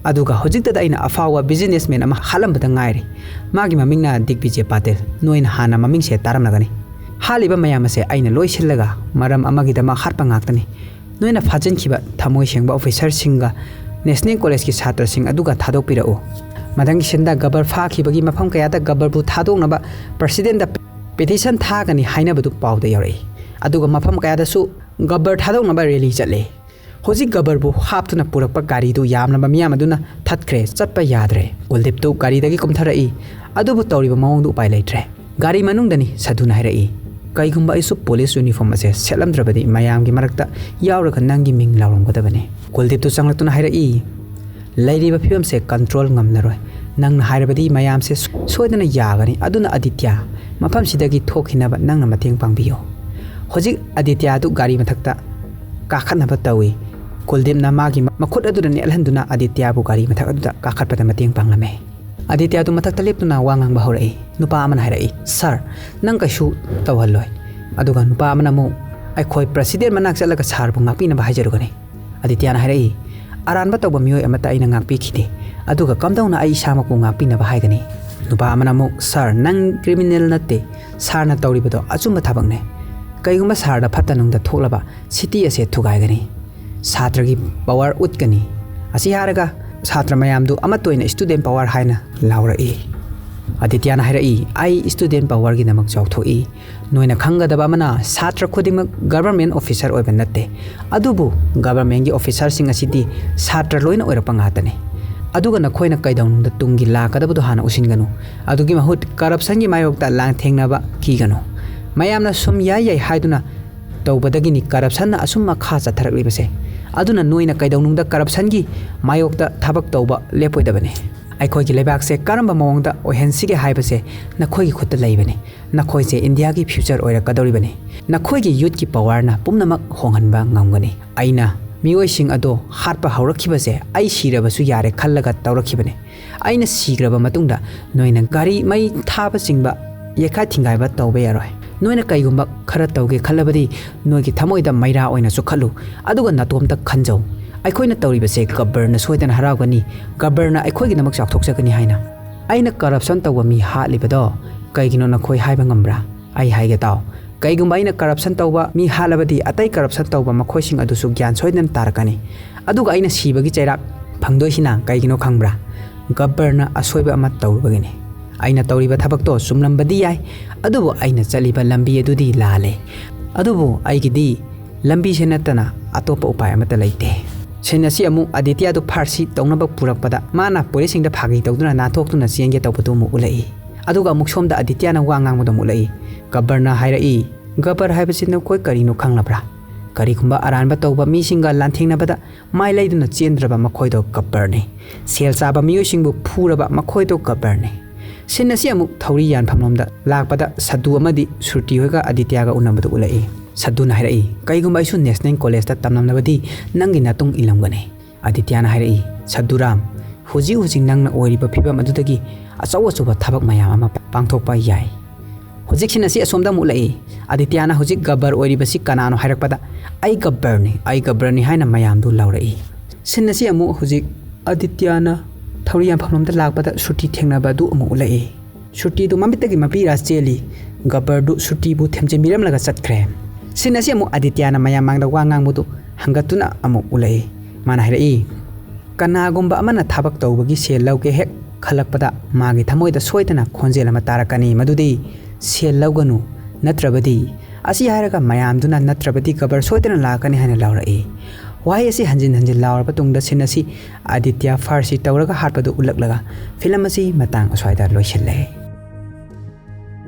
ꯑꯗꯨꯒ ꯍꯧꯖꯤꯛꯇꯗ ꯑꯩꯅ ꯑꯐꯥꯎꯕ ꯕꯤꯖꯤꯅꯦꯁꯃꯦꯟ ꯑꯃ ꯍꯥꯠꯂꯝꯕꯗ ꯉꯥꯏꯔꯤ꯫ ꯃꯥꯒꯤ ꯃꯃꯤꯡꯅ ꯗꯤꯒꯕꯤꯖꯦ ꯄꯥꯇꯤꯜ꯫ ꯅꯣꯏꯅ ꯍꯥꯟꯅ ꯃꯃꯤꯡꯁꯦ ꯇꯥꯔꯝꯂꯒꯅꯤ꯫ ꯍꯥꯠꯂꯤꯕ ꯃꯌꯥꯝ ꯑꯁꯦ ꯑꯩꯅ ꯂꯣꯏ ꯁꯤꯜꯂꯒ ꯃꯔꯝ ꯑꯃꯒꯤꯗꯃꯛ ꯍꯥꯠꯄ ꯉꯥꯛꯇꯅꯤ꯫ ꯅꯣꯏꯅ ꯐꯥꯖꯤꯟꯈꯤꯕ ꯊꯃꯣꯏ ꯁꯦꯡꯕ ꯑꯣꯐꯤꯁꯔꯁꯤꯡꯒ ꯅꯦꯁꯅꯦꯜ ꯀꯣꯂꯦꯖꯀꯤ ꯁꯥꯇ꯭ꯔꯁꯤꯡ ꯑꯗꯨꯒ ꯊꯥꯗꯣꯛꯄꯤꯔꯛꯎ꯫ ꯃꯊꯪꯒꯤ ꯁꯤꯟꯗ ꯒꯕꯔ ꯐꯥꯈꯤꯕꯒꯤ ꯃꯐꯝ ꯀꯌꯥꯗ ꯒꯕꯔꯕꯨ ꯊꯥꯗꯣꯛꯅꯕ ꯄ꯭ꯔꯁꯤꯗꯦꯟꯗ ꯄꯤꯇꯤꯁꯟ ꯊꯥꯒꯅꯤ ꯍꯥꯏꯅꯕꯗꯨ ꯄꯥꯎꯗ ꯌꯧꯔꯛꯏ꯫ ꯑꯗꯨꯒ ꯃꯐꯝ ꯀꯌꯥꯗꯁꯨ ꯒꯕꯔ ꯊꯥꯗꯣꯛꯅꯕ ꯔꯦꯂꯤ ꯆꯠꯂꯦ꯫ ꯍꯧꯖꯤꯛ ꯒꯕꯔꯕꯨ ꯍꯥꯞꯇꯨꯅ ꯄꯨꯔꯛꯄ ꯒꯥꯔꯤꯗꯨ ꯌꯥꯝꯂꯕ ꯃꯤꯌꯥꯝ ꯑꯗꯨꯅ ꯊꯠꯈ꯭ꯔꯦ, ꯆꯠꯄ ꯌꯥꯗ꯭ꯔꯦ꯫ ꯀꯨꯜꯗꯤꯞꯇꯨ ꯒꯥꯔꯤꯗꯒꯤ ꯀꯨꯝꯊꯔꯛꯏ, ꯑꯗꯨꯕꯨ ꯇꯧꯔꯤꯕ ꯃꯑꯣꯡꯗꯨ ꯎꯄꯥꯏ ꯂꯩꯇ꯭ꯔꯦ꯫ ꯒꯥꯔꯤ ꯃꯅꯨꯡꯗꯅꯤ ꯁꯥꯙꯨꯅ ꯍꯥꯏꯔꯛꯏ, ꯀꯩꯒꯨꯝꯕ ꯑꯩꯁꯨ ꯄꯨꯂꯤꯁ ꯌꯨꯅꯤꯐꯣꯔꯝ ꯑꯁꯦ ꯁꯦꯠꯂꯝꯗ꯭ꯔꯕꯗꯤ ꯃꯌꯥꯝꯒꯤ ꯃꯔꯛꯇ ꯌꯥꯎꯔꯒ ꯅꯪꯒꯤ ꯃꯤꯡ ꯂꯥꯎꯔꯝꯒꯗꯕꯅꯤ꯫ ꯀꯨꯜꯗꯤꯞꯇꯨ ꯆꯪꯂꯛꯇꯨꯅ ꯍꯥꯏꯔꯛꯏ, ꯂꯩꯔꯤꯕ ꯐꯤꯕꯝꯁꯦ ꯀꯟꯇ꯭ꯔꯣꯜ ꯉꯝꯂꯔꯣꯏ꯫ ꯅꯪꯅ ꯍꯥꯏꯔꯕꯗꯤ ꯃꯌꯥꯝꯁꯦ ꯁꯣꯏꯗꯅ ꯌꯥꯒꯅꯤ꯫ ꯑꯗꯨꯅ ꯑꯗꯤꯇ꯭ꯌ, ꯃꯐꯝꯁꯤꯗꯒꯤ ꯊꯣꯛꯈꯤꯅꯕ ꯅꯪꯅ ꯃꯇꯦꯡ ꯄꯥꯡꯕꯤꯌꯨ꯫ ꯍꯧꯖꯤꯛ ꯑꯗꯤꯇ꯭ꯌꯗꯨ ꯒꯥꯔꯤ ꯃꯊꯛꯇ ꯀꯥꯈꯠꯅꯕ ꯇꯧꯏ꯫ ꯀꯨꯜꯗꯤꯞꯅ ꯃꯥꯒꯤ ꯃꯈꯨꯠ ꯑꯗꯨꯗ ꯅꯦꯠꯍꯟꯗꯨꯅ ꯑꯗꯤꯇ꯭ꯌꯕꯨ ꯒꯥꯔꯤ ꯃꯊꯛ ꯑꯗꯨꯗ ꯀꯥꯈꯠꯄꯗ ꯃꯇꯦꯡ ꯄꯥꯡꯂꯝꯃꯤ꯫ ꯑꯗꯤꯇ꯭ꯌꯗꯨ ꯃꯊꯛꯇ ꯂꯦꯞꯇꯨꯅ ꯋꯥ ꯉꯥꯡꯕ ꯍꯧꯔꯛꯏ꯫ ꯅꯨꯄꯥ ꯑꯃꯅ ꯍꯥꯏꯔꯛꯏ, "ꯁꯥꯔ, ꯅꯪ ꯀꯩꯁꯨ ꯇꯧꯍꯜꯂꯣꯏ"꯫ ꯑꯗꯨꯒ ꯅꯨꯄꯥ ꯑꯃꯅ ꯑꯃꯨꯛ, "ꯑꯩꯈꯣꯏ ꯄ꯭ꯔꯁꯤꯗꯦꯟ ꯃꯅꯥꯛ ꯆꯠꯂꯒ ꯁꯥꯔꯕꯨ ꯉꯥꯛꯄꯤꯅꯕ ꯍꯥꯏꯖꯔꯨꯒꯅꯤ"꯫ ꯑꯗꯤꯇ꯭ꯌꯅ ꯍꯥꯏꯔꯛꯏ, "ꯑꯔꯥꯟꯕ ꯇꯧꯕ ꯃꯤꯑꯣꯏ ꯑꯃꯠꯇ ꯑꯩꯅ ꯉꯥꯛꯄꯤꯈꯤꯗꯦ꯫ ꯑꯗꯨꯒ ꯀꯝꯗꯧꯅ ꯑꯩ ꯏꯁꯥꯃꯛꯄꯨ ꯉꯥꯛꯄꯤꯅꯕ ꯍꯥꯏꯒꯅꯤ? ꯅꯨꯄꯥ ꯑꯃꯅ ꯑꯃꯨꯛ, "ꯁꯥꯔ, ꯅꯪ ꯀ꯭ꯔꯤꯃꯤꯅꯦꯜ ꯅꯠꯇꯦ꯫ ꯁꯥꯔꯅ ꯇꯧꯔꯤꯕꯗꯣ ꯑꯆꯨꯝꯕ ꯊꯕꯛꯅꯦ꯫ ꯀꯩꯒꯨꯝꯕ ꯁꯥꯔꯗ ꯐꯠꯇ ꯅꯨꯡꯗ ꯊꯣꯛꯂꯕ ꯁꯤꯇꯤ ꯑꯁꯦ ꯊꯨꯒꯥꯏꯒꯅꯤ꯫ ꯁꯥꯇ꯭ꯔꯒꯤ ꯄꯋꯥꯔ ꯎꯠꯀꯅꯤ꯫ ꯑꯁꯤ ꯍꯥꯏꯔꯒ ꯁꯥꯇ꯭ꯔ ꯃꯌꯥꯝꯗꯨ ꯑꯃꯠꯇ ꯑꯣꯏꯅ ꯁ꯭ꯇꯨꯗꯦꯟ ꯄꯋꯥꯔ ꯍꯥꯏꯅ ꯂꯥꯎꯔꯛꯏ꯫ ꯑꯗꯤꯇ꯭ꯌꯥꯅ ꯍꯥꯏꯔꯛꯏ, "ꯑꯩ ꯁ꯭ꯇꯨꯗꯦꯟ ꯄꯋꯥꯔꯒꯤꯗꯃꯛ ꯆꯥꯎꯊꯣꯛꯏ꯫ ꯅꯣꯏꯅ ꯈꯪꯒꯗꯕ ꯑꯃꯅ, ꯁꯥꯇ꯭ꯔ ꯈꯨꯗꯤꯡꯃꯛ ꯒꯚꯔꯟꯃꯦꯟ ꯑꯣꯐꯤꯁꯔ ꯑꯣꯏꯕ ꯅꯠꯇꯦ꯫ ꯑꯗꯨꯕꯨ ꯒꯚꯔꯟꯃꯦꯟꯒꯤ ꯑꯣꯐꯤꯁꯔꯁꯤꯡ ꯑꯁꯤꯗꯤ ꯁꯥꯇ꯭ꯔ ꯂꯣꯏꯅ ꯑꯣꯏꯔꯛꯄ ꯉꯥꯛꯇꯅꯤ꯫ ꯑꯗꯨꯒ ꯅꯈꯣꯏꯅ ꯀꯩꯗꯧꯅꯨꯡꯗ ꯇꯨꯡꯒꯤ ꯂꯥꯛꯀꯗꯕꯗꯨ ꯍꯥꯟꯅ ꯎꯁꯤꯟꯒꯅꯨ꯫ ꯑꯗꯨꯒꯤ ꯃꯍꯨꯠ ꯀꯔꯞꯁꯟꯒꯤ ꯃꯥꯌꯣꯛꯇ ꯂꯥꯟꯊꯦꯡꯅꯕ ꯀꯤꯒꯅꯨ꯫ ꯃꯌꯥꯝꯅ ꯁꯨꯝ ꯌꯥꯏ ꯌꯥꯏ ꯍꯥꯏꯗꯨꯅ ꯇꯧꯕꯗꯒꯤꯅꯤ ꯀꯔꯞꯁꯟꯅ ꯑꯁꯨꯝ ꯃꯈꯥ ꯆꯠꯊꯔꯛꯂꯤꯕꯁꯦ꯫ ꯑꯗꯨꯅ ꯅꯣꯏꯅ ꯀꯩꯗꯧꯅꯨꯡꯗ ꯀꯔꯞꯁꯟꯒꯤ ꯃꯥꯌꯣꯛꯇ ꯊꯕꯛ ꯇꯧꯕ ꯂꯦꯞꯄꯣꯏꯗꯕꯅꯤ꯫ ꯑꯩꯈꯣꯏꯒꯤ ꯂꯩꯕꯥꯛꯁꯦ ꯀꯔꯝꯕ ꯃꯑꯣꯡꯗ ꯑꯣꯏꯍꯟꯁꯤꯒꯦ ꯍꯥꯏꯕꯁꯦ ꯅꯈꯣꯏꯒꯤ ꯈꯨꯠꯇ ꯂꯩꯕꯅꯤ꯫ ꯅꯈꯣꯏꯁꯦ ꯏꯟꯗꯤꯌꯥꯒꯤ ꯐ꯭ꯌꯨꯆꯔ ꯑꯣꯏꯔꯛꯀꯗꯧꯔꯤꯕꯅꯤ꯫ ꯅꯈꯣꯏꯒꯤ ꯌꯨꯠꯀꯤ ꯄꯋꯥꯔꯅ ꯄꯨꯝꯅꯃꯛ ꯍꯣꯡꯍꯟꯕ ꯉꯝꯒꯅꯤ꯫ ꯑꯩꯅ ꯃꯤꯑꯣꯏꯁꯤꯡ ꯑꯗꯣ ꯍꯥꯠꯄ ꯍꯧꯔꯛꯈꯤꯕꯁꯦ ꯑꯩ ꯁꯤꯔꯕꯁꯨ ꯌꯥꯔꯦ ꯈꯜꯂꯒ ꯇꯧꯔꯛꯈꯤꯕꯅꯤ꯫ ꯑꯩꯅ ꯁꯤꯈ꯭ꯔꯕ ꯃꯇꯨꯡꯗ ꯅꯣꯏꯅ ꯒꯥꯔꯤ ꯃꯩ ꯊꯥꯕꯆꯤꯡꯕ ꯌꯩꯈꯥꯏ ꯊꯤꯡꯒꯥꯏꯕ ꯇꯧꯕ ꯌꯥꯔꯣꯏ꯫ ꯅꯣꯏꯅ ꯀꯩꯒꯨꯝꯕ ꯈꯔ ꯇꯧꯒꯦ ꯈꯜꯂꯕꯗꯤ ꯅꯣꯏꯒꯤ ꯊꯃꯣꯏꯗ ꯃꯩꯔꯥ ꯑꯣꯏꯅ ꯆꯨꯈꯠꯂꯨ, ꯑꯗꯨꯒ ꯅꯇꯣꯝꯇ ꯈꯟꯖꯧ꯫ ꯑꯩꯈꯣꯏꯅ ꯇꯧꯔꯤꯕꯁꯦ ꯒꯕꯔꯅ ꯁꯣꯏꯗꯅ ꯍꯔꯥꯎꯒꯅꯤ, ꯒꯕꯔꯅ ꯑꯩꯈꯣꯏꯒꯤꯗꯃꯛ ꯆꯥꯎꯊꯣꯛꯆꯒꯅꯤ ꯍꯥꯏꯅ꯫ ꯑꯩꯅ ꯀꯔꯞꯁꯟ ꯇꯧꯕ ꯃꯤ ꯍꯥꯠꯂꯤꯕꯗꯣ ꯀꯩꯒꯤꯅꯣ ꯅꯈꯣꯏ ꯍꯥꯏꯕ ꯉꯝꯕ꯭ꯔꯥ? ꯑꯩ ꯍꯥꯏꯒꯦ ꯇꯥꯎ꯫ ꯀꯩꯒꯨꯝꯕ ꯑꯩꯅ ꯀꯔꯞꯁꯟ ꯇꯧꯕ ꯃꯤ ꯍꯥꯠꯂꯕꯗꯤ ꯑꯇꯩ ꯀꯔꯞꯁꯟ ꯇꯧꯕ ꯃꯈꯣꯏꯁꯤꯡ ꯑꯗꯨꯁꯨ ꯒ꯭ꯌꯥꯟ ꯁꯣꯏꯗꯅ ꯇꯥꯔꯛꯀꯅꯤ꯫ ꯑꯗꯨꯒ ꯑꯩꯅ ꯁꯤꯕꯒꯤ ꯆꯩꯔꯥꯛ ꯐꯪꯗꯣꯏꯁꯤꯅ ꯀꯩꯒꯤꯅꯣ ꯈꯪꯕ꯭ꯔꯥ? ꯒꯕꯔꯅ ꯑꯁꯣꯏꯕ ꯑꯃ ꯇꯧꯔꯨꯕꯒꯤꯅꯤ꯫ ꯑꯩꯅ ꯇꯧꯔꯤꯕ ꯊꯕꯛꯇꯣ ꯆꯨꯝꯂꯝꯕꯗꯤ ꯌꯥꯏ, ꯑꯗꯨꯕꯨ ꯑꯩꯅ ꯆꯠꯂꯤꯕ ꯂꯝꯕꯤ ꯑꯗꯨꯗꯤ ꯂꯥꯜꯂꯦ꯫ ꯑꯗꯨꯕꯨ ꯑꯩꯒꯤꯗꯤ ꯂꯝꯕꯤꯁꯦ ꯅꯠꯇꯅ ꯑꯇꯣꯞꯄ ꯎꯄꯥꯏ ꯑꯃꯠꯇ ꯂꯩꯇꯦ꯫ ꯁꯤꯟ ꯑꯁꯤ ꯑꯃꯨꯛ ꯑꯗꯤꯇ꯭ꯌꯥꯗꯨ ꯐꯥꯔꯁꯤ ꯇꯧꯅꯕ ꯄꯨꯔꯛꯄꯗ ꯃꯥꯅ ꯄꯨꯂꯤꯁꯁꯤꯡꯗ ꯐꯥꯒꯤ ꯇꯧꯗꯨꯅ ꯅꯥꯟꯊꯣꯛꯇꯨꯅ ꯆꯦꯟꯒꯦ ꯇꯧꯕꯗꯨ ꯑꯃꯨꯛ ꯎꯠꯂꯛꯏ꯫ ꯑꯗꯨꯒ ꯑꯃꯨꯛ ꯁꯣꯝꯗ ꯑꯗꯤꯇ꯭ꯌꯥꯅ ꯋꯥ ꯉꯥꯡꯕꯗꯨ ꯑꯃꯨꯛ ꯎꯠꯂꯛꯏ꯫ ꯒꯕꯔꯅ ꯍꯥꯏꯔꯛꯏ, "ꯒꯕꯔ ꯍꯥꯏꯕꯁꯤ ꯅꯈꯣꯏ ꯀꯔꯤꯅꯣ ꯈꯪꯂꯕ꯭ꯔꯥ? ꯀꯔꯤꯒꯨꯝꯕ ꯑꯔꯥꯟꯕ ꯇꯧꯕ ꯃꯤꯁꯤꯡꯒ ꯂꯥꯟꯊꯦꯡꯅꯕꯗ ꯃꯥꯏ ꯂꯩꯗꯨꯅ ꯆꯦꯟꯗ꯭ꯔꯕ ꯃꯈꯣꯏꯗꯣ ꯒꯕꯔꯅꯤ꯫ ꯁꯦꯜ ꯆꯥꯕ ꯃꯤꯑꯣꯏꯁꯤꯡꯕꯨ ꯐꯨꯔꯕ ꯃꯈꯣꯏꯗꯣ ꯒꯕꯔꯅꯤ"꯫ ꯁꯤꯟ ꯑꯁꯤ ꯑꯃꯨꯛ ꯊꯧꯔꯤ ꯌꯥꯟꯐꯝꯂꯣꯝꯗ ꯂꯥꯛꯄꯗ ꯁꯗꯨ ꯑꯃꯗꯤ ꯁ꯭ꯔꯨꯇꯤ ꯍꯣꯏꯒ ꯑꯗꯤꯇ꯭ꯌꯥꯒ ꯎꯅꯕꯗꯨ ꯎꯠꯂꯛꯏ꯫ ꯁꯗꯨꯅ ꯍꯥꯏꯔꯛꯏ, "ꯀꯩꯒꯨꯝꯕ ꯑꯩꯁꯨ ꯅꯦꯁꯅꯦꯜ ꯀꯣꯂꯦꯖꯇ ꯇꯝꯂꯝꯂꯕꯗꯤ ꯅꯪꯒꯤ ꯅꯇꯨꯡ ꯏꯜꯂꯝꯒꯅꯤ"꯫ ꯑꯗꯤꯇ꯭ꯌꯥꯅ ꯍꯥꯏꯔꯛꯏ, "ꯁꯗꯨꯔꯥꯝ, ꯍꯧꯖꯤꯛ ꯍꯧꯖꯤꯛ ꯅꯪꯅ ꯑꯣꯏꯔꯤꯕ ꯐꯤꯕꯝ ꯑꯗꯨꯗꯒꯤ ꯑꯆꯧ ꯑꯆꯧꯕ ꯊꯕꯛ ꯃꯌꯥꯝ ꯑꯃ ꯄꯥꯡꯊꯣꯛꯄ ꯌꯥꯏ꯫ ꯍꯧꯖꯤꯛ ꯁꯤꯟ ꯑꯁꯤ ꯑꯁꯣꯝꯗ ꯑꯃꯨꯛ ꯎꯠꯂꯛꯏ꯫ ꯑꯗꯤꯇ꯭ꯌꯥꯅ ꯍꯧꯖꯤꯛ ꯒꯕꯔ ꯑꯣꯏꯔꯤꯕꯁꯤ ꯀꯅꯥꯅꯣ ꯍꯥꯏꯔꯛꯄꯗ, "ꯑꯩ ꯒꯕꯔꯅꯤ, ꯑꯩ ꯒꯕꯔꯅꯤ" ꯍꯥꯏꯅ ꯃꯌꯥꯝꯗꯨ ꯂꯥꯎꯔꯛꯏ꯫ ꯁꯤꯟ ꯑꯁꯤ ꯑꯃꯨꯛ ꯍꯧꯖꯤꯛ ꯑꯗꯤꯇ꯭ꯌꯥꯅ ꯊꯧꯔꯤ ꯌꯥꯟꯐꯝꯂꯣꯝꯗ ꯂꯥꯛꯄꯗ ꯁ꯭ꯔꯨꯇꯤ ꯊꯦꯡꯅꯕ ꯑꯗꯨ ꯑꯃꯨꯛ ꯎꯠꯂꯛꯏ꯫ ꯁ꯭ꯔꯨꯇꯤꯗꯨ ꯃꯃꯤꯠꯇꯒꯤ ꯃꯄꯤ ꯔꯥꯁ ꯆꯦꯜꯂꯤ꯫ ꯒꯕꯔꯗꯨ ꯁ꯭ꯔꯨꯇꯤꯕꯨ ꯊꯦꯝꯖꯤꯟꯕꯤꯔꯝꯂꯒ ꯆꯠꯈ꯭ꯔꯦ꯫ ꯁꯤꯟ ꯑꯁꯤ ꯑꯃꯨꯛ ꯑꯗꯤꯇ꯭ꯌꯥꯅ ꯃꯌꯥꯝ ꯃꯥꯡꯗ ꯋꯥ ꯉꯥꯡꯕꯗꯨ ꯍꯪꯒꯠꯇꯨꯅ ꯑꯃꯨꯛ ꯎꯠꯂꯛꯏ꯫ ꯃꯥꯅ ꯍꯥꯏꯔꯛꯏ, "ꯀꯅꯥꯒꯨꯝꯕ ꯑꯃꯅ ꯊꯕꯛ ꯇꯧꯕꯒꯤ ꯁꯦꯜ ꯂꯧꯒꯦ ꯍꯦꯛ ꯈꯜꯂꯛꯄꯗ ꯃꯥꯒꯤ ꯊꯃꯣꯏꯗ ꯁꯣꯏꯗꯅ ꯈꯣꯟꯖꯦꯜ ꯑꯃ ꯇꯥꯔꯛꯀꯅꯤ, ꯃꯗꯨꯗꯤ ꯁꯦꯜ ꯂꯧꯒꯅꯨ, ꯅꯠꯇ꯭ꯔꯕꯗꯤ" ꯑꯁꯤ ꯍꯥꯏꯔꯒ ꯃꯌꯥꯝꯗꯨꯅ "ꯅꯠꯇ꯭ꯔꯕꯗꯤ ꯒꯕꯔ ꯁꯣꯏꯗꯅ ꯂꯥꯛꯀꯅꯤ" ꯍꯥꯏꯅ ꯂꯥꯎꯔꯛꯏ꯫ ꯋꯥꯍꯩ ꯑꯁꯤ ꯍꯟꯖꯤꯟ ꯍꯟꯖꯤꯟ ꯂꯥꯎꯔꯕ ꯇꯨꯡꯗ ꯁꯤꯟ ꯑꯁꯤ ꯑꯗꯤꯇ꯭ꯌ ꯐꯥꯔꯁꯤ ꯇꯧꯔꯒ ꯍꯥꯠꯄꯗꯨ ꯎꯠꯂꯛꯂꯒ ꯐꯤꯂꯝ ꯑꯁꯤ ꯃꯇꯥꯡ ꯑꯁ꯭ꯋꯥꯏꯗ ꯂꯣꯏꯁꯤꯜꯂꯦ꯫